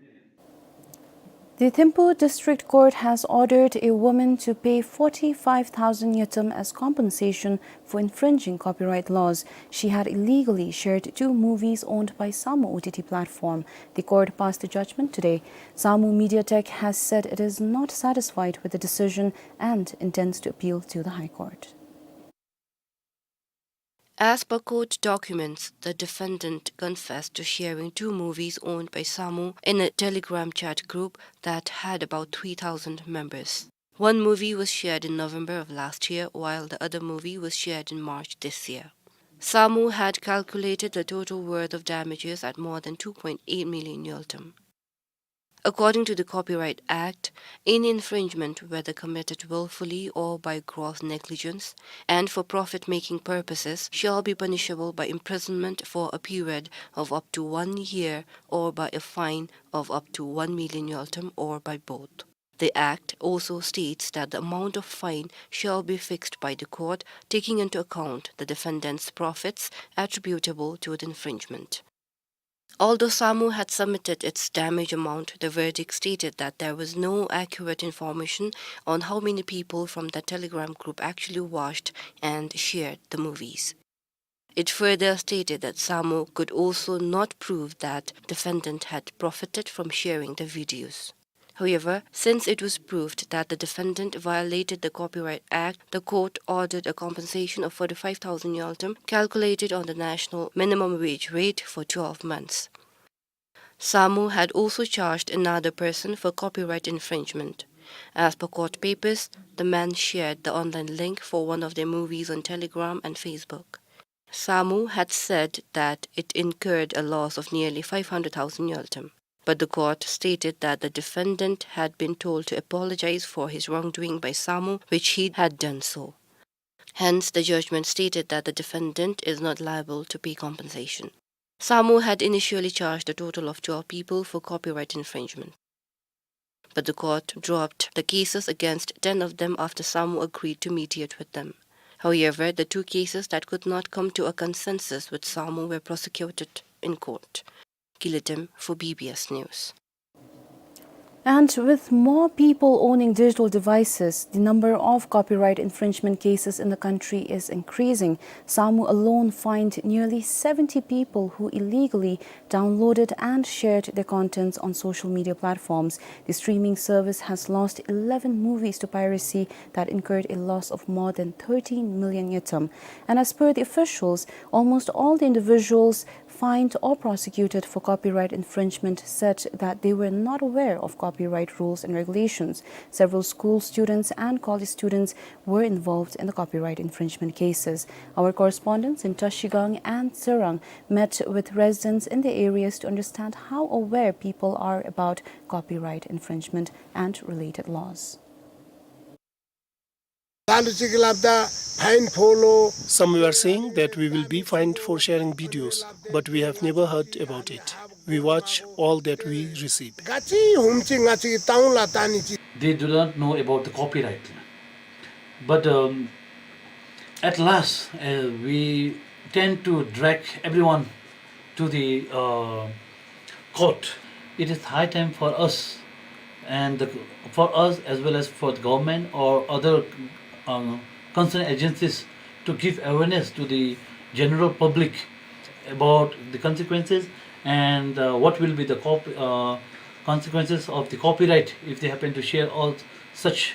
The Thimphu District Court has ordered a woman to pay forty-five thousand ngultrum as compensation for infringing copyright laws. She had illegally shared two movies owned by Samu O T T platform. The court passed the judgment today. Samu Mediatech has said it is not satisfied with the decision and intends to appeal to the High Court. As per court documents, the defendant confessed to sharing two movies owned by Samu in a Telegram chat group that had about three thousand members. One movie was shared in November of last year, while the other movie was shared in March this year. Samu had calculated the total worth of damages at more than two point eight million ngultrum. According to the Copyright Act, any infringement, whether committed willfully or by gross negligence, and for profit-making purposes, shall be punishable by imprisonment for a period of up to one year or by a fine of up to one million ngultrum or by both. The Act also states that the amount of fine shall be fixed by the court, taking into account the defendant's profits attributable to the infringement. Although Samu had submitted its damage amount, the verdict stated that there was no accurate information on how many people from the Telegram group actually watched and shared the movies. It further stated that Samu could also not prove that defendant had profited from sharing the videos. However, since it was proved that the defendant violated the Copyright Act, the court ordered a compensation of forty-five thousand ngultrum, calculated on the national minimum wage rate, for twelve months. Samu had also charged another person for copyright infringement. As per court papers, the man shared the online link for one of their movies on Telegram and Facebook. Samu had said that it incurred a loss of nearly five hundred thousand ngultrum. But the court stated that the defendant had been told to apologize for his wrongdoing by Samu, which he had done so. Hence, the judgment stated that the defendant is not liable to pay compensation. Samu had initially charged a total of twelve people for copyright infringement. But the court dropped the cases against ten of them after Samu agreed to mediate with them. However, the two cases that could not come to a consensus with Samu were prosecuted in court. Gilidem for B B S News. And with more people owning digital devices, the number of copyright infringement cases in the country is increasing. SAMU alone fined nearly seventy people who illegally downloaded and shared their contents on social media platforms. The streaming service has lost eleven movies to piracy that incurred a loss of more than thirteen million ngultrum. And as per the officials, almost all the individuals fined or prosecuted for copyright infringement said that they were not aware of copyright rules and regulations. Several school students and college students were involved in the copyright infringement cases. Our correspondents in Trashigang and Tsirang met with residents in the areas to understand how aware people are about copyright infringement and related laws. Some were saying that we will be fined for sharing videos, but we have never heard about it. We watch all that we receive. They do not know about the copyright. But, um, at last, uh, we tend to drag everyone to the, uh, court. It is high time for us and the, for us as well as for the government or other, um, concerned agencies to give awareness to the general public about the consequences and, uh, what will be the cop-, uh, consequences of the copyright if they happen to share all such,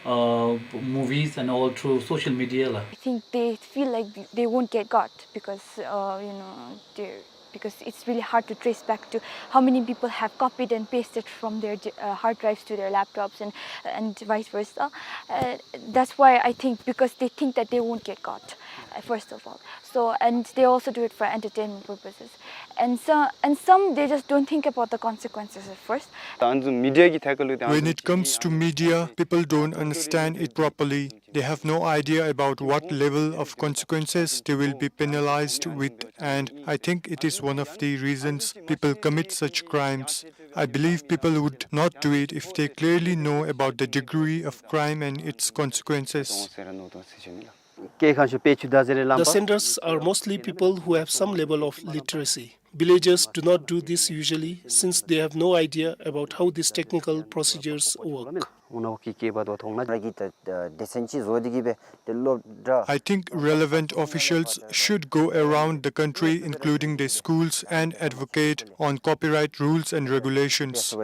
uh, movies and all through social media la. I think they feel like they won't get caught because, uh, you know, they, because it's really hard to trace back to how many people have copied and pasted from their, uh, hard drives to their laptops and, and vice versa. Uh, that's why I think, because they think that they won't get caught, uh, first of all. So, and they also do it for entertainment purposes. And so, and some, they just don't think about the consequences at first. When it comes to media, people don't understand it properly. They have no idea about what level of consequences they will be penalized with, and I think it is one of the reasons people commit such crimes. I believe people would not do it if they clearly know about the degree of crime and its consequences. The senders are mostly people who have some level of literacy. Villagers do not do this usually, since they have no idea about how these technical procedures work. I think relevant officials should go around the country, including the schools, and advocate on copyright rules and regulations.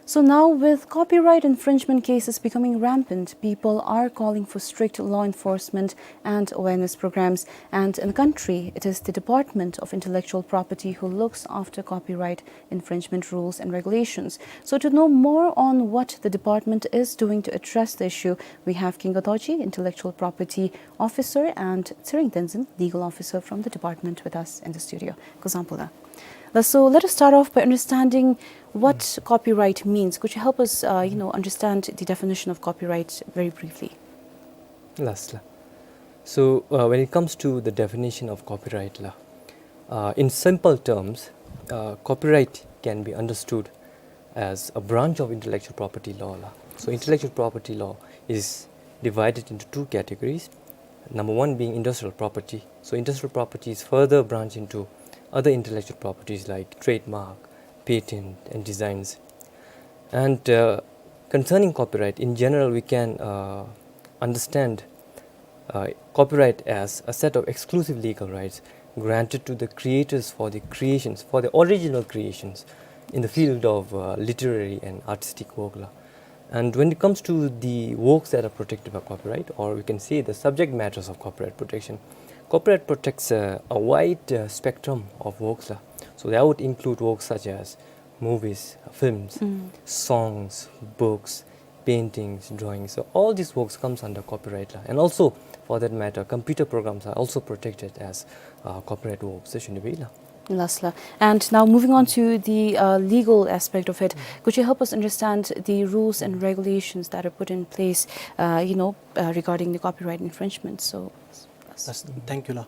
So now, with copyright infringement cases becoming rampant, people are calling for strict law enforcement and awareness programs. And in the country, it is the Department of Intellectual Property who looks after copyright infringement rules and regulations. So to know more on what the department is doing to address the issue, we have Kinga Dorji, Intellectual Property Officer, and Tshering Tenzin, Legal Officer from the department, with us in the studio. Kuzuzangpo la. La, so let us start off by understanding what copyright means. Could you help us, uh, you know, understand the definition of copyright very briefly? Last la. So, uh, when it comes to the definition of copyright la, uh, in simple terms, uh, copyright can be understood as a branch of intellectual property law la. So intellectual property law is divided into two categories. Number one being industrial property. So industrial property is further branched into other intellectual properties like trademark, patent, and designs. And, uh, concerning copyright, in general, we can, uh, understand, uh, copyright as a set of exclusive legal rights granted to the creators for the creations, for the original creations in the field of, uh, literary and artistic work la. And when it comes to the works that are protected by copyright, or we can say the subject matters of copyright protection, copyright protects, uh, a wide, uh, spectrum of works la. So that would include works such as movies, films, songs, books, paintings, drawings. So all these works comes under copyright la. And also, for that matter, computer programs are also protected as, uh, copyright works, eh, shuni bela. Last la. And now moving on to the, uh, legal aspect of it, could you help us understand the rules and regulations that are put in place, uh, you know, uh, regarding the copyright infringement? So, yes. Yes, thank you la.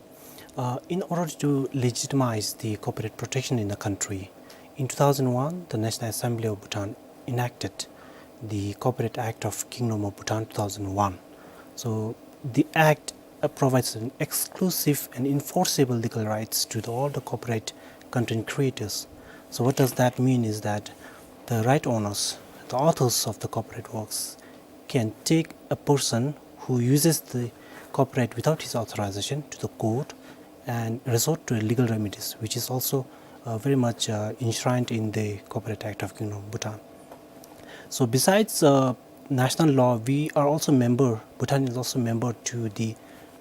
Uh, in order to legitimize the copyright protection in the country, in two thousand one, the National Assembly of Bhutan enacted the Copyright Act of Kingdom of Bhutan two thousand one. So the act, uh, provides an exclusive and enforceable legal rights to the, all the copyright content creators. So what does that mean is that the right owners, the authors of the copyright works, can take a person who uses the copyright without his authorization to the court and resort to legal remedies, which is also, uh, very much, uh, enshrined in the Copyright Act of Kingdom of Bhutan. So besides, uh, national law, we are also member, Bhutan is also member to the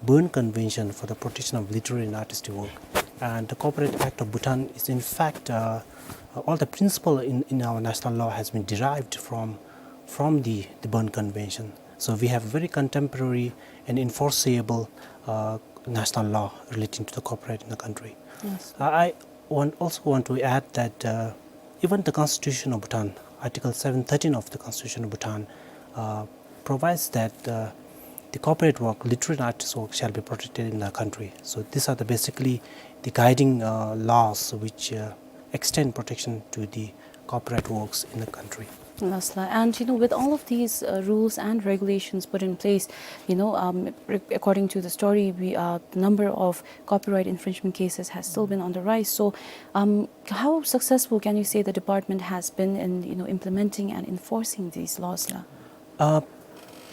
Berne Convention for the Protection of Literary and Artistic Work. And the Copyright Act of Bhutan is in fact, uh, uh, all the principle in, in our national law has been derived from, from the, the Berne Convention. So we have very contemporary and enforceable, uh, national law relating to the copyright in the country. Yes. I, I want, also want to add that, uh, even the Constitution of Bhutan, Article seven thirteen of the Constitution of Bhutan, uh, provides that, uh, the copyright work, literary and artist work, shall be protected in the country. So these are the basically the guiding, uh, laws which, uh, extend protection to the copyright works in the country. Lasla. And, you know, with all of these, uh, rules and regulations put in place, you know, um, re-, according to the story, we, uh, the number of copyright infringement cases has still been on the rise. So, um, how successful can you say the department has been in, you know, implementing and enforcing these laws la? Uh,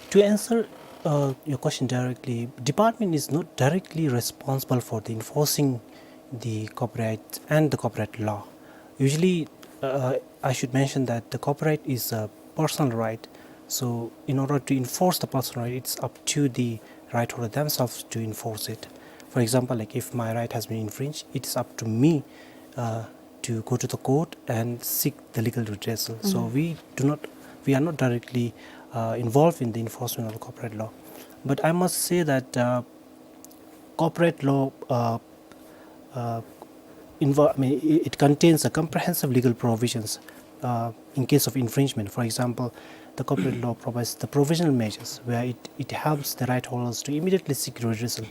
to answer, uh, your question directly, department is not directly responsible for the enforcing the copyright and the copyright law. Usually, uh, I should mention that the copyright is a personal right. So in order to enforce the personal right, it's up to the right holder themselves to enforce it. For example, like, if my right has been infringed, it's up to me, uh, to go to the court and seek the legal redressal. So we do not, we are not directly, uh, involved in the enforcement of the copyright law. But I must say that, uh, copyright law, uh, uh, invo-, I mean, it, it contains a comprehensive legal provisions, uh, in case of infringement. For example, the copyright law provides the provisional measures where it, it helps the right holders to immediately seek redressal,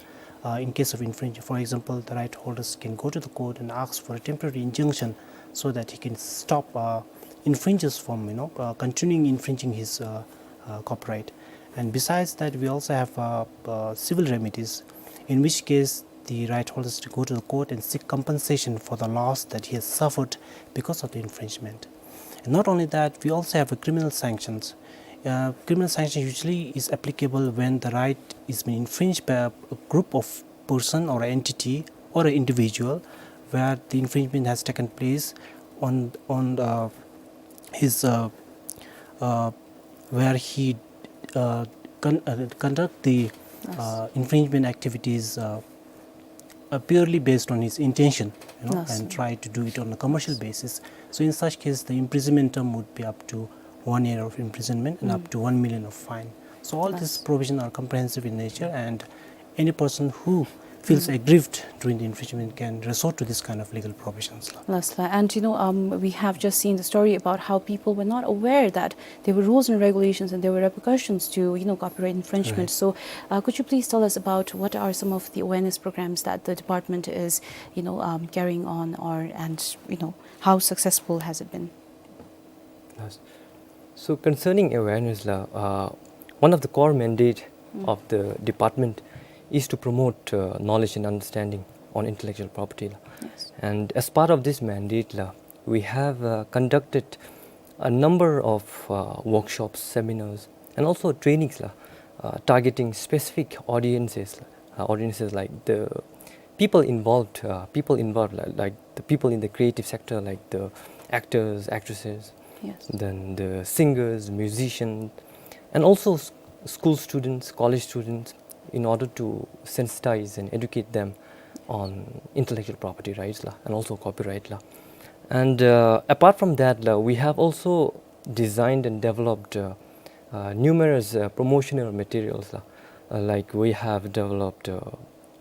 uh, in case of infringement. For example, the right holders can go to the court and ask for a temporary injunction so that he can stop, uh, infringers from, you know, uh, continuing infringing his, uh, uh, copyright. And besides that, we also have, uh, uh, civil remedies, in which case the right holders to go to the court and seek compensation for the loss that he has suffered because of the infringement. And not only that, we also have a criminal sanctions. Uh, criminal sanction usually is applicable when the right is being infringed by a, a group of person or entity or an individual, where the infringement has taken place on, on, uh, his, uh, uh, where he, uh, con-, uh, conduct the, uh, infringement activities, uh, uh, purely based on his intention, you know, and try to do it on a commercial basis. So in such case, the imprisonment term would be up to one year of imprisonment and up to one million of fine. So all these provisions are comprehensive in nature, and any person who feels aggrieved during the infringement can resort to this kind of legal provisions la. Lasla. And, you know, um, we have just seen the story about how people were not aware that there were rules and regulations and there were repercussions to, you know, copyright infringement. Right. So, uh, could you please tell us about what are some of the awareness programs that the department is, you know, um, carrying on, or, and, you know, how successful has it been? Yes. So concerning awareness la, uh, one of the core mandate of the department is to promote, uh, knowledge and understanding on intellectual property la. Yes. And as part of this mandate la, we have, uh, conducted a number of, uh, workshops, seminars, and also trainings la, uh, targeting specific audiences la, uh, audiences like the people involved, uh, people involved, li-, like the people in the creative sector, like the actors, actresses, then the singers, musicians, and also s-, school students, college students, in order to sensitize and educate them on intellectual property rights la, and also copyright la. And, uh, apart from that la, we have also designed and developed, uh, uh, numerous, uh, promotional materials la. Uh, like, we have developed, uh,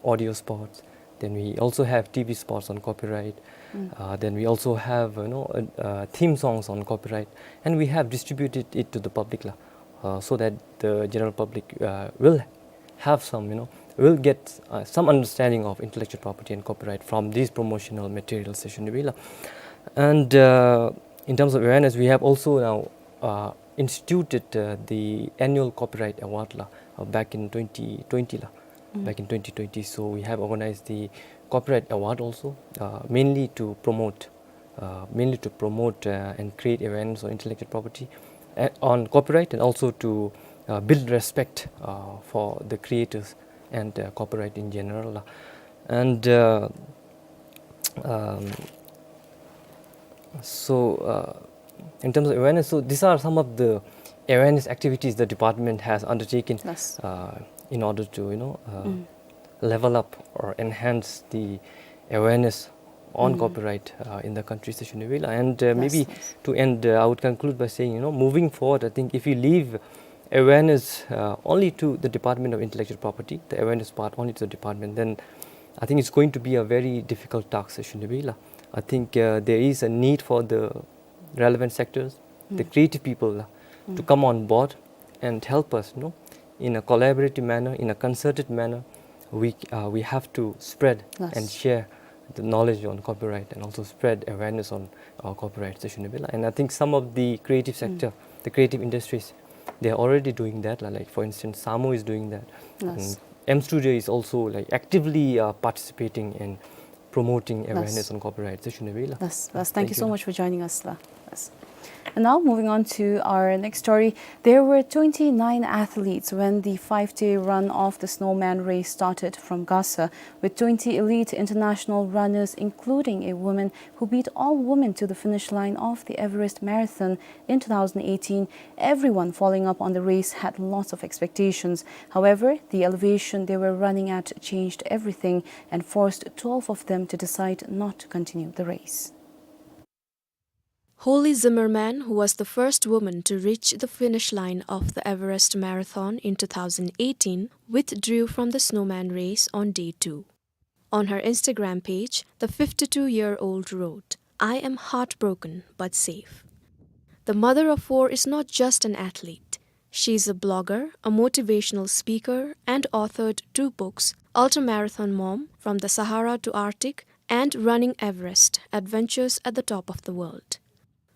audio spots. Then we also have T V spots on copyright. Uh, then we also have, you know, uh, uh, theme songs on copyright, and we have distributed it to the public la, uh, so that the general public, uh, will have some, you know, will get, uh, some understanding of intellectual property and copyright from these promotional materials la. And, uh, in terms of awareness, we have also now, uh, instituted, uh, the annual copyright award la, uh, back in twenty twenty la. back in twenty twenty. So we have organized the copyright award also, uh, mainly to promote, uh, mainly to promote, uh, and create awareness on intellectual property, uh, on copyright, and also to, uh, build respect, uh, for the creators and, uh, copyright in general. And, uh, um, so, uh, in terms of awareness, so these are some of the awareness activities the department has undertaken, yes, uh, in order to, you know, uh, level up or enhance the awareness on copyright, uh, in the country, sir, shuni bela. And, uh, maybe to end, uh, I would conclude by saying, you know, moving forward, I think if you leave awareness, uh, only to the Department of Intellectual Property, the awareness part only to the department, then I think it's going to be a very difficult task, sir, shuni bela. I think, uh, there is a need for the relevant sectors, the creative people, uh, to come on board and help us, you know, in a collaborative manner, in a concerted manner. We, uh, we have to spread and share the knowledge on copyright and also spread awareness on, uh, copyright, sir, shuni bela. And I think some of the creative sector, the creative industries, they are already doing that. Li-, like, for instance, SAMU is doing that. And M Studio is also, like, actively, uh, participating in promoting awareness on copyright, sir, shuni bela. Yes, yes. Thank you so much for joining us, la. Yes. And now, moving on to our next story. There were twenty-nine athletes when the five-day run of the Snowman Race started from Gasa, with twenty elite international runners, including a woman who beat all women to the finish line of the Everest Marathon in two thousand eighteen. Everyone following up on the race had lots of expectations. However, the elevation they were running at changed everything and forced twelve of them to decide not to continue the race. Holly Zimmerman, who was the first woman to reach the finish line of the Everest Marathon in two thousand eighteen, withdrew from the Snowman Race on day two. On her Instagram page, the fifty-two-year-old wrote, "I am heartbroken but safe." The mother of four is not just an athlete. She is a blogger, a motivational speaker, and authored two books, Ultramarathon Mom, From the Sahara to Arctic, and Running Everest, Adventures at the Top of the World.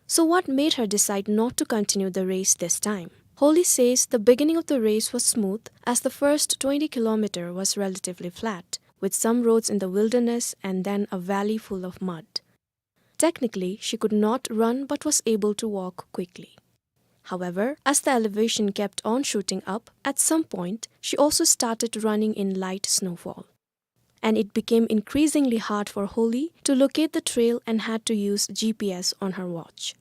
So what made her decide not to continue the race this time? Holly says the beginning of the race was smooth, as the first twenty kilometer was relatively flat, with some roads in the wilderness and then a valley full of mud. Technically, she could not run but was able to walk quickly. However, as the elevation kept on shooting up, at some point, she also started running in light snowfall. And it became increasingly hard for Holly to locate the trail and had to use G P S on her watch.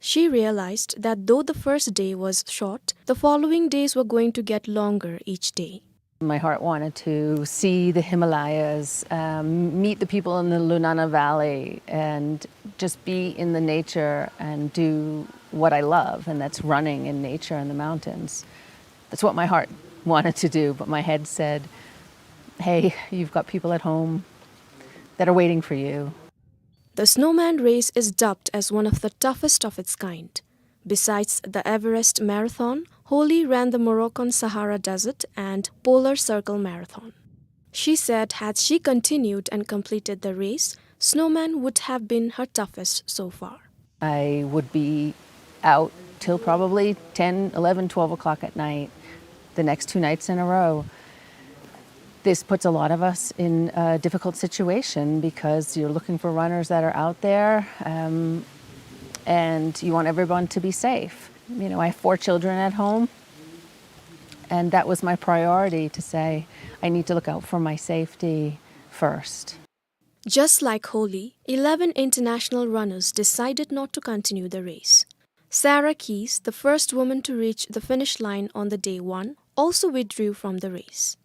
She realized that though the first day was short, the following days were going to get longer each day. My heart wanted to see the Himalayas, um, meet the people in the Lunana Valley, and just be in the nature and do what I love, and that's running in nature and the mountains. That's what my heart wanted to do, but my head said, "Hey, you've got people at home that are waiting for you." The Snowman Race is dubbed as one of the toughest of its kind. Besides the Everest Marathon, Holly ran the Moroccan Sahara Desert and Polar Circle Marathon. She said had she continued and completed the race, Snowman would have been her toughest so far. I would be out till probably ten, eleven, twelve o'clock at night, the next two nights in a row. This puts a lot of us in a difficult situation because you're looking for runners that are out there, um, and you want everyone to be safe. You know, I have four children at home, and that was my priority, to say, "I need to look out for my safety first." Just like Holly, eleven international runners decided not to continue the race. Sarah Keyes, the first woman to reach the finish line on the day one, also withdrew from the race.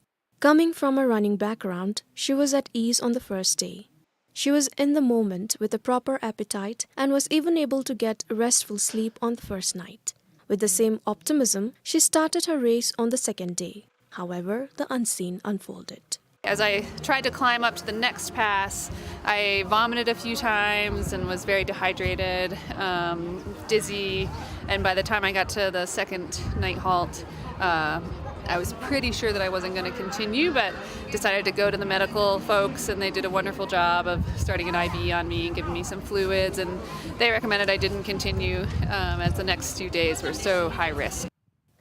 Coming from a running background, she was at ease on the first day. She was in the moment with a proper appetite and was even able to get restful sleep on the first night. With the same optimism, she started her race on the second day. However, the unseen unfolded. As I tried to climb up to the next pass, I vomited a few times and was very dehydrated, um, dizzy, and by the time I got to the second night halt, uh, I was pretty sure that I wasn't gonna continue, but decided to go to the medical folks, and they did a wonderful job of starting an I V on me and giving me some fluids, and they recommended I didn't continue, um, as the next two days were so high risk.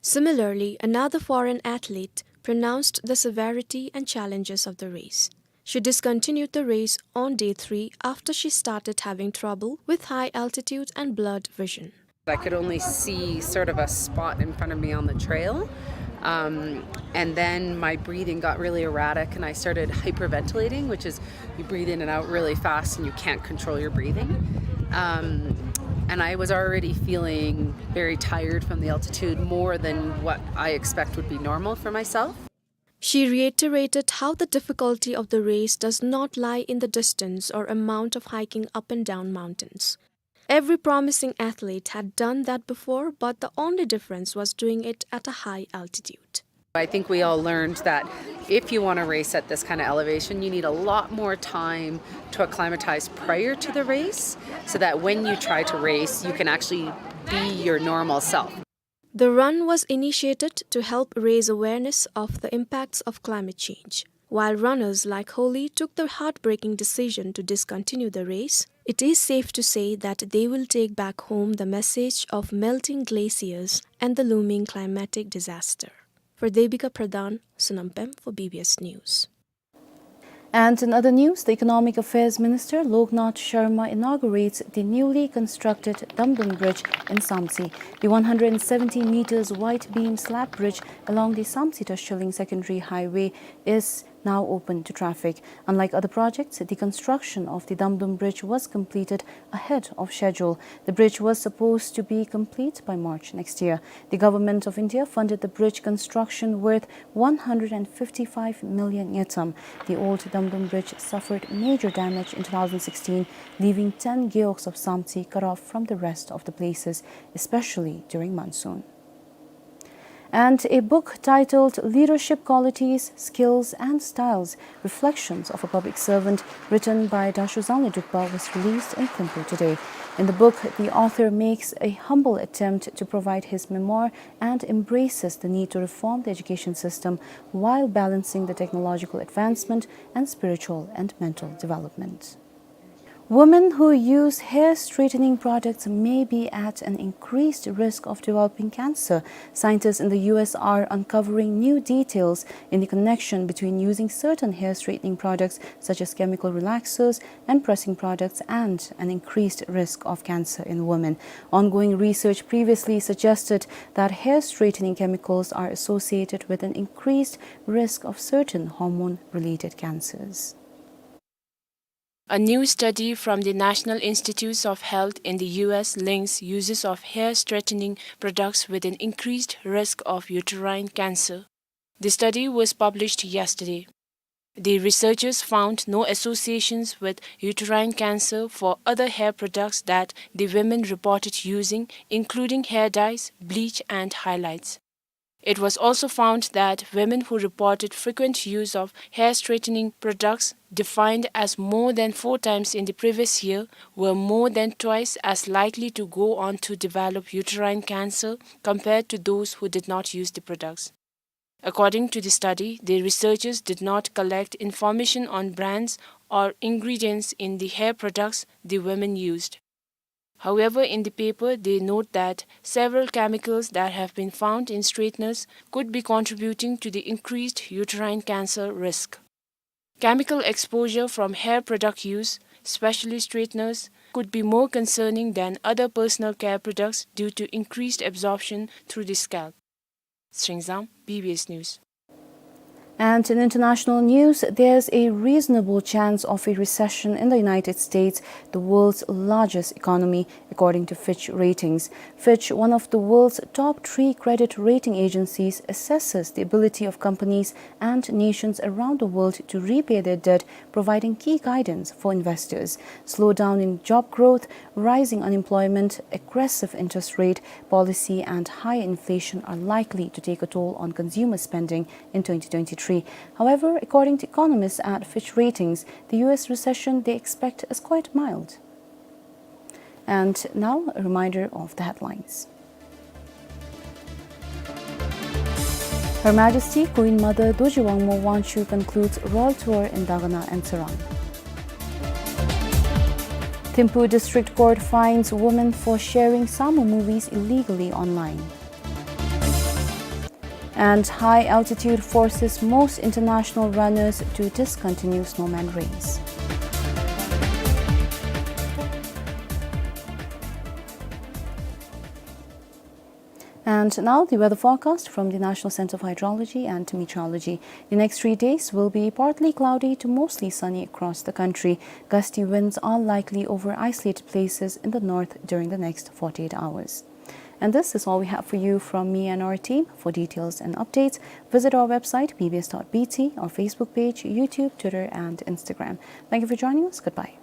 Similarly, another foreign athlete, pronounced the severity and challenges of the race. She discontinued the race on day three after she started having trouble with high altitude and blurred vision. I could only see sort of a spot in front of me on the trail. Um, and then my breathing got really erratic and I started hyperventilating, which is you breathe in and out really fast and you can't control your breathing. Um, and I was already feeling very tired from the altitude, more than what I expect would be normal for myself. She reiterated how the difficulty of the race does not lie in the distance or amount of hiking up and down mountains. Every promising athlete had done that before, but the only difference was doing it at a high altitude. I think we all learned that if you want to race at this kind of elevation, you need a lot more time to acclimatize prior to the race, so that when you try to race, you can actually be your normal self. The run was initiated to help raise awareness of the impacts of climate change. While runners like Holly took the heartbreaking decision to discontinue the race, it is safe to say that they will take back home the message of melting glaciers and the looming climatic disaster. For Devika Pradhan, Sonam Pem for B B S News. And in other news, the Economic Affairs Minister Loknath Sharma inaugurates the newly constructed Damdum Bridge in Samtse. The one hundred seventy meters wide beam slab bridge along the Samtse-Tashkhiling Secondary Highway is now open to traffic. Unlike other projects, the construction of the Damdum Bridge was completed ahead of schedule. The bridge was supposed to be complete by March next year. The Government of India funded the bridge construction worth one hundred fifty-five million ngultrum. The old Damdum Bridge suffered major damage in two thousand sixteen, leaving ten gewogs of Samtse cut off from the rest of the places, especially during monsoon. And a book titled Leadership Qualities, Skills and Styles, Reflections of a Public Servant, written by Dasho Zangwe Drukpa, was released in Thimphu today. In the book, the author makes a humble attempt to provide his memoir and embraces the need to reform the education system while balancing the technological advancement and spiritual and mental development. Women who use hair straightening products may be at an increased risk of developing cancer. Scientists in the U S are uncovering new details in the connection between using certain hair straightening products such as chemical relaxers and pressing products and an increased risk of cancer in women. Ongoing research previously suggested that hair straightening chemicals are associated with an increased risk of certain hormone-related cancers. A new study from the National Institutes of Health in the U S links uses of hair straightening products with an increased risk of uterine cancer. The study was published yesterday. The researchers found no associations with uterine cancer for other hair products that the women reported using, including hair dyes, bleach, and highlights. It was also found that women who reported frequent use of hair straightening products defined as more than four times in the previous year were more than twice as likely to go on to develop uterine cancer compared to those who did not use the products. According to the study, the researchers did not collect information on brands or ingredients in the hair products the women used. However, in the paper, they note that several chemicals that have been found in straighteners could be contributing to the increased uterine cancer risk. Chemical exposure from hair product use, especially straighteners, could be more concerning than other personal care products due to increased absorption through the scalp. Sringzang, B B S News. And in international news, there's a reasonable chance of a recession in the United States, the world's largest economy, according to Fitch Ratings. Fitch, one of the world's top three credit rating agencies, assesses the ability of companies and nations around the world to repay their debt, providing key guidance for investors. Slowdown in job growth, rising unemployment, aggressive interest rate policy, and high inflation are likely to take a toll on consumer spending in twenty twenty-three. However, according to economists at Fitch Ratings, the U S recession they expect is quite mild. And now, a reminder of the headlines. Her Majesty Queen Mother Dorji Wangmo Wangchuck concludes royal tour in Dagana and Tsirang. Thimphu District Court fines woman for sharing Samu movies illegally online. And high altitude forces most international runners to discontinue snowman race. And now the weather forecast from the National Center for Hydrology and Meteorology. The next three days will be partly cloudy to mostly sunny across the country. Gusty winds are likely over isolated places in the north during the next forty-eight hours. And this is all we have for you from me and our team. For details and updates, visit our website, B B S dot B T, our Facebook page, YouTube, Twitter, and Instagram. Thank you for joining us. Goodbye.